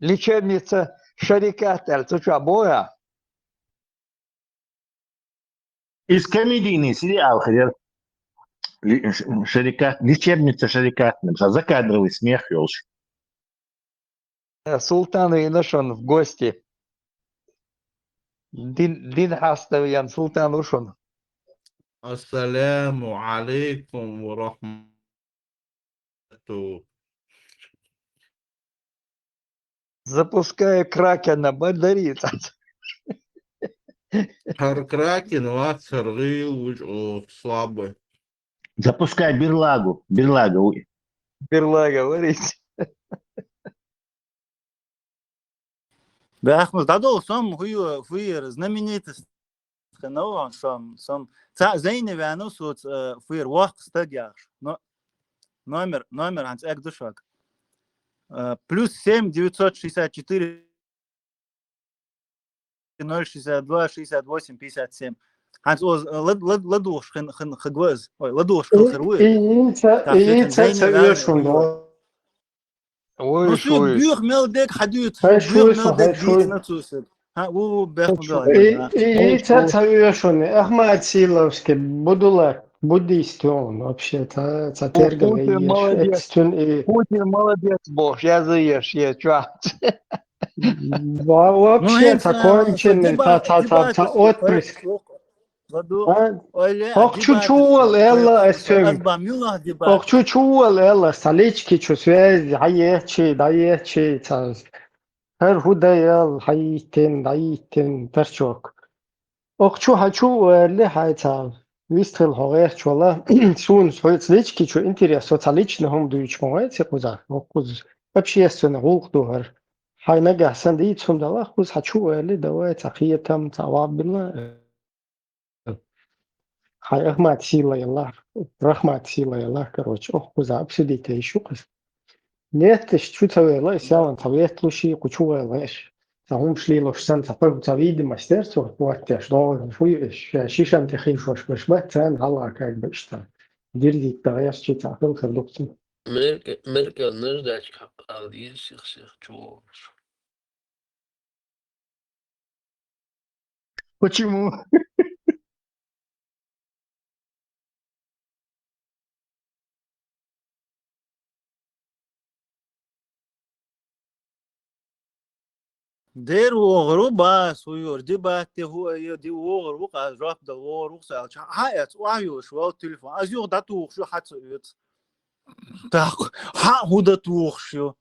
Лечебница Шарикат аьлла, цу чохь боху? Из комедийный сериал хир. Ли-, ш-, Шарикат, лечебница Шарикат, ша закадровый смех йолуш. Э, Султан вийна шуна в гости. Дин, дин хьаставъян Султан ву шуна. Ассаламу алейкум ва рахматуллахи. Запускаю Кракена, бадарийца. ХӀара Кракен вац, хӀара гӀийла вуьш, о, слабый. Запускай Берлагу. Берлага ву. Берлага варийца. Бахмус дӀадолу сом, хӀу ю, хӀу яра знаменитость хинна ву сом, сом. Цхьаъ зайна ваьнна соца, э, хӀу яра воккха стаг яхаш. Но-, номер, номер хьан цӀерга ду шуьга. Э, плюс семь девятьсот шестьдесят четыре ноль шестьдесят два шестьдесят восемь пятьдесят семь. Хьанца оз-, лад-, лад-, ладугӀуш хин, хин, хин гваз. Ой, ладугӀуш хин хир ву. И, и, и, ца, так, и, ца, ца, ца, вешун, да. Ой, ну, шу шуй. Буьйх мел дег хьадуьйцу, хай, шу буьйх шуй, мел дег хай, шуй. Дийцина цу саг. Ха, ву, ву, бехк ма бала. И, и, и, ца, ца, вешун. Ахмат Силовский, Будула, буддист он вообще, ца, ца, о, тергал Путин еш, молодец. Эцтун и. Путин молодец, бохуш, яза еш, е, чу. Ва-, вообще, ну, ца, конченый, ца, ца, ца, ца, отпрыск. Ладу, а? Ойла, хӀокху чу чувал элла ас цуьнга. ХӀокху чу чувал элла, сан лички чу связи, хьаехчи, дӀаехчи, ца. ХӀара хӀу дай ал, хьайийтина, дӀайийтина, тарчок. ХӀокху чу хьан чу ваьлли хьай ца. Вистхила хьо гӀерташ вала. Суна хьоьца лички чу интерес, со ца лична хӀума дуьйцуш ма вай ци кхузахь. ХӀокхуза общественный гӀуллакх ду хӀара. Хьай нагахь сан дийца хӀума далахь, кхуза хьан чу ваьлли, давай, ца кхетам, ца ваббила. Хьай Ахмат Сила яллахь, Рахмат Сила яллахь, короче, ох, кхуза обсудить еш ю кхуза. Нетташ чу ца вела, ис ялан ца ветталуш и, кху чу вела иш. Цхьа хӀумаш лелош санна, цхьа пов-, цхьа видимость дер цо, вот теш, догӀу, фу, ш-, шишан тӀе хийшош берш бац, царна хьалха кагбеш цхьа. Дирзит да гӀеш чи цхьа хӀума хир ду-кх цунна. Меркель, Меркель наждачка хьакъ ала деза сих-сих чу волуш. Почему? Дер вогӀур ву, ба, суйор, ди батте хӀу а, е ди вогӀур ву, къа жоп дала вогӀур ву, саьлча, хьа эц, охьа йолуш вал телефон. Аз юха дӀатухуш ю, хьа ца оьцу. Так, хьа хӀу дан тухуш ю?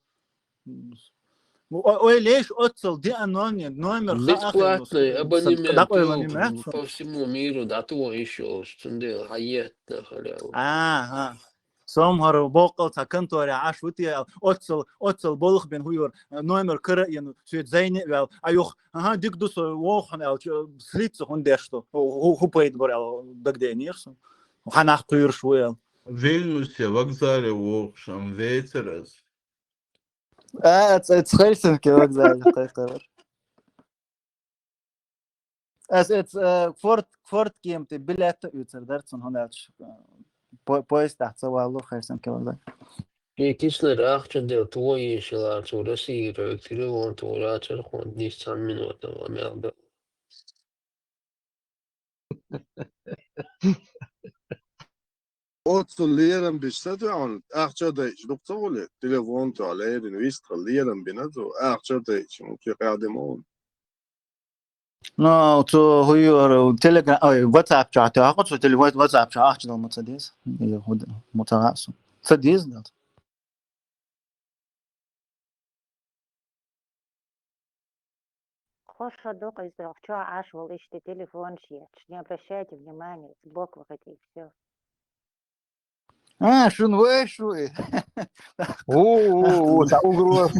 О-, ой, леш, оццал диан номер, номер хаахайна. Бесплатный абонемент дӀакъойлан по всему миру дӀатугӀа йиш йолуш, цундела хьаетта халява. Ага. Сомхар боккъал цхьа конторе Ӏаш ву те, оццал, оццал болх бен хӀуйор, номер кара а йина, соьца зайне а ваьлла. А юха, ага, дика ду со, воху хьуна аьлча, слиться хӀунда деш ду? ХӀу, хӀу пайда бар аьлла, дагадеънера со. Хьан нах кхуьйруш ву аьлла. Вильнюсе вокзале вохуш ам вецара ас. А, ц-, ц-, Хельсинки вокзале кхайкхавар. Ас эц, э, Форт, Форт Кемте билет а оьцур дара цунна, хӀунда аьлча, э, по-, поезд тӀехь ца валло Хельсинки вокзале. Шен киснара ахча дела тӀо ешалара цо Россия телефон тӀо рацара хьуна дис цхьана минута ва мел бе. Оццул лерам беш ца тоьхна, ахча дайча дукха ца гӀуле, телефон тоьхна лерина вистхила лерам бина цо, ахча дайча, муки къаьхьа де ма ву. Ну, цо хӀуйора, Telegram, ой, WhatsApp чохь тоьхна, цо теле-, WhatsApp чохь ахча дала ма ца деза. Е хӀу д-, ма ца хаьа со. Ца деза дала. Хорошо ду-кх иза, чохь Ӏаш волу иштта телефонаш етташ. Не обращайте внимания, сбоку выходи, и всё. А, шун вайш ву и? Ву, ву, ву, цхьа угрош,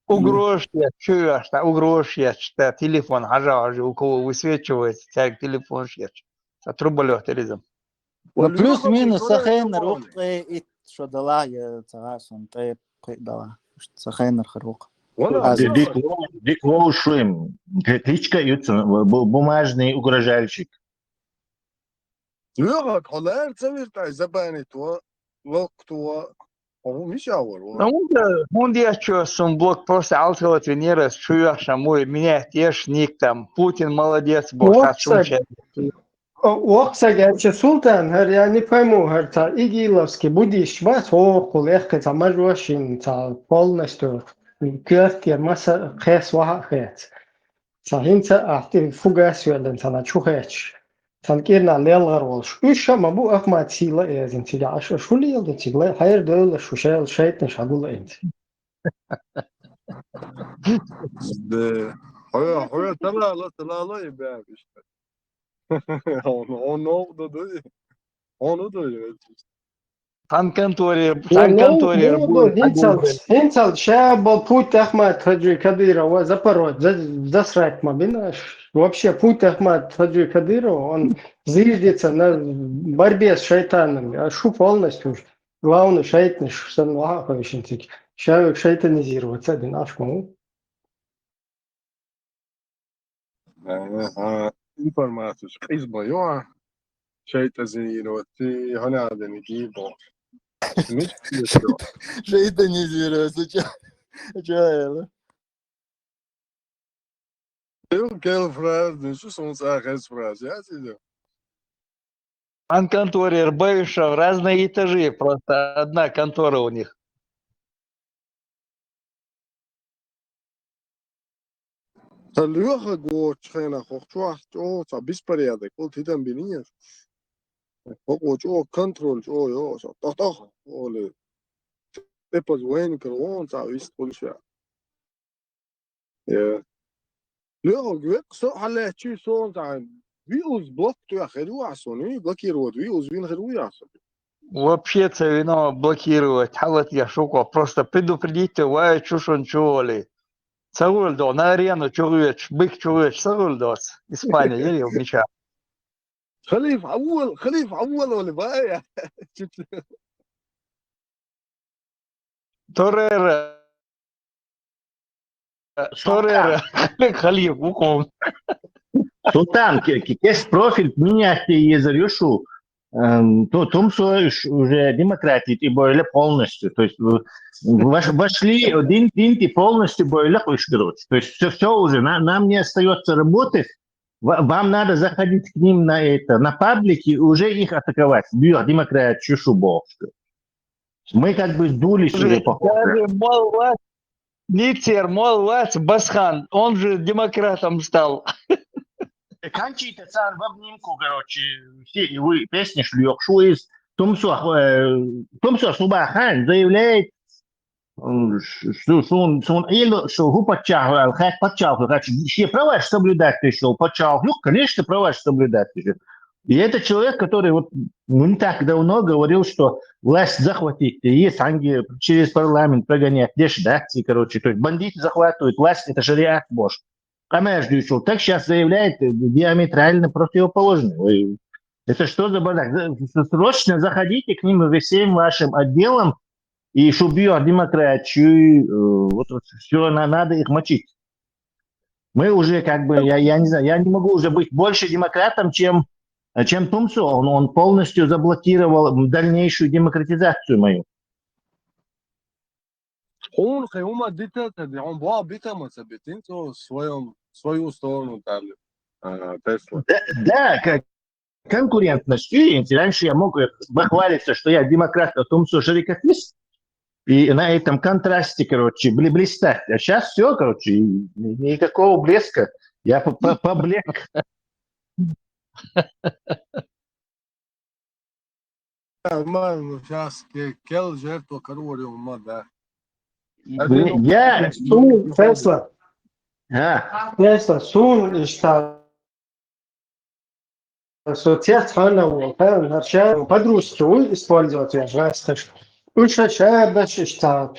угрош етташ, чуьйош, цхьа угрош етташ, цхьа телефон хьажа, хьажа, у кого высвечивается, цаьрга телефонаш етташ. Цхьа трубалёх теризам. Ну, плюс-минус, сан хеннара ву-кх ткъе итт шо далахь, я ца хаьа суна, ткъе пхиъ далахь. Сан хеннара хир ву-кх. Вала, аз ди-, дика ву-, дика вовшашца, м, кличка ю цуьнан, бу-, бумажный угрожальщик. Лоьхарг, хьо лара ца вира ткъа, забанить во, локто, хьо мичахь вара, во? Ну, хӀунда, хӀунда еччо сун блок просто алсалат винера, ас чу йоьхна, муй, менять еш ник там, Путин молодец, бо, хас чу ше. О, воккха саг аьлча, Султан, хӀара, я не пойму, хӀара цхьа игиловский буддист бац, хӀокхул эккхи цхьа мажошин, цхьа полностью коьртера масса кхес ваха а хец. Цхьа хӀинца а ахьти фугас йоьллина, цхьана чу хеташ, цхьана кӀирнахь лелгӀар волуш. Уьш ша ма бу Ахмат сийла а эзина цига, аша шу леладо цига, лай хьера девлла шу шел шайтӀанаш хьагулла инца. Де, хьоя, хьоя, талала, талала и баьб иштта. Он, он новкъа ду дуй. Он у дуй. Хан конторе, хан конторе бу-, хӀинцал, хӀинцал ша бо путь Ахмат Хаджи Кадырова Запорожье, за-, засрать ма бина. Вообще путь Ахмат Хаджи Кадырова, он зиждется на борьбе с шайтанами. А шу полностью главный шайтанаш сан вахахойшинциг. Ша век шайтанизироваться бин ашкому. Ага, информацеш къизма ю, а? ШайтӀанизировать, хьанадани гибо. Миш кило. ШайтӀанизировать, ча, ча эла. Ил кел фраз, ну что сон цӀа хез фраз, я сидел. Ан конторе Рбаишев, разные этажи, просто одна контора у них. Сан лоьхаг воцучу хенахь хӀокху чохь чӀогӀа цхьа беспорядок, кӀул тидам бинийша. ХӀокхо чӀогӀа контроль чӀогӀа йо, сан тӀох-тӀох, оле. Тепаз вайна кара вон цхьа вист хуьлуш веа. Э. Лео, векъ со хьалаьцчий сон цхьа виус блок тоьхна хир ву ахь сон, и блокировать виус вина хир ву ахь сон. Вообще ца вино блокировать, хьалат я шуко, просто предупредить вай чушун чули. Ца гӀур до, на арену чугӀоьч, бик чугӀоьч, ца гӀур доц. Испания, ели мича. Халиф, хьавола, халиф, хьавола, вали, вай. Торрера. Торера. Халиф, ухом. Султан, ке-, ке-, кес профиль менять езар юшу. Эм, ту-, тумсо уж-, уже демократии и более полностью. То есть, э, вош-, вошли, дин, дин и полностью более уж, короче. То есть, все, все уже, на-, нам не остается работы. Ва-, вам надо заходить к ним на это, на паблики и уже их атаковать. Бьёт демократию, шубовскую. Мы как бы сдулись уже, похоже. Даже мол вас, Ницер, мол вас, Басхан, он же демократом стал. Канчита сан в обнимку, короче, все, и вы песни шлёк, шу из, тумсо, э, тумсо Субахан заявляет, м, ш-, ш-, сун, сун, или, что гу патчаху, ал хак патчаху, хак, все права соблюдать пришёл, патчаху, конечно, права соблюдать пришёл. И это человек, который вот, ну, не так давно говорил, что власть захватить, и есть анги через парламент прогонять, дешдать, и, короче, то есть бандиты захватывают власть, это шариат Божий. Конечно, так сейчас заявляет диаметрально противоположное. Вы, это что за бардак? За-, с-, срочно заходите к ним со всем вашим отделом и шубьё демократию, э, вот, вот все, на-, надо их мочить. Мы уже как бы, я, я не знаю, я не могу уже быть больше демократом, чем, чем Тумсо. Он, он полностью заблокировал дальнейшую демократизацию мою. Хун хэ ума дитата, он бла битама са битин, то в своём, в свою сторону там, а, Тесла. Да, да, как конкурентность. И раньше я мог, э, похвалиться, что я демократ, а Тумсо шарикатист. И на этом контрасте, короче, бли-, блистать. А сейчас все, короче, и ни-, никакого блеска. Я по-, по-, поблек. Ма, сейчас ке-, кел жертва король ума, да. Я, Сун, Тесла. А. Тесла, сун, ишта. Со цец хана вол, ха, нарча, по-дружески уй использовать я жесташ. Уша ша баш ишта.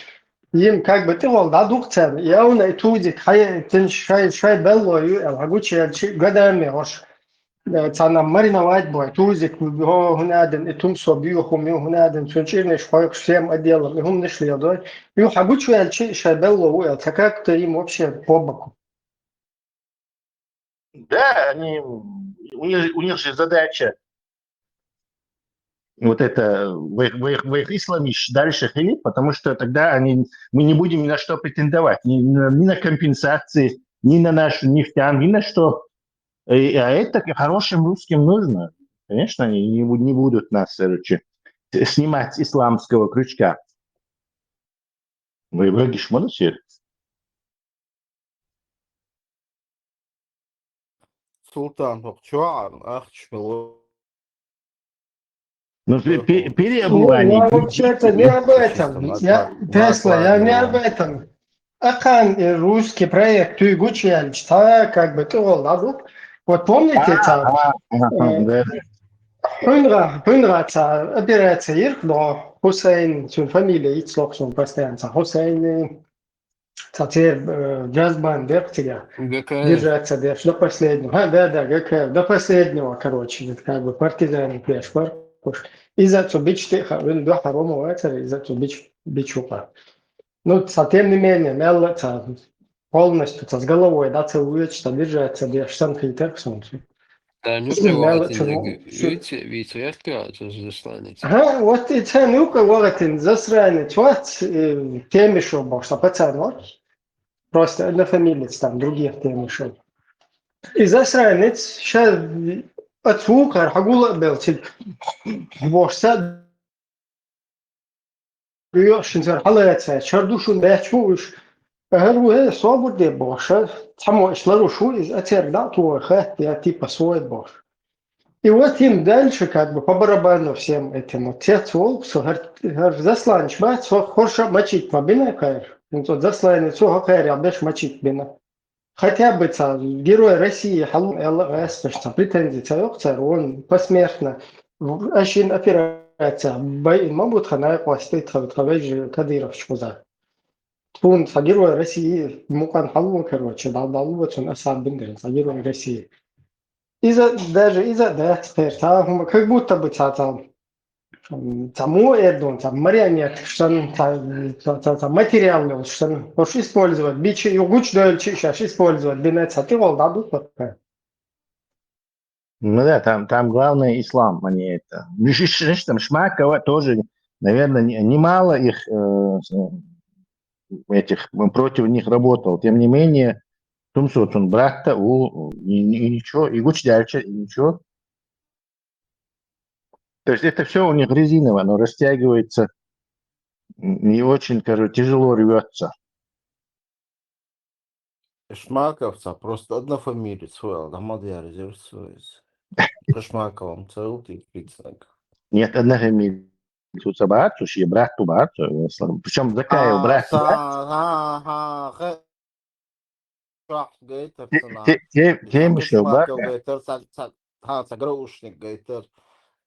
Им как бы ты вол, да, дух цен. Я у най тузик, хай, тин шай, шай белло ю, эл, хагучи, эл, чи, гадами, хош. Э, цана мариновать бой, тузик, о, хунаден, и Тумсо, бью, хум, ю, хунаден, цун чирнеш, хойк, всем отделом, и хум ниш ледой. Ю, хагучи, эл, чи, шай белло у, эл, та как-то им вообще по боку. Да, они, у них, у них же задача вот это, вы их, вы их, вы их исламишь дальше хилит, потому что тогда они, мы не будем ни на что претендовать, ни на, ни на компенсации, ни на нашу нефтян, ни на что. И, а это к хорошим русским нужно. Конечно, они не, бу-, не будут нас, короче, с-, снимать с исламского крючка. Вы вроде шмоносир. Султан, чуар, ах, чмело. Ну, пе-, пе-, переобувание. Ну, я вообще-то не об этом. Я, Тесла, я не об этом. Акан, э, русский проект, ты гучи, я читаю, как бы, ты, Владу. Вот помните, там, Ага, ага, э, да. Хунга, хунга, ца, операция ирх, но Хусейн, цун фамилия, ицлох, цун постоянно, ца, Хусейн, э, ца, цер, э, джазбан, дерх, тига. ГКФ. Держаться, дерх, до последнего. А, да, да, ГКФ, до последнего, короче, вот как бы партизаны, пеш, пар-, пуш. И за цу бичты, ха, вин, до Харома ватер, и за цу бич-, бичуха. Ну, ца, тем не менее, мелла, ца, полностью, ца, с головой, да, целует, что держаться, дерх, сам хитер, солнце. Да, ну, Исмаил, ты чего? Витя, Витя, я сказал, что засранец. Ага, вот и цен, ну, как вот, засранец, вот, э, теми, что бог, что пацан, вот. Просто однофамилец, там, других теми, что. И засранец, щас от звука, хагула бел, ци, бог, са, Йо, шин сар хьалаэцай, чардушун бэчу уж. Ахар ву хе, собур де бохша, цамо ишлару шу, из ацер да туа хат, я типа свой бохш. И вот им дальше как бы по барабану всем этим. Вот цец волк, со хар, хар засланч бац, со хорша мочить ма бина кайр. Ин тот засланец, со хакайр, я беш мочить бина. Хотя бы ца, Герой России, халун, эл, эс, ца, претензии ца, ёк, ца, он посмертно. В-, ашин операция, бай, ин мамут хана, я квасты, ца, ца, вежи Кадыров чхуза. Тун, ца, Герой России, мукан халун, короче, дал, дал, вот он, асаб бин ден, ца, Герой России. Из-за, даже из-за, да, теперь, ца, хум, как будто бы, ца, ца, м, цхьа му эр ду, цхьа марионетка санна, цхьа, цхьа, цхьа, цхьа материал йолуш санна, уьш использовать бича, ю гучудевлча шаьш использовать бина, цхьа тӀехула дӀадуху. Ну да, там, там главное ислам, а не это. Видишь, видишь, там Шмакова тоже, наверное, не- немало их, э, с- этих, м, против них работал. Тем не менее, тумсо цун брат-то у, и, и ничего, и гучдяльча, и ничего. То есть это все у них резиново, оно растягивается, м, и очень, короче, тяжело рвется. Шмаковца просто однофамилец хуэл, да мадьяр резервуется. Шмаковым целый признак. Нет, однофамилец у Цабаат, слушай, брат у Баат, причем Закаев брат. Ага, ага. Шах гайтер цана. Те- те- Тем еще, Шмаков гайтер, ца- ца- ца- ца- граушник гайтер.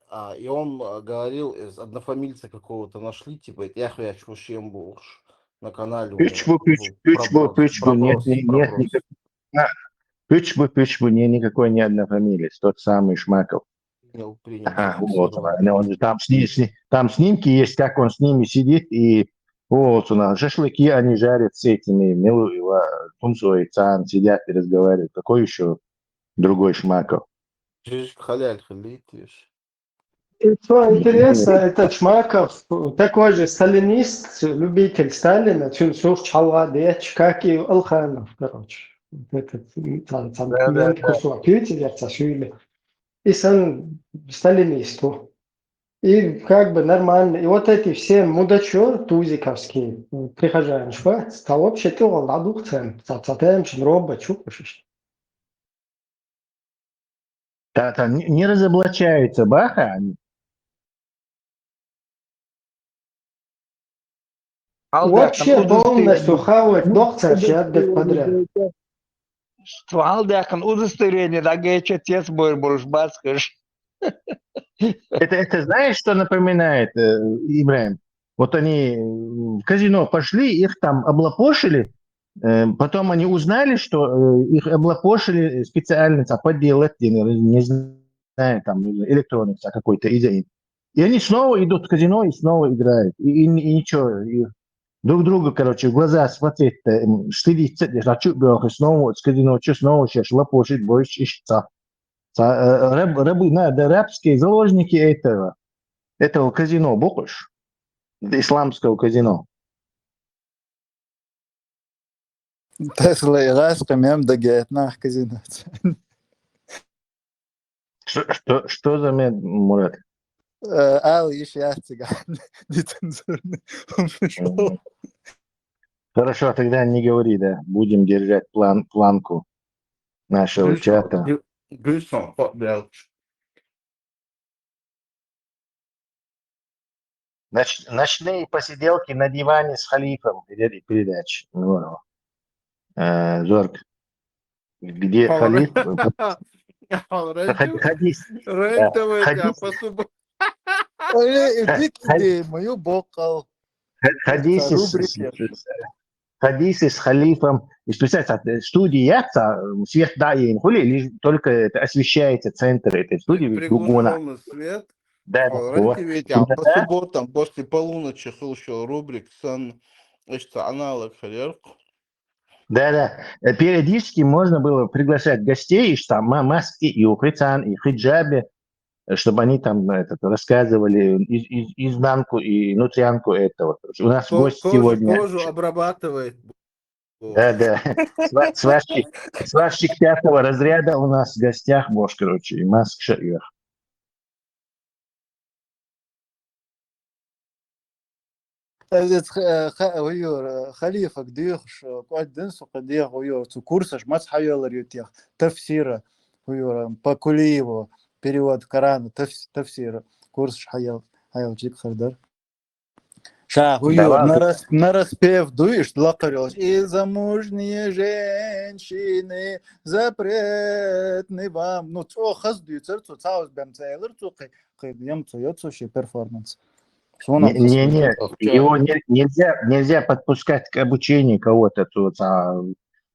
А, и он, э, говорил, из однофамильца какого-то нашли, типа, я хочу чем будешь на канале у Пич него бы, пич, был пич бы, проброс, пич бы, нет, проброс, нет, нет, проброс. никак- а, пич бы, пич бы, не, никакой не однофамилец, тот самый Шмаков. Принял, принял, Ага, вот зафиксировал. она. Она, он же там, сни- сни- там снимки есть, как он с ними сидит и уволился на шашлыки они жарят с этими, милую, тумсо и цан сидят и разговаривают. Какой еще другой Шмаков? Жижик халяль халитиш. И что интересно, этот Шмаков такой же сталинист, любитель Сталина, цун сурч халва деч, как и Алханов, короче. Вот этот, м, там, там, Да, да, мент да. Кусок, видите, я Сашвили. И сан сталинист. И как бы нормально. И вот эти все мудачо тузиковские, м, прихожане, шпа, стал вообще ты вал ладух цен, ца- ца- тем шин робот, чё хочешь. Да, там не, не разоблачаются, баха, они. Вообще полностью хавать дохца, сейчас подряд. Цу гьалдаьккхина удостоверение дӀагеча цец бер болуш бац хӀуш. Это, это знаешь, что напоминает, э, Ибраим? Вот они в казино пошли, их там облапошили, э, потом они узнали, что, э, их облапошили специально, там, подделать, не знаю, там, электроник, а какой-то из И они снова идут в казино и снова играют. И, и, и ничего. И друг другу, короче, в глаза смотреть-то, м, стыдиться, а чё, бля, снова с казино, чё снова сейчас лапошит, больше ищется. Ца- э, раб- рабы, надо, рабские заложники этого, этого казино, бокуш, исламского казино. Тесла и ласка мем дагет нах казино. Что, что, что за мед, Мурат? Э, Ал иш яц циган. Нецензурный. Он пришёл. Мгм. Хорошо, тогда не говори, да. Будем держать план, планку нашего чата. Гюйсон, подбелч. Ноч- ночные посиделки на диване с халифом. Перед- Передача. Ну, э, Зорг. Где халиф? Хад- Хадис. Да, хадис. Ой, дик идея, мою бокал. Хадис с, с- с- хадис с халифом. И представь, а, студия, а, свет да и хули, лишь только это освещается центр этой студии, ведь дугона. Приглушённый свет. Да, да, вот. По субботам, после полуночи хыл шо рубрик сан, что аналог халерк. Да, да. Э, Периодически можно было приглашать гостей, и что там ма- маски, и ухрицан, и хиджабе, э, чтобы они там, этот, рассказывали из- из- изнанку и внутрянку этого. У нас Ко- гость кожу, сегодня. Кожу обрабатывает. Да, да. Сва- Сварщик, сварщик пятого разряда у нас в гостях, Бош, короче, и маск шаир. Эзиз ха- ха- уюр, э, халифаг дюхш, э, кӀоддин су кадех уюр, цу курсаш мац хьайолар ютех, тафсира, уюр, э, по Кулиеву, перевод Корана, тафс- тафсира, курсаш хьаял, хьаял чик хардар. Ша, уюр, Давай. На рас- на распев дуйш, лакарёлш, и замужние женщины запретны вам. Ну, цо хаз дуйцар, цо цаус бем цайлар, цо кай, кай, ям цо, йо, цо ши перформанс. Шо нам Не, не, хас нет, дуйцар? его не- нельзя, нельзя подпускать к обучению кого-то. Тут, а,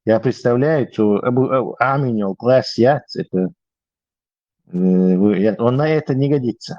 я представляю, что Абу- Абу- Аминёл класс я, это, э, вы- я- он на это не годится.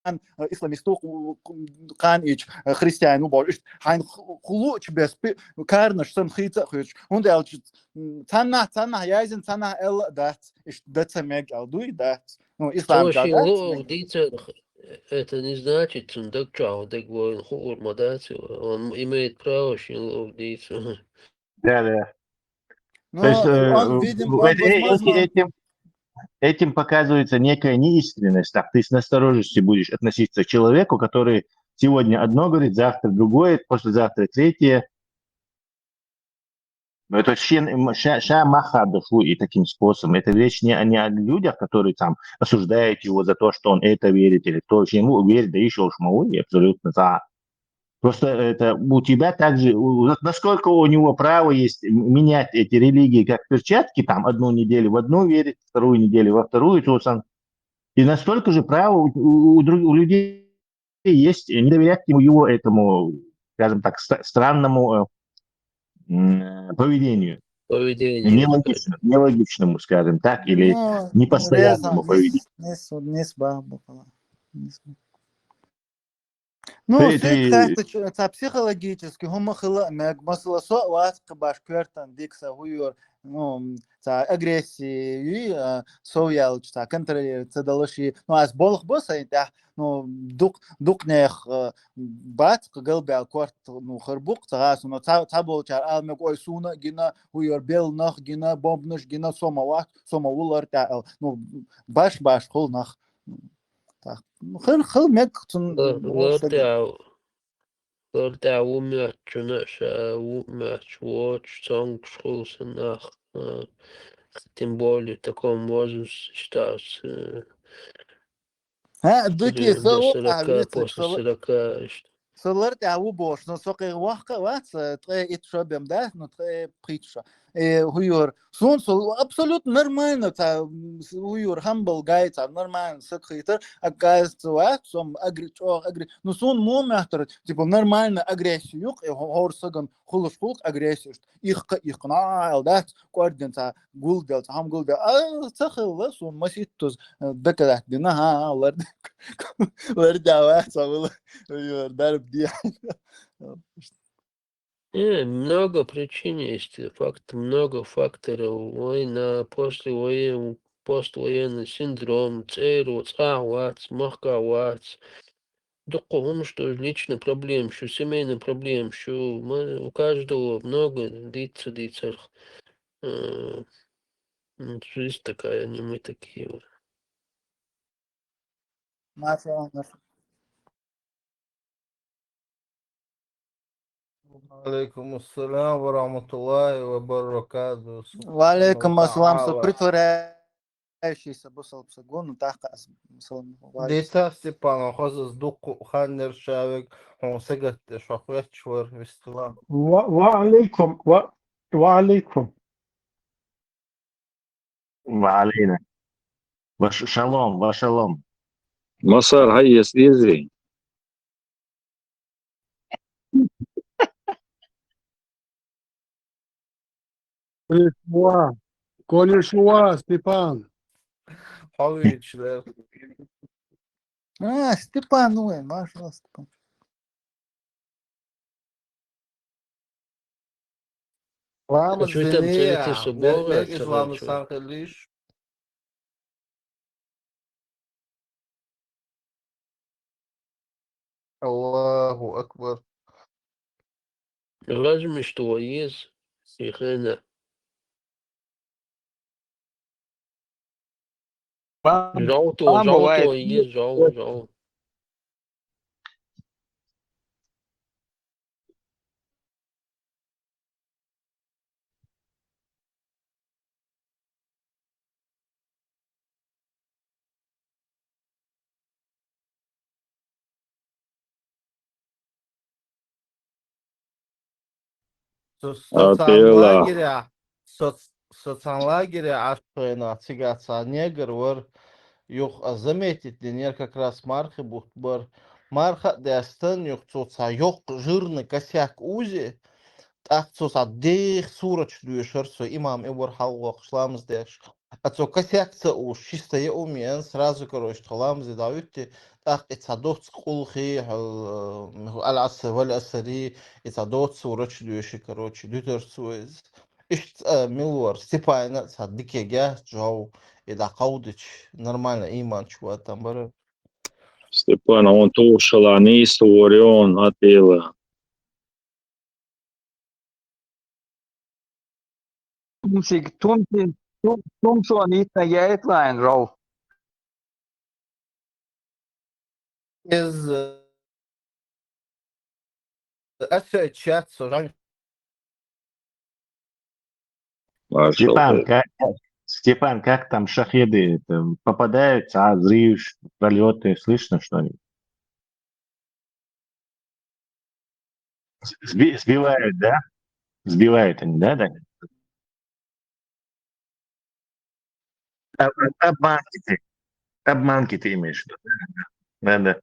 э, исламист ву, кхана ича, э, христиан ву бохуш, иштта хьайна ху-, хулуучу беспи-, карнаш санна хийца а хуьйцуш. ХӀунда аьлча, м, цхьаннахьа, цхьаннахьа яздина, цхьаннахьа аьлла а дац, иштта дан ца мега аьлла дуй, дац. Ну, ислам Цо шен чохь дац, луъург мега. Дийцар, это не значит, цунна даг чохь дан вайна хуур ма дац, он имеет право шен луъург дийца. Да, да. То есть, Ну, э, он, видимо, в он, эти-, э, эти-, возможно, этим, этим показывается некая неискренность. Так, ты с настороженностью будешь относиться к человеку, который сегодня одно говорит, завтра другое, послезавтра третье. Но это шен-, м, ша-, ша маха дошло и таким способом. Это речь не о, не о людях, которые там осуждают его за то, что он это верит, или кто вообще ему верит, да ещё уж мало, и абсолютно за. Просто это у тебя также, у, вот насколько у него право есть м-, менять эти религии, как перчатки, там, одну неделю в одну верить, вторую неделю во вторую, то есть он, и настолько же право у, у, у друг-, у людей есть не доверять ему, его этому, скажем так, ста-, странному, э, м, поведению. Поведению. Нелогично-, нелогичному, скажем так, или Ну, непостоянному резон, поведению. Нис, нис, нис баха бакъала. Нис. Ну, Ты, су ты ца, ца, ца психологически хӀума хила а мега, масала, со а вац кхин баш коьртан дика сан хӀуйор, ну, ца агрессия юй, а, сов яьлча, ца контролировать ца далаш и, ну, ас болх бо сайн тӀехь, ну, дукх-, дукха нех, а, бац кхин галбаьлла корта, ну, хир бу кхин ца гӀаса, ну, ца, ца болчара ала мега, ой, суна а гина, хӀуйор белла нах гина, бомбанаш гина, со ма вац, со ма ву лар тӀехь аьлла. Ну, баш-баш хул нах. Так. Ну, хин, хила мега цунна Лар, лар тӀехь, лар тӀехь ву моьттучунна а ша, ву моьттуш воцуш, цомгуш хуьлу сан нах, а, тем более в таком возрасте считается, э, ХӀаъ, дукхе, до, со до ву сорока, ахь вуьйцург, после со ла-, сорока, иштта. Со лар тӀехь ву бохуш, но со кхин воккха а вац, э, ткъе итт шо бен дац, но ткъе пхийтта шо. Э, хӀуйор. Суна со абсолютно нормально, ца, м, с-, хӀуйор, хьамбал гай, ца, нормально саг хийтар, оказывается, вац, со ма агре-, чӀогӀа агре-, ну, суна муха моьттура, типа, нормально агрессия юкъ, э, хӀо-, хӀора сагана хулаш хулк агрессия, ишта, ихка, ихка, на, аьлла дац, кӀордина ца, гулдел, ца, хьама гулдел. А, ца хилла, суна маситтаза, э, доказать дина, хӀа, хӀа, лар-, лар дӀа вац, ца вала, хӀуйор, дарба де. Э, много причин есть, факт, много факторов. Война, послевоен-, поствоенный синдром, цӀеро, цӀахь вац, махкахь вац. Дуккха хӀумаш ду, личный проблемаш ю, семейный проблемаш ю. Ма, у каждого много, дийца ца дийцарх. Э, м, жизнь такая, не мы такие. Маша, Маша. Ва алейкум ассалам ва рахматуллахи ва баракатуху. Ва алейкум ассалам, со притворяющийся бусалба саг ву, ну, тӀаккха ас салам. Ва алейкум. Дита, Степан, хоза дуккха хан нерчавег, хьуна сагатдеш, хьо хветташ вар, вистхила. Ва, ва алейкум, ва, ва алейкум. Ва алейна. Ва ш-, шалом, ва шалом. Масар, хьайес изи. Конешуа. Конешуа, Степан. Хьо вийча лер. А, Степан, ну, э, машалла, Степан. Ламаз Ачуйтам динея, царитар со мег-, богӀар мег-, ца изламы хилча. Сан хилиш. Аллаху акбар. Размешта вай еза, и хена. Пам-, Жовто, пам жовто бывает. Е, жов-, жов. Со-, А, социальный пела. Лагеря, соц-, социальный лагеря ашхайна цигаса негр вар, юх, а, заметить динер как раз мархи бутт бар. Марха а дестан, юх, цо ца йоккха жирный косяк узи, тӀаккха цо ца дех сурачу дуьшар со, имам и вар хьалвоккхуш ламаз деш. А цо косяк ца уш, чисто я умен, сразу, короче, тхо ламазе дӀавуьтти, тӀаккха и цхьа доцца къулхи, хьал, э, аль-Ӏаср, валь-Ӏасри, и цхьа доцца врачо доьши, короче, дуьтар цо иза. Иштта, э, мила вар, Степана а цхьа дикагехь жов, и дӀакховдача, нормально иман чу ватан бара. Степан, он тулшала нийса вор он, атӀела. Тумсиг, тумси-, тум-, тумсона йитна яйтлайн жов. Из, э, аса чат со жан. Маршал Степан, ты. Как, Степан, как там шахеды? Это, попадаются, а, взрывы, пролеты, слышно что-нибудь? Сби-, сбивают, да? Сбивают они, да, да? Об-, об-, обманки ты. Обманки ты имеешь в виду, да? Да, да.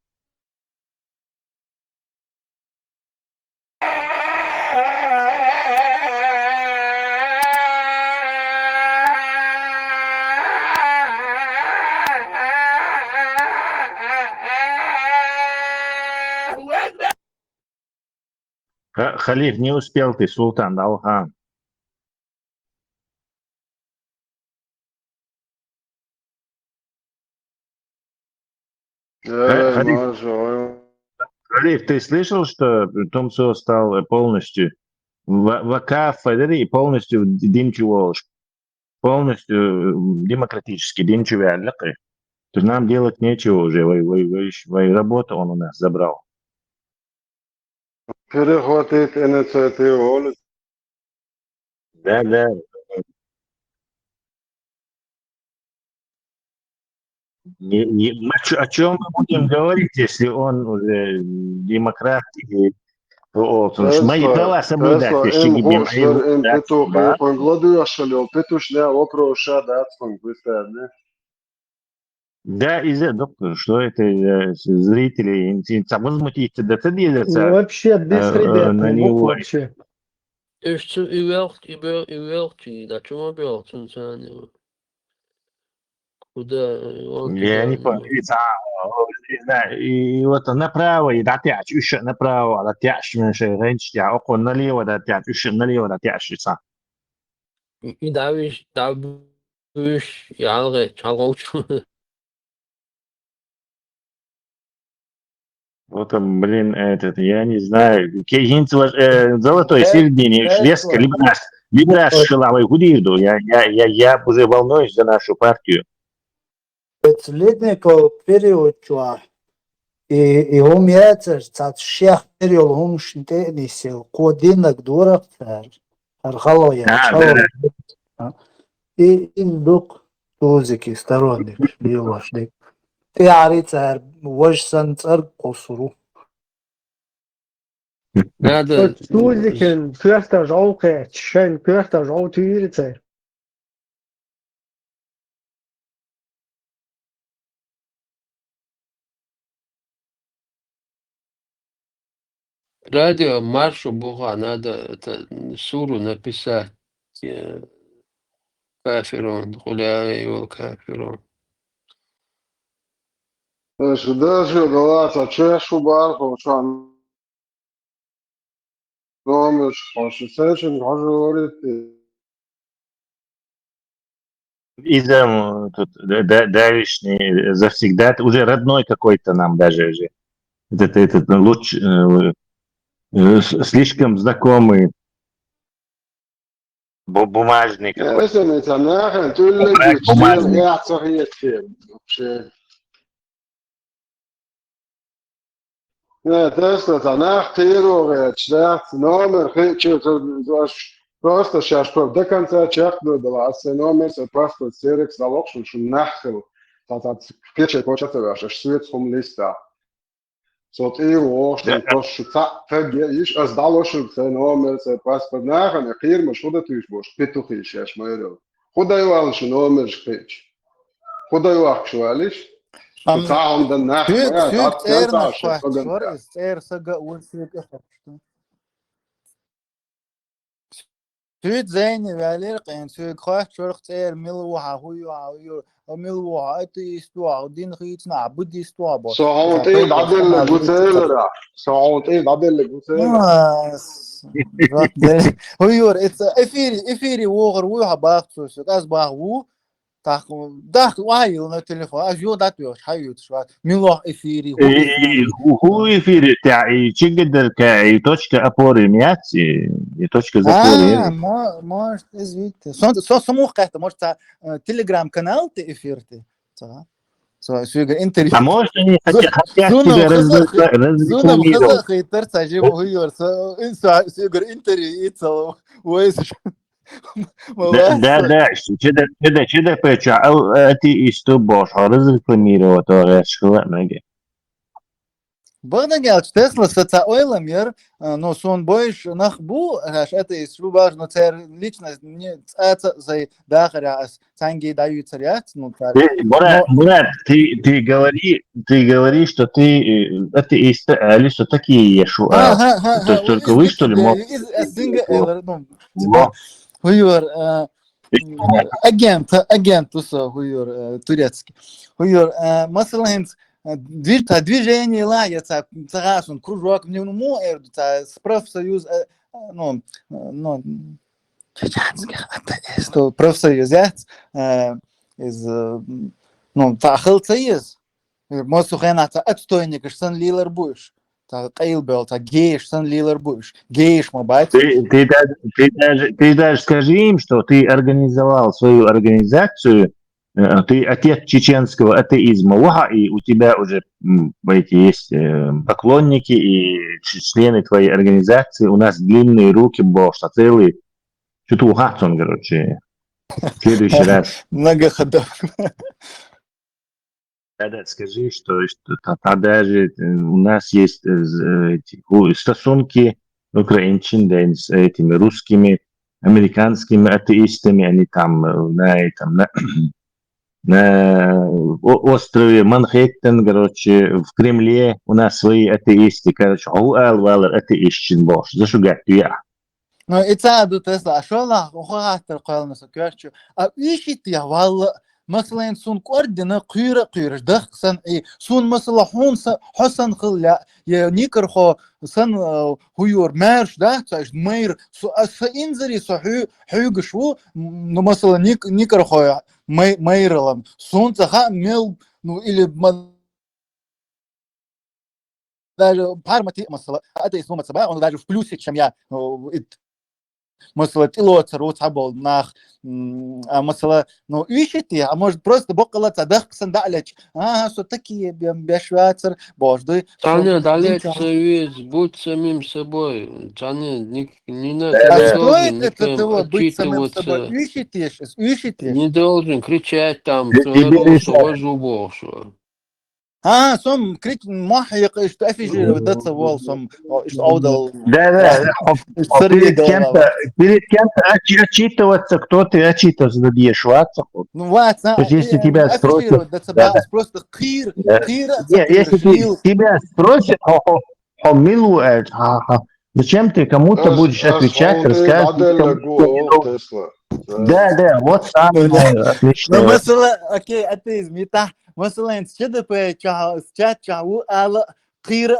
Ха-, халиф, не успел ты, султан, да, Алхан. Э, Халиф, Маша, ой. Халиф, ты слышал, что Тумсо стал, э, полностью ва-, вакаф, и полностью дин чу волаш? Полностью, э, демократический дин чу ваьлла-кх. То есть нам делать нечего уже, вай, вай, вай, вай работу он у нас забрал. Перехватить инициативу, он Да, да. Не, не, о чё-, о чём мы будем говорить, если он уже демократ и, о, о, слушай, мои права соблюдать, Тесла, если им не будем, а ему гуш вер, им дать, петух, да? Им пон гладуяшал, петушня вопрос ша дать, пон, представь, да? Да, из-за, доктор, что это, э, с-, зрители, ин-, ин-, ца возмутиться, да, ца деза, Ну, ца, вообще, без э, э, ребят, на ну, него. Вообще. Уж цу и велх-, и бе-, и велхчи, да, чума белх, цун цани. Куда, э, он Я туда, не помню. Ну. И ца-, о, не знаю, и, и вот направо, и да тяч, ещё направо, да тяч, меньше, раньше, я, около налево, да тяч, ещё налево, да тяч, и ца. И, и давишь, да Уьш, ялгӀе, чӀалгӀовчу. Вот, блин, этот, я не знаю, ке-, хӀинца важ-, э, золотой середине, э, леска, либо наш, либо наш шалавай худир ду. Я, я, я, я уже волнуюсь за нашу партию. Оцу ледниковый период чохь и, и хӀума яцара, цхьацца шех тера йолу хӀуманашна тӀе а нисъелла, кхо диннарг дора-кх цара, хӀара хало яц, а, хало да. И, и дукха тузики сторонникаш лелош дерг. ТӀаьхьарий цара важа санна цӀарг кхуссур ву. Надо. Оцу тузикан коьртах жӀов кхетча, шайн коьртах жӀов туьйра цара. Радио маршо бухахь надо это суру написать, э, кафирун, къуляй вал кафирун. Э, сюда же, да ладно, а чё я шубарху, чё? Номер, хьо шу сечун хьожа варитти. Иза, м, тут да-, да-, давишний завсегда, уже родной какой-то нам даже уже. Этот, этот луч, э, э, с-, слишком знакомый. Бу-, бумажный какой-то. Э, эсэна ца нахана туллиг бумажный. Вообще. Э, тесто ца нах кхийро гӀерташ дац, номер хи-, чу-, ца-, ца-, просто шаьш про до конца чекхдо дала, аса номер, сан паспорт, серекс дӀалокхуш, шун нах хила. Ца-, ца-, кхече коча ца веш, аш соьца хӀума листа. Со тӀе вогӀуш, сан просто шу цхьаъ таг е йиш, ас дӀалошуьйту сайн номер, сайн паспорт. Нахана кхерамаш хӀун дан туьйсу бохуш, петухий шаьш майралла. ХӀун дан ваьлла шу номерш кхеча? ХӀун дан вахкаш ваьлла иш? Шу цхьа хӀума дан нах ма яц, цуьнга цӀернаш кхоьттуш вара иза, цӀера сага а вон соьга а хьоьттуш ду. Цуьйца зайна ваьллера къен, цуьйга хоьттуш вара цӀера мила ву хьан, хӀу ю хьан, хӀу ю, хьо мила ву хьан, атеист ву хьан, хьо дин хийцина, хьо буддист ву хьан бохуш. Со хьуна тӀе дӀаделла гу ца элира. Со хьуна тӀе дӀаделла гу ца элира. ХӀу юра, эфире, эфире вогӀар вуй хьан бах цо, со кӀаз бах ву. ТӀаккха дахка вай йилна телефон, аз ю дат веш, хьай ю тш ват. Милох эфири, ху эфири. Ху эфири тя и чигдер ка и точка опоры мят и точка запоры. А, может, извините. Сон сон самух кахта, может, та Telegram канал ты эфир ты. Та. Со сюгер интервью. А может они хотят хотят тебя разрекламировать? Хайтар та жим хуйор. Со сюгер интервью и цал. Уэс. Да, да, да, чеда, чеда, чеда печа, а атеист ву бохуш, разрекламировать, а, школа ноги. Богдан Георгиевич, Тесла соца ойлам яр, но сон бойш нах бу, хаш атеист ву баш, но цер лично не цаца зай дахаря ас цанги даю царяц, ну, цар. Мурат, Мурат, ты, ты говори, ты говори, что ты атеист, а Алиса такие ешу. То есть только вы, что ли, мог? Хуйор, агент, агент уса, хуйор, турецкий. Хуйор, масала, движ-, та движение ла, я ца, ца гасун, кружок, мне, ну, мо, эр, ца, профсоюз, ну, ну, чеченский, это, что, профсоюз, я, из, ну, та ахыл ца из. Мосу хена ца отстойник, сан лилар буш. Та къайлбел, та гейш сан лилар буш. Гейш ма бать. Ты, ты, даже, ты, даже, ты даже скажи им, что ты организовал свою организацию, ты отец чеченского атеизма. Уха, и у тебя уже эти есть поклонники и члены твоей организации. У нас длинные руки, бошта целый. Что-то ухатсон, короче. В следующий раз. Много ходов. Да, да, скажи, что, что та, та даже у нас есть эти, стосунки украинчин, да, с этими русскими, американскими атеистами, они там на этом, на, на острове Манхэттен, короче, в Кремле у нас свои атеисты, короче, гьу ал валар атеистчин бош, зашугат я. Ну, и ца ду Тесла, а шо ла, хо хаттар кхална со кёрчу. А ишит я валла, масалан, сун кор дина кхуьра кхуьраш дахсан и сун масала хун са хосан хилла, я никар хо сан хуйор марш да, цаш майр, со а са инзари со ху хуйгаш ву, ну, масала, ник никар хо май майралам. Сун ца ха мел, ну, или даже пармати масала, атеист масала, он даже в плюсе, чем я. Масала тилоцар у цабол нах, а масала, ну, ищите, а может, просто боккала ца дахсан далеч. Ага, что такие бешвацар, божды. Таня, далеч союз, будь самим собой. Таня, не, не надо. А стоит это того быть самим собой? Ищите, ищите. Не должен кричать там, что вожу бошо. А, сом крит махьяк, что аффишировать даться вол, сом, что аудал. Да, да, да. Перед кем-то, перед кем-то отчитываться, кто ты отчитываться, надо ешваться. Ну, вот, то есть, если тебя спросят, да, просто кир, кир, если тебя спросят, о, милу, зачем ты кому-то будешь отвечать, рассказывать? Да, да, вот самое отличное. Ну, масала, окей, атеизм, это, масала, ЧДП, ча, ча, ча, у, ала, кир,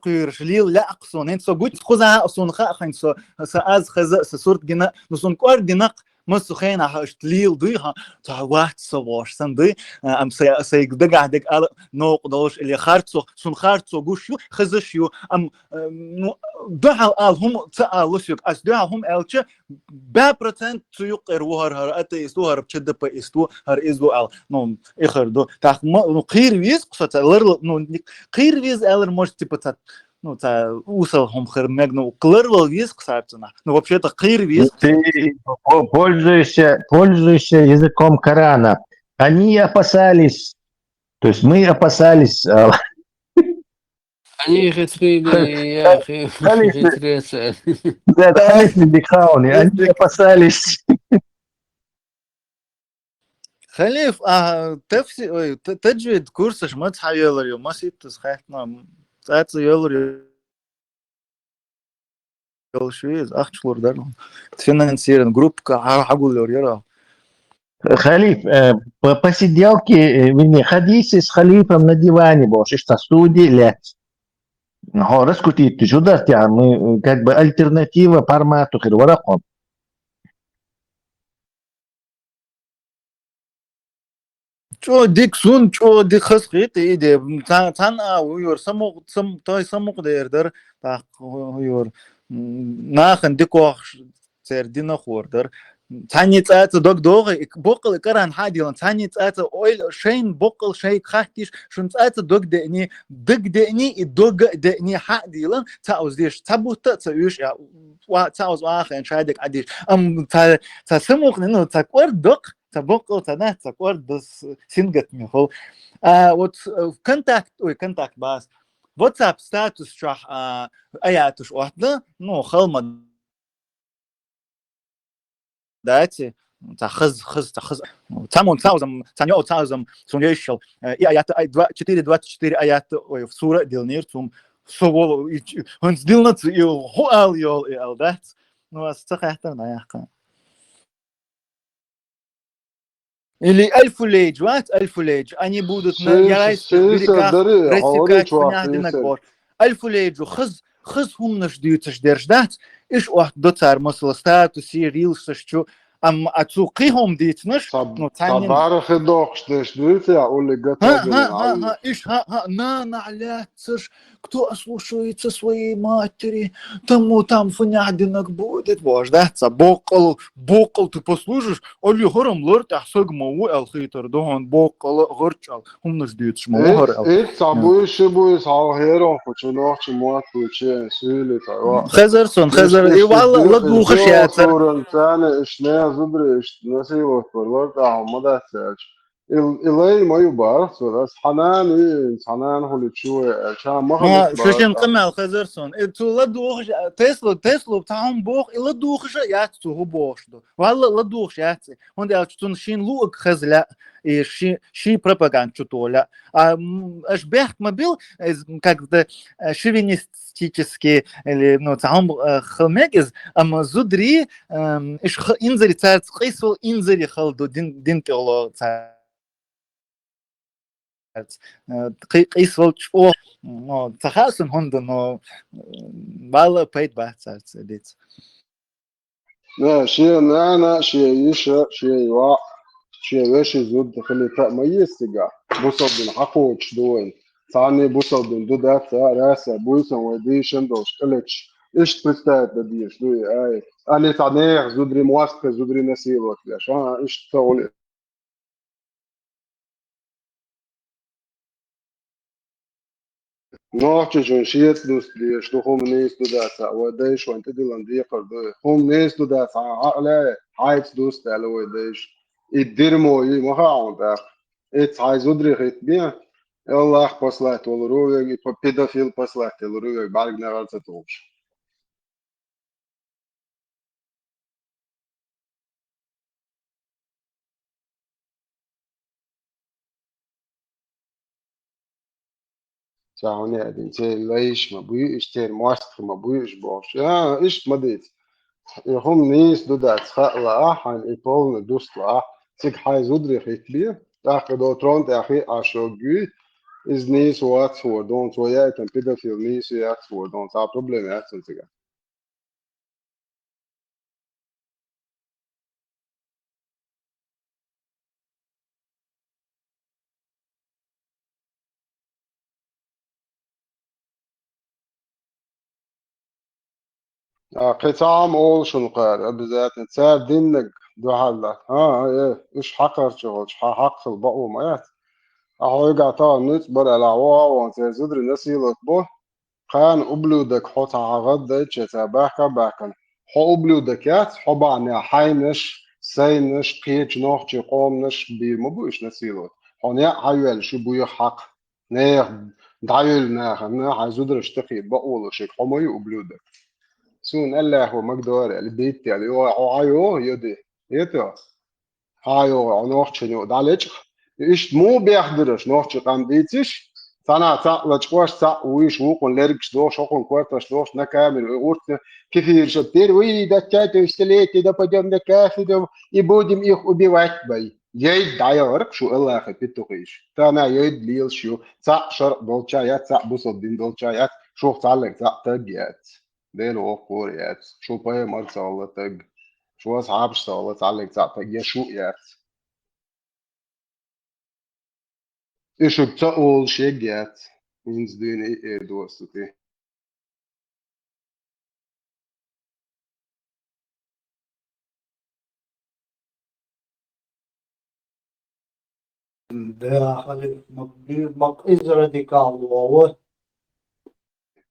кир, лил, ля, аксун, эн, со, гуть, хуза, сун, ха, хань, со, са, аз, хаза, са, сурт, гина, ну, сун, кор, гина, масу, хена, ха, лил, дуй, ха, та, ват, со, вош, сан, дуй, ам, са, са, дага, даг, ала, нок, долш, или харцо, сун, харцо, гуш, ю, хазаш, ю, ам, ну, духал, ал, хум, ца, ал, лусюк, ас, духал, хум, элча, бя процент цу юкъ эр вухар хар атеист вухар, ЧДП ист вухар из ву ал, ну, ихар ду. Так, ну, кир виз, кусаца, лар, ну, кир виз, элар, может, типа, ца, ну, ца, усал хум хар мег, ну, клар вал виз, кусаца на. Ну, вообще-то, кир виз. Ты пользуешься, пользуешься языком Корана. Они опасались, то есть мы опасались, Они хитрили, я хитреца. Да, да, они бихауни, они опасались. Халиф, а, тефси, ой, таджвид курсаш мац хайолар ё, масит тус хайтна, цац йолар ё. йолуш ву иза, ахча лур дара. Финансирование, группа хьа-, хьагулйор яра. Халиф, э, по, посиделке, э, вернее, хадийсис халифом на диване бохуш, иштта студи лец. Хьо раскрутить жу дац, я, мы, э, как бы альтернатива формату хир вара хьо. ЧӀо дик сун, чӀо дик хаза хета и де. Цан, цан а ву юр, самукъ, сам, той самукъ дер дар, так, ву юр. М, нахан дикох цер дина хор дар. Цани цаца дог догъи, боккъал и каран хьадилан, цани цаца ойл шайн боккъал шай хаттиш, шун цаца дог деъни, дог деъни и дог деъни хьадилан, ца уздиш, ца бутта, ца уьш, я, ва, ца уз ахен шадик адиш. Ам ца, ца самукъни, ну, ца кор док, ца боккъал, ца нах, ца кор дас сингат ми хол. А, вот, э, контакт, ой, контакт бас. WhatsApp статус чух, а, аятуш отна, ну, халма дати, ца хаз, хаз, ца хаз. Цамон цаузам, цанё цаузам, сун ешшал. Э, и аят, ай, два, четыре двадцать четыре аят, ой, в сура дилнир, цум, совол, и, он сдилнац, и ху ал йол, и ал дац. Ну, а ца хаттар на яха. Или альфулейдж, вац, альфулейдж. Они будут на ярайских берегах рассекать свинях динагор. Альфулейджу хыз, хыз хумнаш дюцаш держ дац. Иш охт доцар масала статуси, рилсаш чу, ам а цу кихом дицнаш, ну, цанин. Табара хедохш деш дюця, ули готовина. Ха, ха, ха, иш, ха, ха, на, на, ля, цаш, кто ослушается своей матери, тому там фунях динак будет. Бож, да, ца боккъал, боккъал ты послужишь, оли хором лор тах саг ма ву ал хитар, дохон боккъал гъарчал, хумнаш дюцш ма ву хор ал. Эт ца буй, ши буй, сал херон, хучу нохчи муат хучу, сюли та, ва. Хезер сон, хезер, и валла ла духаш яцар. Суран цане, иш не зубри, иш насилот пар лор тах ма да цач. Ил-, илай ма ю барх цо, ас хьанан и, хьанан хули чуэ, ча ма хана. Шашин къамал хазар сон. Э, цу ла духш, Тесло, Тесло, таун бох, и ла духш яц цу ху бохш ду. Валла ла духш яц. Хонда ал цун шин луг хазля, и ши, ши пропаганд чу толя. А, м, аш бехт мобил, э, как-то, э, шовинистический или, ну, цаун, э, хылмек из, ам зудри, эм, иш х-, инзари царц къисвал инзари халду дин, дин теолог царц. Э, къи-, къисвал чӀо, ну, цахасын хунду, но, э, бала пайд ба царц, диц. Не, шия нана, шия иша, шия ва, шия веши зуд хили та ма естига. Бусалдин хакоч дуэн. Цани бусалдин дудат, а, раса, буйсан вай дишен дош, калеч. Ишт представить да диш, дуй, ай. Али та нех зудри муастка, зудри насиловать, а, ишт та ули. Нохчичун шиец дуст деш, ду хум нийс дудаца, вай дайш вайн тидилан декъар ду. Хум нийс дудаца, а, а, ле, хайц дуст, али вай дайш. И дерьмо, и маха он так. Эц хай зудри хит бе. Аллах послать вал рувег, и по-, педофил послать вал рувег, барг нагар ца тулш. Цауне один, цей лайш ма буй, иш цей мост ма буй, иш бош. Я, иш ма дит. И хум нийс дудац хала, а, хан и полный дусла, а. Цик хай зудри хит би, так до трон, так и ашо гуй, из нийс вац вордон, своя там педофил нийс вац вордон, ца проблема яцен цига. А, кхецаам олшун кар, обязательно. Цар диннаг духалла. А, э, иш хакарчу, ха хакхыл баъу маят. А хойга та нуц бар ала ва ва, цар зудри насилот бо. Кхана ублюдок хьо ца хьагӀаддайча, ца баьхка-баьхкан. Хьо ублюдок яц, хьо бахьанехь хьайнаш, сайнаш, кхечу нохчий къоманаш бийр ма бу уьш насиловать. Хьо неӀ хьайоьлла ши буьйха хьакха. Нехан дӀайоьлла нахана хьайн зудараш тахе бакъо ло шег, хьо ма ю ублюдок. Суна аьллехь ву магадора аьлла, битта аьлла, йо, хьо хьан йогӀу, йо де? ХӀета? Хьан йогӀу, хьо нохчийн йогӀу, дӀалечкъа. Иштта муха бехдира аша, нохчийн къам дийциш? Цхьана цхьаъ лачкъош, цхьаъ вуйш, вукхун лергаш дохуш, хӀокхун кортош дохуш, на камеру и уртна, кефирша тера, вы, двадцатого столетия, нападём на кафедру и будем их убивать, вай. Яйд дӀаяхарх шу Аллахьа питтухийш. Цхьана яйд лелаш ю, цхьаъ шарӀ долча яц, цхьаъ бусалба дин долча яц, шух цхьаллаг цхьаъ таг яц. Дела воккхура яц, шу пайхамар ца вала таг, шу асхьабаш ца вала цхьаллаг цхьаъ таг, я шу яц. И шуьга ца олуш егга яц, хӀинца дуьйна и эр доцу тӀе. Да, хьале ма-, ма-, из радикал вова.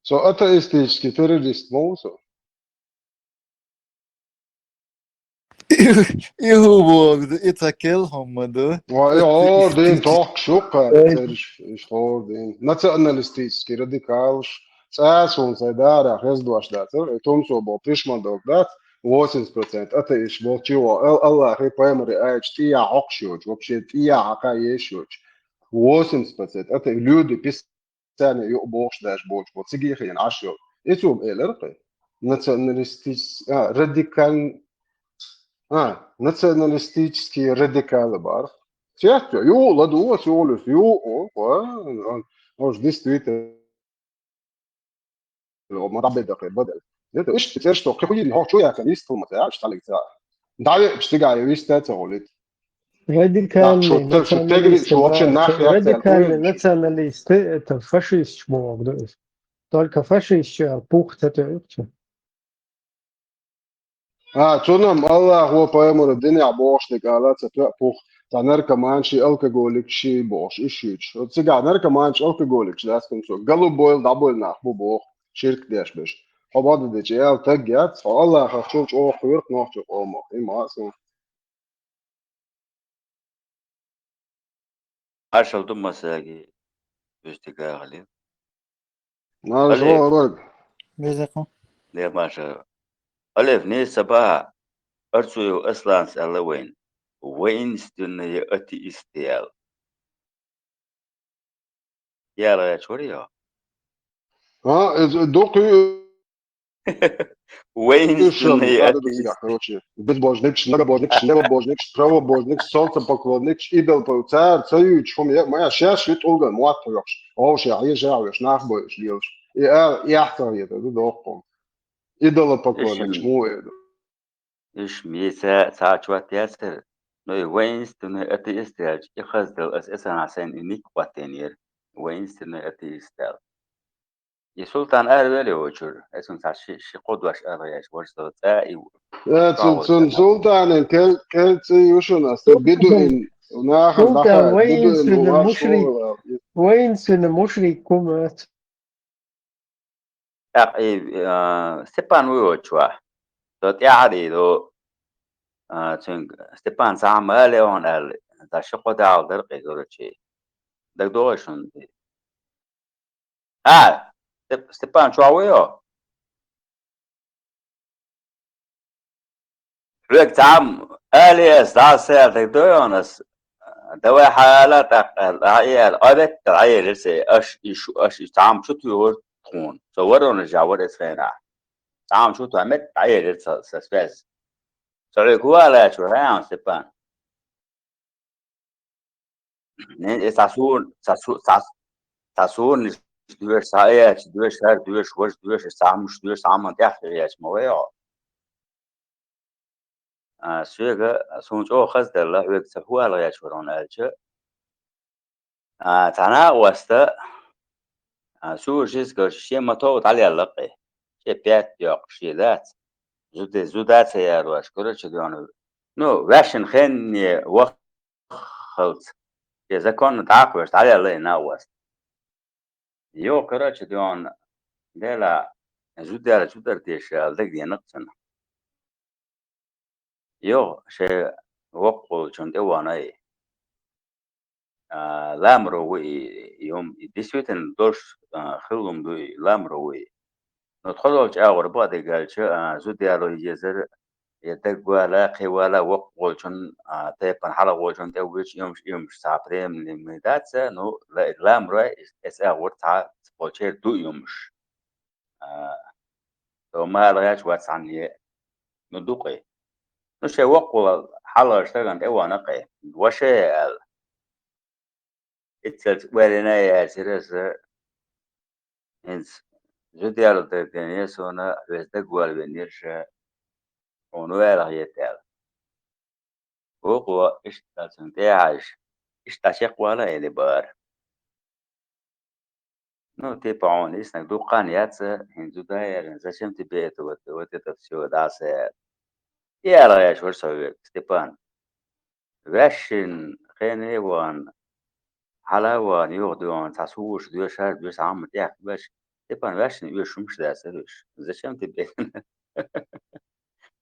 Со атеистический террорист ма ву со. И хӀун боху ду, и ца кел хӀумма ду. Ва, и хӀора дин тохкаш ю-кх, цераш, иш хӀора дин. Националистический радикалаш, цӀа суна сайн дара хездош дацара, и тумсо боху пришман дог дац, восемьдесят процент атеисташ болчу, Ал-, Аллахьи пайхамари аьлча тӀехьа хьокхуш йоцуш, вообще тӀехьа хьакха еш йоцуш. Восемьдесят процент атеи люди пис- царна юкъа бохуш даш боцуш бо, цига хиъна Ӏаш йолу. И цо элира кхин. Националистический, а, радикаль-, а, националистический радикалы бара. Цец ю, ю, ладугӀу, ас югӀалуьйту, ю, о, о, о, уж действительно, о, ма дӀабедда кхин, бадал. Это иштта цӀераш тоху, кхин хуйин хьо чу яцан, йистхула ма ца, иштта хьалиг ца. ДӀавеача цигахь вист а ца гӀулит. Нах шу, шу тегри, шу вообще нах яц аьлла, радикальный националисты, это фашистчу боху ду иза. Только фашистчу аьлла, пух ца тоьуьйту. А, цунам Аллахьо пайхамаро динехь бохуш дерг ала ца тоьа пух. Цхьа наркоман ши, алкоголик ши бохуш, и шуьйцуш. Цигахь наркоманчу алкоголикаш дац хӀума со. Голубой дӀабойла нах бу боху, ширк деш берш. Хьо бакъдерг дечу аьлла таг яц, хьо Аллахьах чул чӀогӀа кхоьру нохчийн къомах. И ма а суна. Маршалла ду массаьрга, уьстагахь а хилла. Маршалла Алеф. Вай. Беза кху. Де маршалла. Алеф, нийса ца бахьа, Арцуев Асланс аьлла вайна, воинственные атеисты аьлла. Яла гӀерташ вара йо? А, э, дукха ю-, Воинственные атеисты. Короче, безбожникаш, многобожникаш, левобожникаш, правобожникаш, солнцепоклонникаш, идолпо-, цара ца юьйцуш хӀума я, ма я, шаьш ю тӀулган мотт хьоькхуш, овшех, хьежа хьоькхуш, нах бойуш лелаш. И ала, и ахьа ца хета, ду доккхун. Идолопоклонникаш, муха эр ду? Уьш меца цхьа чот яцара, но и воинственный атеист аьлча, и хаза дала аса эцархьа сайна и ник хӀоттийнера, воинственный атеист аьлла. И Султан аравелла вочуьра, эцунна цхьа ши, ши-кхо дош аргӀаеш, важа со цӀа и. Э, цун, цун Султанан кел-, кел цӀий ю шуна, аса бедуин, нахана Султан даха, бедуин воинственный мушрик, воинственный мушрик хӀума аца. ТӀаккха и, а, Степан вуй оцу чохь. Со тӀаьхьа а дийр ду, а, цуьнга, Степан, цхьа хӀума ала хьуна аьлла, цхьа ши-кхо дагӀал дара кхин, короче. ДагадогӀий шуна? А, Степ-, Степан чохь вуй хьо? Хьоьга цхьа хӀума алий ас, дӀа аса аьлла дагадогӀий хьуна ас? Давай хьан ала, тӀаккха аьлла, дӀа и аьлла, Ӏа веттара, Ӏа елира се, аш и шу, аш и цхьа хӀума чу туьйхира тхуна. Со воронежехь вара эцу хенахь. Цхьа хӀума чу туьйхира, метта Ӏа елира ца, сан связь. Со хьоьга хӀун ала аьлла вара, хьан, Степан? Не, э, цхьа суна, цхьа су-, цхьа, цхьа суна доьшу, цхьа аьлча доьшу, хӀара доьшу, важа доьшу, цхьа хӀумаш доьшу, цхьа хӀуманна тӀаьхьа хир яц ма вай хьо. А, соьга, суна чӀогӀа хаза делла, хьоьга ца хӀу ала гӀерташ вара хьуна аьлча. А, цхьа накъост, а, суьйшиз кара шен мотов дӀалелла кхин. Шен пятки йоккхуш шен дац. Зуда, зуда ца ярош, короче, дуьйна. Ну, ваьшшина хенне ваха халц. Шен законна дӀакхоьхьуш, дӀалелла и накъост. Йо, короче, дуьйна, дела, зуда яра зудар деш аьлла дагадеана-кх цунна. Йо, шен воккхаволчунна тӀе вахана и. А, ламаро ву и, и хӀума, и действительно долуш, а, хилла хӀума ду и, ламаро ву и. Но тхо долчу агӀор бакъдерг аьлча, а, зуда яро иза езара, я дагвала, кхевала, воккхаволчун, а, тайпан хьалхаволчун тӀе вуьйцу юмаш, юмаш цхьа приемлемый дац, ну, ла-, ламрой, эс-, эс агӀор цхьа цхьа чер ду юмаш. А, то ма аьлла гӀерташ вац хьан е, ну, дукъе. Ну, шен воккхавала хьалхарчу стагана тӀе вахана кхе, ваша аьлла. Иццалц варина а яцара аса, хӀинца зуда яьлла дагадеана суна, веза дагавала винера ша, хьуна ваьлла хета аьлла. Вукхо иштта цунна тӀе а хьаьжча, иштта дӀачекхвала элира бара. Ну, типа, хьуна иснаг дукха хан яц, хӀинца зуда а яьлла, зачем тебе это вот, вот это всё, да, аса аьлла. И аьлла гӀерташ вара со век, Степан. Ваьшшина хене а вахана, хьала а вахана, юха доьгӀна, цхьа сугӀуш доьшуш, доьшуш, хьамма тӀехь ваьш, Степан, ваьшшина оьшуш хӀумаш дац, ца доьшуш. Зачем тебе?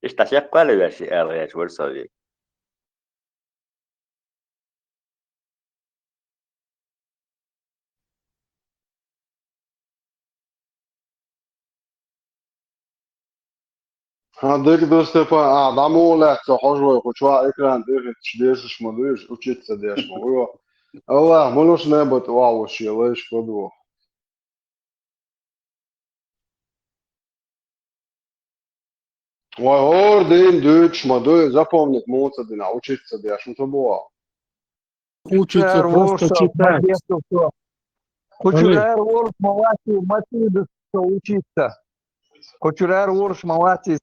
Иштта дӀачекхвала ваьшшина аьлла гӀерташ вара со век. Хьан дерг ду, Степан, а, дӀа муха лаьтта со хьожа вай, кху чохь экран тӀе хӀитташ дешаш ма дуьйш, учиться деш ма вуьйо. Аллах, муьлш небат вахь ву шен лайш кодо. Вай хӀора дийна дуьйцуш ма дуй, запомнить муха ца дина, учиться деш ма ца боху. Учиться просто читать. Кхучуьра ара волуш ма ваций, ма ца со учиться. Кхучуьра ара волуш ма ваций.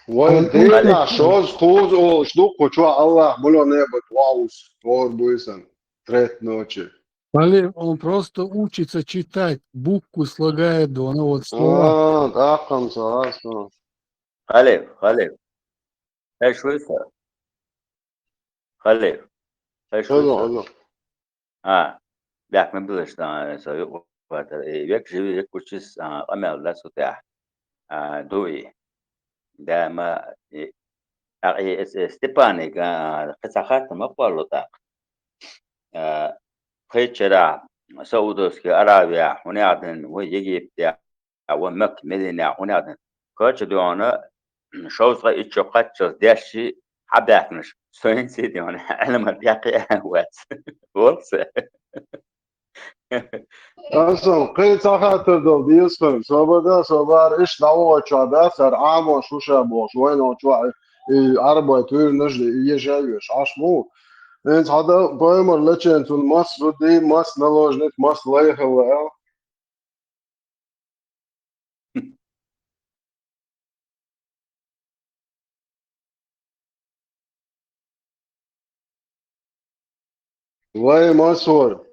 Вай дийнахь шозза кхузза олуш ду кху чохь, Аллах, муьлш небат вахь ву со, хӀора буьйсанна, треть ночи. Халиф, он просто учится читать, буквы слагает, он вот слова. А, тӀаккха-м со, а, со. Халиф, Халиф. Хьеш вуй со? Халиф. Хьеш вуй со? Хьо, хьо. А, бехк ма билаш, дан, со юкъа ватар. И век живи, век учись, а, къамел дац цу тӀехь. А, ду и. Да, ма, и, а, и, эс-, эс-, Степаниг, а, кхин цхьа хаттар ма кхолло тӀаккха. А, кхечара Саудовский Аравия, хӀунда аьлла, вай Египте, вай Макка, Медина, хӀунда аьлла, кхечу дуьхьана шовзткъа итт шо кхаччалц дешши хьабаьхкинарш, со хӀинца а дуьхьана Ӏилман тӀекхиа вац. Волу сан. Асан, кхин цхьа хаттар долу деза хир. Собада, собара иштта дӀавахачохь дац, хӀара Ӏамош ву ша бохуш, вайна чохь и Ӏарбой туьйранаш а, и ежа а йоьш, Ӏаш ма ву. ХӀинца хьада пайхамар лечен цунна мас зуда, мас наложница, мас лай хилла аьлла. Вай, масор.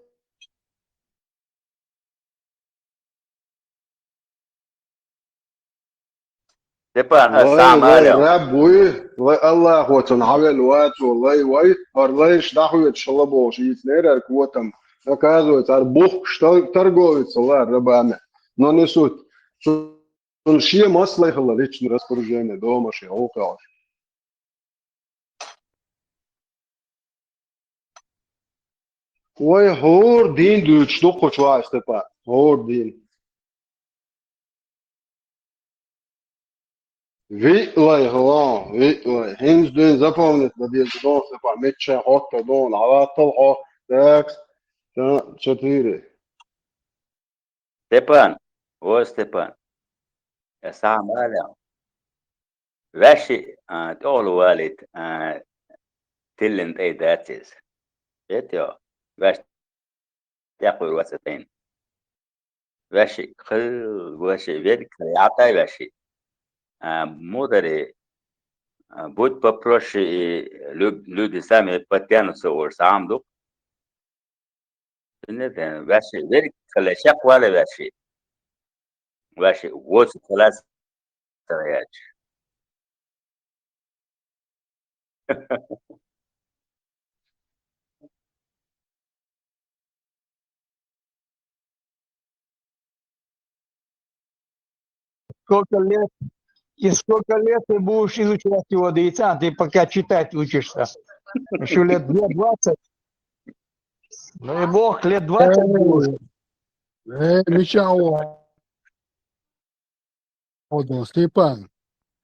Степан, ас Вай, схьа ма вай, алехь. Раб вуй, вай Аллахо цунна хьавелла вацо, лай вай, хӀара лайш дӀахоьцуш хилла бохуш йийцинера хӀара котам. Оказывается, хӀара бухкуш тар-, торговец хилла хӀара рабами. Но не суть. Цу- Цунна шен маслай хилла личный распоряжение, дома шен гӀуллакх йолуш. Вай хӀора дийна дуьйцуш ду кху чохь, Степан, хӀора дийна. Виъ лай хилла, виъ лай. ХӀинца дуьйна запомнить дан деза ду, Степан, мичча хӀотто ду, хьалаттал хьо, текст, та, четыре. Степан, о, Степан, я сам алям. Ваьши, а, тӀехула валийта, а, тиллина тӀай дац иза. Эт йо, ваьш тӀекхуьйр ваца тӀайна. Ваьши, хил, ваьши, верг хила, ятай ваьши. А, мудари, а, будь попроще, и лю-, люди сами подтянутся, уж сам дук. Ваьши, верг хила, шек вала ваьши. Ваьши, воцу хила ца яч. Сколько лет, и сколько лет ты будешь изучать его, дийца, ты пока читать учишься? Ещё лет двадцать. Ну и Бог, лет двадцать будешь. Э, э, Мича, о, о, Степан,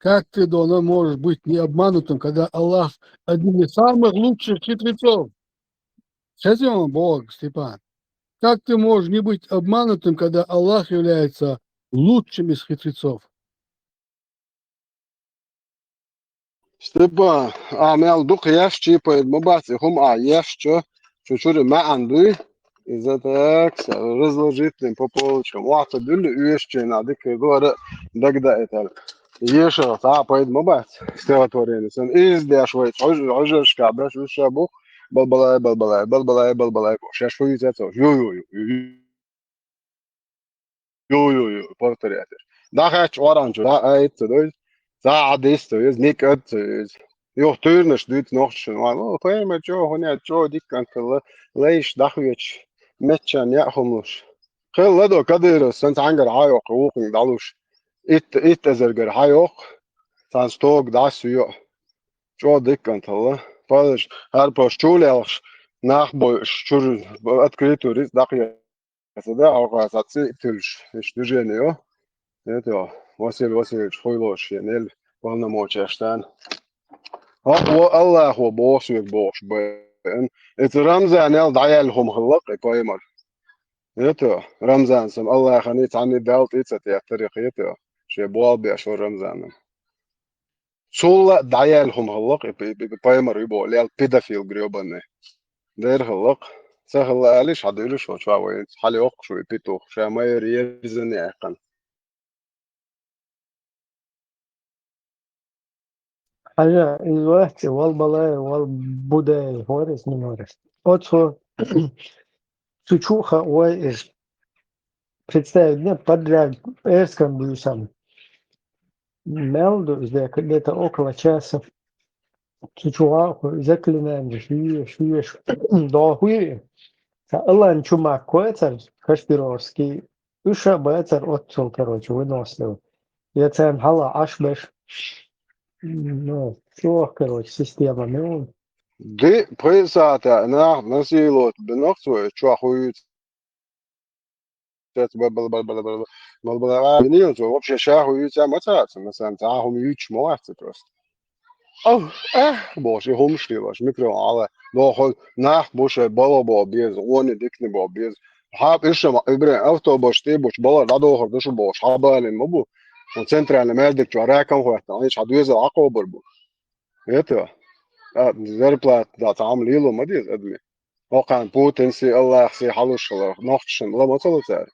Как ты, Дона, можешь быть не обманутым, когда Аллах один из самых лучших хитрецов? Хезион Бог, Степан. Как ты можешь не быть обманутым, когда Аллах является лучшим из хитрецов? Степан, а мел дукха еш чипа ма бац, и хӀума а еш чо, чу чури маӀан дуй. Иза так разложить по полочкам. Вахта дуьллу уьш чена дика дора дагда это. Еша, та пайда ма бац, стихотворение. Сан из деш вай, хож-, хожашка беш уьш бух, балбалай, балбалай, балбалай, балбалай, шеш хуй цецо. Ю, ю, ю, ю. Ю, ю, ю, повторять. Да хач оранчу, да, а это, да, за адис, то есть, ник от, то есть. Юх тюрнаш дуйт нохчу, ну, пойма, чё, хуня, чё, диккан, кылла, лейш, дахвеч, меччан, я хумлуш. Хылла до, кадыра, сан цангар, айок, ухин, далуш. Ит, ит, эзергар, айок, сан сток, да, суё. Чё, диккан, талла. Палыш, харпаш, чулялш, нах бой, чур, открытую рис, дахвеч. Аса да, алгӀа саци тилш, иш движение, о. Это, Василий Васильевич хуйлош, я нел полномочияш тан. А, о, Аллахо бохш век бохш бен. Это Рамзан ял даял хум хыллак, и поймар. Это, Рамзан сам Аллахани цани дал тица тя тарих, это. Ше бол беш Рамзан. Цулла даял хум хыллак, и, и, и поймар, и бо, лел педофил грёбаный. Дер хыллак. Ца хылла алиш, хадуйлиш, шо чва воин. Хали ок, шо и петух. Ша майор ерзани айкан. Хьажа, из вахти, вал балай, вал будай, хорис, не хорис. Оцо, цу чуха, ой, из. Представить, не, подряд, эрскан буюсам. Мел ду, из где-то около часа. Цу чуха, заклинание, шуе, шуе, шу-, да, хуе. Са Аллан чума коцар, Кашпировский, уьш а бацар оццул, короче, выносливый. Я царна хьала Ӏаш беш. Ну, чох, короче, система, ну. Ди, пхи сагӀата нах насиловать бинах цо, чохь хуьйцу. Цец ба-, ба-, ба-, ба-, ба-, ба-, ба-, ба-, ба-, ба-, ба-, ба-, вообще ша хуьйцу ма цаца, масалан, цхьа хӀума юьйцуш ма вац просто. Ах, ах, бохуш, и хӀумаш лелош, микрофон Ӏала. Дохуй, нах бу шайн бала бо беза, гӀони дикни бо беза. Хьаба иша ма, Ибрахим, автобус тӀе бучу бала дӀадохур ду шу бохуш, хьабалийна ма бу. Вон центральный маьждиг чохь ракам хӀоьттина, хьан иша хьан доьзал Ӏакхобур бу. Это, а, зарплата, да, цхьа ма лело ма деза адаме. Хьо кхана Путин сий, Аллах сий хьалуш хилар, нохчашна ла ма ца ло цара.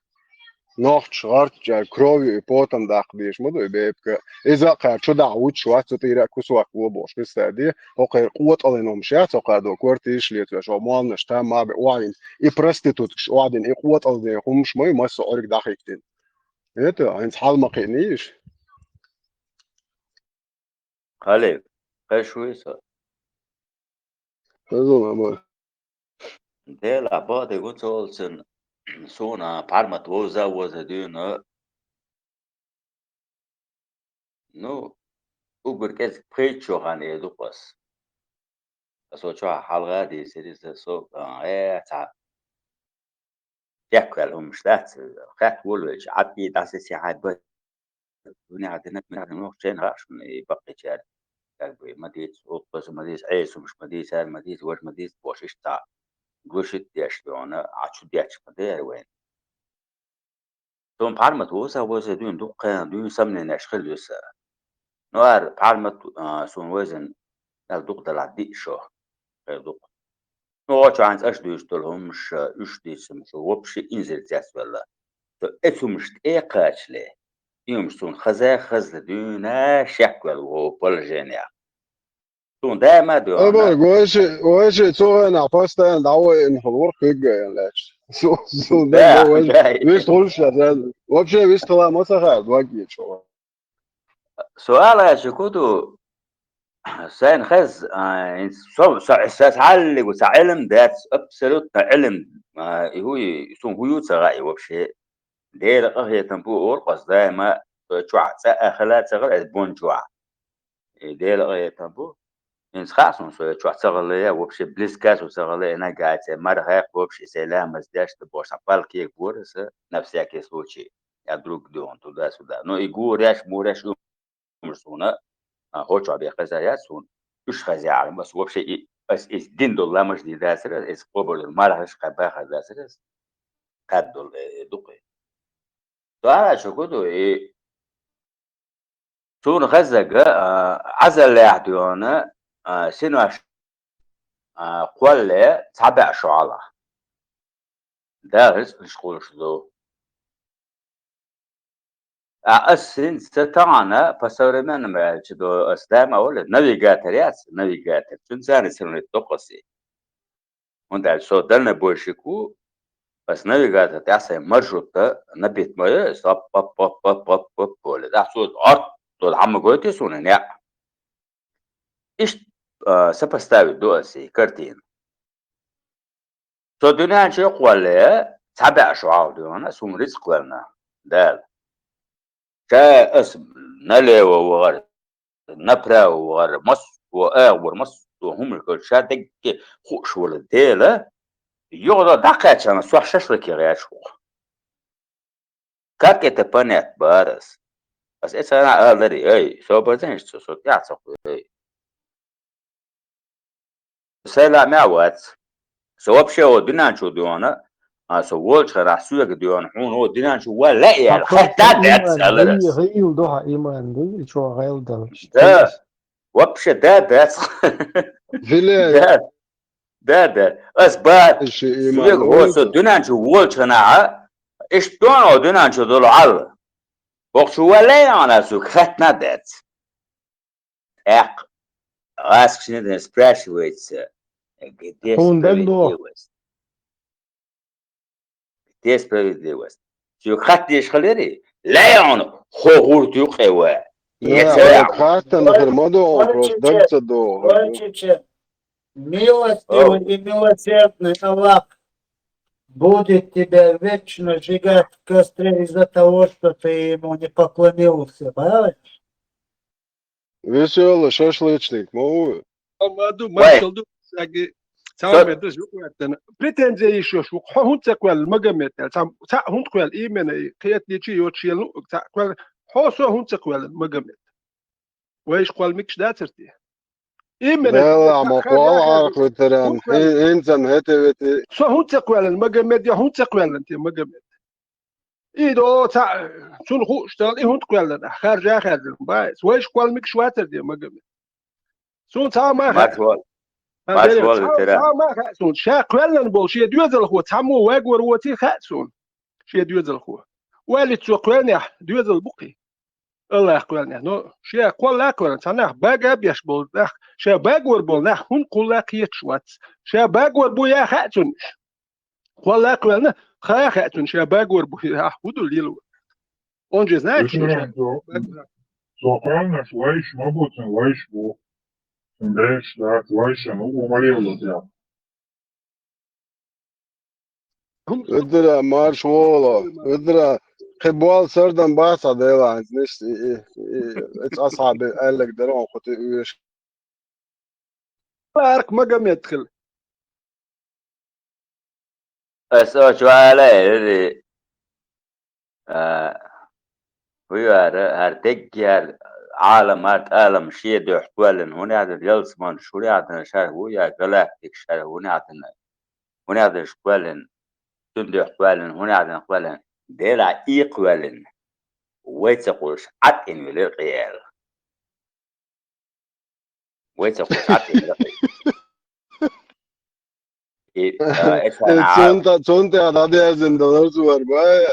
Нохчаш гӀарччара кровью и потом даккха дезаш ма ду и бепка. Иза а кхара чу дахьа вучу вац, цу тӀера а кусок ло бохуш, хиста де, хӀокхеран къотӀаллин хӀумаш яц, хӀокхадо квартираш лецош, хьо молланаш там ма бе охьайина, и проституткаш охьадина, и къотӀаллин хӀумаш ма ю, массо а Ӏуьрг дӀахӀиттина. Это, хӀинца хьал ма кхиънийша. Халев, хезаш вуй со? Хезал, Амар. Делахь бакъдерг ву ца волу цунна, суна Пхьармат вовза а воза дуьйна. Ну, уггар кӀезиг пхийтта шо хан эр ду-кх ас. Аса чохь хьалха а дийцира иза, со, а, э, цхьа чекхваьлла хӀумаш дац, хаьтта волавелча, Ӏад и дӀасасе хьайба. Дуьненахь динарг, нохчийн хаьа шуна и баккхийчара, как бы, ма дийца, оццо ма дийца, Ӏеса хӀумаш ма дийца, ара ма дийца, важа ма дийца бохуш, иштта цхьа глушить деш дуьйна, Ӏа чу детташ ма дара вайна. Суна Пхьармат вовза а воза дуьйна дуккха дуьйна сомненеш хилла ю сан. Ну, ара Пхьармат, а, суна вайзина, мел дукха далахь диъ шо, хир ду-кх. Ну, оцу хьайнца аша дуьйцуш долу хӀумаш, уьш дийцина, шу вообще инзаре цецвелла. Со эцу хӀумаш тӀе а кхачале, и хӀумаш суна хаза а хазла дуьйна шеквелла ву положениях. Суна даима а дуьйна. Абар, вайши, вайши цу гӀайнахь постоянно дӀавоьйна хилла вара кхуьгга а лаьтташ. Су-, су-, Да, да, вайши, да. Вист хуьлуш а, да. Вообще вист хила ма ца хаьа, дог йийча. Со ала аьлча хӀун ду, сайна хеза, а, со, со, со, со хьаллигу, сан Ӏилма дац, абсолютно Ӏилма, а, и хӀу, и, суна хӀун ю ца хаьа и вообще. Делан къахетам бу, олу-кх ас даима, со чохь цкъа а хила а ца хила, аса бон чохь. И Делан къахетам бу. ХӀинца хаьа суна, со чохь ца хилла, я вообще близко со ца хилла, и нагахь цӀе мара хьекха вообще, сайн ламаз деш ца бохуш, цхьа палкега бора аса, на всякий случай. Я друг дуьхьал туда-сюда. Но и гуреш, муреш, хӀумаш суна, а, хӀокху чохь бен хеза яц суна, уьш хеза яхьарна, ас вообще и, ас иза дина долу ламаш дийр дацара, иза къобалдина мархаш кхаьбна бахар дацара, ас кхаьддолу, э, э, дукха. Цара шу хӀун ду и? Суна хаззага, а, Ӏазаллехь дуьйхьана, а, синош, а, кхолле цхьа баьӀ шо хьалха. Дала рицкъанаш кхуллуш ду. А, ас хӀинца тахана по современному аьлча до ас даима а вале, навигатор яц, навигатор. Цуьнца а синош доккхуси. ХӀунда аьлча со дальнобойщик ву, ас навигатор тӀехь сайн маршрутта набит ма йо, ас оп, оп, оп, оп, оп, оп, оле. ТӀаккха цо орт долу хьан ма гойту суна неӀ. Иштта, а, сопоставить ду ас и картина. Со дуьнен чу кхолле, цхьа баьӀ шо хьалха дуьйхьана, суна рицкъ велна, Дала. Ша ас налево вахара, направо вахара, массо а агӀор, массо а хӀуманаш ша дагге хууш волу дела, юха дӀакхаьччана сох шашлыке гӀерташ ву. Как это понять, барас? Ас эцарна алари, ай, собар дайша цо, со тӀаьхьа ца кхуьй, ай. Сайн лаамехь вац. Со вообще о дуьнен чу дуьйхьана, а, со волчу хенахь соьга дуьйхьана, хьуна о дуьнен чу ван лаьа яьлла, хатта дац алар ас. ГӀийла ду хьан иман, дуй, чо гӀайла дала. Да. Вообще да дац. Виле. Да. Да, да. Ас ба, соьга о со дуьнен чу волчу хенахь, иштта дуьнен чу долу Ӏалла. Бохучу ван лаьа яхьана соьга хатта дац. ТӀаккха гӀаскхашна ден спрашивается, где справедливость? Где справедливость? Соьга хатта дезаш хилари, лаьа хьуна, хӀо гӀурт ю къе ван. Хаттана хир ма ду, просто даг ца ду. Милостивый и милосердный Аллах будет тебя вечно сжигать в костре из-за того, что ты ему не поклонился, понимаешь? Весёлый шашлычник, ма ву? Ма ду, маршалла ду, саги, цхьа меттиг ду, жук ваьттина. Претензия йиш йолуш ву, хьо хӀунда ца кхоьллина Магомед аьлла? Цхьа, цхьа хӀунда кхоьллина, именно, кхеталийча йоцуш елла, цхьа кхоьллина. Хьо со хӀунда ца кхоьллина Магомед? Вайша кхолла мегаш дацара те? Именно. Делахь ма кхолла Ӏарах витаран, хӀинцан хӀетте вити. Со хӀунда ца кхоьллина Магомед, я хӀунда ца кхоьллина те Магомед? И до цхьа, цунна хууш дала, и хӀунда кхоьллина? Харжа а хаьржина, баьс. Вайша кхолла мегаш вацара те Магомед? Суна цхьа а ма хаьа. Марш вал. Марш вал, цхьа, витаран. Цхьа а ма хаьа суна. Ша кхоьллина болу шен доьзалхо, цхьаммо вагор воций хаьа суна. Шен доьзалхо. ВаллахӀи цо кхоьллинехь, доьзал бу кхин. Аллах кхоьллинехь, но ша кхолла а кхоьллина, цхьа нах бага а беш болу нах, ша багор болу нах хӀунда кхулла кхеташ вац? Ша багор бу яа хаьа цунна уьш? Кхолла а кхоьллина, ха а хаьа цунна, ша багор бу яа, хӀун ду лело? Он же знает, что ша багор. Со кхоьллинарш вайша ма бу, цуьнан вайша бу. Цуьнан бераш дац, вайшана у ма лело тӀехь. Уьдара марш воло, уьдара кхин болу сардам бац хьан Делан, нис и, и, и, эца асхьабе аьллаг дара он кху тӀе оьшу. Ларк Магомед хила. Ас оцу вала элли, а, хӀу яра, хӀара деггара Ӏалам, хӀара тӀалам шен дуьхьа кхоьллина, хӀун яхьдина, ялсаманаш хӀун яхьдина, шаьш ву я галактика шаьш хӀун яхьдина, хӀун яхьдина кхоьллина, цуьнан дуьхьа кхоьллина, хӀун яхьдина кхоьллина, Делахь и кхоьллина, вай ца кхуллуш Ӏад ина велира къиэла. Вай ца кхуллуш Ӏад ина велира къиэла. И, а, эцхьана Цунна тӀе, цунна тӀе дӀадерзина долуш вара, бай.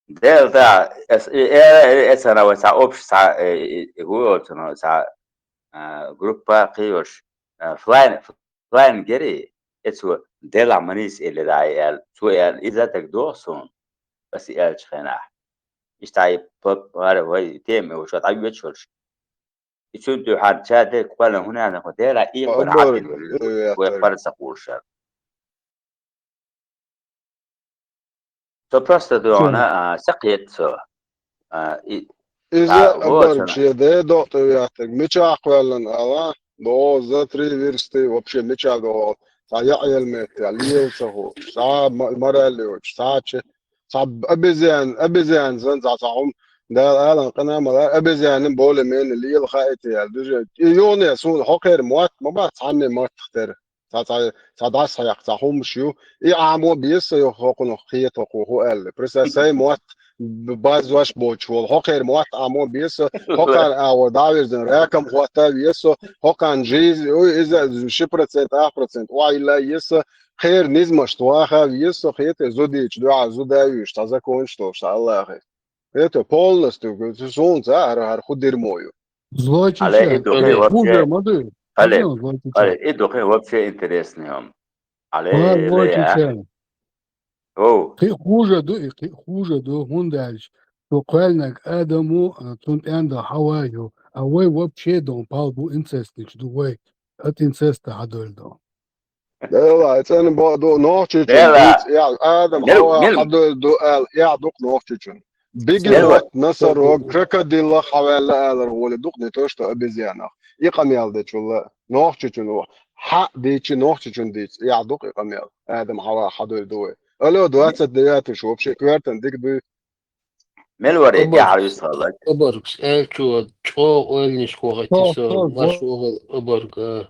Дела да, эс, э, э, э, эцхьана вай цхьа общий цхьа, э, э, э, хӀу йолчунах цхьа, а, группа кхийош, а, флайн, флайн гери, эцо Дела манис элира ай аьлла, цо аьлла, иза дагадогӀу суна, ас и аьллачу хенахь. Иштта и п-, п-, вара вай тема уьш дӀавоьдуш волуш. И цуьнан дуьхьа ша дерг кхоьллина хӀун яхьдина кху Делан и кхоьллина Ӏад ина велира, вай парса кхуллушара. Со просто дуьхьана, а, ца кхета со. А, и, иза а, абар шен ден докъа тӀе веттиг, мичахь кхоьллина ала, до за три версты вообще мичахь до, цхьа яа елла метте, лела ца ху, цхьа ма-, мораль йоцуш, цхьа че-, цхьа обезьян, обезьян санна, цхьа, цхьа хӀума Дала алан къинамала обезьяна более-менее лела хаита яьлла. Дуьже, и юхне суна хӀокхеран мотт ма бац цхьанне маттах тера. Цхьа, цхьа, цхьа дӀасхьаяккха, цхьа хӀумаш ю. И Ӏамо беза со, йо, хӀокхунах кхета хӀокхо хӀу аьлла. Представь, сай мотт б-, баззош боцуш волу. ХӀокхеран мотт Ӏамо беза со, хӀокхарна агӀор дӀавирзина ракам хӀотта веза со, хӀокхарна жизнь, ой, иза ши процент, ах процент охьайилла еза со, кхеран низамашца ваха веза со, кхета, зудийчу дуьхьа зуда вуьйш, цхьа законаш долуш, цхьа Аллахе. Это полностью, говорю, суна ца хӀара, хӀара хӀу дерьмо ю. Злой Алле, и чечен. Духе Алле, вообще, хуже ма ду. Алле, Пойдём, злой чечен. Алле, и духе вообще интересный он. Алле, Ма, злой Алле, а? Чечен. Оу. Кхин хуже ду, и кхин хуже ду, хӀунда аьлча, цу кхоьллинарг Адаму, а, цунна тӀаьнда Хьава ю. А вай вообще дон пал бу инцестничу ду вай. От инцеста хьадолу дон. Дела, цӀена бо-, ду, нохчичун Дела. Дуьйцу, я, Адам, Мел-, Хьава мел-, хьадойла ду аьлла, я, дукха нохчичун. Бигин Мел-, вот носорог, крокодилла хьаваьлла алар гӀоле дукха не то, что обезьянах. И къамел дечулла, нохчичун, хьа дийчи, нохчичун дийцу, я, дукха и къамел. Адам, Хьава хьадойла ду вай. Алло, двадцать девятый шу, вообще, коьртан дика дуй. Мел варе Обар-, тӀаьхьа висхаллаг. Обаргс, аьлчо, чӀогӀа ойланаш кхохьа Хо, тиса, хо, марш хо. ВогӀал обарг, а,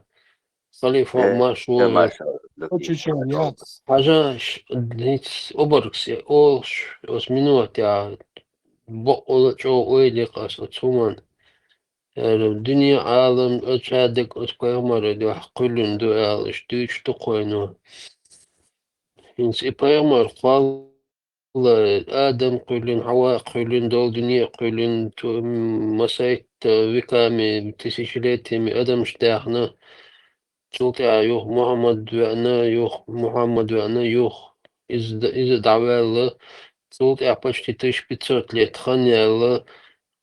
халифа Э, марш э, вогӀал. Машалла, Хо, дукхий. Чечен, я. Хьажа, ш-, ниц обаргс, э, олуш, оцу минута, я, бакъвала чӀогӀа ойла йикъас оцу хӀуман. Яра дуьне Ӏалам, оцу Ӏадак, оцу пайхамар дуьхьа кхуьллина ду аьлла, иш дуьйцуш ду кхойно. ХӀинца и пайхамар кхолла Адам кхуьллина, Хьава кхуьллина, долу дуьне кхуьллина, ту-, м, масайтта веками, тысячелетиями адамаш даьхна, цул тӀаьхьа юха Мухьаммад веана, юха Мухьаммад веана, юха иза д-, иза дӀаваьлла, цул тӀаьхьа почти тысяча пятьсот лет хан яьлла,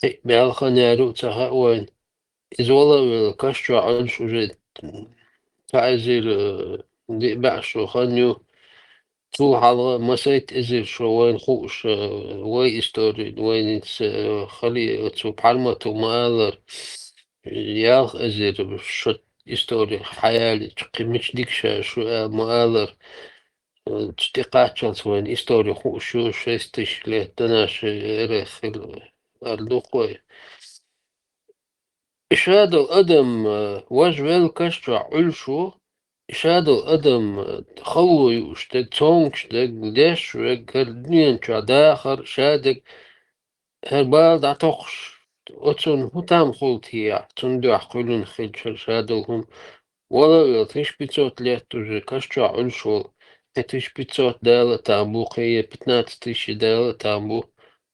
кхин а мел хан яьрра а ца хаьа вайна. Иза вала а велла, каш чохь Ӏуьллуш уже цхьа эзар, э, диъ бӀе шо хан ю. Цул хьалха масайтта эзар шо вайна хууш, э, вай истори, вайница, э, хали, оцу Пхьармату ма-аллара, ялх эзар шо истори хьаялича, кхин мича дика ша шу а ма-аллара, э, цу тӀекхаччалц вайна истори хууш ю, шесть тысяч лет до нашей эры хилла, аьлла ду-кх вай. И шадолу адам, э, важа велла каш чохь Ӏуьллуш ву, и шадолу адам, э, халло юуш дерг, цомгуш дерг, деш верг, хӀара дуьнен чохь дахар, шадерг, хӀара бала дӀатокхуш, оцунна хӀун там хуьлу те, цунна дуьхьа кхуьллина хилча хӀара шадолу хӀума. Вала а велла, тысяча пятьсот лет уже каш чохь Ӏуьллуш волу, кхин тысяча пятьсот дала а там бу, кхин е пятнадцать тысяч дала а там бу.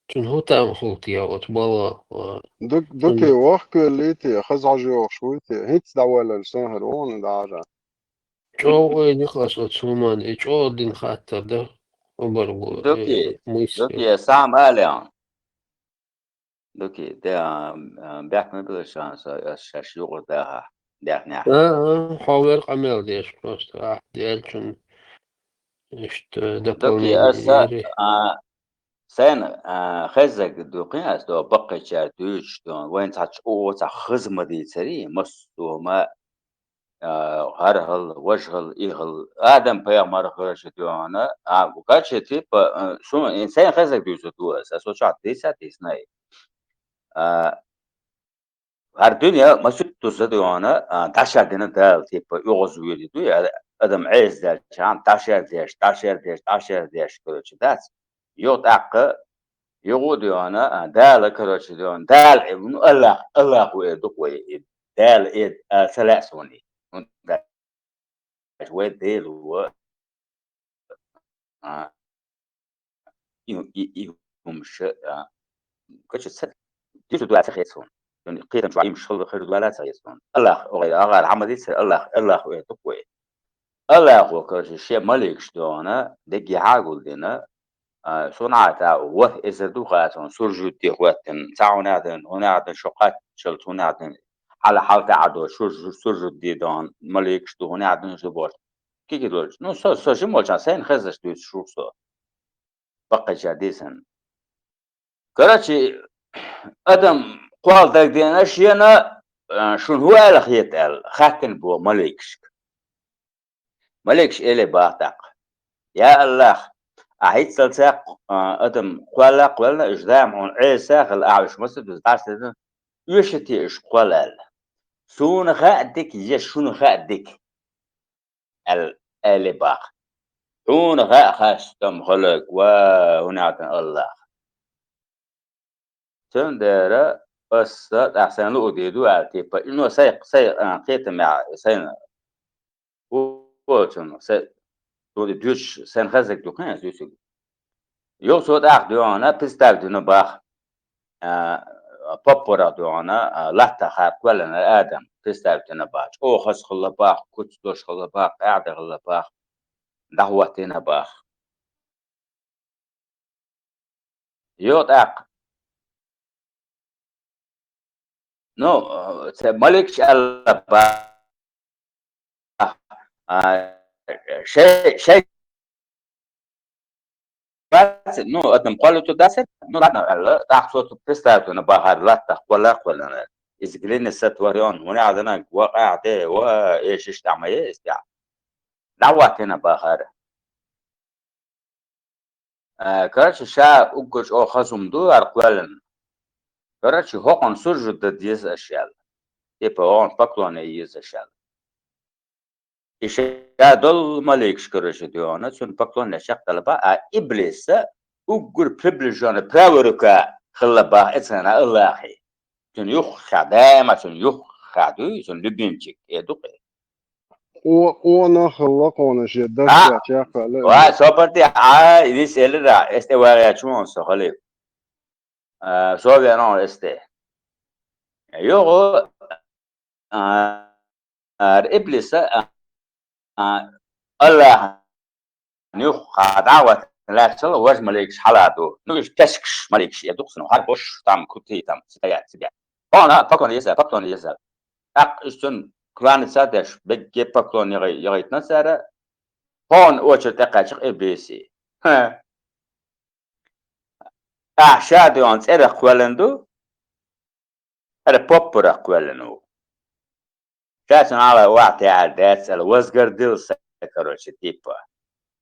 Цунна хӀун там хуьлу те оцу балгӀа? Дак-, даккхий вахкуьйлий те, хаза хьожа йогӀуш вуй те, хӀинцца дӀавоьллина сан хӀара вон дӀажа. ЧӀогӀа ойла йикъас оцу хӀуманна, и чӀогӀа дина хаттар ду, обарг ву, Даккхий, э, муьйске. Даккхий, сам алехь. Даккхий, де, а, а, бехк ма билла шайна со, ас шаьш юкъара даха, даьхнехь. А, а, хьо вер къамел деш просто, ахь делчун иштта Даккхий, дополнение аса, йири. А, сайна, а, хеззаг ду кхин ас до баккхийчара дуьйцуш ду, вайн цхьа чӀогӀа цхьа хаза ма дийцари, массо а ма а, хӀара хӀалла, важа хӀалла, и хӀалла. Адам-пайхамар хиларчу дуьхьана, а, кхача, типа, а, шуна, э, сайн хезаг дуьйцур ду аса, со чохь дийца а дийцина и. А, хӀара дуьне масуьттуза дуьхьана, а, дӀашар дина Дала, типа, оьгӀазвуьйр ду, я адам Ӏеса даьлча, дӀашар деш, дӀашар деш, дӀашар деш, короче, дац. Юха тӀаккха, юха а дуьхьана, а, Дала, короче, дуьхьана, Дала, э, ну, Аллах, Аллах ву эр ду-кх вай, э, Дала, э, а, ца лаьа суна и. ХӀунда аьлча вай Дела ву, а, и, и, и хӀумаш, а, кхача ца, дирзу дуьхьа ца хета суна. Кхетам чу Ӏимаш хала хир дуьхьа ца хета суна. Аллах, оха, агӀар хьама дийцар Аллах, Аллах ву эр ду-кх вай. Аллахо, короче, шен маликаш дуьхьана, дегги хьагулдина, а, суна Ӏата ворхӀ эзар ду хатун, суржуд де хӀоттина, цхьа хӀунах дина, хӀунах дина, шо кхаччалц хӀунах дина, хьала хьалта а до, шур-, шур-, суржуд де дон, маликаш ду, хӀунах дина шу бохуш. Кики долчу. Ну, со, со жима волчарна сайна хезаш дуьйцуш ву со. Баккхийчара дийцина. Короче, адам кхол дагдеана шена, а, шуна хӀун аьлла хета аьлла, хаьттина боху маликашка. Маликаш эле баха тӀаккха: «Я Аллах, А хӀинццалца, а, адам кхоьллакх ваьлла, уьш дама хьуна Ӏеса хила ахьа уьш масса дуза дӀасадина, оьшате уьш кхоьлла аьлла. Суна хаа дика, я шуна хаа дика, аьл-, аьле баха. Хьуна хаа хастам хиларг ва, хӀунда аьлча Аллах. Цундела аса тӀаккха сайна луъу дийр ду аьлла, типа, ну, сай, сай, а, кхетамехь, сайна, о, о, цунна, сай, цунна дуьйцуш, сайна хазаг ду кхин, аса дуьйцург. Юха цо тӀаккха дуьхьана, представь дина баха, а, поппарах дуьхьана, а, латтах хьа кхоьллина адам, представь дина баха. ЧӀогӀа хаза хилла баха, куц долуш хилла баха, къаьхьа хилла баха, дӀахӀоттийна баха. Йо, тӀаккха. Ну, ца маликаш аьлла баха. А, шей, шей бац, ну, адам кхоллуьйтур дац, ну, ладно, аьлла, тӀаккха цо цу представь дина бахара латтах кхолла а кхоьллина. Из глины сотворён, хӀунда аьлча вакъа а де, ва, эшаш тӀехь ма е, из тӀехь. ДӀахӀоттийна бахара. Э, короче, ша уггар чӀогӀа хаза хӀума ду хӀара кхоьллина. Короче, хӀокхунна сужуд дан деза аша аьлла. Типа, хӀокхунна поклон е еза аша аьлла. И ша долу маликаш, короче, дуьхьана, цунна поклон е чекхдала баха, а иблиса уггар приближённый, правая рука хилла баха, эцарна Аллахьи. Цуьнан юххехь, даима цуьнан юххехь дуй, цуьнан любимчик, э, ду-кх. О-, она хилла кхунна шен даржехь чекхваьлла. Ва, собар де, а, вис элира, эс тӀе вагӀечун со халиф. А, со веана эс тӀе. Юха, а, а, иблиса, а, а, Аллахьан юххехь дӀахӀоттийна лаьцна важа маликаш хьала ду. Ну, уьш кескаш маликаш, я дукха санна, хьара бош, там, крутые, там, стоят, сидят. Хьуна поклон еза, поклон еза. ТӀаккха уьш цунна кланяться а деш, бегге поклон яхи-, яхийтина цара, хьуна очередь тӀекхаьчча иблиси. Хьа. Ахьа ша дуьхьана цӀерах кхоьллина ду, хӀара поппарах кхоьллина ву. Ша цунна хьала вахьте аьлла дац аьлла, возгордился, короче, типа.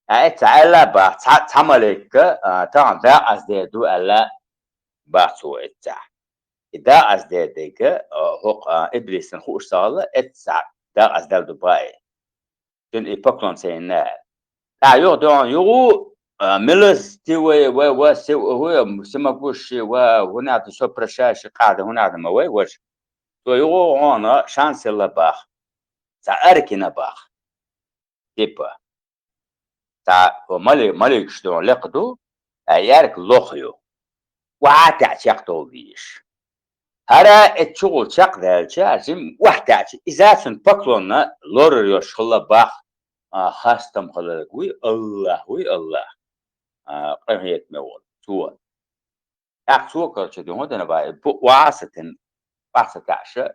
А эцца аьлла баха, цхьа, цхьа маликка, а, тахана дакъаза дер ду аьлла баха цо эццахь. И дакъаза дер дерг, а, хӀокху, а, иблисан хууш ца хилла, эццахь дакъаза даьлла ду баха и. Цуьнан и поклон ца йина аьлла. ТӀаккха юха дуьхьана юха, а, милостивый, ва, ва, всемогущий, ва, хӀунда аьлча всё прощающий, къаьхьа де хӀунда аьлча ма вай важа. Цо юха хьуна шанс хилла баха. Цхьа аьрка йина баха. Типа. Цхьа хӀо мали-, маликаш дуьхьана лекха ду, а и аьрка лоха ю. Охьа а таьӀча чекхдовла везаш. ХӀара эццахь чугӀула чекхдаьлча, жимма охьатаьӀча, иза цунна поклонна лорар йолуш хилла баха, а, хастам хиларг вуй, Аллах вуй, Аллах, а, къинхетаме волу, цо. ТӀаккха цо, короче, дуьхьа дина баха, бу-, охьа а ца тина, охьа ца таьӀша,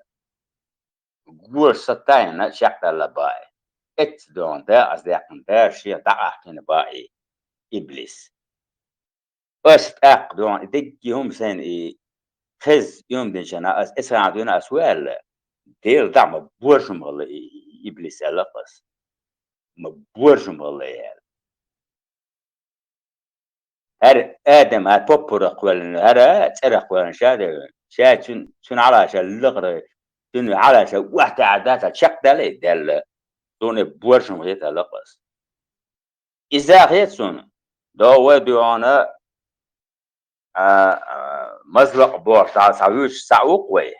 гора сатта а йина, чекхдаьлла баха. Эцца дуьхьана дакъаза даьккхина дара шех дӀакъахкхийна баха и, иблис. Ас тӀаккха дуьхьана и дерриге хӀума сайна и хеза, и хӀума динчарна ас, эцхьана дуьйна ас ву аьлла, Дела дӀа ма божа хӀума хилла и, и, и иблис аьлла ас. Ма божа хӀума хилла и аьлла. ХӀара Адам, хӀара поппарах кхоьллина, хӀара цӀерах кхоьллина ша де вевна. Ша цуьнан, цуьнан хьалха ша лакхара, цуьнан хьалха ша охьатаьӀар дац, чекхдаьлла и даьлла. Суна и божа хӀума хета аьлла ас. Иза хета суна, догӀу вай дуьхьана, а, а, мазлакъ бохуш, цхьа, цхьа вуьйцуш цхьаъ ву-кх вай,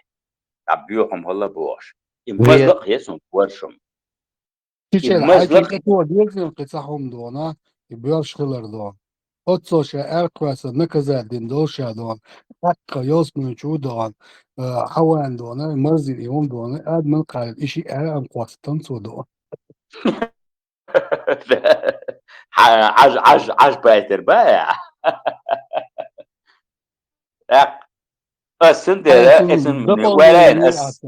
цхьа боьха хӀума хилла бохуш. И мазлакъ хета суна божа хӀума. И мазлакъ хьайчи кхин цхьа хӀума дуьхьана, и боьрша хилар дуьхьана. Оццо ша аьркхоьссина наказать дина долу ша дуьхьана. ТӀаккха йолсмани чу дуьхьана, а, хьаван дуьхьана, марзина и хӀума дуьхьана, адаман кхайла, и шиъ аьрра а ма кхоссу танцо дуьхьана. Хьа-, Ӏаж, Ӏаж, Ӏаж байтар баьа. ТӀаккха ас цундела, ас цундела, валайн ас.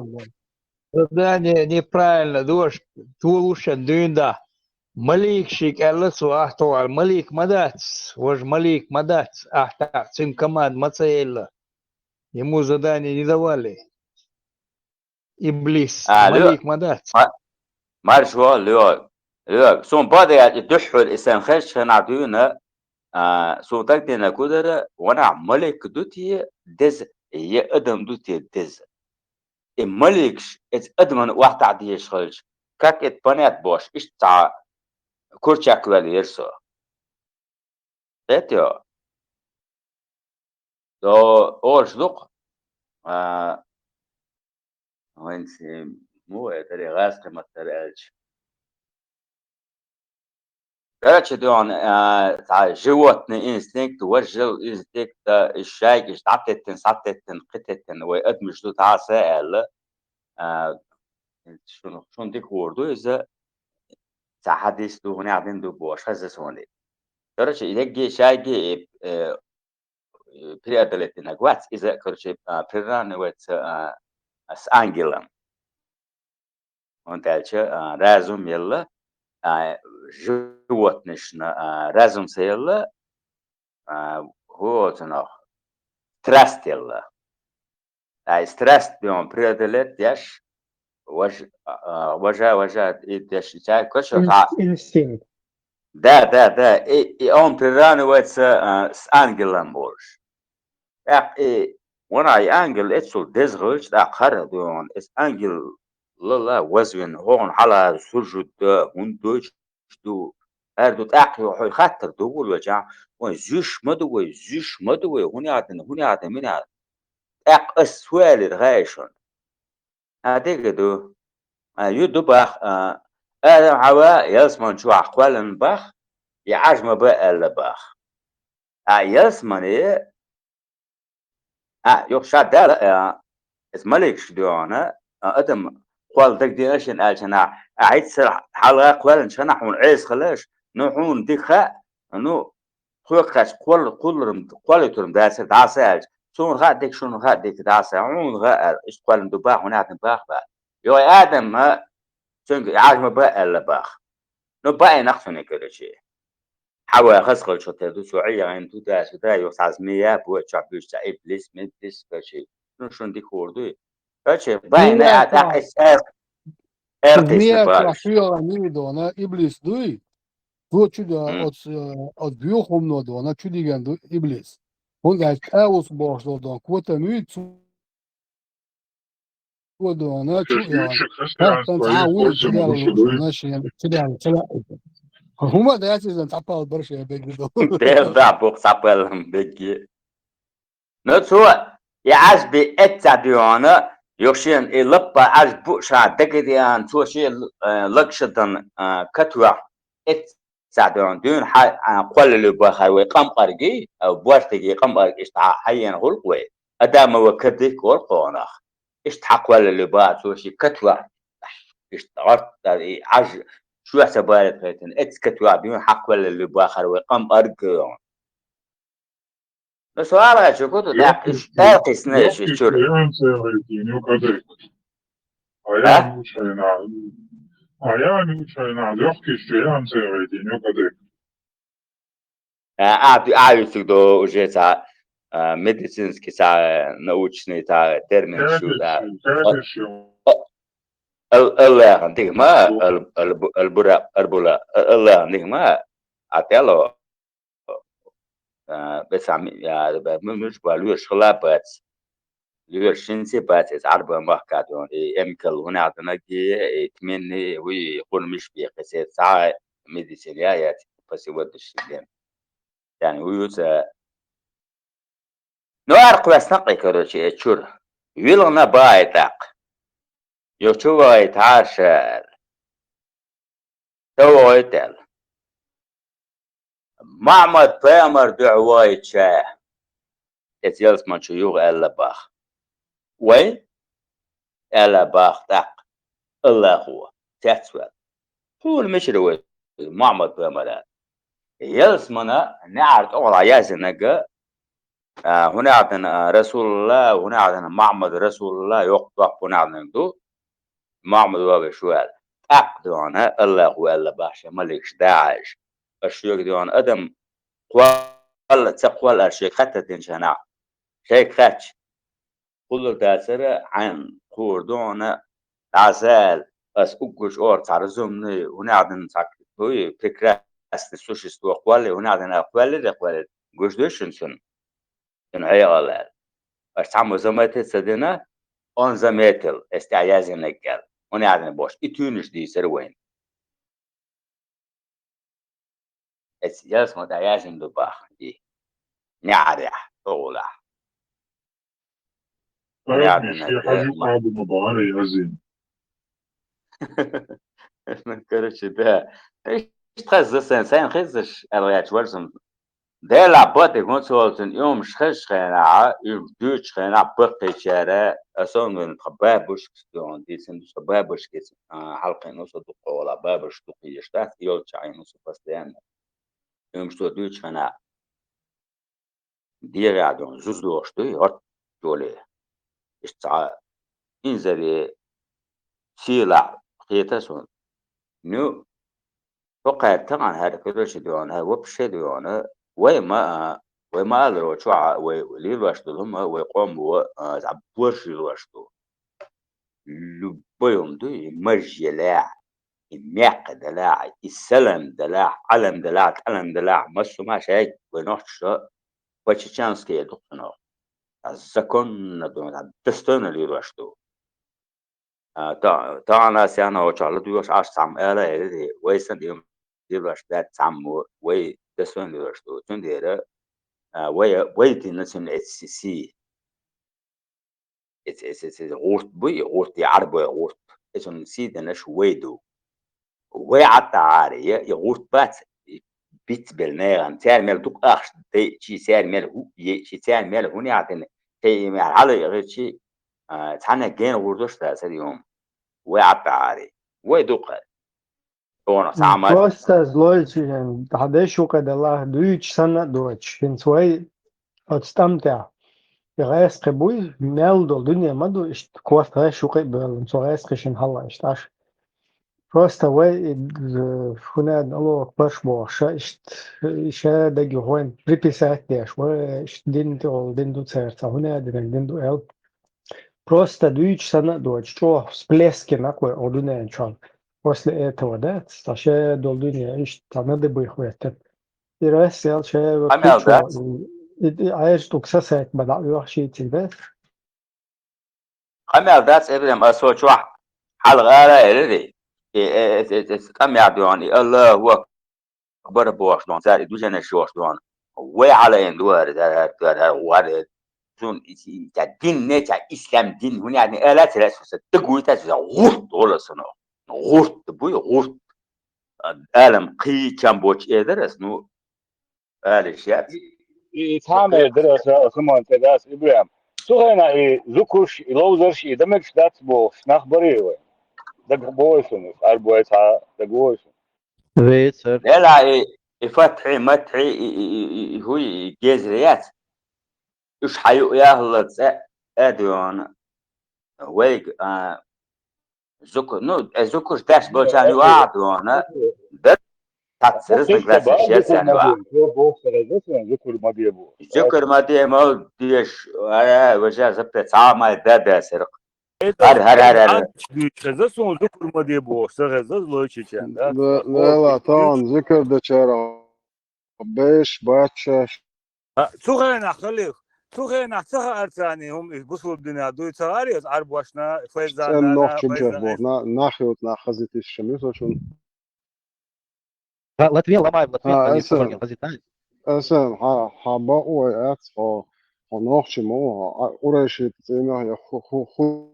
Задание неправильно дош, чулушан дуьйна да. Малик шиъ аьлла цо, ахь тхо аьлла, малик ма дац, важа малик ма дац, ахь тӀаккха цуьнан команда ма ца елла. Ему задание не давали. Иблис, а, малик ма дац. Ма-, марша ваха, лоьга. Лоьга. Суна бада яц и дуьххьара, и сайн хезачу хенахь дуьйна, А, сув таг дена кудара, ванахь малик ду те деза, е адам ду те деза. И маликаш эца адаман охьатаӀ дезаш хилча, как это понять бош, иштта цхьа курчак ваьлла яра со. Эт йо. Со олуш ду-кх, а, вайн се-, муха э, таре гӀазкхи маттара аьлча. Короче, дуьхьал, а, цхьа животный инстинкт, важал инстинкт, а, и шайга иштта дӀатеттина, схьатеттина, кхететтина, вай адамаш ду дӀаса аьлла. А, шуна, шуна дика гӀур ду иза, цхьа хьадис ду, хӀунех дина ду бохуш, хеза суна. Короче, и дегге шайге, э, э, преодолеть динарг вац иза, короче, а, приравнивается, а, с ангелом. ХӀунда аьлча, а, разум елла, а, животныйшна, а, разум ца елла, а, хӀу оцунах страсть елла. Ай, страсть дуьхьал преодолеть деш, важ-, а, важа, важа, и деш, и цаьрга кхоьшу Ин-, хьа. Инстинкт. Да, да, да. И, и он приравнивается, а, с ангелом больше. ТӀаккха и ванахь и ангел эцул деза хилча, тӀаккха хӀара дуьхьал, эс ангел лала вазвина, хӀокхунна хьалха сужуд дан, хӀунда дойтуш ду, хӀара ду, тӀаккха хьо хаттар ду вуллачахь, вай зуьш ма ду вай, зуьш ма ду вай, хӀунех дина, хӀунех дина, минех. ТӀаккха ас цо аьллера хаьий шуна? А, дика ду. А, ю ду бах, а, Адам Хьава ялсман чохь кхоьллина бах, и Ӏаж ма бан аьлла бах. А, ялсмане, а, юха ша Дала, а, эс маликаш дуьхьана, а, адам кхолла дагадеана шена аьлча нах, а, хьаьццара хьалха кхоьллинчу хенахь хьуна Ӏеса хилаш, ну, хьуна дика хаьа, ну, тхоьга кхаьчча кхолла, кхолларан, кхоллуьйтуран дацара дӀаса аьлча, суна хаьа дика, шуна хаьа дика дӀаса, хьуна хаьа аьлла, иштта кхоьллина ду бах, хӀунех дина бах бах. Йо, Адам, а, цуьнга Ӏаж ма бан аьлла бах. Ну, баинарх цунна, короче. Хьава хаза хилча тера ду, цо ӀийгӀина туда-сюда, юха цхьа змея, бочохь буьйцу цхьа иблис, миблис, короче. Ну, шуна дика хӀур дуй. Короче, баина а тӀаккха эс эр-, эркъисна Змея баш. Змея чохь чуьйгӀана дона, иблис дуй? Цо чу да, М. оц-, э, оц боьха хӀумано дона, чу дигана ду иблис. ХӀунда аьлча Таус бохуш долу дона, котам юй, цо дона, чу Шаьш ян. Дуьйцург христианство Хастан цхьа а вуй, хоза чу яла луш, дуй. Дона, шен, чу яла, чу яла. ХӀума дац иза, цхьапал бар шен бегги ду. Дел да, бу цхьапал бегги. Ну, цо, и Ӏаж бен эцца дуьхьана, юха шена и лаппа Ӏаж бу ша дагадеана, цо шен, э, лагшадан, э, катоьхна, эцца дуьхьана, дуьйна хьа-, а, кхоллалуьй бахара вай къамкъаргий, а, бортиге къамкъарг иштта хьа-, хьаена гӀуллакх вай. Адамова кадык олу кхунах. Иштта хьа кхоллалуьй баха цо шен катоьхна. Иштта гӀортта и Ӏаж шоьца барет хайтина, эцца катоьхна, дуьйна хьа кхоллалуьй бахара вай къамкъарг. Ну, со ала аьлча, гу ду, тӀаккха уьш аьлкхийсна, уьш чуьра. А? А я не учайна, а я не учайна, лёгкий, что я не учайна. А, а, а, вициг до уже ца, а, медицинский ца, научный ца термин шу, да. Кадиш, кадиш. Ал-, Аллахьан дика ма, ал-, ал-, албура, арбула, а, Аллахьан дика ма, а тӀело. А, беса ми-, а, бе-, му-, муьлш ба лоьраш хила бац. Лоьраш шинце бац эс Ӏарба махка дон. И эмкал хӀунех данаги, и тменни, вуй, хурмиш бехи, се цхьа медицина я, я, по сегодняшний день. Яни, вуй, ца. Ну, аркъ весна кхи, короче, э, чур. Вилгна бай тӀаккха. Йо, чу вай тхьарша аьлла. Ца вогӀуьйту аьлла. Махьмад-пайхамар дуьхьа вогӀуьйту ша. Эца ялсман чу юха аьлла бах. Вай? Аьлла бах тӀаккха. Аллахо, цецваьлла. Хьуна мичара вай, Махьмад-пайхамар аьлла. Ялсмана неӀар тӀехула яздинарг, а, хӀунех дина, а, Расулулла, хӀунех дина Махьмад Расулулла, йоккха топ хӀунех динарг ду. Махьмад вове шу аьлла. ТӀаккха дуьхьана Аллахо аьлла бах шен маликаш дахьаш. Аш шоьга дуьхьана адам кхолла, ца кхолла аш шега хаттар динчу хенахь. Шайга хаьттича. Кхуллур дацара, хьайн кхур дуьхьана, дӀасаьлла, ас уггуш ора цхьа разумный, хӀунех дина цхьа, дуй, прекрасный. ас существо кхоьллий, хӀунда аьлча кхоьллий, кхоьллий. Гуш дуй шуна цунна? Цунна хьекъал аьлла. Аш цхьаммо заметить ца дина, он заметил, эс тӀехь яздинарг аьлла. ХӀунда аьлча бохуш, и туьйнаш дийцар вайна. Эцу ялсамане тӀехь яздина ду боху и. НеӀарехь, тӀогӀулахь. Ай, НеӀарехь шен хьажи ма бахьара яздина. Ну, короче, да. Иштта хезна сайн, сайн хезаш аьлла гӀерташ вара сан. Делахь бакъдерг хӀунда ца олу цунна, и хӀумаш хезачу хенахь, и дуьйцучу хенахь баккхийчара, особенно тхан бабушкас дуьхьал дийцина ду, со бабушкица, а, хьалкхийна ву со дукха, вала бабушка дукха езаш дац, и йолччохь Ӏийна ву со постоянно. И хӀумаш цо дуьйцучу хенахь, дегӀехь дуьйна зуза дохуш дуй, хӀорд чоле. Иштта цхьа инзаре сийлахь хета суна. Ну, хӀокхара тахана хӀара, короче, дуьхьал, хӀара вообще дуьхьал, вай ма, а, вай ма аларо чохь, вай лелош долу хӀума, вай къомо, а, цхьа борш лелош ду. Любой хӀума ду, и маржа елахь, и меккха делахь, и салам делахь, Ӏалам делахь, тӀалам делахь, массо а ма шайга вай нохчаша по-чеченски эр ду цунах. Цхьа законно ду, цхьа достойно лелош ду. А, та-, тахана ас яхна оцу чохь ладоьгӀуш Ӏаш цхьамма ала а элира, вай санна и хӀума лелош дац цхьаммо, вай достойно лелош ду. Цундела, а, вай, вай дина цуьнан эцу сий. Эц-, эц-, эц-, эц гӀурт буй, и гӀурт, и Ӏарбойн гӀурт. Эцунна сий динарш вай ду. Вай Ӏад а гӀаре, я, и гӀурт бац, и бицбелла нехан. Цара мел дукха ахча дайчи, цара мел хӀуъ ечи, цара мел хӀун яхь дина, тхе и мел хьала а гӀирчи, а, цхьанна гена гӀур долуш дацара и хӀума. Вай Ӏад а гӀаре. Вай дукха. Тхуна схьа ма Просто злойчи, хьан деш ву кхедала, дуьйцу санна а доцуш, хӀинца вай оцу тӀам тӀехь. И гӀаьскхи буй, мел долу дуьне ма ду, иштта корта гӀеш ву кхе а боьллан, цу гӀаьскхи шина хьалла иштта Ӏаш. Просто вай и, э, хӀунда аьлла, Аллаху акбар бохуш, ша иштта, ша даг юхойн приписать деш, вай иштта дин тӀехула дин ду церца, хӀунда аьлла динарг дин ду аьлла. Просто дуьйцу санна а доцуш, чӀогӀа всплески накъой о дуьнен чохь. После этого, да, ца ше долу дуьне иштта цхьа надибуй хӀоьттина. И рассел ше Къамел дац. И, и, и Ӏаьржа тӀуг сасайт бан дӀа оьху шийциг, да? Къамел дац, Эбрем, ас со чохь хьалха ара а элира. И, э, э, э, э, къамел дуьхьал, и Аллаху акбар бохуш дуьхьал, цара и дужанаш йохуш дуьхьал. Вай хьала эн дуара, дар, дар, дар, вар, цун и, и, ца дин не, ца ислам дин, хӀунда аьлла, ала ца лаьцна, ца дагуйта, ца гӀурт дола сано. ГӀурт буй, гӀурт. Алам кхий чам боч эдар ас, ну, Али шец. И, и цхьа мер дара аса, аса ман тӀе дас Ибрахим. Цу хенахь и зукуш, и ловзарш, и дан мегаш дац бохуш, нах барий вай. Даг бой шуна, арбой цхьа, даг бой шуна. Вецар. Дела и, и фатхьи, матхьи, и, и, и, и, и, хӀуй, и гезра яц. Уьш хьаю яхалла цӀе, э, дуьйна. Вайга, а, Зуку-, ну, э, зукуш деш болчарна ю а дуьйна, да, тац разногласия шерцарна ю а. Зукур ма де бу. Зукур ма де ма деш, а, важа запрет, цхьа май да десарх. Гьар, гьар, гьар, гьар. Хеза сон зукур ма де бу, са хеза злойчича, да? Ла-, ла-, ла, тан зикр дечара. Беш, бачча. А, цу хенахь халих, цу хенахь ца хаьара царна хӀума, и бусулба динехь дуй ца хаьара иза, Ӏарбошна, файзанна, цӀен нохчун файзан чохь бохна, нах йоцу нах хазитиш шамир со шун. Ла-, Латвия ламай, Латвия А, хазит, эсен. Хазит, а? Эсен, хьа, хьа бакъ вай ац, хьо, хьо нохчи ма ву, хьо, а, Къурайши цӀенах я ху-, ху-, ху-,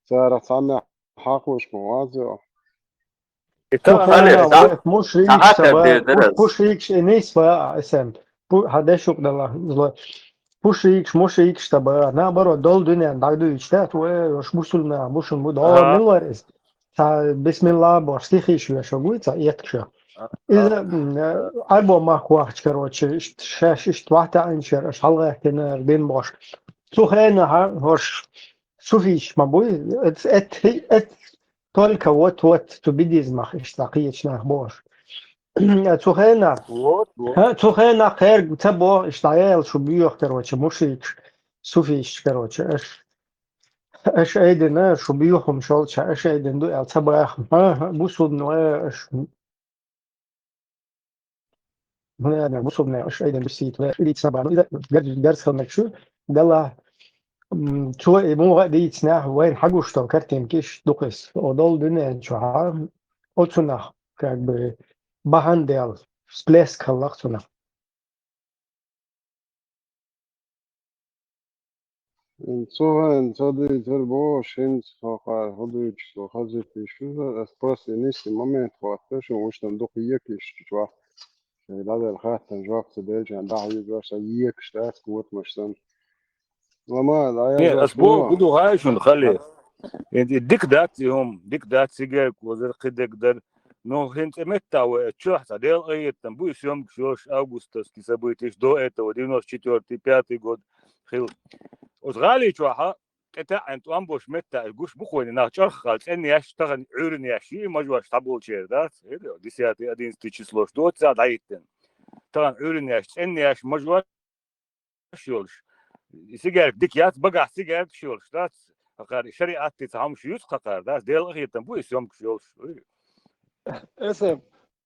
Цара цхьанна хьакхуш ма вац йо. Цу хенахь вай мушрикаш ца бара, пуш-, пушрикаш и нийса бара, а, эсен. Пу-, хьан деш юкъ дала, зло. Пушрикаш, мушрикаш ца бара. Наоборот, долу дуьнен дӀадуьйчу, да, вай, уьш мусульман, мушун бу, догӀур мила вара иза. Ца бисмилла бохуш, стихиш веш вагуй, ца эткаш. Иза, м, Ӏарбо мах вахча, короче, ишт-, шаьш иштта вахьтаьӀинчара, аша хьалгӀаьттина дин бохуш. Цу хенахь, хӀорш, Суфиш ма буй, эт, эт, эт, только вот, вот, цу буддизмах иштта кхечу нах бохуш. Цу хенахь, вот, вот. ХӀа, цу хенахь кхерга ца боху, иштта дӀаяьлла шу боьху, короче, мушрикаш, суфиш, короче, аш, аш айдина, шу боьху хӀума шолча, аш айдина ду аьлла ца баха. ХӀа, хӀа, бусулба, аш наверное, бусурнех уж айдан бисийт вай, илийт сабану, ида гарз, гарз хилмек шу, дала, м, цо и мугӀа дийцнех, вайн хьагуш тол картинкиш дукхис. О дол дуьнен чуха, о цунах, как бы, бахьан дел, всплеск хилла цунах. Цо вайн, цо дуьйцур бохуш, хӀинца хӀокхара хӀу дуьйцуш, со хазийтиш шу, ас просто нисси момент хӀотта, шун уьш там дукха екиш чохь. Шайн дӀадер хаттан жоп ца делча, дӀахьийзош сан екаш дац, котамаш санна. Ламан, Не, ас боху, хӀу ду хьай шуна, хали? И, и дика дац и хӀума, дика дац, сигарка озар, кхидерг дар. Но хӀинца метта вай, чохь цхьа Дела къахетам бу и съёмкаш йолуш августовский событияш, до этого, девяносто четвёртый, пятый год хилла. Оцу гӀали чохьа тӀетаьӀӀина тӀом болуш метта гуш бу хӀуна, нах чӀарххал цӀенъеш, тахана Ӏуьйранъеш йий, мажош схьаболчеран дац, десятый, одиннадцатый числош доцу цара дӀахӀиттина. Тахана Ӏуьйранъеш, цӀенъеш, мажош йолуш. И сигарка дика яц, багахь сигаркаш йолуш дац. Хакхар, и шариӀатти ца хьомаш юьйцу хакхар, дац. Дела къахетам бу и съёмкаш йолуш. Эсэм,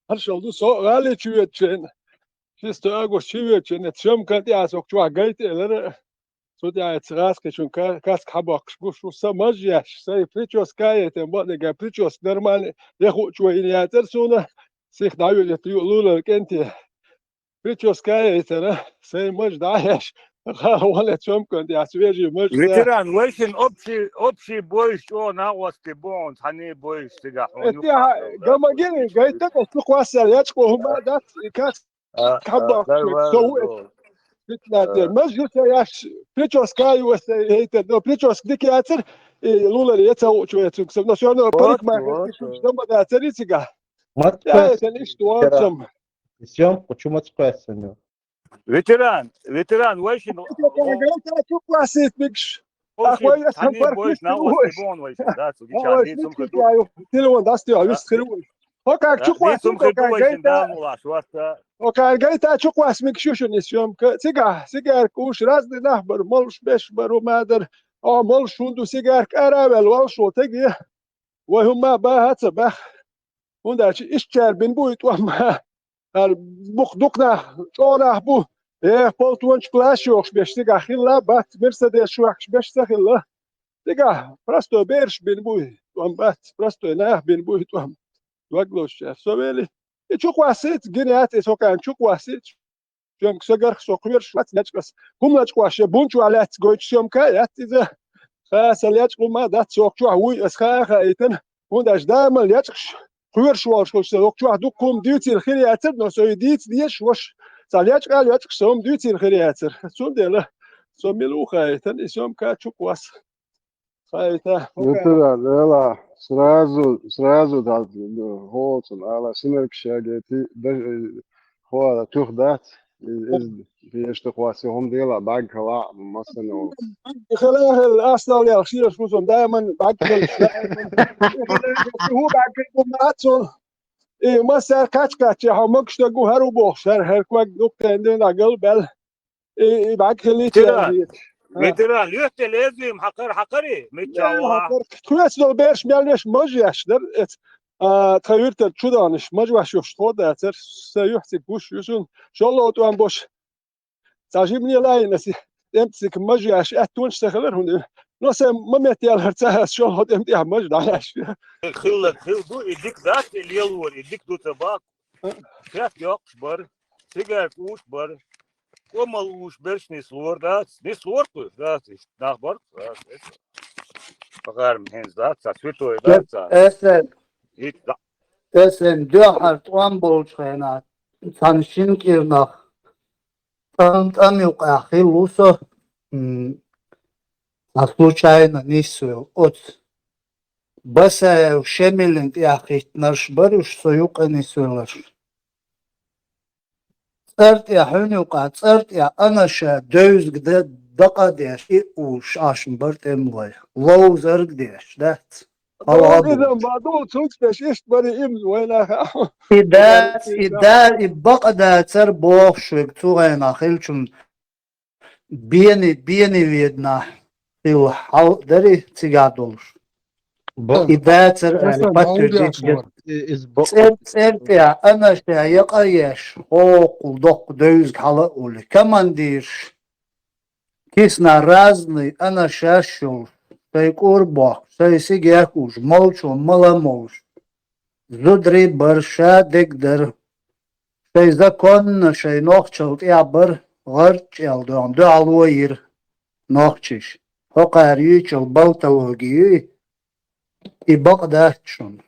хӀара шал ду, со гӀали чу ведачу хенахь, шиста агуш чу ведачу хенахь, съёмкан тӀехь со чохь гайта элира. Цу тӀехь эца гӀаскхичун ка-, каска хьабоккхуш гуш ву, сан маж еш, сайн прическа а яйтина, бакъдерг прическа нормальный, яхучу вайна яцара суна, сих дӀавоьдуьйту ю-, лулара кӀенте. Прическа а яйтина, сайн маж дӀа а еш, хала вале цомкан тӀехь свежий маж ца. Ветеран, вайшин общий, общий бойш чӀогӀа накъостий бу хьуна, цхьаний бойш цигахь хьуна. Э, юха те, гамагири, гайта, цу кхоссал ячкъо хӀума дац, и кац А, а, каббахча, дай со ву вай, эт-, питнате. А. Мажлиса яш, прическа а юоса хӀейта, но прическа дика яцар, и лулар яца учу яцуг сам, но всё равно Вот, парикмахер вот, кишуч вот. Дома дацар и цига. Мац Я кхоьссина, это лишь Ветеран. Туарцам. Съёмку чу мац кхоьссина. Ветеран, ветеран, вайшин. Гайта чу кхоссийта микш. Вовши, Ахой, я сам тани парк бойш, микш на вой. Ости бон вайшин, да, цу А, гича вой, ди цум микш хату. Я, телефон дасти, а, вис хиру. Хокар чу кхоссийта, хокар гайта. Хокар гайта чу кхоссийта микш шуьшуьн съёмка. Цига, сигарка уш разный нах бар, молуш беш бар, хӀума дар. О, молуш хӀунда сигарка ара вел, валшо теге. Вай хӀума баха ца бах. ХӀунда аьлча ишчара бин буй тӀом. ХӀара бух дукха нах, чӀогӀа нах бу. Э, полтончик лаш йохуш беш цигахь хилла, бац, Мерседес шохкаш беш ца хилла. Цигахь простой бераш бин буй, тӀом бац, простой нах бин буй тӀом. Дог лозучара со вели. И чу кхоссийта, гина яц, и со кхаьна чу кхоссийта. Съёмка сагарх со кхоьруш вац лечкъас. ХӀума лечкъош я бунчу а лаьцна гойту съёмка а яц иза. Ха, сан лечкъа хӀума дац, сох чохь вуй ас ха а хаийтина. ХӀунда аьлча дайман лечкъаш кхоьруш волуш хуьлуш сан, хӀокху чохь дуккха хӀума дуьйцийла хир яцара, но со и дийца дезаш ваша. Сан лечкъа а лечкъаш сан хӀума дуьйцийла хир яцара. Цундела со мила ву хаийтина, и съёмка чу кхосса. Хаита. Ветеран, эла, сразу, сразу да, хӀоцун, ала, синарг шагети, да, хора, тух дац, из, из, пешта хваси, хум дела, баг хала, масана. Хала, хала, астал ял, шиеш мусом, дайман, баг хала, ху, баг хала, мацун. И масар кач-кач, ха, макш да гу, хару бох, шар, хар, кваг, дуктен, дена, гал, бел. И, и бӀаьг хилийта Ветеран. Яьлла. Ветеран, лоьхте лезвием хьакхар, хьакхари, мичча Яьлла вала? Хьакхар. Кхоьца долу бераш мел веш мажа еш дара эца. А, тхан юьртара чу даьнаш, мажа ваш юхш тхо дацар, сан юьхь цига гуш ю шун, шолло тӀом бош. Цхьа жимане лайна аса, тӀемцик мажа еш аьттонаш ца хилар хӀуна. Но сайн ма метта ялар ца аса, шолло тӀем тӀехь мажа дӀаяш. Хилла, хилла ду, и дика дац, и лелор, и дика ду ца бакъ. Хет йоккхуш бар, сигарка уш бар, кӀомал уш берш нислор дац, нислор кхуьш дац, иштта нах бар, дац, иштта. Пакъарма хӀинца дац, ца святой дац, ца. Эсен, Ит да. Эсен дуьххьара тӀом болчу хенахь, цхьана шина кӀирнах, тӀам, тӀам юкъахь хилла ву со, м, а случайно нисвелла оцу. Басаев Шемилин тӀехь хӀиттинарш бара уьш со юкъа нисвелларш. ЦӀар тӀехь хьуьнан юкъа, цӀар тӀехь анаша девзиг де-, дакъа а деш, и уш ашна бара тӀемалой. Ловзарг а деш, дац? Хьала а бу. Иза ма ду, цуьнца деш иштта бара имза вайнаха. И дац, и да, и бакъ а дацара боху шуьга цу гӀайна хилчун. Бени, бени ведна хила хьал дари цигахь долуш. Бо- И дацар аьлла, Эсен подтвердить балдеш вара. и-, из бакъ- ЦӀер-, цӀеркъа, анаша якъа еш, хӀокхул доккха девзиг хьала а улли. Командирш, кисна разный, анаша шул, шай кӀур бохк, шай сигех уж, молчун мала мовш. Зудри бар, ша дег дар. Шай законна, шай нохчал тӀехь бар, гӀарчӀел дон, дуьхьало йира нохчиш. ХӀокхара юьйчул балтологи юй, и бакъ дац шуна.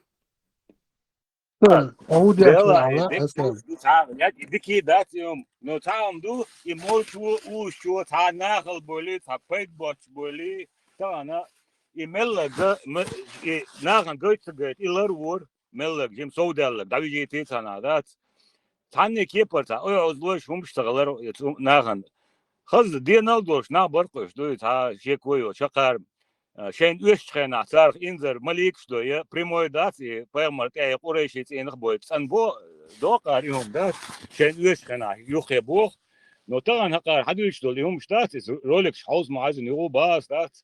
Хьо хӀун деш Дела, ваьлла, и дика Асан? Ду цхьа, я, и дикий дац, и хӀума. Ну, цхьа хӀума ду, и молчо, уьш чо, цхьа нахал бойли, цхьа пайда боцуш бойли, тахана, и меллага, м-, и нахана гайта ца гайта, и лар вора, меллага, жим совдаьллага, дӀавижийти цхьана, дац. Цхьанне кепара цхьа, ой, хьозлойш хӀумаш ца гӀалар, и цу нахана. Хаза денал долуш, нах баркхуьш ду, и цхьа шеко йо, шакхар, а, шайна оьшучу хенахь царах инзар маликаш дой, я прямой дац, и пайхамар тӀе, и къурайши цӀийнах бой. ЦӀанбо, доккхара и хӀума дац, шайна оьшучу хенахь юххе боху. Но тахана хьакъара хьадуьйцуш долу и хӀумаш дац, иза роликаш хьовса ма хьаьжина, юха бахас дац.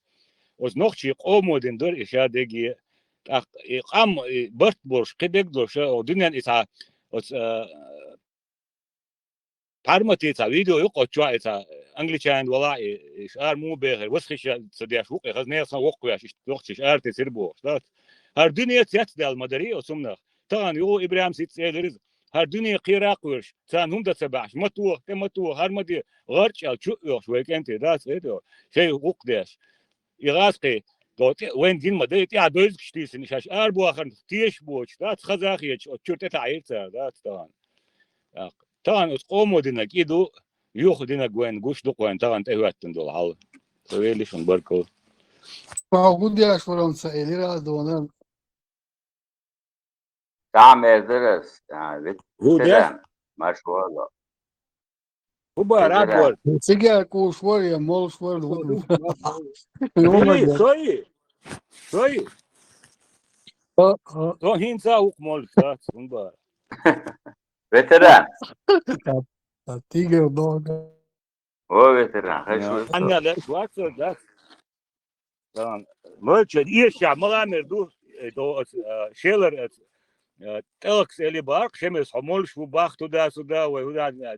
Оцу нохчий къомо дина дара и ша деге. ТӀаккха и къам, и барт болуш, кхин дерг долуш, о, дуьнен и цхьа, оцу, а, Пармати цхьа видео юкъа оцу чохь и цхьа англичанин валахь и, и ара муха бехира, васхиша ца деш ву-кх и, хаза нехан воккхавеш, иштта дохчуш ара тесира бохуш, дац. ХӀара дуьне цецдаьлла ма дарий оцу хӀуманах. Тахана юха ИбрахӀим Сиц элира иза. ХӀара дуьне кхера а кхоьруш, царна хӀума дан ца баьхьаш, ма тоха, тӀе ма тоха, хӀара ма де, гӀарчӀел чу а оьхуш вай кӀентий, дац, хӀета, шайн гӀуккха деш. И гӀазкхий, до тӀе, вайн гина ма дай, тӀехь дойзуш тийсина, шаьш арабохарна тешаш боцуш, дац, хаза а хеташ, оцу чуьра тӀетаӀийра цара, дац, тахана. ТӀаккха. Тахана оцу къомо динарг и ду, юха динарг вайна гуш ду-кх вайна тахана тӀехӀоьттина долу хьал. Ца вели шуна баркалла. Ма хӀун деш вара ца элира а дона. Цхьа а мер дара ас, а, вит-, ХӀун деш? Ветеран, марш вала. ХӀун бара, Ветеран. Цига кхуьуш вара я молуш вара? Сой, сой. Со хӀинца а ву-кх молуш, дац, хӀун бара. Ветеран. Тигр дог. О, ветеран, хеш ву. Анна леш вац, дац. Мойча, иша, мала мер ду, э, до, э, шелар, э, э, тӀелакс эли бакъ, шемес хьо молуш ву бах, туда-сюда, вай хӀуда а.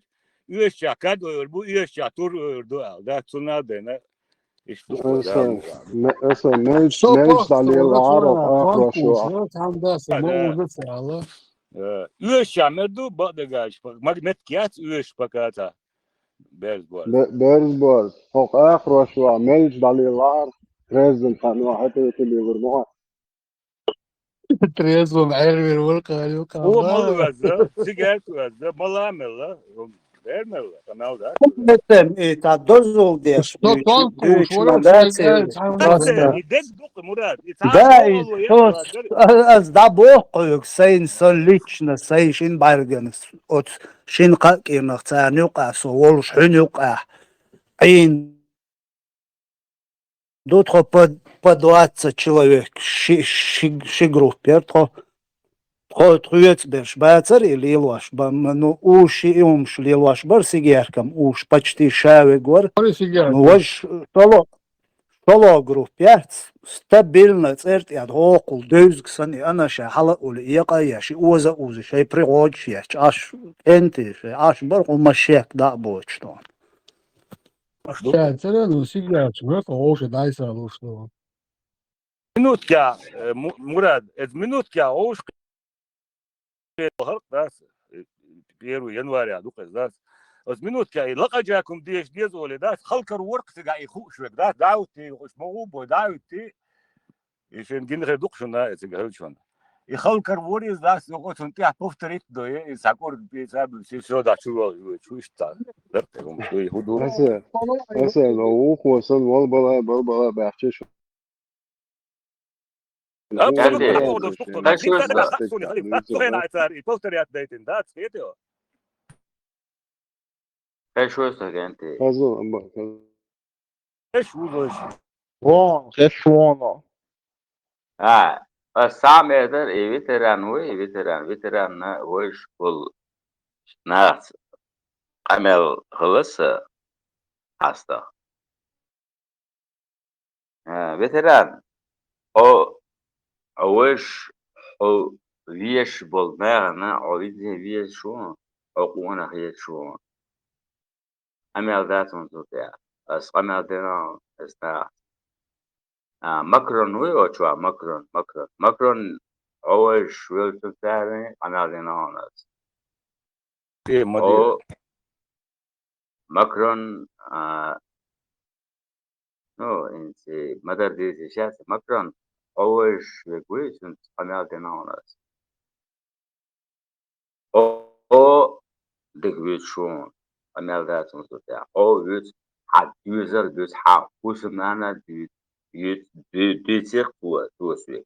Оьшуча кад ойур бу, оьшуча тур ойур ду, ал, да, цунна а дена. Иштта ду, Асан, да. Асан, мелч, мелч далийла, Ара, ахрош ву. Э, оьшуча мер ду, бакъдагаш, маг-, меттиг яц оьшуш пока-то. Берзбор. Бе-, Берзбор. ХӀокху ахрош ван мелча дӀалелахьара, трезван хан ван хьатӀе хилийла ма. Трезван Ӏервер вара кхара юкъа. О, мала веза, сигарет веза, мала мелла, бер мелла, къамел дац. Метем, и та дозул деш, Со буьйчу, тонкуш буьйчу вара, ма дац, цхьа аса. И дерг ду-кх, Мурад, и цхьа Да, и дозул вара, цо, а-, ас дӀабоху хьоьга, сайн, сан лично, сайн шин бӀаьрганас, оцу шин кхаъ кӀирнах царна юкъахь со волуш, хьуьнан юкъахь Ӏийна ду тхо по, по двадцать человек, ши, ши, ши группа яра тхо. Тхо, тхоьца берш бацара и лелош, ба-, м-, ну, уж ши и хӀумаш лелош бара сигаьркам, уж почти ша вег вара. Ну, важа шоло, шоло группа яц, стабильно цӀер тӀе дӀахӀокхул, девзиг санна и анаша хьала а улли, и якъа а еш, и оза а узуш, шай пригӀодаш еш, Ӏаш кӀентий, шай Ӏаш бара, хӀума шек дӀа а боцуш тхуна. Ша цара, ну, сигаьркаш вара, тхо вовша дӀасалуш ду. Минуткехь, э, Му-, Мурад, эцу минуткехь вовшах кхетар, дац, э, первый января ду-кх иза, дац. Оцу минуткехь и лакхаджакум дезаш деза олий, дац, халкар воркх цигахь и хууш верг, дац, Дауд тӀе юкъуш ма гӀу бой, Дауд тӀе, и шен гина хир ду-кх шуна, э, цига хилчунна. И халкар вор иза, дац, юкъа цунна тӀехь повторить дой, и сакъур, и саб, си всё, да, чу вал, чу иштта. Дар тӀе хӀума, и хӀу ду. Аса, аса, но ухо сан вал бала, бал бала баьхча шу. Повторять дайтина, дац, хетий? Хеш ву со, КӀентий. Хаза, амма, хаза. Хеш ву со. Вон, хеш вон. А, ас схьа а метар, и ветеран вуй, и ветеран, ветеранна вуьйш волу нахаца къамел хилла аса хьастагӀа. Э, ветеран, хьо, хьо вуьйш, хьо везаш болу нахана, хьо визе везаш ву, хьо къонах езаш ву. Къамел дац хьуна цу тӀехь. Ас къамел дина хьуна, ас нах. А, Макрон вуй оцу чохь, Макрон, Макрон. Макрон, хьо вайша веллачун цара къамел дина хьуна ас. Э, ма О, дера. Макрон, а, ну, инси, ма-дарра дийцича, Макрон, хьо вайша вег вуй, цуьнца къамел дина хьуна ас. О, о, дика вуьйцу шуна, къамел дац хьуна цу тӀехь. О, вуьйцу, хьан доьзал вуьйцу, хьан хӀусамнана дуьйцу, дуьйцу, дуьйцу, дуьйцу-кх цо, цо соьга.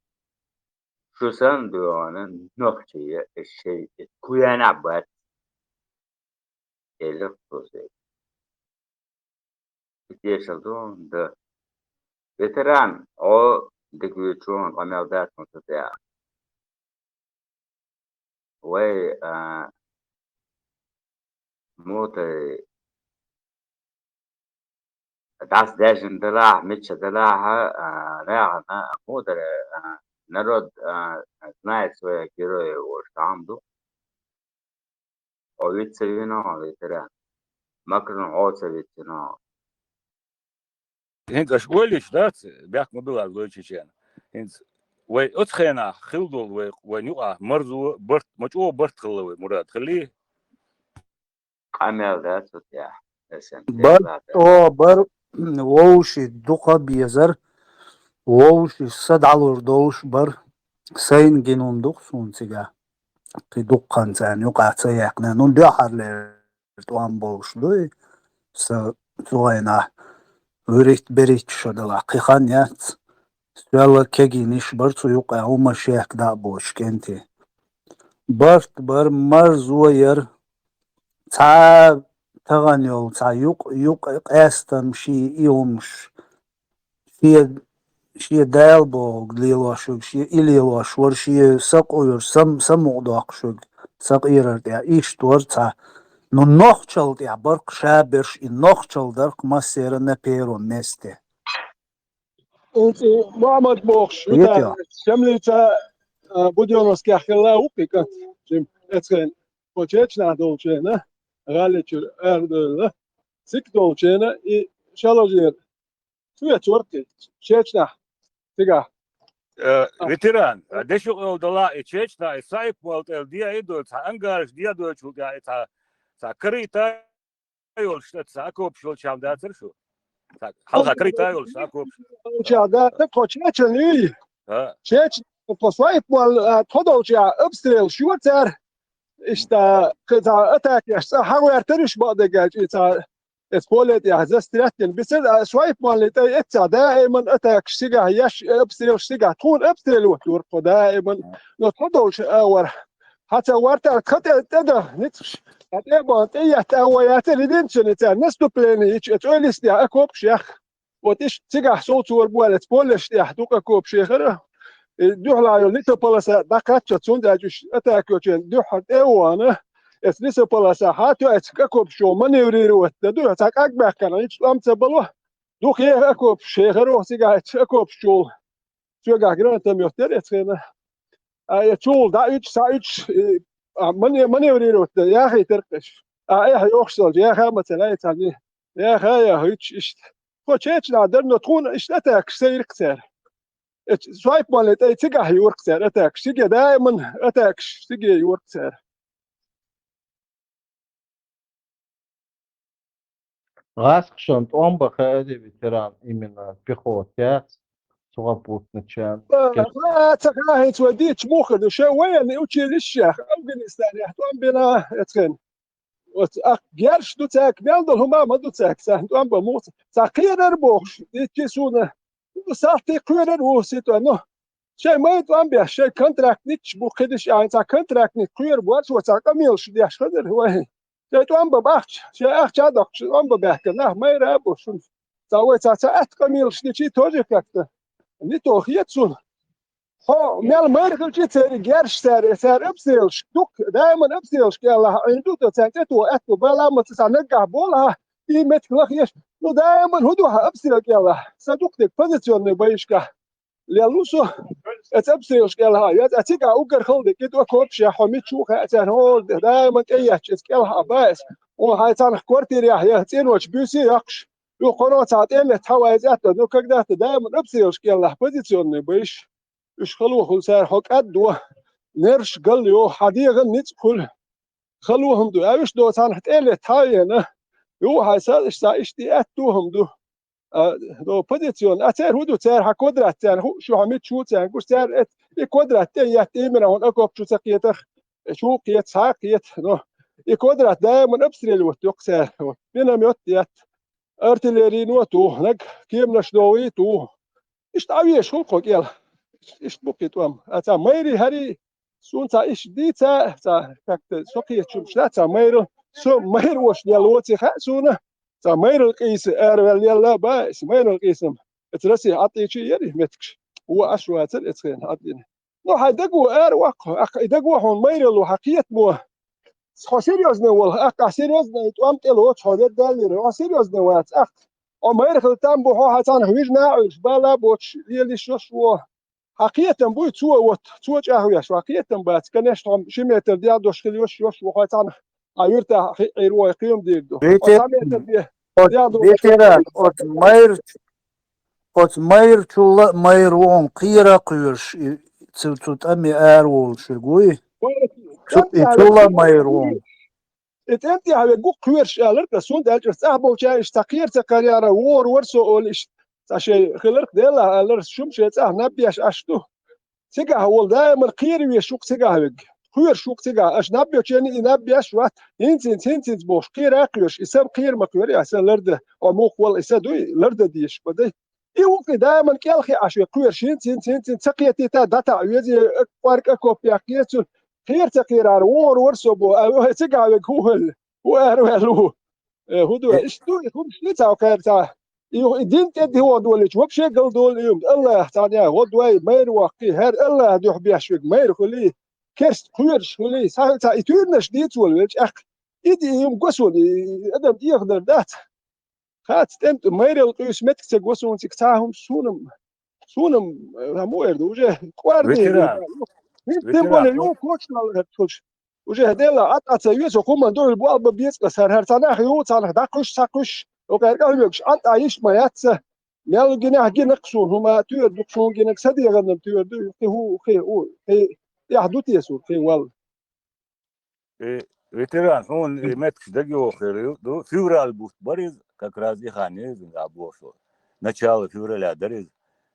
Шу санна доьгӀна нохчий я, и шайн, и кхуьнах бац, элира цо соьга. И тешал ду, да. Ветеран, о, дика вуьйцу хьуна, къамел дац хьуна цу тӀехь. Вай, а, мутай, дӀасадаьжна делахь, мичча делахь, а, нахана, мударий, а, народ, а, знает своих героев, олуш там ду. Хьо виц ца вина хьо, ветеран. Макрон хьо ца вицина хьо. ХӀинца аша ойла йича дац, бехк ма билла дойчичена. ХӀинца вай оцу хенахь хилла долу вай, вайн юкъахь марзо, барт, ма чӀогӀа барт хилла вай, Мурад, хиллий? Къамел дац цу тӀехь, эсен Бар, тӀехь о, бар, вовши дукха безар, вовши са дӀалур долуш бар, сайна гина хӀума ду-кх суна цигахь. Кхин дуккха царна юкъахь ца яьккхина. Ну, дуьххьарлера тӀом болуш дуй, сан цу вайнахь вуьрхӀитта-берхӀитта шо далахь, кхин хан яц. Соьлла кегийнаш бара цу юкъахь, хӀуманаш яьккха дӀа а боцуш, кӀентий. Барт бара, марзо яра, цхьа тахана йолу, цхьа юкъ-, юкъ-, къаьстам ший и хӀумаш. Шен, шен Дала бохург лелош верг, шен и лелош вара, шен сакъур, сам-, самукъадоккхуш верг, сакъерар тӀехь иштта вара цхьа. Ну, нохчалла тӀехь баркх ша берш, и нохчалла даркх массеран на первом месте. Мухьаммад бохуш, Шемлица, а, Будённовскехь хилла ву кхин кӀант, жим, эцхен, кхо чечнахь долчу хенахь, гӀали чуьра арадевлла, сик долчу хенахь, и шалажера. Цу яц варкхи, чечнахь, цигахь. Э, ветеран, а, дешо къевла дала, и чечнахь, и Саип-молла тӀе де а дойту, цхьа ангараш де а дойту, и цхьа, цхьа карийта йолуш, цхьа окопаш йолчу хьан дацара шу? Цхьа хьалха карийта йолуш, цхьа окопаш. Ча, да, тхо чечен юй. А. Чечен, тхо Саип-молла, а, тхо долчу обстрелаш йора цара. Иштта, кхин цхьа атакаш, цхьа хьан вертариш бакъдерг аьлча, и цхьа Эс поле тӀехь застрять йина. Бисер а Суайп-моллин тӀе эццахь даиман атакаш цигахь еш, обстрелш цигахь. Тхуна обстрелот лур тхо даиман. Но тхо долчу агӀор. Хьан ца вартар тха тӀе, тӀе дан, ницкъаш. Хьан тӀе а бан, тӀе етта агӀо яцара, единственный цара наступление йича, оцу ойлис тӀехь окопаш яхха. Вот иштта цигахь совцор бу аьлла, эца полеш тӀехь дукха окопаш яхара. И дуьхьал йолу Лесополоса дӀакхаччо, цундела уьш атака йочун дуьххьара тӀе а вахана, эца Лесополоса хьан тоьца окопаш чу маневрировать дан ду, цхьа къагбаьхкина, иштта тӀом ца бало. Дукха еха окопаш яхара, цигахь эца окопаш чу. Соьгахь гранатомёт яра эца хенахь. А, э, чул дӀа уьдуш, схьа уьдуш, э, а, мане-, маневрировать дан, яхийтара кхиш. А, эхь йохуш долчу, яха а ма ца лай царний. Яха а яхуьйтуш иштта. Тхо чечнахь дара, но тхуна иштта атакаш ца йира-кх цара. Эцу Суайп-моллин тӀе цигахь йора-кх цара атакаш. Цига даиман атакаш цига йора-кх цара. ГӀаскхашна тӀом бан хаьара ветеран, именно пехота яц, сухопутный чан. Ца хаьа хӀинца вай дийцча муха ду, шайн военный училищех Афганистанехь тӀом бина эцхен. Оцу ах герш ду цаьрга, мел долу хӀума а ма ду цаьрга, царна тӀом бан муха ца. Цхьа кхерар бохуш, дийцчи суна. Ну, салтий кхоьрар ву ситуа, ну, шайн май тӀом беш, шайн контрактникаш бу кхидиш аьлла, цхьа контрактник кхоьру бу, цо цхьа къамелаш деш хазар вай. Шайн тӀом бан бахча, шайн ахча а доккхуш, тӀом бан баьхкина нах майра а бу шуна. Цхьа вай цхьа, цхьа атта къамелаш дичий тоже как-то. Не то хета суна. Хьо мел майра хилчи церан герш цара, цара обстрелаш, дукха, даиман обстрелаш кӀелахь, Ӏуьйна ду тӀе царна тӀе тоху аьтту, бала а ма ца, цхьа наггахь болахь, и меттиг лахъеш. Ну, даиман хӀун ду хьан обстрел кӀелахь? Сан дукха дерг позиционный боишкахь лелла ву со. эца обстрелаш кӀелхьа, я цӀа цигахь уггар хала де, кӀид окопаш я, хьо мича ву хаьа царна, хӀора даиман тӀе етташ, эца кӀелхьа а баьс. Хьо хьайн царнах квартире яхь, я цӀеночу буьйса яхкаш, юха хӀоро цхьа тӀе а метта хьавайза аьтто, ну, когда-то даиман обстрелаш кӀелхьа, позиционный бу уьш. Уьш хало хуьлу цара, хьо кӀаддо, нерваш галйо, хьан дегӀан ницкъ хуьлу. Хало хӀума ду, аьвиш до цхьанхьа тӀе а летта хьа а вена, юха хьайн сал иштта, иштта и аьтто хӀума ду. А, до позицион, а церан хӀун ду, церан хьан квадрат церан, хӀу, шу хьан мича ву церан, гуш церан, эт, и квадрат тӀе етта, именно хьуна окоп чу ца кхетарх, э, чу кхета, цхьа а кхета, но и квадрат даиман обстрелировать йоккху церан, вот, миномет етта, артиллерийно а туху, наг кеманаш догӀий а туху. Иштта Ӏавеш хуьлу кхо кӀел. Иштта бу кхин тӀом. А цхьа майрий хӀарий, суна цхьа иштта дийца, цхьа как-то со кхетачу дац, цхьа майрал, со майра ош лелла воций хаьа суна, цхьа майрал къийса араваьлла лелла а баьс, майрал къийсам. Эца Россия Ӏатийча яри меттигаш. Вон аш вацара эца хена Ӏатийна. Ну, хьайн даго ара ваккха, аккха и даго хьуна майралло хьан кхетамо. Хьо серьёзный волу, аккха серьёзный тӀом тӀе лоцу хьо веддаллера, хьо серьёзный вац, аккха. Хьо майра хила там бу, хьо хьан цхьанхьа вижна а Ӏуьллуш, бала а боцуш, лелиш йош ву. Хьан кхетам буй, цо вот, цо чӀагӀвеш, хьан кхетам бац, конечно, хьо ши метр дегӀ дош хила йош, йош ву, хьо цхьанхьа, хьан юьртахь хиъ Ӏийр ву, хьо кхиам дийр ду. Хьо цхьа метр дегӀ, дегӀ дош хила йош. Оцу майрчул а майра ву хьуна кхера а кхоьруш, и цу, цу тӀаме араволуш верг вуй? Цу, и цул а майра ву хьуна. И тӀем тӀехь вегу кхоьруш аьлларг ас, хӀунда аьлча цӀахь болчаьрга иштта цхьа кхера ца кхаьряра, вогӀур вара со олу иштта. Цхьа шайн хиларх Делахь аьлларг, шума шайн цӀахь наб беш Ӏаш ду. Цигахь волу даиман кхера веш ву-кх цигахь верг. Кхоьруш ву-кх цигахь. Аша наб йолченна и наб беш вац. ХӀинцинца, хӀинцинца бохуш, кхера а кхоьруш, и са кхера ма кхоьру, аса ларда. О, муха волу и са дуй, ларда дезаш ма дай. И ву-кх и даиман кӀел хи Ӏаш верг, кхоьруш, хӀинца, хӀинца, хӀинца, ца кхетийта, дӀатаӀа веза, кӀорга а коп яккхий цу, кхера ца кхерара, вогӀур вара со бо, а, цигахь верг хӀун хилла? ХӀун араваьлла ву? Э, хӀун ду? Иштта ду, и хӀумаш ницкъ кхаьрца. И, и дин тӀе дихо долуьйтуш, вообще галдолу и хӀума. АллахӀ цхьаьна гӀо дой, майра ваккхий, хӀара АллахӀ дуьхьа беш верг майра хуьлий, керста кхоьруш хуьлий, схьа, схьа и туьйранаш дийца волавелча, аккха. И ди, и хӀума го суна, и, и адам дехадар дац. Хац, тӀемтӀа майралла къуьйсу меттиг ца го суна цига цхьа хӀума суна-м, суна-м, э, хьан муха эр ду, уже кӀордийр ю. ХӀинца тем более ю кочнал хӀара тхуш. Уже хӀедела Ӏад Ӏа ца веза, хӀуманна дуьхьал болх бан беза аса хӀара, хӀара цхьа нах ю, цхьа нах дӀакхуьйсуш, схьакхуьйсуш, окхаьрга а хӀумегаш Ӏад Ӏа йиш ма яц ца. Мел гинехь гина-кх суна хӀума, тоьар ду-кх суна гинарг, сан дегӀан-м тоьар ду, кхин хӀу, кхин хӀу, кхин тӀехь ду те суна, кхин валла. И ветеран, хьуна и меттигаш дагайохур ю, ду, февраль бутт бара иза, как раз и хан иза, а, бохуш. Начало февраля дара иза.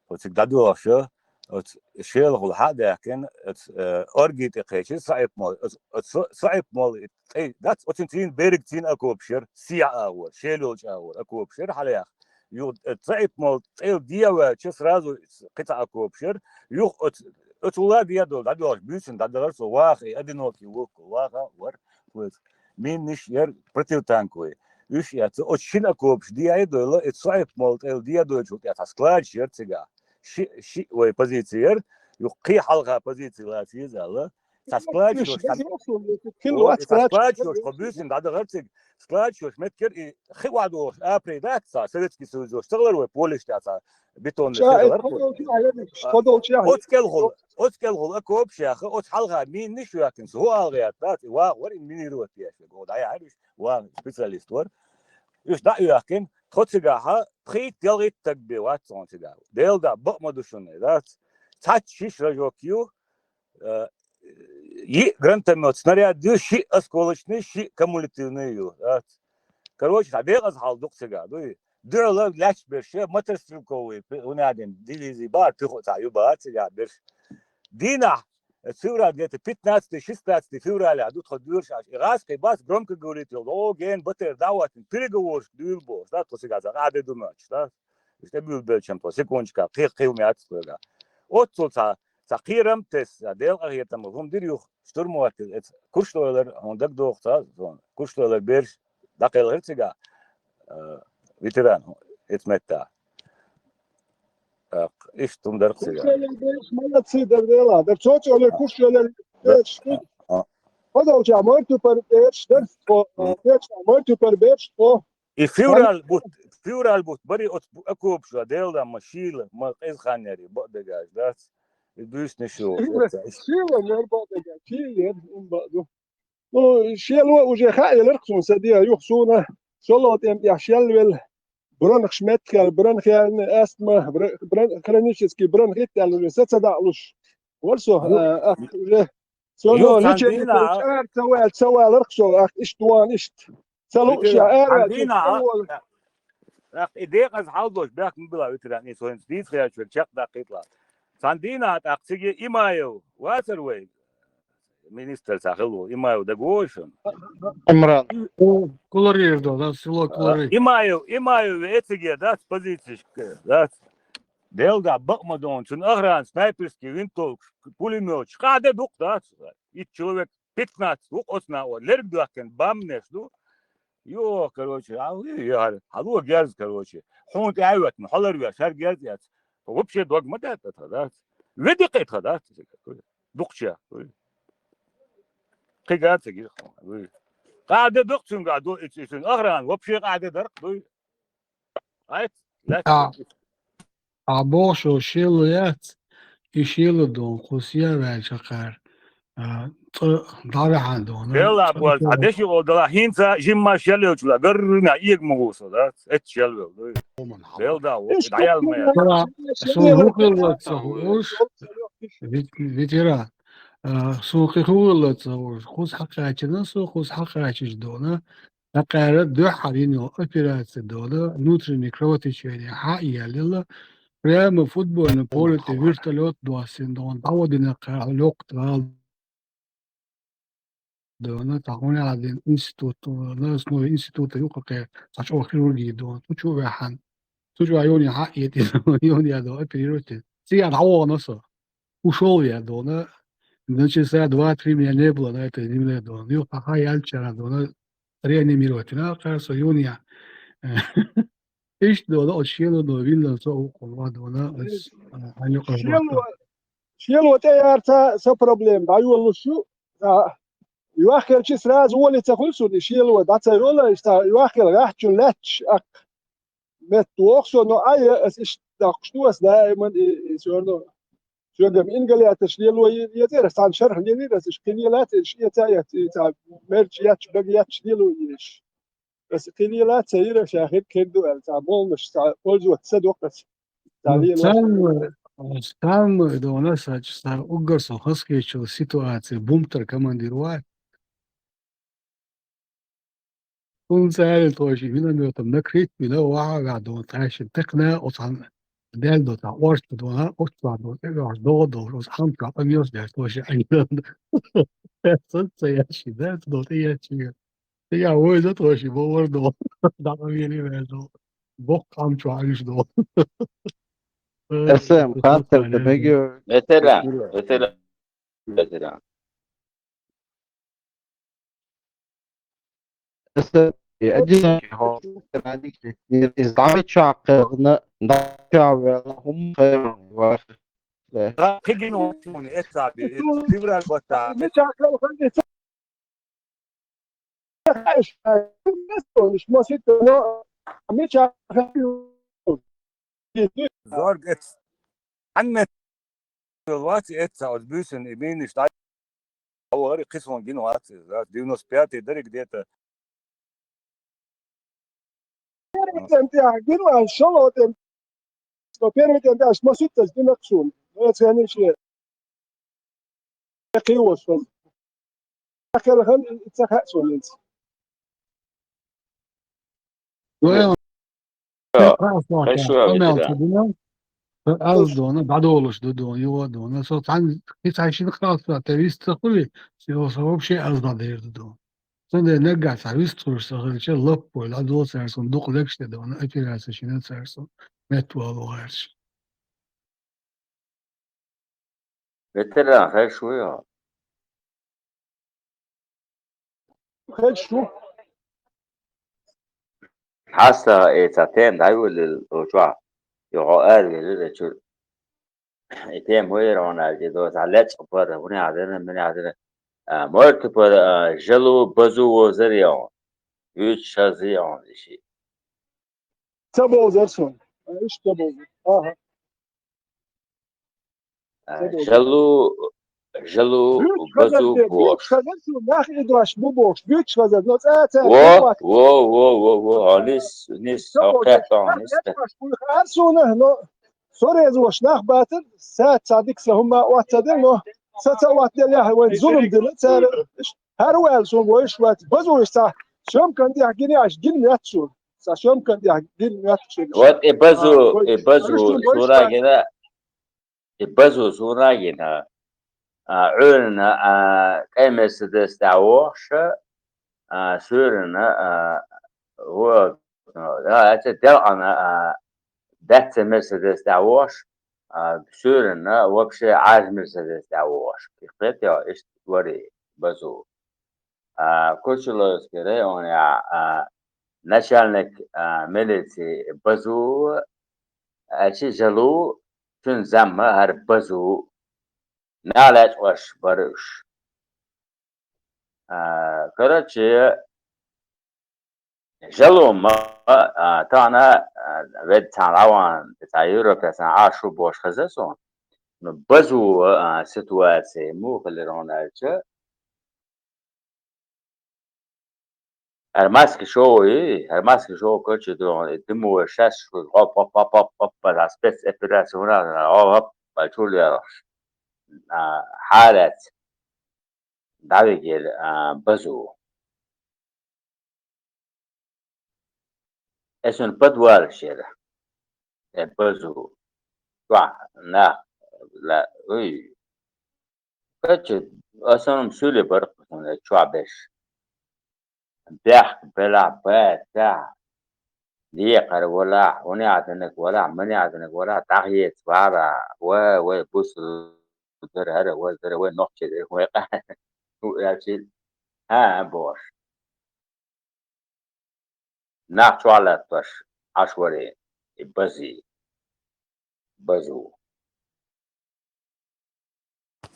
Оцу дӀадоьлхуш, оцу Шелахула хьа а даьккхина, оцу, э, Орги тӀе кхечира Саипмол, оцу, оцу Саипмол и тӀе дац, оцуьнан цӀийнан берриг цӀийнан окопаш яра, сехьа агӀор, Шела йолчу агӀор окопаш яра хьалаях. Юха, э, Саипмол цӀел дехьаваьлча, сразу кхин цхьа окопаш яра, юха оцу, оцу улла а дехьа долу, дӀадоьлхуш буьйсанна дӀадахара со, ваха, и одинокий воккхал ваха вара, вайца. Миннаш яра противотанковый. Уьш эцна, оцу шина окопаш дехьа а дойла, и Саипмол цӀел дехьа дойлучул тӀаьхьа цхьа складаш яра цигахь. Ши, ши вай позици яра, юха кхин хьалха позици лаца еза аьлла. Цхьа складаш йолуш, цхьа, о, и цхьа складаш йолуш, тхо буьйсанна дӀадахара цига. Складаш йолуш меттиг яра, и хи охьадогӀуш апрей дац цхьа, Советский Союз йолуш ца хилара вай, полеш тӀехь цхьа бетонный схьа хилара. Оцу кӀелхула, оцу кӀелхула окопаш яха, оцу хьалха миннаш а йоьхкина, хӀу алгӀа яц, дац, и ваха вара, и минировать еш верг, о, дӀаяхьара уьш, ван специалист вара. Уьш дӀа а йоьхкина, тхо цигахьа пхийтта-ялхийтта стаг бен вац хьуна цигахь. Делан дуьхьа, бакъ ма ду шуна, дац. Цхьацца шиш рожок ю, э, йиъ гранатомёт, снаряд ю, шиъ осколочный, шиъ кумулятивный ю, дац. Короче, цхьа декъаза хьал ду-кх цигахь, дуй. Дуьхьал лаьтташ берш, мотострелковый, пи-, хӀунда аьлла дивизи бахара, пехота цхьа ю бахара цигахь берш. Дийнахь, э, февраль, где-то пятнадцатый, шестнадцатый февраля ду тхо доьшуш Ӏаш. И гӀазкхий бац громкоговоритель, о, гена батарей дӀа а хӀоттийна, переговорашка дуьйла бохуш, да, тхо цигахь цхьа къаьхьа де ду моьттуш, да. Иштта буьйлабелча тхо, секундочка, кхин, кхин хӀума яц тхоьгахь. Оццул цхьа, цхьа кхерам тесна, Делан къинхетамал хӀума дира юха, штурмовать, эца Курчтойлар, хьуна дагадогӀу цхьа, хьуна Курчтойлар бераш дӀакхелхира цигахь, э, ветеран, эца меттехь. Так, иштта хӀума дара-кх цигахь. Курчтойлар бераш молодцы дара, Дела, дара, цо цӀе оле Курчтойлар бераш. А, а. Подолча мартупар бераш дара, тхо, мгм, бераш, мартупар бераш, тхо. И февраль бутт, февраль бутт бари оцу бу-, окопаш, Делан дуьхьа, ма шийла, ма къиза хан яри, бакъдерг аьлча, дац. Буьйсанаш ю. Шийла мер бакъ дага, шийла, ин бакъ ду. Ну, шело уже хаъ яларх суна са дегӀа юха суна, шолгӀа тӀем тӀехь шелвелла, бронхаш меттахъяьлла, бронхиальная астма, бр-, брон-, хронический бронхит аьлла уже са ца даалуш. Вара со, а, ах, уже, со но лечение ца ваьлла, ца валарх со, ах, иштта ван, иштта. Ца лууш я, ара, дина, ах, и декъаза хьал долуш, бехк ма била, ветеран, и со хӀинца дийца хьаьжча, чекхдаккхийтла. Цхьана дийнахь тӀаккха цига Имаев вацара вай, министр цхьа хилла волу, Имаев дагавогӀий шуна? Имран. Кулари эр ду, да, село Кулари. Имаев, Имаев веа цига дац позицияшка, дац. Делда бакъ ма дона, цуьнан охрана снайперский винтовкаш, пулемёташ, къаьхьа де дукха дац. Итт человек, пятнадцать, вукху оцу накъо, лерг доьхкина бамнеш ду. Йо, короче, а, яр, хьало герз, короче. Хьуна тӀе а веттина, хьалар веш, хӀара герз эц. Вообще дог ма даьтта тхан, дац. Веди кхетха, дац. Дукхача. Кхига ца гира. Къаде дукха цуьнга ду, и цуьнан охрана, вообще къаде дарх дуй. Айц, лаьцна. А боху шо шело яц, и шело дона, кху сия ваьлча кхара, а, цӀа дӀаваьхьана дона. Белла боза, а деши гӀо дала, хӀинца жимма шел йолчула, гаррина, иег ма гӀу со, да? Эццу шел вел, дуй. Белла да, дӀаял ма яц. Суна хӀун хилла ца хууш, вит-, ветеран. А, суна кхин хӀун хилла ца хууш, кхуза хьакхачина, со кхуза хьакхачаш дона. Акхара дуьххьара йина йолу операци дона, внутреннее кровотечение хьа а яьллила, прямо футбольный поле тӀе вертолёт доссина дона, дӀаводина кхара локкху гӀала дона, тахана хьадина институт, новостной институт юкъа кхе, цхьа чӀогӀа хирургия дона, цу чу а ваьхьана, цу чу а йоне хьа а этина, йоне а дона, оперировать. Цигахь дӀавахана со. Ушел я дона. Значит, за два-три меня не было на этой земле дона. Юха хьа яьлчара дона, реанимировать йина кхара со юнья. Иштта дона, оцу шело дона, виллан со укхула дона, ас, а, хьан юкъа шело, шело тӀе ярца со проблема дӀайолалуш ю. А, юьхкелчи сразу воли ца хуьлу суна, и шело дӀа ца йола, иштта юьхкел гӀаьттачун лаьтташ, а, метта воху со, но а я, ас иштта доккхуш ду ас даиман, и, и всё равно. Соьгам ингаляторш лело е-, езара, сан шарх лелира, ас иштта кхин лелаца, иштта эца а эца, и ца мерч етташ, бага етташ лело езаш. Ас кхин лелаца ца йира, ша хир, хир ду аьлла, ца молнаш, ца пользоваться ца доккху ас. Ца лело. Самое, самое дона сач, сан уггар со хазкхечу ситуация, бумтар командир вай. Цунна цара тхойши минометом накрыть бина, ваха ваьхьа дона тхаьшшина текхна, оцхьан даьлла до цхьа орца дона, оццахь дона, тӀе а ваьхьаш догӀа долуш, оцу хьамчохь къамелаш деш тхойши Ӏийна. Сан ца яьшши, да, ца дона тӀе яьшши. ТӀе а вайза тхойши бовар дона. ДӀакъамелий ваьлла дона. Боккха хьамчохь Ӏуьйш дона. Эсэм, хаттар дан мегий? Ветеран, ветеран, ветеран. Эсэм, и один хьо, из дӀа мичахь кхелхина, дӀа мичахь ваьлла, хӀумма хайран ваьлла. Кхин гина вац суна, эццахь бен, февраль баттахь. Мичахь кхелхина, Зорг эц. Хьан мет вац эцца, оцу буьйсанна и минаш дӀа а вахара, кхин суна гина вац иза, да, девяносто пятый дерриг где-то. Первый тӀем тӀехь гина вац, шолгӀа тӀем. Со первый тӀем тӀехь, ма сутта гина суна. Эца хениш е. Кхин вос ван. Ахкала хан ца хаьа суна иза. Аз дона, дӀадолуш ду дона, юха дона. Со цхьаьна, кхин цхьа шина кхалсо тӀе вист ца хуьлий, со вообще аз дӀадер ду дона. Цундела наггахь цхьа вист хуьлуш ца хилча, лаппой дӀадолу цара суна, дукха легаш тӀе дона, операци шина цара суна, меттавала гӀерташ. Ветеран, хеш вуй хьо? Хеш ву. Хьаста, э, цхьа тема дӀайоллийла, о, чохь. Йо, хьо аравелира чуьра. И тема хӀун яра хьуна аьлча, и до цхьа лечкъа пара, хӀунех дина, минех дина. А, морта пара, а, жалу, базу вовзар яхьуна. Вуьйцу шаза яхьуна иши. Ца бовзар суна. А, иштта ца бовзар. Аха. А, жалу, жалу, буьйцуш хазар базу де, буьйцуш бохуш. Хазар шу нах и дош бу бохуш, буьйцуш хазар, но цӀа ца Во, во, во, во, во, а, нис, нис, со кхетта, нис. Хар суна, но со реза вош нах бацар, са ца дика са хӀума оццадел, но са ца оццадел яхь вайн зулам дина, цара хӀара ваьлла суна вайш вац, базу вайш ца, съёмкан тӀехь гина аш, гина метташ суна. Са съёмкан тӀехь гина метташ. Вот и базу, а, и базу, суна гина, и базу суна гина, а, Ӏуьйранна, а, кӀай Мерседес тӀехь вохуш, а, суьйранна, а, во, а, аьлча делкъана, а, баьццан Мерседес тӀехь вохуш, а, суьйранна вообще Ӏаьржа Мерседес тӀехь вохуш. Кхетий, иштта вари базу. А, Кочалойский районехь, а, начальник, а, милиции базу, а, ши жалу, цуьнан замма хӀара базу. Нах лечкъош бара уьш. А, короче, жалу ма, а, тахана, а, вед цхьана Ӏаван, цхьа Европе цхьана Ӏаш шу бохуш хеза суна. Ну, базу, а, ситуация муха хилира хьуна аьлча, хӀара маски шоу, хӀара маски шоу коча ду, и димо шаьш шу, хоп, хоп, хоп, хоп, хоп, а спецоперация хӀуна, хоп, хоп, хоп, чур ярош. А, хьалац. ДӀавигира, а, базу. Эсун подвалаш яра. Э, базу. Чохь нах ла, уй. Коча, основном суьле бара кхузахь чохь берш. Бехк белахь, бацахь, декхар валахь, хӀунехь динарг валахь, манехь динарг валахь, дӀахеца вара, вай, вай, бусул дара, хӀара, вай, дара, вай, нохчий дара, вай, къа-, хӀу аьлчи, хӀа, бохуш. Нах чохь латтош Ӏаш варе, и бази, базу.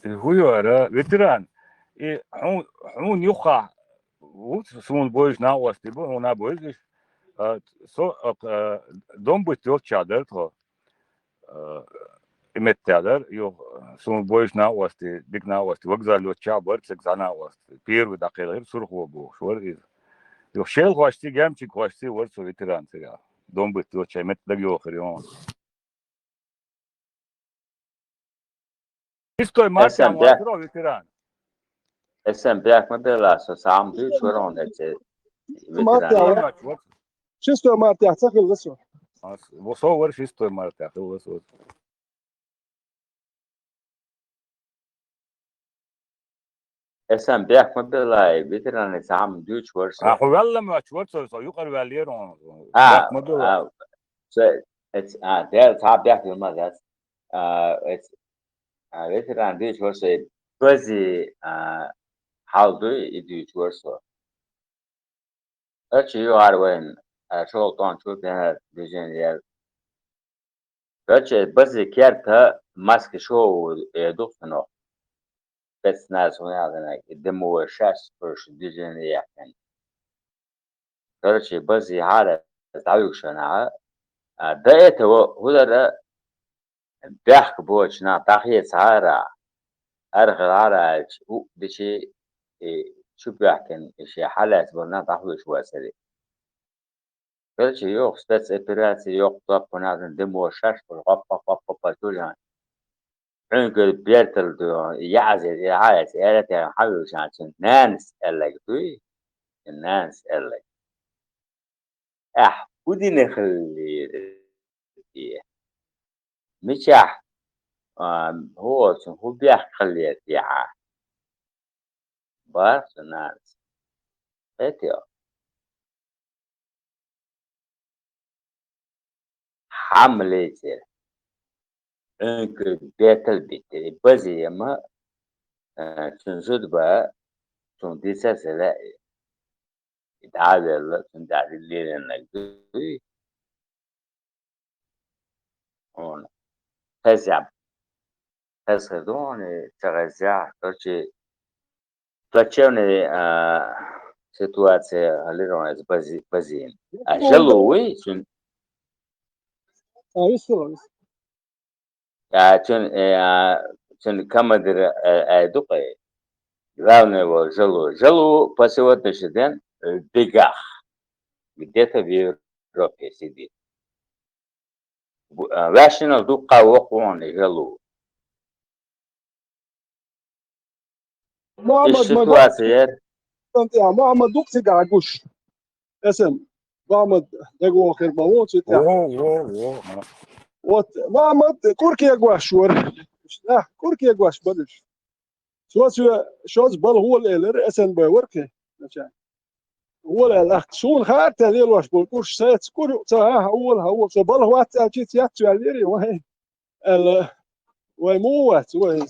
И хӀу яра, ветеран? И хьун-, хьуна юххехь ву суна бойжа накъостий бу, хьуна бойжа. А, со, а, а, дом бутт йолччахь дара тхо. А, и меттехь дара, юха суна бойжа накъостий, дика накъостий, вокзал йолччахь бара цига цхьа накъостий. Первый дӀакхелхира Сурхо бохуш вара иза. Юха шелхошций, гемчигхошций вара со ветеран цигахь. Дом бутт йолччахь метта дага йохура юха. Шестой мартехь вацаро, ветеран. Эсан бехк ма белла, со сам дуьйцуш вара хьуна эцу ветеран. Шестой мартехь ца хилла со. Ас, во со вара шестой мартехь хилла со. Эсан бехк ма белла, и ветеран эцу хьама дуьйцуш вара со. А, хьо ваьлла моьттуш вара со, со юкъара ваьллера хьуна. А, бехк ма белла. А, со, эц-, а, Дела цхьа бехк ма дац. А, эц-, а, ветеран дуьйцуш вара со, и бази, а, хьал дуй, и дуьйцуш вара со. Ача юхьар вайн, а, шолгӀа тӀом чу бен движение яр. Короче, бази керта маски шоу, э, дукха нах. Спецназ хӀун яхана, и дымовой шаьш, короче, движение яьккхина. Короче, бази хьара дӀавуьгуш вара, а, до этого хӀун дара, бехк боцуш нах дӀахецахьара, арахилахьара аьлча, у дичи, и, чу боьхкина, и шен хьалаьцна болу нах дӀахьоьжуш вацара. Короче, йоху спецоперация, йоху топ, хӀун яхана, дымовой шаьш, хоп-хоп-хоп-хоп, чуьра. Хьуьнкара бертал ду, яӀаза, яӀаза, ара тера хьан вуьйш, цуьнан нанас аьлларг дуй? Цуьнан нанас аьлларг. Ахь хӀун дина хиллера те? Мичахь, а, хӀу оцу, хӀун бехк хиллера те хьан? Бах цу нанас. Эти хьамма лецира. Хьуьнкара бертал биттира. И базема, э, цуьнан зуда бан, цунна дийца а ца лаьа. И дӀа а велла, цунна дӀа лелийнарг дуй. Хьуна. Хеза. Хеза хир ду хьуна, ца хеза, короче, плачевный, а, ситуация хилира хьуна иза бази-, базийна. А, жалу вуй, цуьнан. А, виссалла, виссалла. А, цуьнан, э, а, цуьнан командира, э, ай ду-кх, главный вол Жалу. Жалу по сегодняшний день, э, в бегах. Где-то в Европе сидит. Бу-, а, ваьшшинал дуккха воккха вон и Жалу. Мухаммад, иштта ма ситуация яр. Мухаммад, дукха цигахь гуш. Эсан Мухаммад дагавогӀу хир ма ву цу тӀехь. Во, во, во. Вот, Мухаммад кӀур кегош вара. Да, кӀур кегош бара уьш. Цо соьга шозза балха гӀола элира, эсан бай вара кхин. ГӀола аьлла, ахка суна хаьара те лелош болу кӀурш, сайца кӀур юкъа ца, хьан, хьан гӀола, хьан гӀола. Со балха вац аьлча, ца яц цу аьллера, вай. Аьлла, вай муха вац, вай,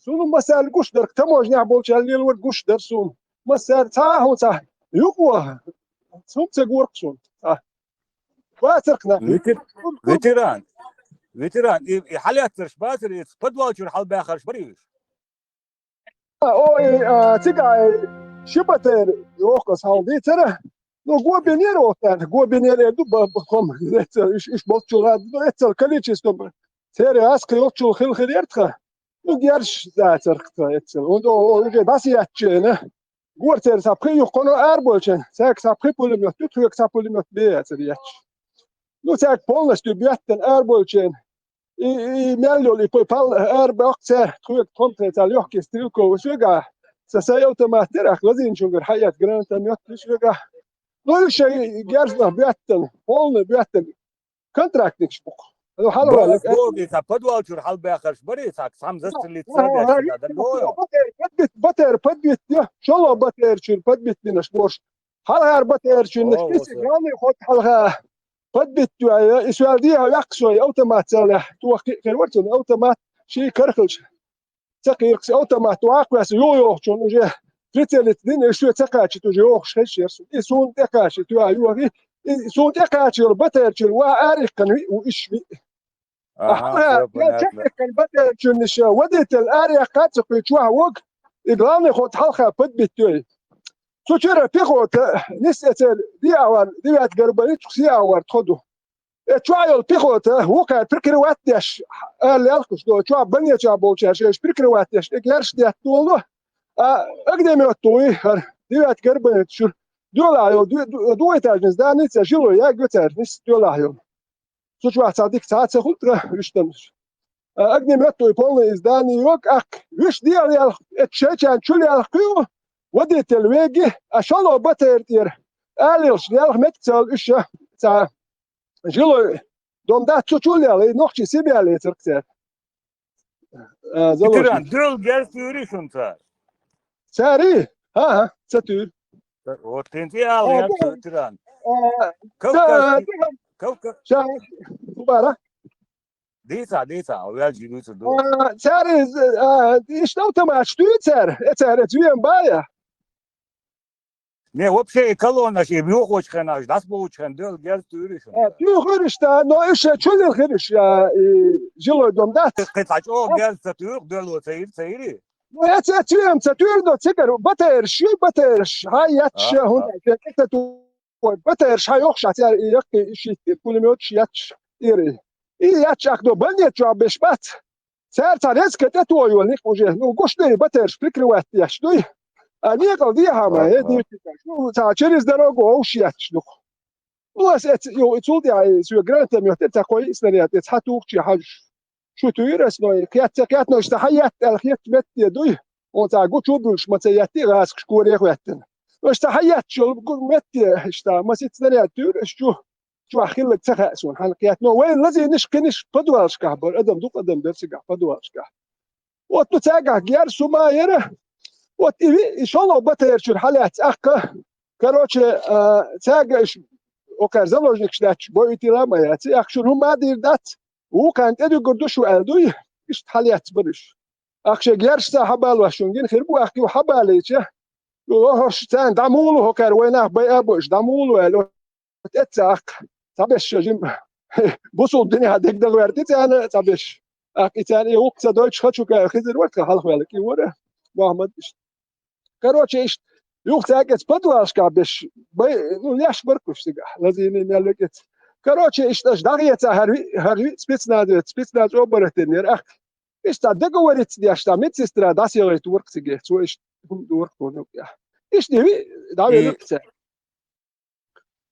суна массаьрга гуш дара, таможнехь болчарна лелорг гуш дара суна. Массаьрга цхьа а хӀума ца, юкъа ваха, хӀума ца гора-кх суна. А. Бацарх нах. Ветер-, ветеран. Ветеран. И, и хьалаьцнарш бацара, и подвал чуьра хьалабаьхнарш бара уьш? А, о, и, а, цигахь, и, ши батера, йохка ас хьалха дийцара. Ну, го бинера оцарна, го бинера эр ду, ба-, ба-, хӀума, эццал, иш, иш болччул а, ну, эццал количество, церан гӀаскхи йолччул хила хир яра тхан. Ну, герзаш дацара тхан эццал. Он, о, о, уже дӀасаеттачу хенахь, гора церан цхьа пхи юххе кхуьнан арабевлча, цаьрга цхьа пхи пулемёт ю, тхоьга цхьа пулемёт бен яцара етташ. Ну, цаьрга полностью боьттина арабевлча, и, и мел йолу, и пу-, пал-, арабоккху цара, тхоьга тхо-м тхайцара лёгкий стрелковый соьгахь, сан, сан автомат дара, ахь лазийначуьнгара хьаэцна гранатомёт ю соьгахь. Ну, и шайн герз нах боьттина, полный боьттина. Контрактникаш бу-кх. Ну, хьалаваьлла. Бо-, бо-, и сан подвал чуьра хьалабаьхнарш бара, и сан, цхьамма застрелиться ца деш, сан, да, бо-, батера подбит, батера подбит ю, шолгӀа батера чуьра подбит бинарш бу уьш. Хьалхара батера чуьра, о, кисиг, о, главный хӀотта хьалха. Подбит ю, и соьга дехьа ваьккхи со, автомат цӀалехь, тоха кхин а хир вара цунна, автомат ший карахилча. Ца кхийракх, автомат ваккха ваьсса, йо-, йохучунна уже прицелиться дина, и шо ца кхачийта уже йохуш хезаш яра суна. И суна тӀекхачийта, йо-, йохи, и суна тӀекхачийла батера чуьра ваха араиккхина виъ ву, иш виъ. Аха, всё понятно. Чекхкхина батера чуьра ниша, водитель араяккха а ца кхуьйцуш чохь вогу, и главный хӀотта хьалха подбит ю. Цу чуьра пехота, нисса эцар, диъ агӀор, девятка гарбанитчух сиа агӀор тхо ду. Э, чохь йолу пехота, вукхара прикрывать деш, ала лелхаш ду, чохь больницехь болчара шайша прикрывать деш, тӀе герзаш детта долу. А огнемёт вуй, хӀара, девятка гарбанитчуьра, доьлахь йолу, ду-, ду-, двухэтажный здани цара, жилой ягга цара, нисса доьлахь йолу. Цу чохь цхьа дика цхьа а ца хуьлу тхан, уьш тан. А, огнемёт вуй, полный здани йогу, ахка, уьш дехьа лелха, эцу шайчарна чу лелха кхуьу, водитель веги, а шолгӀа батера тӀера, алалаш лелха меттиг ца лу уьш, цхьа. Жилой дом дац, цу чу лелхий, нохчий сибелецарх цаьрга. А, заложник. Ветеран, доьлла герз туьйрий шуна цара? Цаьрий? ХӀан-хӀа, ца туьйра. Вот хӀинца и ала, а, яц, ветеран. А, Кавказ, ца-, Кавка-, ша-, хӀун бара? Дийца, дийца, ваьлча дуьйцур ду. А, цаьрий, а, иштта автоматаш туьйра цара, э, цара, э, зуьйма бая. Не, вообще, и колоннаш, и юхочу хенахь, дӀасабовлучу хенахь доьлла герз туьйрий шуна? Э, туьйхира иштта, но уьш чу лелхира уьш, а, и жилой дом дац. Кхин цхьа чӀогӀа герз ца туьйхира, доьлло ца йира, ца йирий? Ну, эца, эца веана ца туьйра, но цигара батераш, ши батераш, хьан етташ, а, хӀунда, а, тӀе ца ту-, батераш хьан йохуш, а, цара и яккхий, и шийтта, и пулемёташ етташ, ирий. И етташ, ахь до больница чохь беш бац. Цара цхьа резко тӀетоха йолу некъ уже, ну, гуш дуй, батераш прикрывать деш дуй. А некъал дехьа ма, э, дийртикаш. Ну, цхьа через дорогу овш етташ ду-кх. Ну, ас эц-, ю, и цул тӀаьхьа, и соьга гранатомёт, эца кхой снаряд, эца хьан тухучу хьажуш. Шу туьйра ас, но и кхетта, кхетта, но иштта хьан етта аьлла хетта метте дуй. Он цхьа гу чу буьлуш ма ца етти, гӀазкхаш коре хӀоьттина. Но иштта хьан етташ йолу гу метте, иштта, масийтта снаряд туьйра ас чу. Чохь хилларг ца хаьа суна, хьан кхетта. Но вайн лазийнаш, кхиниш подвалашкахь бара, адам дукха адам дара цигахь подвалашкахь. Вот, ну, цаьргахь герз хӀума яра. Вот и ви-, и шолгӀа батера чуьра хьалаьцна ахка. Короче, а, цаьрга иш, окхара заложникаш даьтташ, бо и тила ма яц. Ахка шуна хӀума а дийр дац, вукхарна тӀедуьгур ду шу аьлла дуй, иштта хьалаьцна бара уьш. Ахка шайн герзаш цхьа хьабалош шуна гина хир бу, ахка юха хьабалийча, ю, хӀорш царна дӀа муха лу, хӀокхара вай нах байа а бу, уьш дӀа муха лу аьлла. Эццахь, цхьаберш жим бусулба динехь дегдагӀа ваьрти царна, цхьаберш. Ахь и царна и гӀуллакх ца дойтуш, хачу кара хезар вара тхан хьалхаваьлларг, и вара Мухаммад иштта. Короче, иштта, юха цаьрга эца подвалашкахь берш, бай, ну, леш бара-кх уьш цигахь, лазийна мел векӀац. Короче, иштта аша дӀахеца хӀара виъ, хӀара виъ спецназовец, спецназ оборотень яра ахка. Иштта договориться деш, цхьа медсестра дӀасаелийта вара цига, цо иштта хӀума дора тхона юкъе. Иштта ви, дӀавелира цара.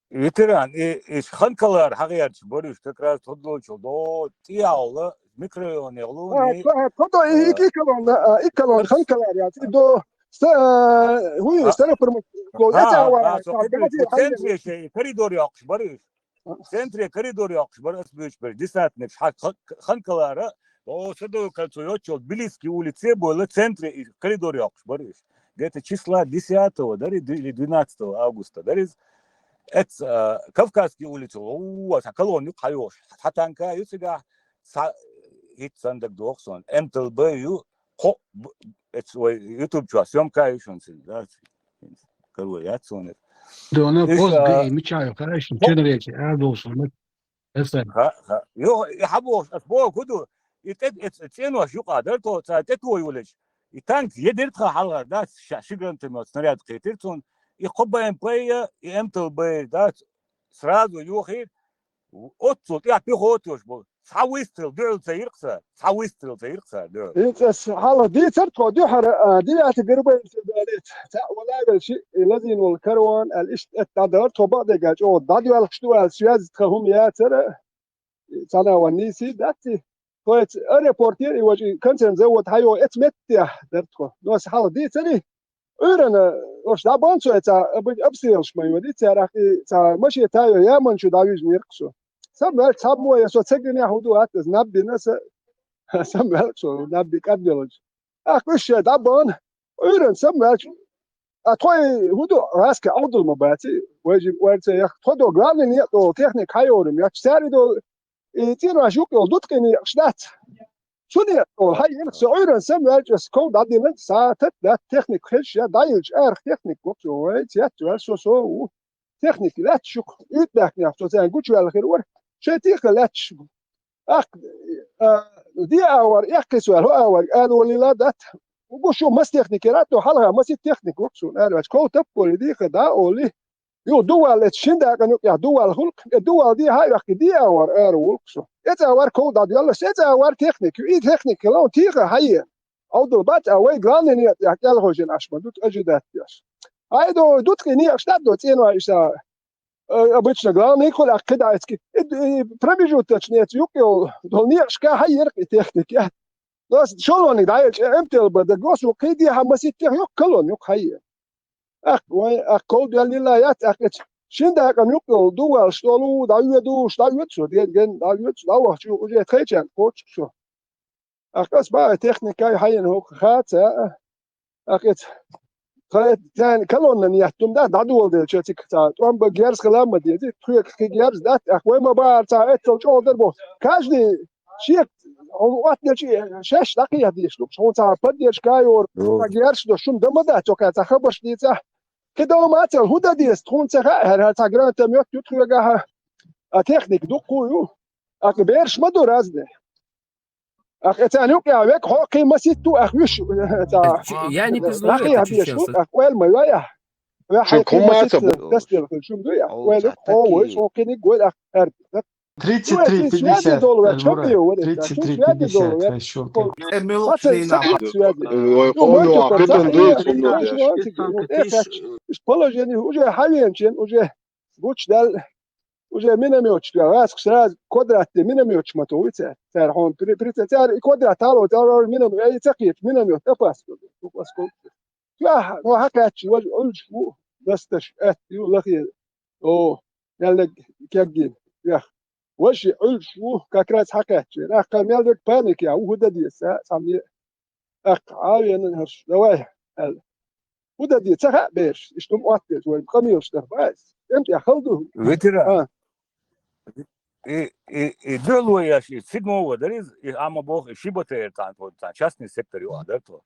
Ветеран, и, и Ханкалара хьагӀерташ бара уж, как раз тхо долчул до, тӀехьа микрорайон ягӀлуни. А, тхо, тхо до, и, и, и колонна, а, и колонна Ханкалара яц, и до, с-, а, хӀуй, а, Старопромысловская, а, эца а, авара, со а, худой, газе, центре хьагӀерташ. Шей коридор йоккхуш бара уж. Центре коридор йоккхуш бара ас буьйцуш бара, десантникаш хьа-, ха-, Ханкалара, о, Садовое кольцо йолччул Тбилисский улице а бовла, центре и коридор йоккхуш бара уж. Где-то числа десятого, дара, или двенадцатого августа, дара из. Эц, а, Кавказский улица, о, цхьа колонна юкъе хьайолуш. Цхьа танка ю цигахь, цхьа, хӀинца санна дагадогӀу суна, М Т Л Б ю, кхо, б-, эц вай YouTube чохь съемка ю шуна цига, да, ц-, каро яц суна. Дона Уьш, пост а, ГАИ мичахь ю, хаьий шуна, кхо- чуьнаречи, а, долуш хӀума. Эсар. Ха, ха. Йо, и хьан бохуш, ас боху хӀун ду? И тӀе, и ц-, цӀенош юкъа дара тхо, цара тӀе тойолаш. И танк едира тхан хьалхара, да, ша-, ши гранатомёт снаряд кхийтира цунна. И кхо Б М П я, и М Т Л Б, да, сразу йохийра. Оццул тӀехь пехота йолуш бу. Цхьа выстрел дуьхьал ца йира-кх цара, цхьа выстрел ца йира-кх цара дуьхьал. ХӀинца ас хьалха дийцара тхо дуьхьара, а, девятый гвардейский, цхьаъ вала а велча, и лазийна волу караван аьлла, иштта тӀе дӀадара, тхо бакъдерг аьлча, чӀогӀа дӀадоьлхуш ду аьлла, связь тхан хӀума яцара, цхьана а ван нийса дац и. Тхо эца аэропортера и важа консервный завод хьайо эца меттехь дара тхо. Но ас хьалха дийцара и, Ӏуьйранна, ош дӀабан цо эца, аб-, обстрелаш ма йоди, цара и цхьа машен тайо яман чу дӀавижна йира-кх со. Самаваьлча цхьаббо я со ца гинехь хӀун ду аьлла, аса наб бина аса, самаваьлча со наб би кӀадвелча. ТӀаккха уьш шайн дӀабан, Ӏуьйранна самаваьлча, а тхо и хӀун ду, гӀаска Ӏовдал ма баци, вай жима ойла ца яхка. Тхо до главный некъа долу техника хьайорам яц, цара и долу, и цӀенош юкъа йолу дуткъин некъаш дац. Цу некъа долу хьайина, со Ӏуьйранна самаваьлча, аса ков дӀадина, схьа тат дац, техника хезаш я, дӀайилча арах техника гоксо, вай, цец ваьлла, со, со ву. Техника лаьтташ ю-кх, уьйтӀа баьхкинехь, со царна гучуваьлла хир вара. Шайн тӀехь лаьтташ ю. ТӀаккха, а, де а вара, эккхийса ваьлла, хӀо а вара, ала волийла дац. Гуш ю, маса техника яра, то хьалха масийтта техника ву-кх суна, ара ваьлча, ков таппале дийха, да а олий. Юха дувал эца шина дакъана юкъехь дувал хуьлу-кх, и дувал дехьа а ваьккхи, де а вара, ара волу-кх со. Эца а вара ков дӀадоьллуш, эца а вара техника ю, и техника хилла, тӀехьа хьае. Ӏовдал бац, а вай главный некъа тӀехь кӀел хьожина Ӏаш ма ду, ожидать деш. Хьай до, дуткъин некъаш дац до, цӀенош иштта, э, обычно главный хуьлу, а кхидӀа эцкий. И, и промежуточный эца юкъа йолу, долу некъашка хьайира-кх и техника. Но ас шолгӀаниг дӀаелча, М Т Л Б дагош ву, кхин дехьа масийтта юкъа, колонна юкъа хьайе. Ах, вай, ах, ков доьллийла яц, ах, эца шина дакъана юкъа йолу дувалш долу, дӀавоьдуш, дӀавоьду со, ден, ген, дӀавоьду со, дӀавахча, уже тхайчарна кхочуш со. Ах, ас баа техникай хьайина хӀокху хаца, а. Ах, эца, тхай, царна колонна неттум да, дӀадоладелча, цик цхьа, тӀом бан герз хила ма деза, тхоьга кхин герз дац, ах, вай ма бахара цхьа эццал чӀогӀа дар бо. Каждый шек, хьуна оттаделча, шаьш дӀакхехьа дезаш ду, хьуна цхьа поддержка йора, Йо. Цхьа герз до, шуна дан ма дац, цо кхаьча цхьа хабарш дийцахь. Кхидолу мацалла, хӀун дан деза, тхуна ца хаьа, хӀара цхьа гранатомёт ю тхоьгахьа, а техника дуккха а ю. Ах, бераш ма ду разный. Ах, эцарна юкъа век хьо кхин масийтта, ах, вуьш, ца, Чу-, я не познаю это дӀакхехьа дезаш ду, чеченцев. Ах, ойла ма йой, ах. Ваьхьа Шо кхин кху маца масийтта бу? Дастелхина шуна дуй, ах, О, ойла, ца хьо вой, таки. Шо кхиниг гой, ах, эр. Тридцать три пятьдесят, Эльмурад. Тридцать три пятьдесят, вай шо. Э, мелочь Пацан, не сам надо. Связи. Ой, Ну, ой, мой ну, а чё-то, потом да, дует, да, ну, да. Ой, ну, ой, ну, э, э, положение уже хьавенчен, уже гучдал, уже минометчик, я, раз сразу квадрат де минометчик ма то, цар, цар хьон при-, при-, цар и квадрат ало, цар миномет, ай, цакхет, миномет, опасно, опасно. Я, ну, хьакхаьчча, важ, уж, у, дасташ, эт, ю, лахе. О, яллаг, кегги, ях. Ваши Ӏуьллуш ву, как раз хьакхаьчча. Ахкха мел верг паника я, ву хӀу дан деза, а, цхьа ме. Ахкха Ӏавена хӀорш, давай, аьлла. ХӀу дан деза, ца хаьа бераш, иштта хӀума оттаеш, вай къамелаш тӀера бац. ТӀем тӀехь хала ду. Ветеран. А. И, и, и дуьхьало еш, и седьмого дара иза, и Ӏама боху, и ши батарея тхан, тхан частный сектор юкъа дара тхо.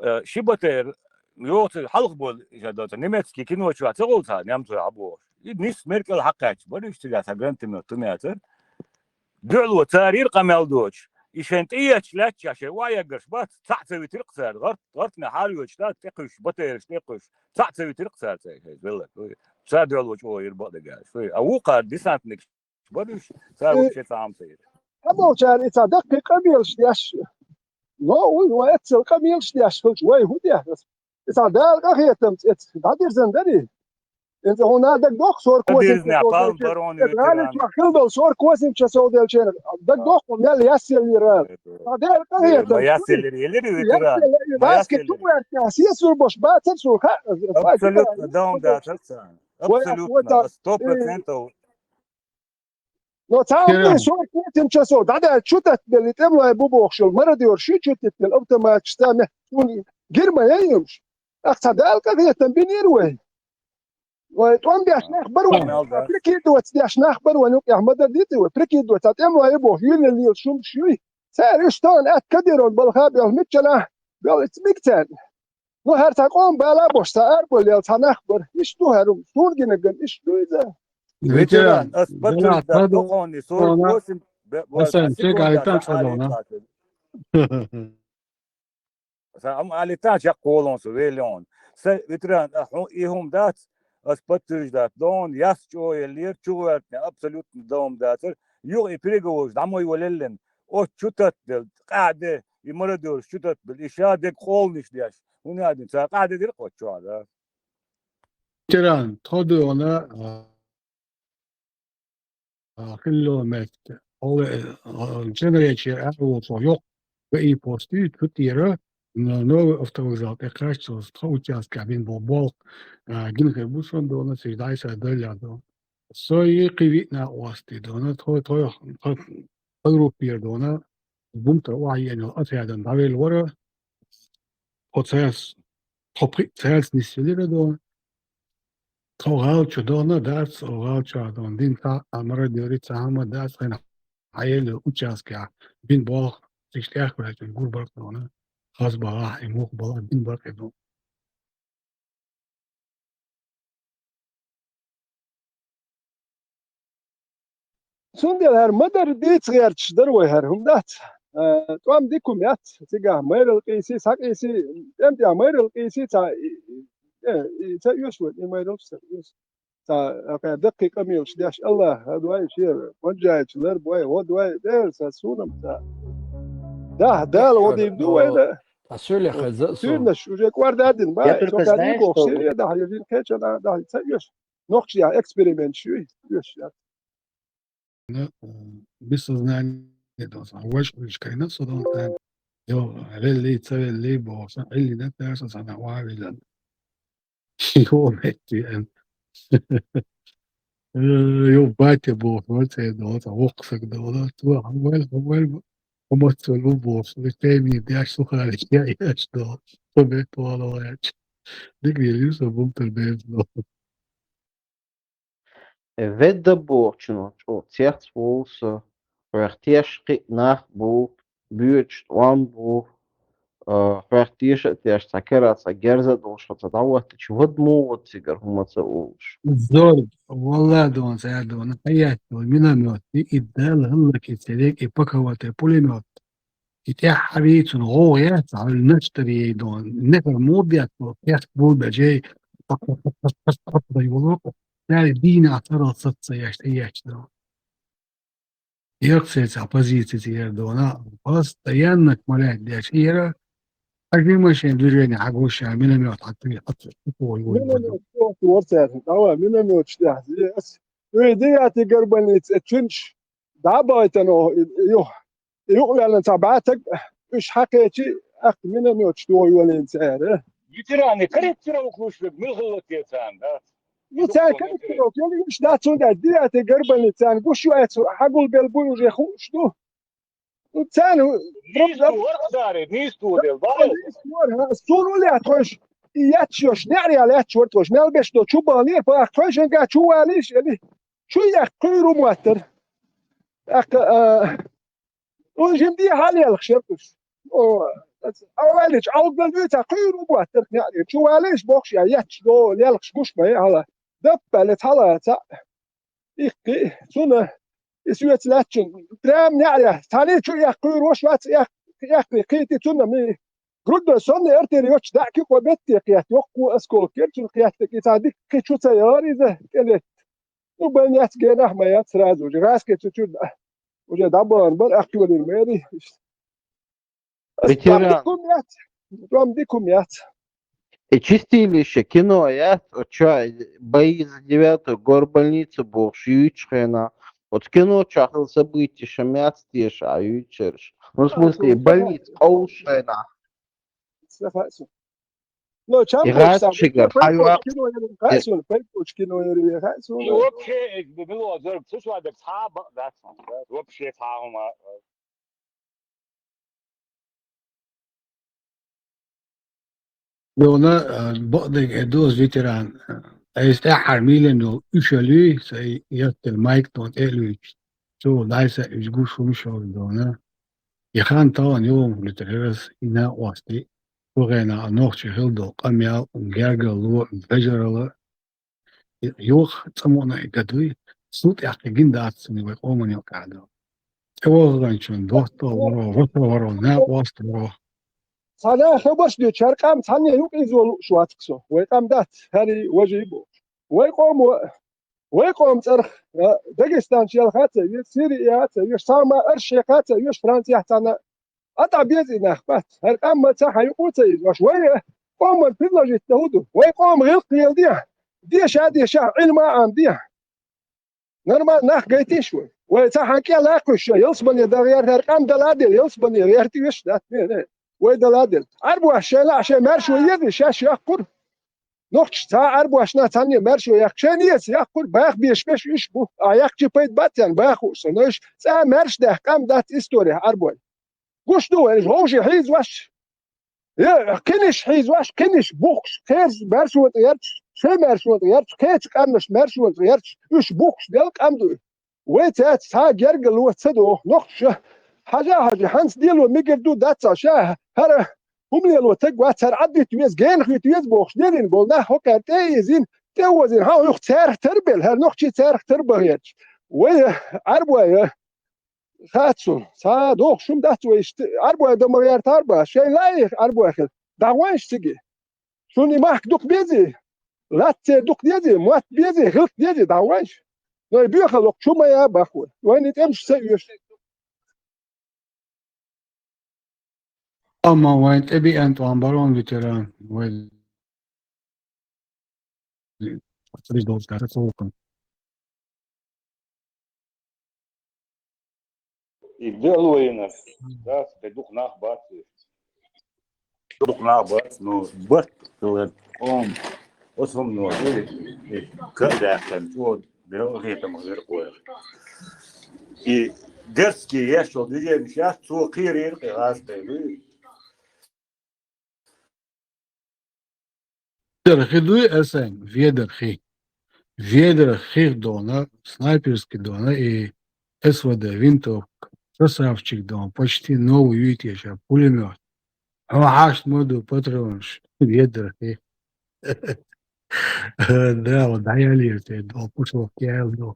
Э, ши батарея, йоцу хьалха болу, иша доцу, немецкий кино чохь ца гӀолу цхьа, немцой хьан бохуш. И нис меркӀал хьакхаьчча, бара уьш цигахь цхьа гранатомёт тумацар. Дуьхьало цара йира къамел доцуш. И шайн тӀеетташ лаьтташ, шайн охьаеггарш бац, цхьаъ ца витира-кх цара. ГӀарт-, гӀартна хьалвоьдуш дац, тӀекхуьйсуш, батареяш тӀекхуьйсуш. Цхьаъ ца витира-кх цара цара, шайн велларг. Цара дуьхьало чӀогӀа йира бакъдерг аьлча. А вукхара десантникаш бара уьш, цара вообще цхьа хӀума ца йира. хьаболчара и цхьа даккхий къамелаш деш, но уй, вай эццал къамелаш деш хилча, вай хӀун деш? И цхьа Дала къахетамца эца дӀадирзан дарий? ХӀинца хьуна дагадоху, сорок восемь часов делча, гӀалин чохь хила долу сорок восемь часов делча, дагадоху, мел ясъеллера. Цхьа Дала къахетамца. Ма ясъеллера, елира ветеран. Ясъеллера, ма ясъеллера. Сесур бош бацар суна хаьа. Абсолютно, даун дацар царна. Абсолютно, сто процентов. Но цхьа а сорок восемь часов дӀадаьлла чу таттабелла, и тӀемалой бу бохуш йолу мародёраш ю чу теттабелла автоматаш цхьа ме-, цунна гира ма яй уьш. Ахь цхьа Дала къахетам бинера вай. Вай тӀом беш нах бара вай. Прикидываться деш нах бара вай, юкъехь ма дан дитӀи вай. Прикидываться, цхьа тӀемалой ю бохуш, юьллина лелаш хӀумаш юй. Цара уьш тахана атта Кадыровна балха белхмиччалахь, белхица миг царна. Ну, хӀара цхьа къоман бала а бош, цхьа арабаллел цхьа нах бара. Иштта ду хӀара хӀума. Суна гина ган иштта ду иза. Ветеран, ас патуьрга докъонний, сорок восемь, бе-, бе-, Хасан, ситуация чекай, тан даккха цхьа дона. Сан ам алита чекхволун со, веллион. Са ветеран, а, хьун и хӀума дац, ас патуьрга дац. Дон, яс чӀогӀа еллера, чу гӀоьртина абсолютно дом дацар. Юха и переговораш дӀа ма йолеллина. Оцу чу таттабелла, къаьхьа де, и мародёраш чу таттабелла, и ша дега къоланаш деш. ХӀунда аьлла, цара къаьхьа де дира оцу чохь, да? Тиран, тхо дуьйна, а, а, хилла меттиг. Хьо, а, Ченрече аьлла волчо йоккха ГАИ пост ю, цу тӀера, н-, новый автовокзал тӀе кхаччалц тхан участкехь бина бо болх, а, гина хир бу сан дона, цига дӀасадалла дона. Со и кхин виъ нах къоьстий дона, тхо, тхо, тхо, тхан группера дона, бумтар охьаеана йолу отрядана дӀавелла вара, тхо цаьрца, тхо пхи-, цаьрца нисвелира дона. Тхо гӀала чу дона дац, о гӀала чу дона дин цхьа а мародёрий цхьа хӀума дац, хӀинца хьаелла участкехь бина болх, цига тӀехваьлча гур бара дона, хаза балахь, и муха балахь бина бара дона. Цундела хӀара ма-дарра дийца гӀерташ дара вай хӀара, хӀума дац. Э, тӀом дика хӀума яц, цигахь майралла къийсий, схьакъийсий, тӀем тӀехь майралла къийсий, ца, и, и, э, и ца оьшу вай, и майраллаш ца оьшу. Ца, хӀокхара даккхий къамелаш деш, АллахӀ, хӀа дуай шера, манжайча лар бой, хӀо дуай, дер, ца, суна-м ца. Да, Дала гӀо дийр ду вайна. А суьле хаза а суна. Суьрнаш уже кӀордадина бай, цо кадий боху, сире дахьа, южин кхечана дахьа, ца оьшу. Нохчий яхь эксперименташ юй, юй яц. Ну, э, без сознания дон сан, ваш уьш кайна со дон сан. Йо, велли, ца велли, бо сан, илли да, перса сан, ва вилан. Йо, метти, эн. Э, йо, батя бо, вот это, вот, воксак да, вот, вот, вот, вот, вот, вот, вот, вот, теми, дяш, сухарь, я, я, что, то бе, то, то, я, дик, я, юса, бум, то бе, то. Ведда бохучуьнан чӀогӀа цец волу со, хьох теш кхин а нах бу, боьдуш тӀом бу, а, хьох теша а теш, цхьа кара, цхьа герз а долуш, хьо ца дӀахӀоттича, вада муха вада цигара хӀума ца олуш. Зорг, валла дона, цӀа дона, хьаятта вай миномёт, и, и Далла хӀаллакьи ца вега, и паковатый пулемёт. И тӀаьххьарий цунна гӀовгӀа яц, хьал наштаре дон, нехар муха деттало, кест бу бежей, дай волу, цаьрга дийнахь царал саца еш, тӀеетташ дон. Ярх сецахь позици цигара дона, постоянно ма лаьтта деш, и яра, хьажи машин движение хьагуш, а миномёт хьатуьй, хьатуьй, хьатуьй, хьатуьй. Миномёт, вот, вот, цаьрга, давай, миномёт, что, ас, уьй, девятый горбольница, э, чуьнч, дӀа а бойтано, и, и, юха. И юкъаваьллина цхьа бӀаьтаг, уьш хьакхечи, ахка миномёташ дохо йолийна цара. Ветераны корректировка луш верг мила хӀаллак царна, да? Ну, царна корректировка, йолу уьш дац, хӀунда аьлча девятый горбольница царна гуш ю, аьцу хьагулбелла буй уже хууш ду. Ну, царна нийса ду, варх даре, нийса ду дел, бара. Нийса ду, ха, суна у лаьтташ, и етташ йолуш, неӀарехь лаьтташ вара тхойш, мел беш до, чу баханера, пах, тхойшинга чу валийша, эли. Чу яьккхи кхуьйру моттара. ТӀаккха, а, уьш жимма дехьа лелхаш яра уьш. О, хьалваьллича, Ӏалган дуьйцахь кхуьйру моттара неӀаре. Чу валийша бохуш я, етташ до, лелхаш гуш ма яй хьала. Даппаьлла цхьалаца. Иккхи, цунна, и соьца лаьттачун. Прям неӀаре. Цхьаьний чу яьккхи кхуьйруш вац, яьккхи, яьккхи, кхийти цунна ми. Грудной сонный артерия йоцуш даьӀахкхи кхо метте кхетта, йоккхо осколок яра цунна кхетта, и цхьа дика кхин чу ца яра иза, тӀелетта. Ну, больница генахь ма яц сразу же, гӀаскхи цу чу да. Уже дӀабахана бара, ахча йолийна бара. Ветеран. Там дика хӀума яц. Там дика хӀума яц. И чистилище кино яц, вот чё, бои за девятую горбольницу бохуш юьйцуш хенахь. Вот кино чохь хилла события ша яц теша а юьйцуш ерш. Ну, в смысле, больница къовлуш хенахь. Ца хаьа суна. Ну, чам И гӀазкхи шигара хьайваккха. Кино яра хаьа суна, пайда болчу кино яра хаьа суна. И вообще, э, мила зорб, цу чохь дерг цхьа а бакъ дац. Вообще цхьа а хӀума. Дона, а, бакъдерг эр ду ас, ветеран. Айса тӀаьххьара милен йолу уьш а луьй, сайн яттал майк тӀе а луьйчу. Цо дайса уьш гуш хӀума шуьга дона. И хан тахана йогӀун хилийтар хӀара ас, и накъостий. Цу хенахь а нохчий хила долу къамел, гергарло, вежаралла. Йоху цӀа мукъана и ган дуй, цул тӀаьхьа гина дац цуьнан вай къоман юкъахь долу. ТӀеваханчун дохтал варо, варо, варо, накъост варо. Цхьана хабарш дуьйцу, хӀара къам цхьанне юкъа изо лууш вацахь со. Вай къам дац, хӀара важий бу. Вай къомо, вай къом цӀарах, а, Дагестан шел хаца веш, Сири яца веш, сама арш шел хаца веш, Францияхь цхьана. АтӀа безий нах бац. ХӀара къам ма ца хьан юкъу ца изош. Вай къоман предложить дан хӀун ду? Вай къома гӀиллакх леладе. Деша а деша, Ӏилма а Ӏамаде. Нормально нах гайтиш вай. Вай ца хьан кӀел лакхуьйш ша, ялсмане дан гӀерта хӀара къам дала а делла, ялсмане гӀерта веш дац. Не, не. Вай дала а делла. Ӏарбош шайна а шайн маьршо еза, шаьш яккхура. Нохчаш цхьа Ӏарбошна цхьанне маьршо яккха. Шайна еза яккхура, баха беш беш уьш бу. А яккхачи пайда бац царна баха хууш сан. Но уьш цӀа маьрша даьхна къам дац история Ӏарбой. Гуш ду вай, уьш вовший хьийзош. Я, кхиниш хьийзош, кхиниш бухкуш, кхераш маьршонца гӀерташ, шайн маьршонца гӀерташ, кхечу къаьмнаш маьршонца гӀерташ, уьш бухкуш дел къам ду. Вай цаьрца цхьа гергарло ца доху, нохчаша. Хьажа, хьажа, хьанца лело мегар ду дац ша, хӀара хӀума лело таг вац, хӀара Ӏаддита веза, генахь вита веза бохуш, лелийна болу нах хӀокхара тӀе а изина, тӀе а озийна, хьан юха царах тара белла, хӀара нохчий царах тара бан гӀерташ. Вай, Ӏарбой, хаьа суна, цхьа дохуш хӀума дац вай иштта, Ӏарбой дан ма гӀертара баха, шайн лаьий Ӏарбой хила, дӀагӀойша цига. Шуна и махка дукха безий? Лаьцна дукха дезий? Мотт безий? ГӀиллакх дезий? ДӀагӀойша. Но и боьхалла чу ма я баха вай. Вайна и тӀемаш ца оьшу. Амма вайн тӀебеана тӀом барон ветеран. Вай И дело йина, да, кхин дукха нах бац. Дукха нах бац, ну, барт, он, оцунно, и, и, кадаьккхина, чӀо, дело хетам гӀиркъойх. И герцкий яшо дигенаш яц, цо кхийрийра кхин гӀазкхий дуй. Ведар хи дуй, Эсен? Ведар хи. Ведар хих дона, снайперский дона и СВД винтовка, красавчик дона, почти новый юйтеша, пулемёт. Хьо хьашт ма ду патронаш, ведар хи. Да, вот дӀаяьллера те, дол пушок яьлла ду.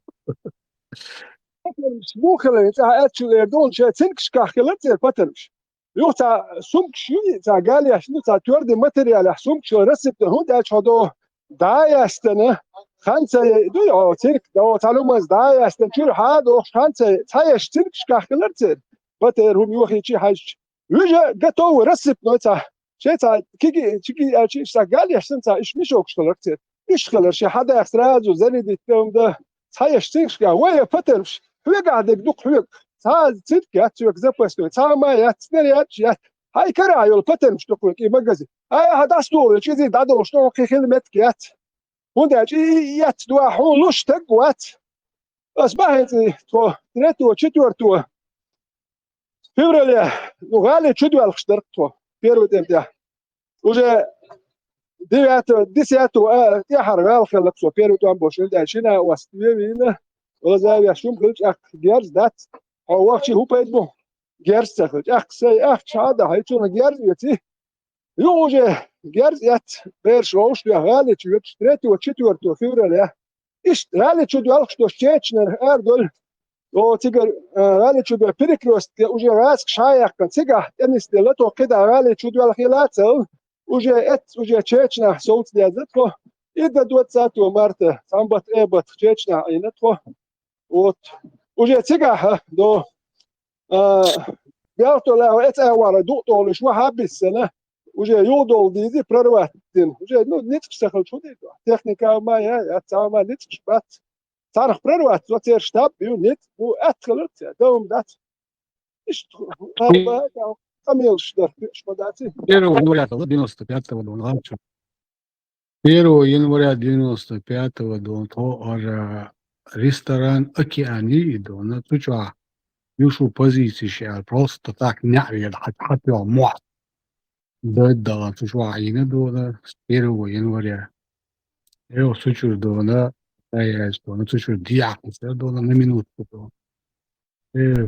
Патармаш бухале, цӀа аьлчул эр ду, шайн цинкашкахь хилар церан патармаш. Юха цхьа сумкаш ю, цхьа галеш ду, цхьа твердый материалехь сумкаш йолу рассыпна, хӀунда аьлча хьо до дӀа а яьстана, хан ца яй, ду йо, цинк, до цхьа лумаз дӀа а яьстана, чуьра хьа а дохуш, хан ца яй, цхьа еш цинкашкахь хилар церан, батера хӀума йохийчий хьаьжча. Уьш а готовый рассыпной цхьа. Шайн цхьа киги, чиги аьлча, иштта цхьа галеш санна цхьа, иштта мешокаш хилар церан. Иштта хилар, шайн хьадаха сразу зарядить дан дан. Цхьа еш цигашка, вай я патармаш, хьоьгахь дерг дукха хьоьга. Цхьа цинк яц хьоьга запасной, цхьа ма яц, снарядаш яц. Хьайн карахь йолу патармаш дукха хьоьга, и магазин. Ай, ахьа дӀасадолу, чӀезий дӀадолуш, тӀе хӀокху хила меттиг яц. ХӀунда аьлча и, и, и яц дуьхьа хьуна луш стаг вац. Ас бахьанца тхо третьего, четвертого февраля, ну, гӀали чу доьлхуш дара тхо, первый тӀем тӀехь. Уже девятого, десятого, а, тӀаьхьара гӀала хилла со, первый тӀом болуш, хӀунда аьлча шина ост вевина, лазавеш хӀума хилча, ахь герз дац, хьо вахчи хӀун пайда бу? Герз ца хилча, ахь сай, ахь чхьа а дахьа, цунах герз оьций. Юха уже герз эцна, бераш вовшах дуьхьа гӀали чу ветташ, третьего, четвертого февраля. Иштта гӀали чу доьлхуш долуш Чечнера ара долу. О, цигара, э, гӀали чу доьлху перекрёстке уже гӀазкхаша а яьккхина. Цигахь тӀе нисделла тхо кхидӀа гӀали чу доьлхийла а ца хилла. Уже эцна, уже Чечнехь совца дезна тхо. И до двадцатого марта, цхьамбат, э, бат Чечнехь Ӏийна тхо. Вот. Уже цигахь, а, до А, бялтолаьва эца вара дукъ долуш ва хьабиссана, уже югъдолу дийзи прорвать дина. Уже, ну, ницкъаш ца хилча хӀун дийр ду? Техника ма я, я ца ма ницкъаш бац. Царах прорвать, со церан штаб ю, ницкъ бу, атта хиларца, дан дац. Иштта, къамелаш дар, иш ма дац. Первого января девяносто пятого года, ладно, чё. Первого января девяносто пятого года тхо ара ресторан «Океан» и дона, цу чохь юшу позицеш аьлла, просто так неӀ вер хьан, хьан тоьхна мохь. Дойд дала цу чохь Ӏийна дона, с первого января. Эо цу чуьра дона, ай, ай, дона, цу чуьра дехьа дона, на минутку дона. Э,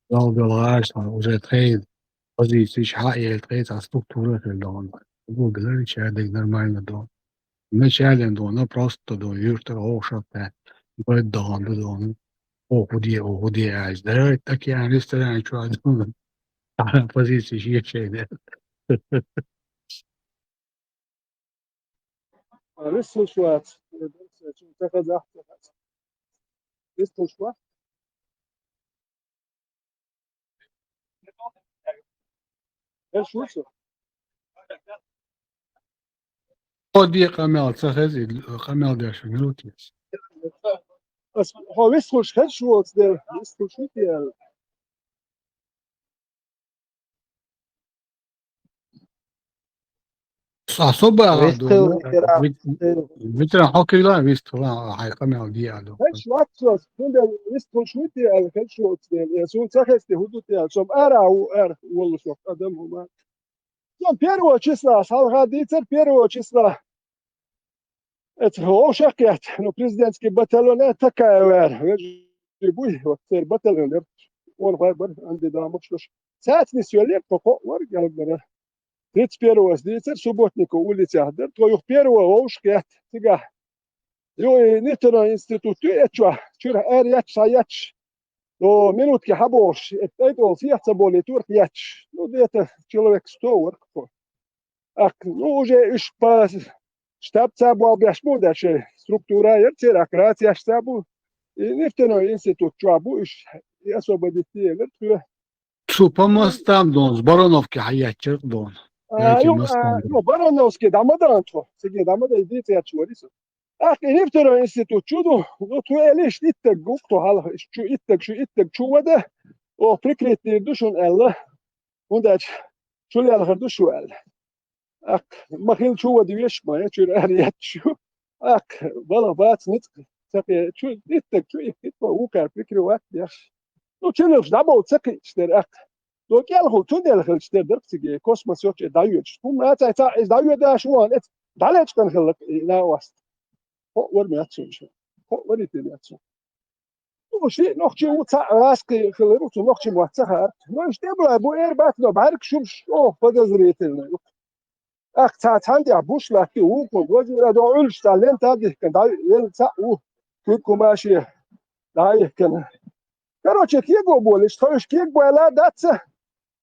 дал-дал гӀаш, уже тхайн позицеш хьаъ яьлла, тхайн цхьа структура хир ду хьуна. Гу галарча дерг нормально ду. Начален ду, но просто ду, юьртара хӀокху шарта бед дахана ду ду. О, хӀу де, о, хӀу де аьлча. Дара так я ресторан чу а ду. Позицеш ешшайна. Вистхуьлуш вац. Ца хаза, ца хаза. Вистхуьлуш вац. Эр шу цо? Хьо де къамел ца хеза, и къамел деш хӀун ю те? Ас хьо вистхуьлуш хезаш воцу дела, вистхуьлуш ву те аьлла. Ас хьо баха ду, вистхуьлуш, ветеран, вит-, ветеран, хьо кийла вистхуьлуш, хьайн къамел де а ду. Хезаш вац ас, хӀунда вистхуьлуш ву те аьлла, хезаш воцу дела. Я суна ца хезти хӀун ду те аьлла, со ара а ву, ара волуш вац адам хӀума. Со первого числа, ас хьалха дийцар первого числа. Эца вовшах кхетта, ну, президентский батальон а Такаевера, вежарий буй, вот церан батальон яра, онхой бара, Анди Дамукш луш. Цаьрца нисвеллера, тхо кхоъ вара гергара. Тридцать первого ас дийцар, Субботников улицехь дара, тхо юха первого вовшах кхетта, цигахь. Ю и нефтяной институт ю эцчохь, чуьра ара етташ, схьа етташ. О, минутки хьан бохуш, эта тӀайтӀолу сехьа ца болий турх етташ. Ну, где-то человек сто вара кхо. Ах, ну, уже уьш по штаб ца болбеш бу, да, шайн структура яра церан, ах, рацияш ца бу. И нефтяной институт чохь бу уьш, и освободить делира тхо. Цу по мостам дона, Барановке хьан етташ дона. А, эти ю, мостам а, дона. Ю, Барановский дӀа ма дан тхо, циге дӀа ма дан, и дийца етташ вара иза. Ах, и нефтяной институт чу ду, ну, тхо элиш иттаг гух тхо хьалха, иш чу иттаг, шу иттаг чу вада, о, прикрыть дийр ду шуна аьлла. ХӀунда аьлча чу лелхар ду шу аьлла. Ах, ма хила чу вада веш, ма я чуьра ара етташ ю. Ах, балха бац ницкъ ца кхе, чу иттаг чу и хӀитто вукхара прикрывать деш. Ну, чуьнурш дӀабовла ца кхиъчаш дара, ах. До кӀелхула цундела хилча дара, дара циге, космос йоцчу и дӀайоьдуш. ХӀумма а цай ца, иза дӀайоьдаш вон, эца дӀалечкъана хилла и накъост. Хо вара меццун шу. Хо вара и те меццун. Ну, ши нохчи ву цхьаъ раскхи хилар ву, цу нохчи мотт ца хаьара. Ну, иштта тӀебалай бу, эр бац, но бӀаьрг шумаш, о, подозрительный. Ах, цхьа цхьаьна тӀехь буш латти вукхун, вазира до Ӏуьллуш цхьа лента а дихкина, дӀа, велла цхьаъ ву, куьг хӀума шен дӀа а йихкина. Короче, кего болуш, тхо уьш кего байла дац.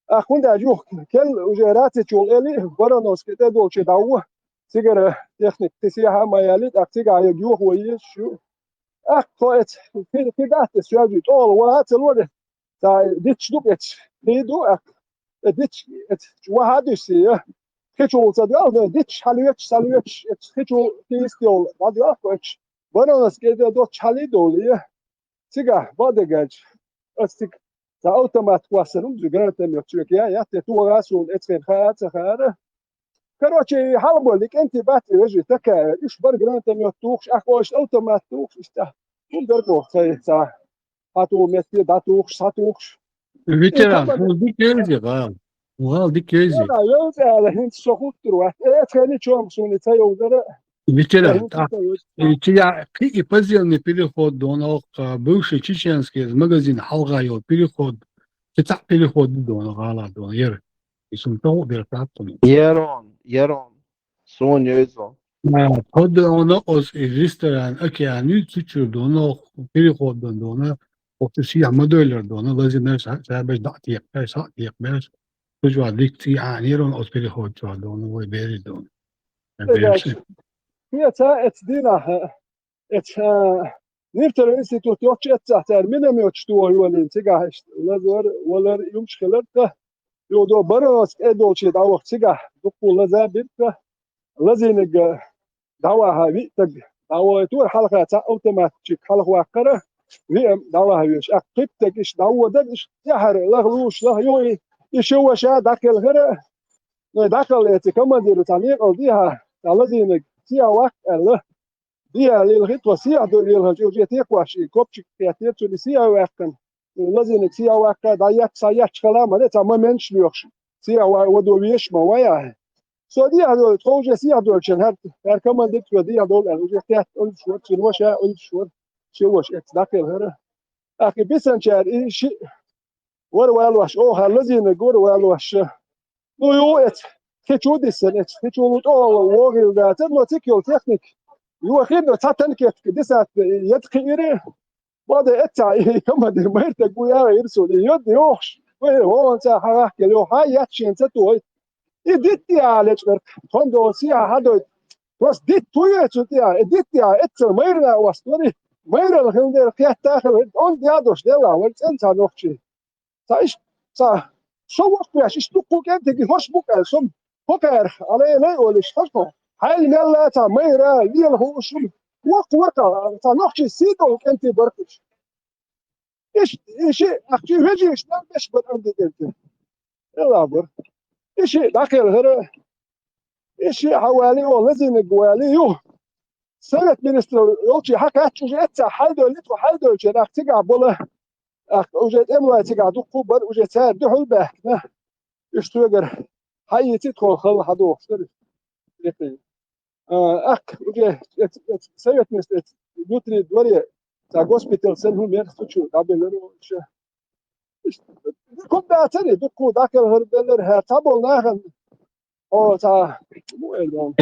Ах, хӀунда аьлча юха, кел уже раци чул эли, Барановский тӀе долчу дӀаву, цигара техник, кхин сехьа а ма яли, тӀаккха цигахь йоьхо езаш ю. Ах, тхо эца, кхин, кхин дац те соьжий, тӀола ваха а ца ло де. Ца дитч ду эца, кхин ду, ах, э, дитч, эца, ваха а дуьсси, я. Кхин чул ца доьлху, дитч хьалоьцуш, ца лоьцуш, эца, кхин чул кхин йистйолу, дӀадоьлху эца. Барановский тӀе доцчу хьалий долу, я. Цигахь бакъдерг аьлча, ас цига цхьа автомат кхоссар хӀума, гранатомёт чоька ян, ятте тоха а суна эцхена хаа а ца хаара. Короче, и хьалаболу, и кӀентий бац и вежарий, такая, уьш бара гранатомёт тухуш, ахь оьшуш автомат тухуш, иштта. ХӀума дара боху, цхьа, цхьа, хьан туху метте, дӀатухуш, схьатухуш. Ветеран, хӀун дика йовзий гӀала? ГӀала дика йовзий? Ветеран, йовза ала, хӀинца со хуттур вац. Э, эцхена чомах суна и ца йовзара. Ветеран, тӀаккха и чия кхин и подземный переход дона, оха бывший чеченский магазин хьалха йолу переход, кхин цхьаъ переход ду дона, гӀала дона, яра. И суна таху дера тӀаккха. Ярон, ярон. Суна йойзо. А, тхо дона оцу и ресторан «Океан» ю, цу чуьра дона, переход дона, дона, оцу сехьа ма дойлар дона, лазийнарш, ша-, шабеш дӀа а текхбеш, схьа а текхбеш, цу чохь дика цӀий Ӏанийра оцу переход чохь дона, вай берриг дона. Э, берриг. Кхин ца эца дийнахь, эца, а, Ниртара институт йолчу эццахь цара минометаш тоха йолийна цигахь иштта лазар, валар, юмаш хилар тхан. Юха до Барановский тӀе долчу дӀаваха цигахь дуккха лаза бира тхан. Лазийнарг дӀавахьа виъ стаг дӀавахийтора, хьалха цхьа автоматчик хьалха ваккхара, виъ дӀавахьа веш. ТӀаккха кхиб стаг иштта дӀавоьдура, иштта тӀаьхьара лаха лууш, лаха юххе, и ши ваша дӀакхелхира. Ну, дӀакхалла эцу командира цхьа некъал дехьа, цхьа лазийнарг сехьа ваккха аьлла. Дехьа лелхи тхо, сехьа ду лелханчу уже текхош и копчик кхеттера цунна, сехьа ваьккхина. Лазийнарг сехьа ваккха, дӀаетта, схьаетта хала ма де, цхьа моменташ лоьхуш. Сехьа ва-, вадо веш ма вай ахьа. Со дехьа ду, тхо уже сехьа долчун, хӀара, хӀара командир тхо дехьа долу аьлла, уже кхетта уьллуш вара, цуьнан ваша уьллуш вара, ши ваша эцна дӀакхелхира. ТӀаккха и бисанчара и шиъ вара валош, оха лазийнарг вара валош. Ну, ю эцу, хи чу диссина эцу, хи чу лу тӀо вогӀийла дацара, но цик йолу техника. Ю хин, но цхьа танкетка десант яд кхиира. Бода эццахь и командир майртаг ву яра ирсуна, и йод йохуш, вай гӀоланца хьагӀахкел йоху, хьан яц шена ца тухуй. И дитти а лечкъарх, тхуна до сехьа хьадойту. Просто дитт ву яц цу тӀехь, и дитти а эццал майрана а остори. Майралла хилла дера, кхетта а хилла, онда ядош делла, вай цӀен ца нохчий. Ца иштта, ца, со воккхавеш, иштта дуккху кӀентиге хӀорш бу кӀел, сум, хӀокхарах, алай-лай олуш, хӀорш бу. Хьайла мелла ца майра, лела хууш, сум, воккхаварх, ца нохчий сий долу кӀентий барх уьш. Иш, иши, ахчи вежиш, нан беш бар анди кӀентий. Элла бар. Иши, дӀакхелхара, иши, хьавали, о, лазийнарг вали, ю. Совет министров йолчу хьакхаьчча, уже эццахь хьалдойли, тхо хьалдойчу нах цигахь бола. Ах, уже тӀемалой цигахь дуккху бара, уже цара дуьхьал баьхкина. Уьш соьгара хьаийци тхо халла хьадохуш дара. Рекъий. А, ах, уже эц-, эц-, советництво эц-, внутри дворе, ца госпиталь санна хӀума яра цу чу, дӀабеллара уьш. Кху дацара, дуккху дӀакхелхар беллара, хӀара цхьаболу нахана. О, ца, бу эр дон.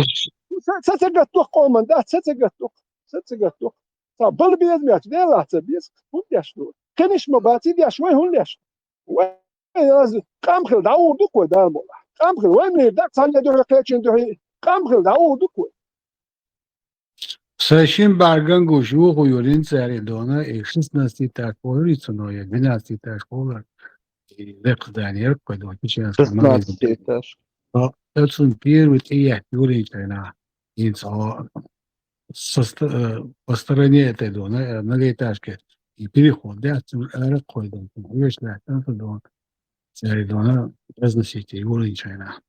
Са, са ца гаттух къоман, да, са ца гаттух, са ца гаттух. Ца бала беза меч, делахь ца беза, хӀун деш ду? Кхиниш ма бац, и деш вай хӀун деш? Вай аз къам хила дӀа ур ду кой, да, мола. Къам хила, вай мийр да, цхьанна дуьхьа кхечун дуьхьа, къам хила дӀа ур ду кой. Сайн шин бӀаьрган гуш, юха юрин цаьрга дона, и шестнадцать этаж хӀора, и цуно я двенадцать этаж хӀора, и лекха здание кхой дона, чеченская магазин. Шестнадцать этаж. А, оцун первый тӀеетта юрин чайна. Инца, а, со ст-, э, по стороне этой дона, э, многоэтажки. И переход, да, оцун ара кхой дона, веш лаьттан дона. Цаьрга дона, разносите, юрин чайна.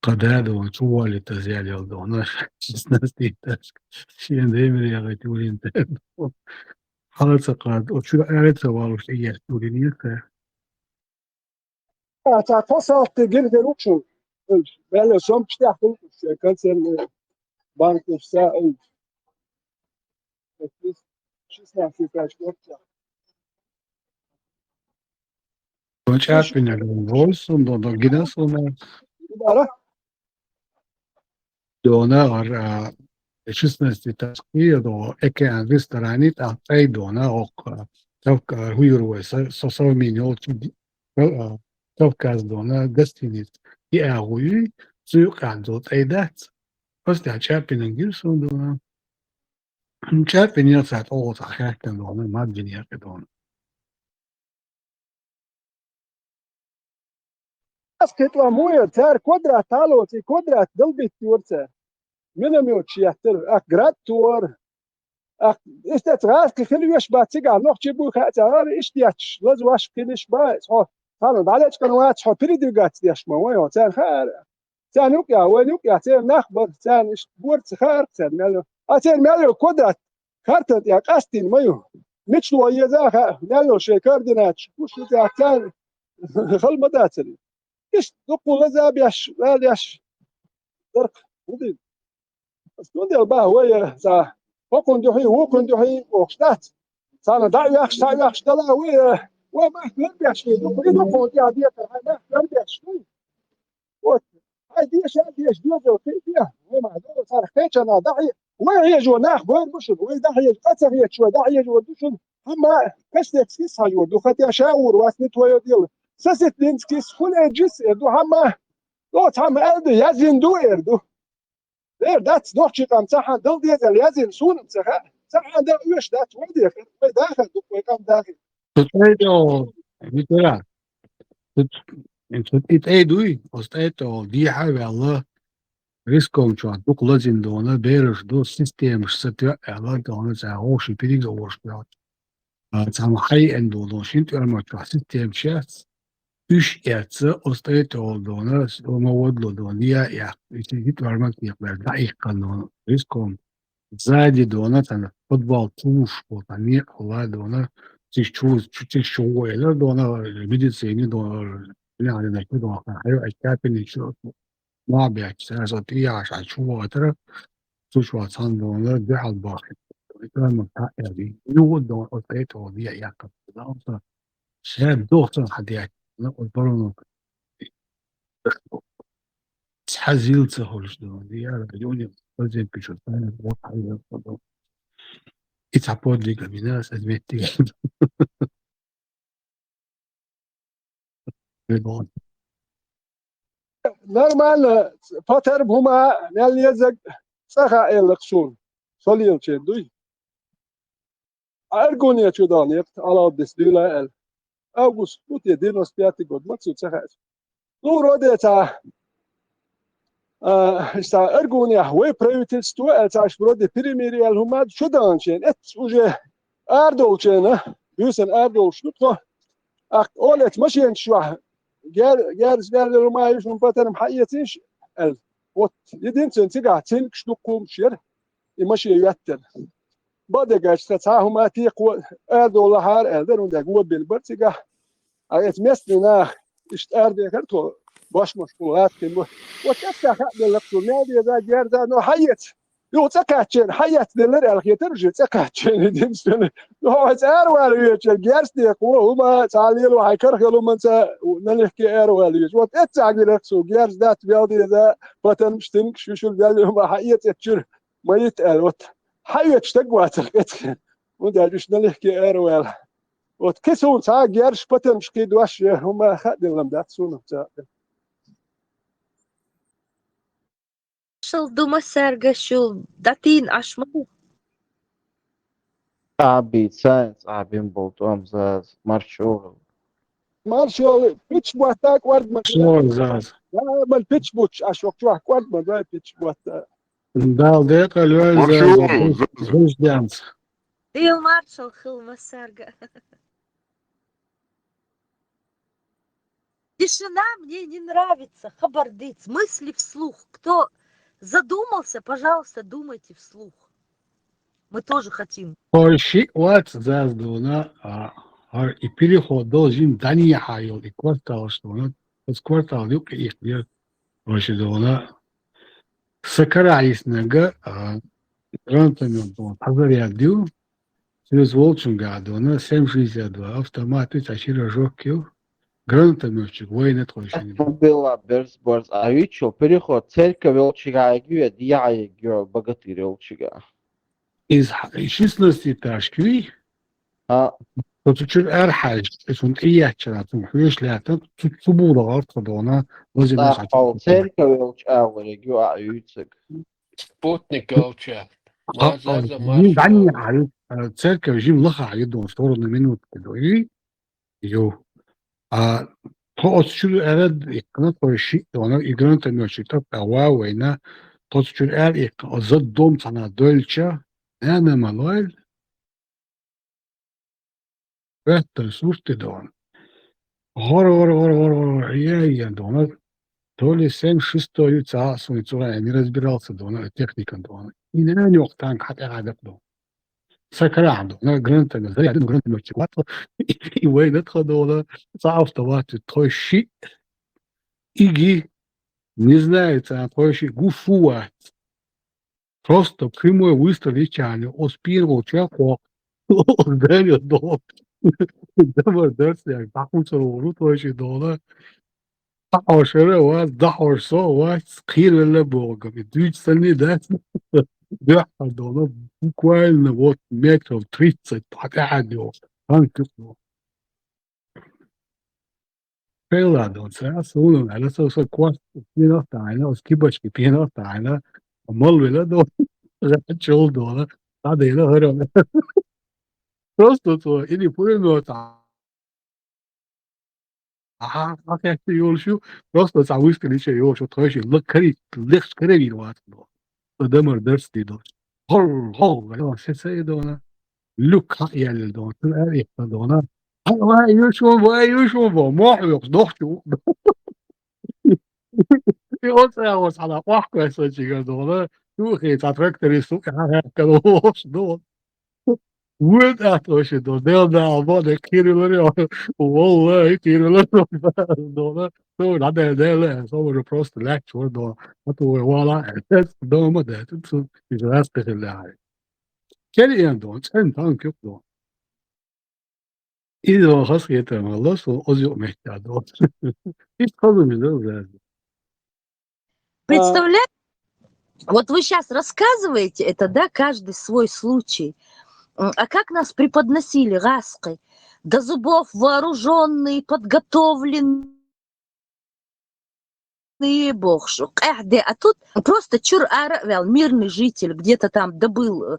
Кхададо, чу валли тазъял йолу дона, шестнадцать этаж. Шен демир ягӀайта юрин тӀе. Хьала ца кхад, о, чу аьлла ца валуш, тӀе еш юрин ета. А, ца тхо салти гиргир укшу. Бәле сом чтях укшу, концерн банк уса. Шестнадцать этаж, вот так. Дон чӀаппинарг вон вовсун, дон, дон гина суна. Бара? Дона гӀар, а, шестнадцать этаж кхийо, дон океан ресторани, тӀаккха тӀай дона, оккха, Кавка-, хӀуюр вай, со, со, совмин йолчу ди-, а, Кавказ дона, гостиница, и агӀуй, цу юкъан дон тӀай дац. Просто чӀаппинарг гира суна дона. ЧӀаппинарг цхьа тӀогӀо цхьа хаьттина дона, маддина якъи дона. Ас кхетла муя, цара квадрат талоци, квадрат далбиттора цара. Миномет шеттара, ах, град тора. Ах, иштта гӀазкхи хила веш бац цигахь, нохчий буй хаьа цара, иштта етташ, лаза ваш хилиш бац, хьо, хьан дӀалечкъана вац, хьо передвигаться деш ма вай, хьо, царна хаьара. Царна юкъехь, вайна юкъехь, церан нах бара, царна иштта бора ца хаьара царна мел йо. А церан мел йо квадрат, картан тӀехь къастийна ма ю. Мича ло еза а хаьа, мел йо шайн координаташ, гуш ю цара царна хала ма дацара. Иштта дуккха лаза беш, ваьлла еш, дарх, хӀун дийна? Ас цундела бахьа вай, ца, хӀокхунна дуьхьий, вукхунна дуьхьий, бохуш дац. Царна дӀа а ваьхаш, схьа а ваьхаш дала вай, вай махка ларбеш вай, дукха, и дукха тӀехь декхар, хьайн махка ларбеш вай. Вот. Хьайн деша а деша, дезал кхин а де, вай махка дала, царах кхечанхьа дӀахье, вай хьежо нах бер бу шуна, вай дӀахьежа, къа ца хеташ вай дӀахьежа вар ду шуна, хӀамма кастетски схьайор ду, хотя ша ур вац, не твоё дело. Сосетлинский, хӀун эджис, эр ду, хӀамма, оцу хӀамма аьлла ду, яздина ду, эр ду. Эр дац, нохчий къам цхьаьна дала дезал яздина, суна ца хаьа. Ца хьан да уьш дац, вай дехар, вай дахар ду, вай къам дахар. Цу тӀай тӀе, Виктора, цу, цу и тӀай дуй, оцу тӀай тӀе дехьа а ваьлла, риском чохь дукха лазина дона, бераш ду, системаш сатоьъ аьлла, дона, цхьа вовшийн переговораш доьлча. А, цхьана хьайъина ду, дона, шин тӀоьрмар чохь системаш яц, уьш эцца, оцу тӀай тӀе олу, дона, ма вадло, дона, я, я, и шин тӀоьрмар тӀекхбаьлла, дӀаиккхина, дона, риском. Сзади дона, цхьана подвал чу вуш волу, цхьана некъахула дона, цига чу, чу, цига чу гӀо элира дона, медицина дона, нехана чу дона, хьайо, ачкапини чу, ма баьчча, цара со тӀе яхьаш, хьан чу вахатара, цу чохь цхьана дона, дуьхьал бахи. Итаман таъяли, юха дона, оцу тӀе тӀе дехьа яккха. Ша дохцун хьан дехьа, оцу бароно. Цхьа зил ца хуьлуш ду, яра, юни, вазен пичу, тайна, вот, хьайра, хьайра. И цхьа подвиг а вина, ас метти. Нормально, патар бу ма, мел езаг, цӀа хаа эллакх суна. Со лелаче дуй. Аргуне чу дан некъ, Алавдис дуьйла аьлла. Август бу те, девяносто пятый год, ма цу ца хаьа. Ну, вроде ца, а, ца Аргунехь вай правительство, а, ца аш вроде перемирие аьлла хӀума чу дан чен. Эц уже арадолчена, буьйсан арадолуш ду тхо. Ах, олец машенаш чохь, гер-, герз, герз, ма ю шун патарм хьаэцийш, аьлла. Вот, единственное, цигахь цинкаш дуккхумаш яра, и машен йоьттина. Бадагаш ца цхьа хӀума текхо арадолахьара аьлла дара, хӀунда аьлча го бина бара цигахь. А эца местный нах, иштта арадехара тхо, бошмаш бу, гӀаттина бу. Вот тӀаккха хаъ делла цу, мел деза, герза, но хьаэца. Юха цӀа кхаьччена, хьаэца деллара аьлла хетара уже цӀа кхаьччена, единственное. Но хьо цӀа аравала вечера, герз текхо, хӀума цхьа лело хьайн карахь йолу хӀуманца налегке аравала веча. Вот эццахь гира цу, герз дац, мел деза, патармаш, цинкаш, шуьшуьра мел хӀума хьаэца эцчуьра. Ма йита аьлла, вот, хьаоьцуш стаг вацара кхетахь, хӀунда аьлча уьш налегке араваьлла. Вот, кхин суна цхьа герзаш, патармаш кхин дош, я хӀума хаъ делла дац суна цхьа. Шал ду массаьрга шу датийна Ӏаш ма ду. Цхьа а бийца, цхьа а бин болу тӀом заза, маршо. Маршо, пич ботта кӀордма. Маршо заза. Да, ман пич буч, Ӏаш вокчохь кӀордма, да, пич ботта. Дала декъал йойла. Маршо заза, заза. Хьуш денца. Дел маршал хила массаьрга. Тишина мне не нравится, хабар диц, мысли вслух. Кто задумался, пожалуйста, думайте вслух. Мы тоже хотим. Хой шиъ вац заз дуна, а, хӀара и переход долу жин дӀанехьа йолу и кварталаш дуна, оцу квартал юккъе ихкира, хой шиъ дуна. Сан карахь йиснарг, а, гранатомёт дуна, хьазар яр ю, Соьца волчуьнга а дуна, семь шестьдесят два автомат ю, цхьа шира рожок ю, гранатомётчик вайна тхойшинна. Астон белла берс борз а виччо, переход церковь йолчуьнга а ю, я дехьа ю, богатырь йолчуьнга. Иза хьа-, шестнадцать этажка юй? А. Со цу чуьра аьрхьаьжча, цунна тӀееттачара, цунна хьоьжуш лаьттан, цу, цу бура гӀар тхо дуна, вазина. Церковь йолчу агӀор ю а юьйцург. Спутник йолчу. А, а, Вазаза жим маршо. ДӀанехьа ю, а, церковь жим лахахь ю дуна, сторону минутки ду. И? Ю. А, тхо оцу чуьра аьрра иккхина, тхо шиъ дуна, и гранатомётчик тӀаккха ва вайна, тхо цу чуьра аьрра иккхина, оцу зад дом цхьана дойлча, нана ма лойла. Беттан сурт де дуна. ГӀор, гӀор, гӀор, гӀор, гӀор, гӀор, е, е, дуна. То ли семь шестой ю, цхьа а суна цугӀа не разбирался дуна, техникан дуна. И нана йоккха танк хьан тӀе гӀадакъ дуна. Сан карахь дуна, гранатомёт, заряд ю, гранатомётчик вац, и вайна тхо дуна, цхьа автомат ю, тхой шиъ. Иги, не знаю, цхьа тхой шиъ гуш ву вац. Просто прямой выстрел йича, оцу пенал чекхвоккху. Оцу дайна доху. Дамар дарцнехь, дӀахуцар ву, тхойши дола. ДӀахьош ара а вац, дӀахьош со а вац, кхеравелла а боху, и дуьйцу санна а дац. Дуьххьара дола, буквально вот метров тридцать, хьан тӀаьхьа доьху. Танк юкъа. Хила доцу, суна аьлла, со, со корта пенах тайна, оцу кибачки пенах тайна, малвела до, чул дола, Хьадайна хӀара. Просто цо или пулемёт а, а, а, хӀа йолуш ю, просто цхьа выстрелить йолуш ю, тхойши лакхарий, лехаш каравийр вац до. Цо дамар дарц ди до. Хол, хол, се ца и дона. Люк хьа яьлла дона, цун аьрихта дона. Хьа, вай, юшун, вай, юшун, во, мох вёкс, дохчу. И оцу агӀор цхьана къохкой со чигара дохуна, юххе цхьа тракторист ву, хьан хӀаьхкар волуш доху. Вуьн тӀаьхьа тхойши доху, Дела дала боху, дерг кхийрвелар йо, валлахӀи, кхийрвелар доху, дохуна. Ну, надо, Дела, со уже просто лаьтташ вара доху. А то вай вала, дома да, тут, тут, из раз ты хилла. Кел иэн доху, цӀен танк юкъ доху. Иза ван хазахетар ма ло, со оз юкъа меттехь до. Иштта хаза мила ваьлла. Представляете? Вот вы сейчас рассказываете это, да, каждый свой случай. М, а как нас преподносили, гӀаскхи? До зубов вооружённые, подготовленные, бохуш, къаьхьа де. А тут просто чуьра ара а ваьлла, мирный житель, где-то там добыл, э,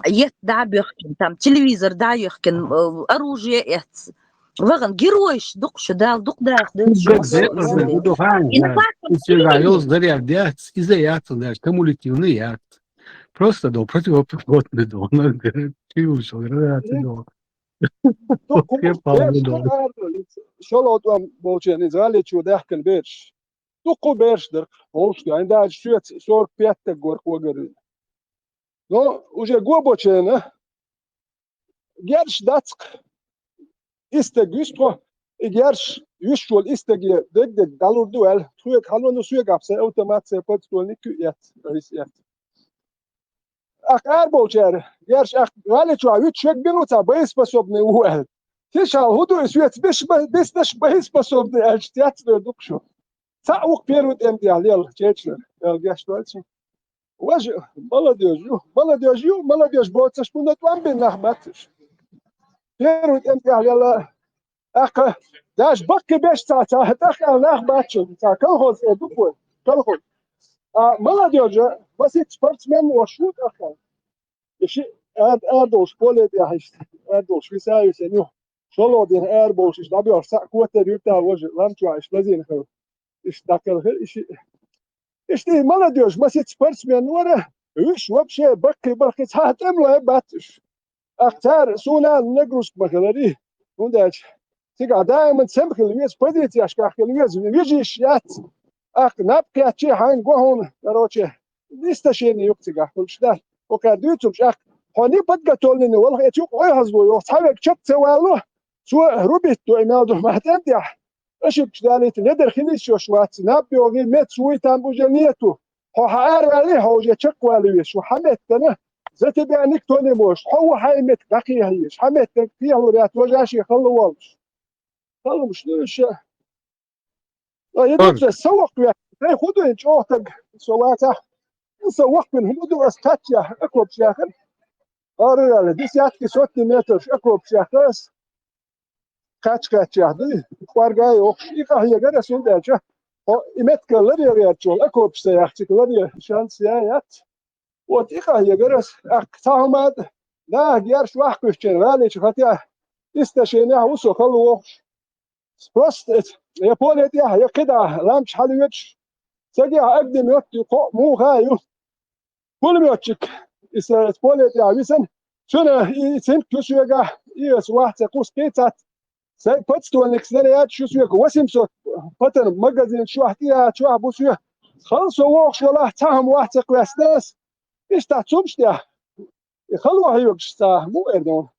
етт дӀа а боьхкина, там телевизор дӀа а йоьхкина, э, оружие эцна. Вахана геройш дукха шу, Дала дукха даха делла шу. Иза яц, иза яц, иза яц, кумулятивный яц. Просто до противопехотный до, чуьра шу, граната до. Дуккха берш, шолгӀа тӀом болчеран иза гӀали чу даьхкина берш. Дуккха берш дара, хӀовш ду, хӀинца даже соьца сорок пять стаг вара кхоьгара. Но уже го бочена, герш дац-кх, исс стаг вуьсу тхо, и герш вуьсуш волу исс стаге дерг-дерг дӀалур ду аьлла, тхоьга хьалону соьгахь сайн автомат, сайн подствольник а эцна, риз эцна. Ахь араболчара, герш ахь гӀали чохь вуьтуш верг бина ву цхьа боеспособный ву аьлла. Кхин шал хӀун ду и соьца беш ба-, биснарш боеспособный аьлча, цецдер ду-кх шу. Цхьаъ ву-кх первый тӀеман тӀехь лелла чеченера, аьлла гечдойла цо. Важа, молодежь ю, молодежь ю, молодежь боцурш бу, но тӀом бина нах бац уьш. Первый тӀеман тӀехь лелла, тӀаккха даже баккхий беш ца, ца, тӀаккха аьлла нах бац уьш, ца, колхоз тӀе ду вай, колхоз. А молодежь, масийтта спортсмен волуш ву тӀаккха. И шиъ ара, арадолуш поле тӀехь иштта, арадолуш виса а висина ю. ШолгӀа дийнахь арабовлуш иштта дӀабоьлхуш цхьаъ котар юьртахь, важа лам чохь иштта лазийна хилла. Иштта дӀакхелхира и шиъ. Иштта и молодежь, масийтта спортсмен вара, уьш вообще баккхий-баккхий цхьа тӀемалой бац уьш. Ахь цара суна нагрузка ма хиларий, хӀунда аьлча цигахь даиман сема хила веза, позицешкахь хила веза, вижийш яц. Ахь наб кхеччи хьайна го хьуна, короче, истощение ю-кх цигахь, хӀунда аьлча, окхара дуьйцурш ахь, хьо неподготовленный валахь, эцу юкъа ойхьазло йоху, цхьаверг чекх ца валло, цо рубить до и мел ду ма тӀем тӀехь. Ошибкаш далийта ледар хила йиш йолуш вац, наб йогӀий, меца вуй, там уже нету. Хьо хьан араваьллий, хьо уже чекхвала везаш ву, хьан меттана, за тебя никто не может. Хьо ву хьайн меттиг дӀакхехьа езаш, хьан меттиг кхехьалур яц, важа шен хала волуш. Халламаш ду уьш. Ой, я думаю, со воккхавеш, хӀун ду и чӀогӀа стаг, со вацахь. Со воккхавина, хӀун ду ас кхаччехь, окопаш яхара. Ара ваьлла, десятки, сотни метраш окопаш яхара ас. Кхаьчча-кхаьччехь дуй, кӀорга а йохуш, и къахьегара ас, хӀунда аьлча, хьо и меттиган ларъян гӀерташ волу окопаш ца яхча, ларъян шанс я яц. Вот и къахьегара ас, тӀаккха цхьа хӀума а, наха герш вахкхуьссучун гӀали чу хатехь, истощениехь ву со хала вохуш. Просто я поле тӀехь, я кхидӀа лам чу хьалавоьдуш, сагехь огнемёт ю, кхоъ муха а ю. Пулемётчик, и са поле тӀехь висина, цуьнан и цинк ю соьгахь, и аса вахь ца кхуссу кхийцац. Сайн подствольник снарядаш ю соьга, восемьсот патарн магазин чохь, тӀехьа чохь бу соьга. Хала со вохуш валахь, цхьа хӀума вахь ца кхоьссина ас. Иштта цумаш тӀехь, и хало хьоьгуш цхьа, муха эр ду,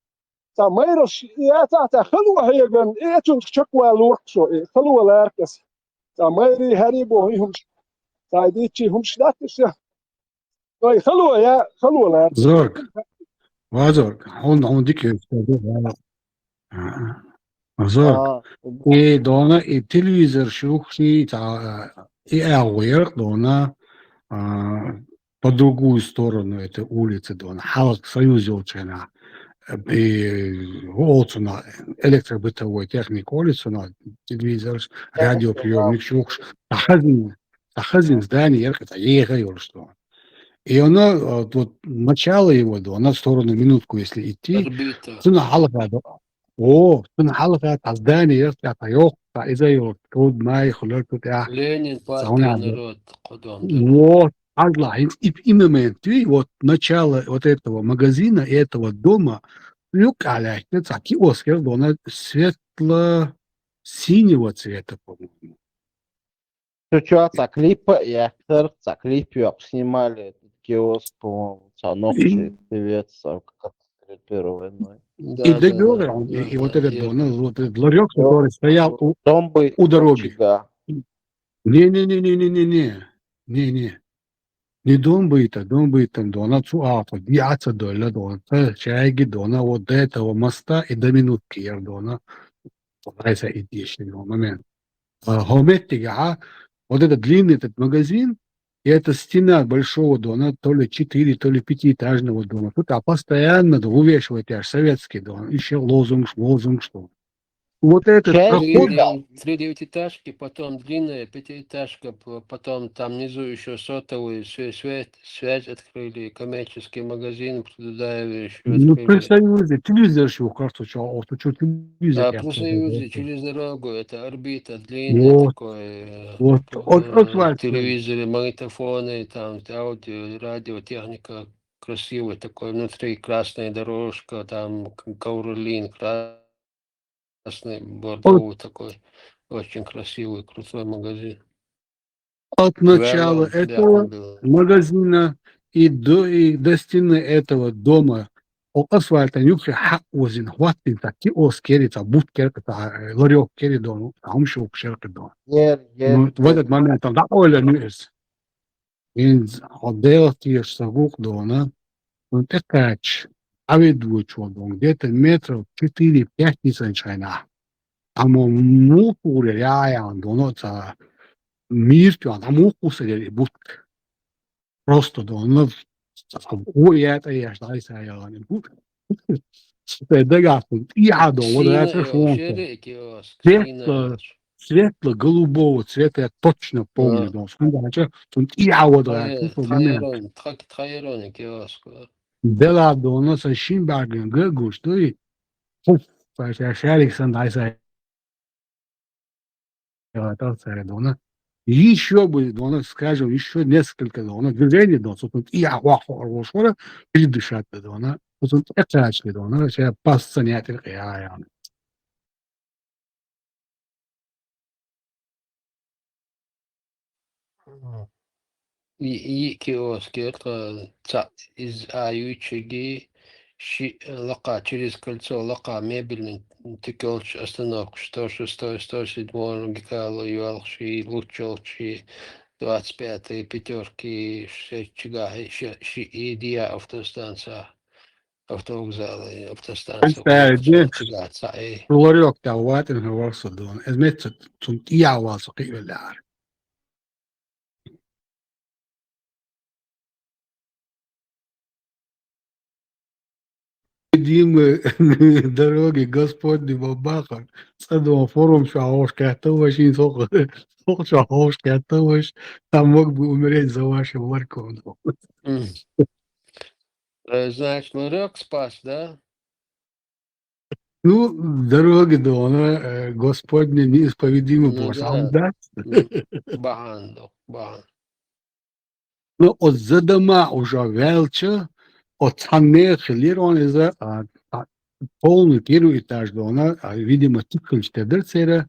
цхьа майралш яцахь, цхьа хало хьоьгурна, и цунах чекхвалор-кх со, и хало лаьркх ас. Цхьа майрий, хӀарий боху и хӀумаш. Цхьа и дийцчий хӀумаш дац уьш. Ой, хало я, хало лаьа. Зорг. Ва Зорг, хьуна, хьуна дика хӀуьттуш ду. А, Зорг. А. И дона, и телевизор шухший, цхьа, и агӀо яра дона, а, по другую сторону этой улицы дона. Хьалха Союз йолчу хенахь, и оцунах электробытовой техника олу цунах, телевизорш, радиоприёмникаш юхуш, цхьа хазна, цхьа хазна здани яра, цхьа еха йолуш дона. И она, а, вот начало его, да, она в сторону минутку, если идти, цуна хьалха, да. О, цуна хьалха, та здание, я, та йоккха, иза йоккха, тхуд май, хулар тут, я. Ленин, партия, народ, кхо дом, да. Вот, азла, и, и, и момент, и вот начало вот этого магазина, и этого дома, юкъаляхта, ца киоск яр, да, она светло-синего цвета, по-моему. Чё, чё, ца клипа, я, церк, ца клип, я, снимали этот киоск, по-моему, ца ногти, привет, ца, как перед Первой войной. И да, да, да, договор, да, и, и да, вот этот, да, он, вот этот ларёк, который стоял у, дом бы у дороги. Не-не-не-не-не-не-не. Не-не. Не дом быта, дом быта, да, она цу апа, ди аца доля, да, она ца чайги, да, она вот до этого моста и до минутки, я, да, она. Айса идти ещё момент. А, хометтига, а, вот этот длинный этот магазин, и эта стена большого дома, то ли четыре, то ли пятиэтажного дома. Тут, а, постоянно, да, вывешивает, я ж, советский дом, ещё лозунг, лозунг, что. Вот этот проход. Три, три девятиэтажки, потом длинная пятиэтажка, п-, потом там внизу ещё сотовый, све-, све-, связь открыли, коммерческий магазин Дудаева ещё открыли. Ну, при Союзе, телевизор ещё, кажется, что, вот, что телевизор. А, при Союзе, через дорогу, это орбита, длинный такой, э, вот, э, телевизоры, магнитофоны, там, аудио, радиотехника, красивый такой, внутри красная дорожка, там, к-, ковролин, красный, бордовый такой, очень красивый, крутой магазин. От начала этого магазина и до, и до стены этого дома, о, асфальта нюхи хьаозин, хваттин, та киоск кери, та будка кери, та, э, ларёк кери, да, ну, там шо кери, да. Ну, в этот момент там, да, Оля, ну, из. Инз, о, дело тиеш са гук, да, ну. Ну, тӀекхаьчча, а ведь вучо, да, где-то метров четыре-пять нисанчхьайна. Амма мухуре яян, да, ну, ца мир тюан, а муху садер и будка. Просто, да, ну, ца ху я тӀа яш, да, и са яян и будка. Супер, да, гахун, и а, да, вот это шо. Светло, светло-голубого цвета, я точно помню, да, он сколько, значит, он и а, вот это, тхайрон, тха-, тхайрон, киоск. Дела, да, ну, са шин багин, г-, гуш, да, и Фу, Саша, Александр, Айса, это, Саша, да, ну. Ещё бы, да, ну, скажем, ещё несколько, да, ну, движений, да, собственно, и а, ва, хо, ро, шо, ро, передышать, да, ну. Собственно, это, значит, да, ну, сейчас пас занятий, я, я. И, и киоскер, э, цхьаъ из а юйчиги, ши, э, лакха, через кольцо лакха мебельный тиколч остановка, сто шестой, сто седьмой гикало юалх, ши лучолчи, двадцать пятый пятёрки, ши чигахи, ши, ши идия автостанция. Автовокзал, э, автостанция. Ларёк тӀа ватӀан хӀаварса дон. Эз меца цун тӀехьа валса кхиъвеллар. Дима, дороги Господни бабахар. Цадо форум ша хош катта вашин сох. Сох ша хош катта ваш. Там мог бы умереть за вашим ларьком. Э, значит, ларёк спас, да? Ну, дороги дона, э, Господня неисповедима. Ну, бо да. Сам, да? Ну, бахьан да, бахьан. Ну, от задама уже велча, от цхьанне хилир он из, а, а, полный первый этаж дона, а, видимо, тикалч тедар цера,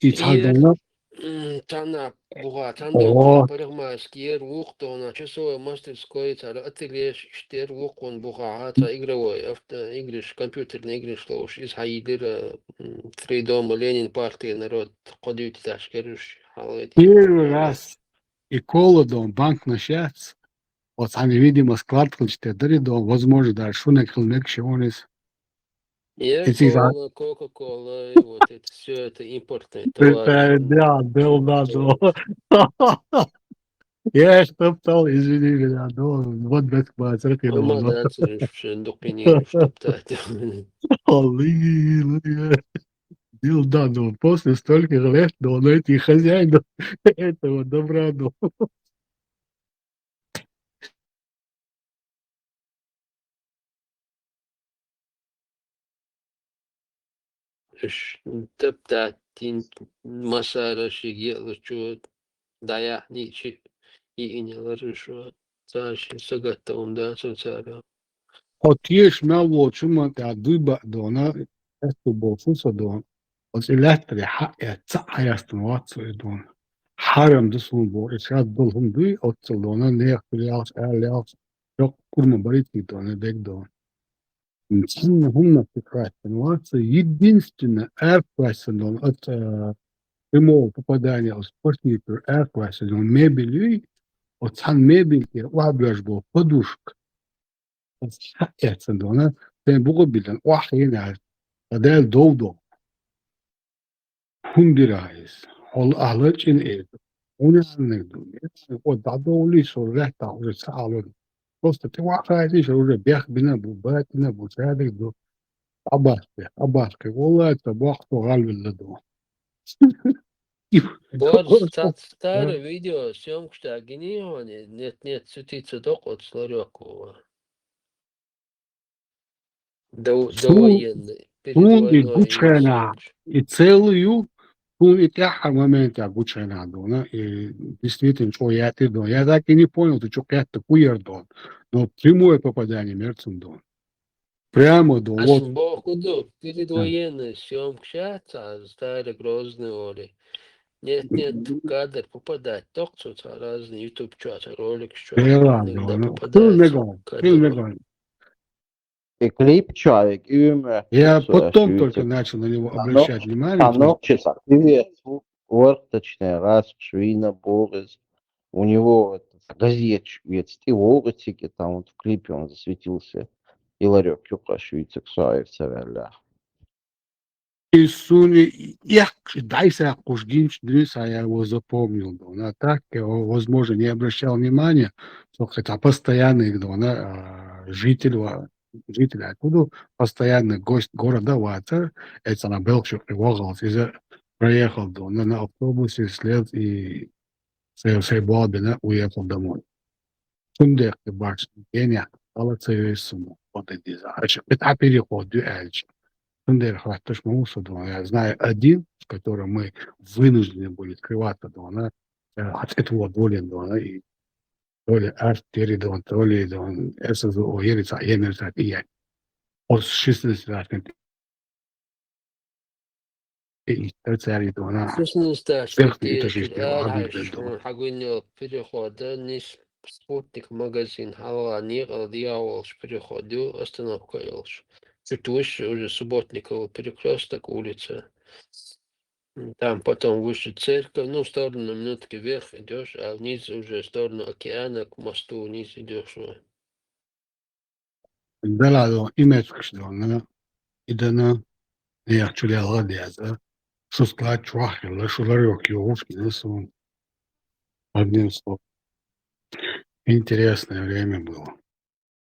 И цхьа дона. М, цхьана буха, цхьана дона парикмахерскийра вукх дона, часовой мастерской, цара ателье иштера вукх ван буха, цхьа игровой, авто, игрыш, компьютерный игрыш ловш, из хьайидира, м, три дома, Ленин, партия, народ, кхо дивти ташкераш, хьалайти. Первый раз и кола дон, банк на счастье, вот они, видимо, склад хилча тедар и дон, возможно, даже шунаг хила мегаш я вон из. Я, эти за- кола, Кока-Кола, и вот это всё, это импортные товары. Да, да, да, да. Я штоптал, извини меня, но вот без базара. Нормально, да, ты же всё, духи не штоптать. Аллилуйя. Дил, да, ну, после стольких лет, но он эти хозяин этого добра, ну. уьш тап даьттина массара шига еалучо дӀаяхьничи йиъинелар уьш, цара ши сагатта хӀума дац цара. Хьо теша мел волчу ма тӀехь дуй баа дона, эцу болчу со дона. Оцу и лаьттаре хьаэц, цхьаъ хьаястана вац со и дона. Хьарам ду суна боху, и шад долу хӀума дуй, оццул дона, нехан хила яллаш, ала яллаш, чоккха курма барийта дона, дерг дона. Цхьанна хӀуманах тӀе хьоьттина вац со, единственное, аьркхоьссина дона, оцу, а, прямого попадания оцу пашнитар аьркхоьссина дона, мебель юй, оцу цхьана мебель тӀера охьабоьжна болу подушка. Аса хьаэцна дона, сайн буха а биллина, охьахиъна аьлла, ткъа Дала дов до. ХӀунда дира иза? Хьол ахьа лачкъина иза. Хьуна аьлларг ду. Оцу дӀадовлий со лаьттахь уже ца Ӏалур. Просто тӀе вахьа хазийша уже бехк бина бу, батина бу, цаьрга ду. Абаскхи, абаскхи, валлай, ца боху со гӀалвелла ду. Борж, цац тара видео съёмкаш тӀехь гиний хьуна, нет, нет, цуьтий ца доккху оцу ларёкко. До, до Суна, военный, перед суна и войной гучхьенахь, и целый ю, суна и тӀаьххьара моментехь гучхьенахь дона, и действительно чӀогӀа яьтира дона. Я так и не понял, ты чу кхетта хӀун яра дона. Но прямое попадание мер цунна дона. Прямо до Ас лоб. Боху ду, перед Да. Военный съёмкаш яц, а Старый Грозный олий. Нет, нет, кадр попадать доккху цо, цхьа разный YouTube чохь, цхьа роликаш чохь. Хила иногда мегар, попадает хила цо мегар, кадр. Хила мегар. И клип чохь, и уьйр моьтту Я цо, потом аш только вуьйцург. Начал на него Станок, обращать внимание, что станок чу цхьа куьйгаш ву, ворхӀ, точнее, раскаш вийна боху иза. У него вот газеташ вецаш тӀе вогӀу цига, там вот в клипе он засветился. И ларёк юккъе аш вуьйцург со Ӏер ца ваьллехь. И суна и эккхаш, и дӀасаккхуш гинчу дуьйна сан я его запомнил дона. А так я, возможно, не обращал внимания, со кхин цхьа постоянный дона, а, житель ва-, житель а куду, постоянный гость города вацара, эцна белхаш юккъе вахалц. Иза проехал дона на автобусе, слез и Сайн, сайн болх бина уехал домой. Цундела баш генехь хала ца йойсу суна, вот и диза. Аша кхин цхьа переход ю аьлча. Цундела хатташ ма ву со дона. Я знаю один, с которым мы вынуждены были скрываться дона. Э, хьан цӀе тӀе волу долийна дона. И то ли артиллери дона, то ли дона, СЗО ери цхьа, емер цхьа тӀе яьлла. Оцу шестнадцать лет И иштта цаьрга дона. Шестнадцать лет Сверхъ и тӀе тешиш тӀе арахьаш, вахьийта дона. Хьан гуйна йолу переход, нис Спутник магазин хьалха некъал дехьа волуш переход ю, остановка йолуш. Чуть выше уже Субботниковый перекрёсток, улица. Там потом выше церковь, ну, в сторону Минутки вверх идёшь, а вниз уже в сторону океана, к мосту вниз идёшь. Дала дон, и меттигаш дона, и дана, нехан чу лелха деза. Шу склад чохь хилла, шу ларёк йохуш гина суна. Одним словом. Интересное время было.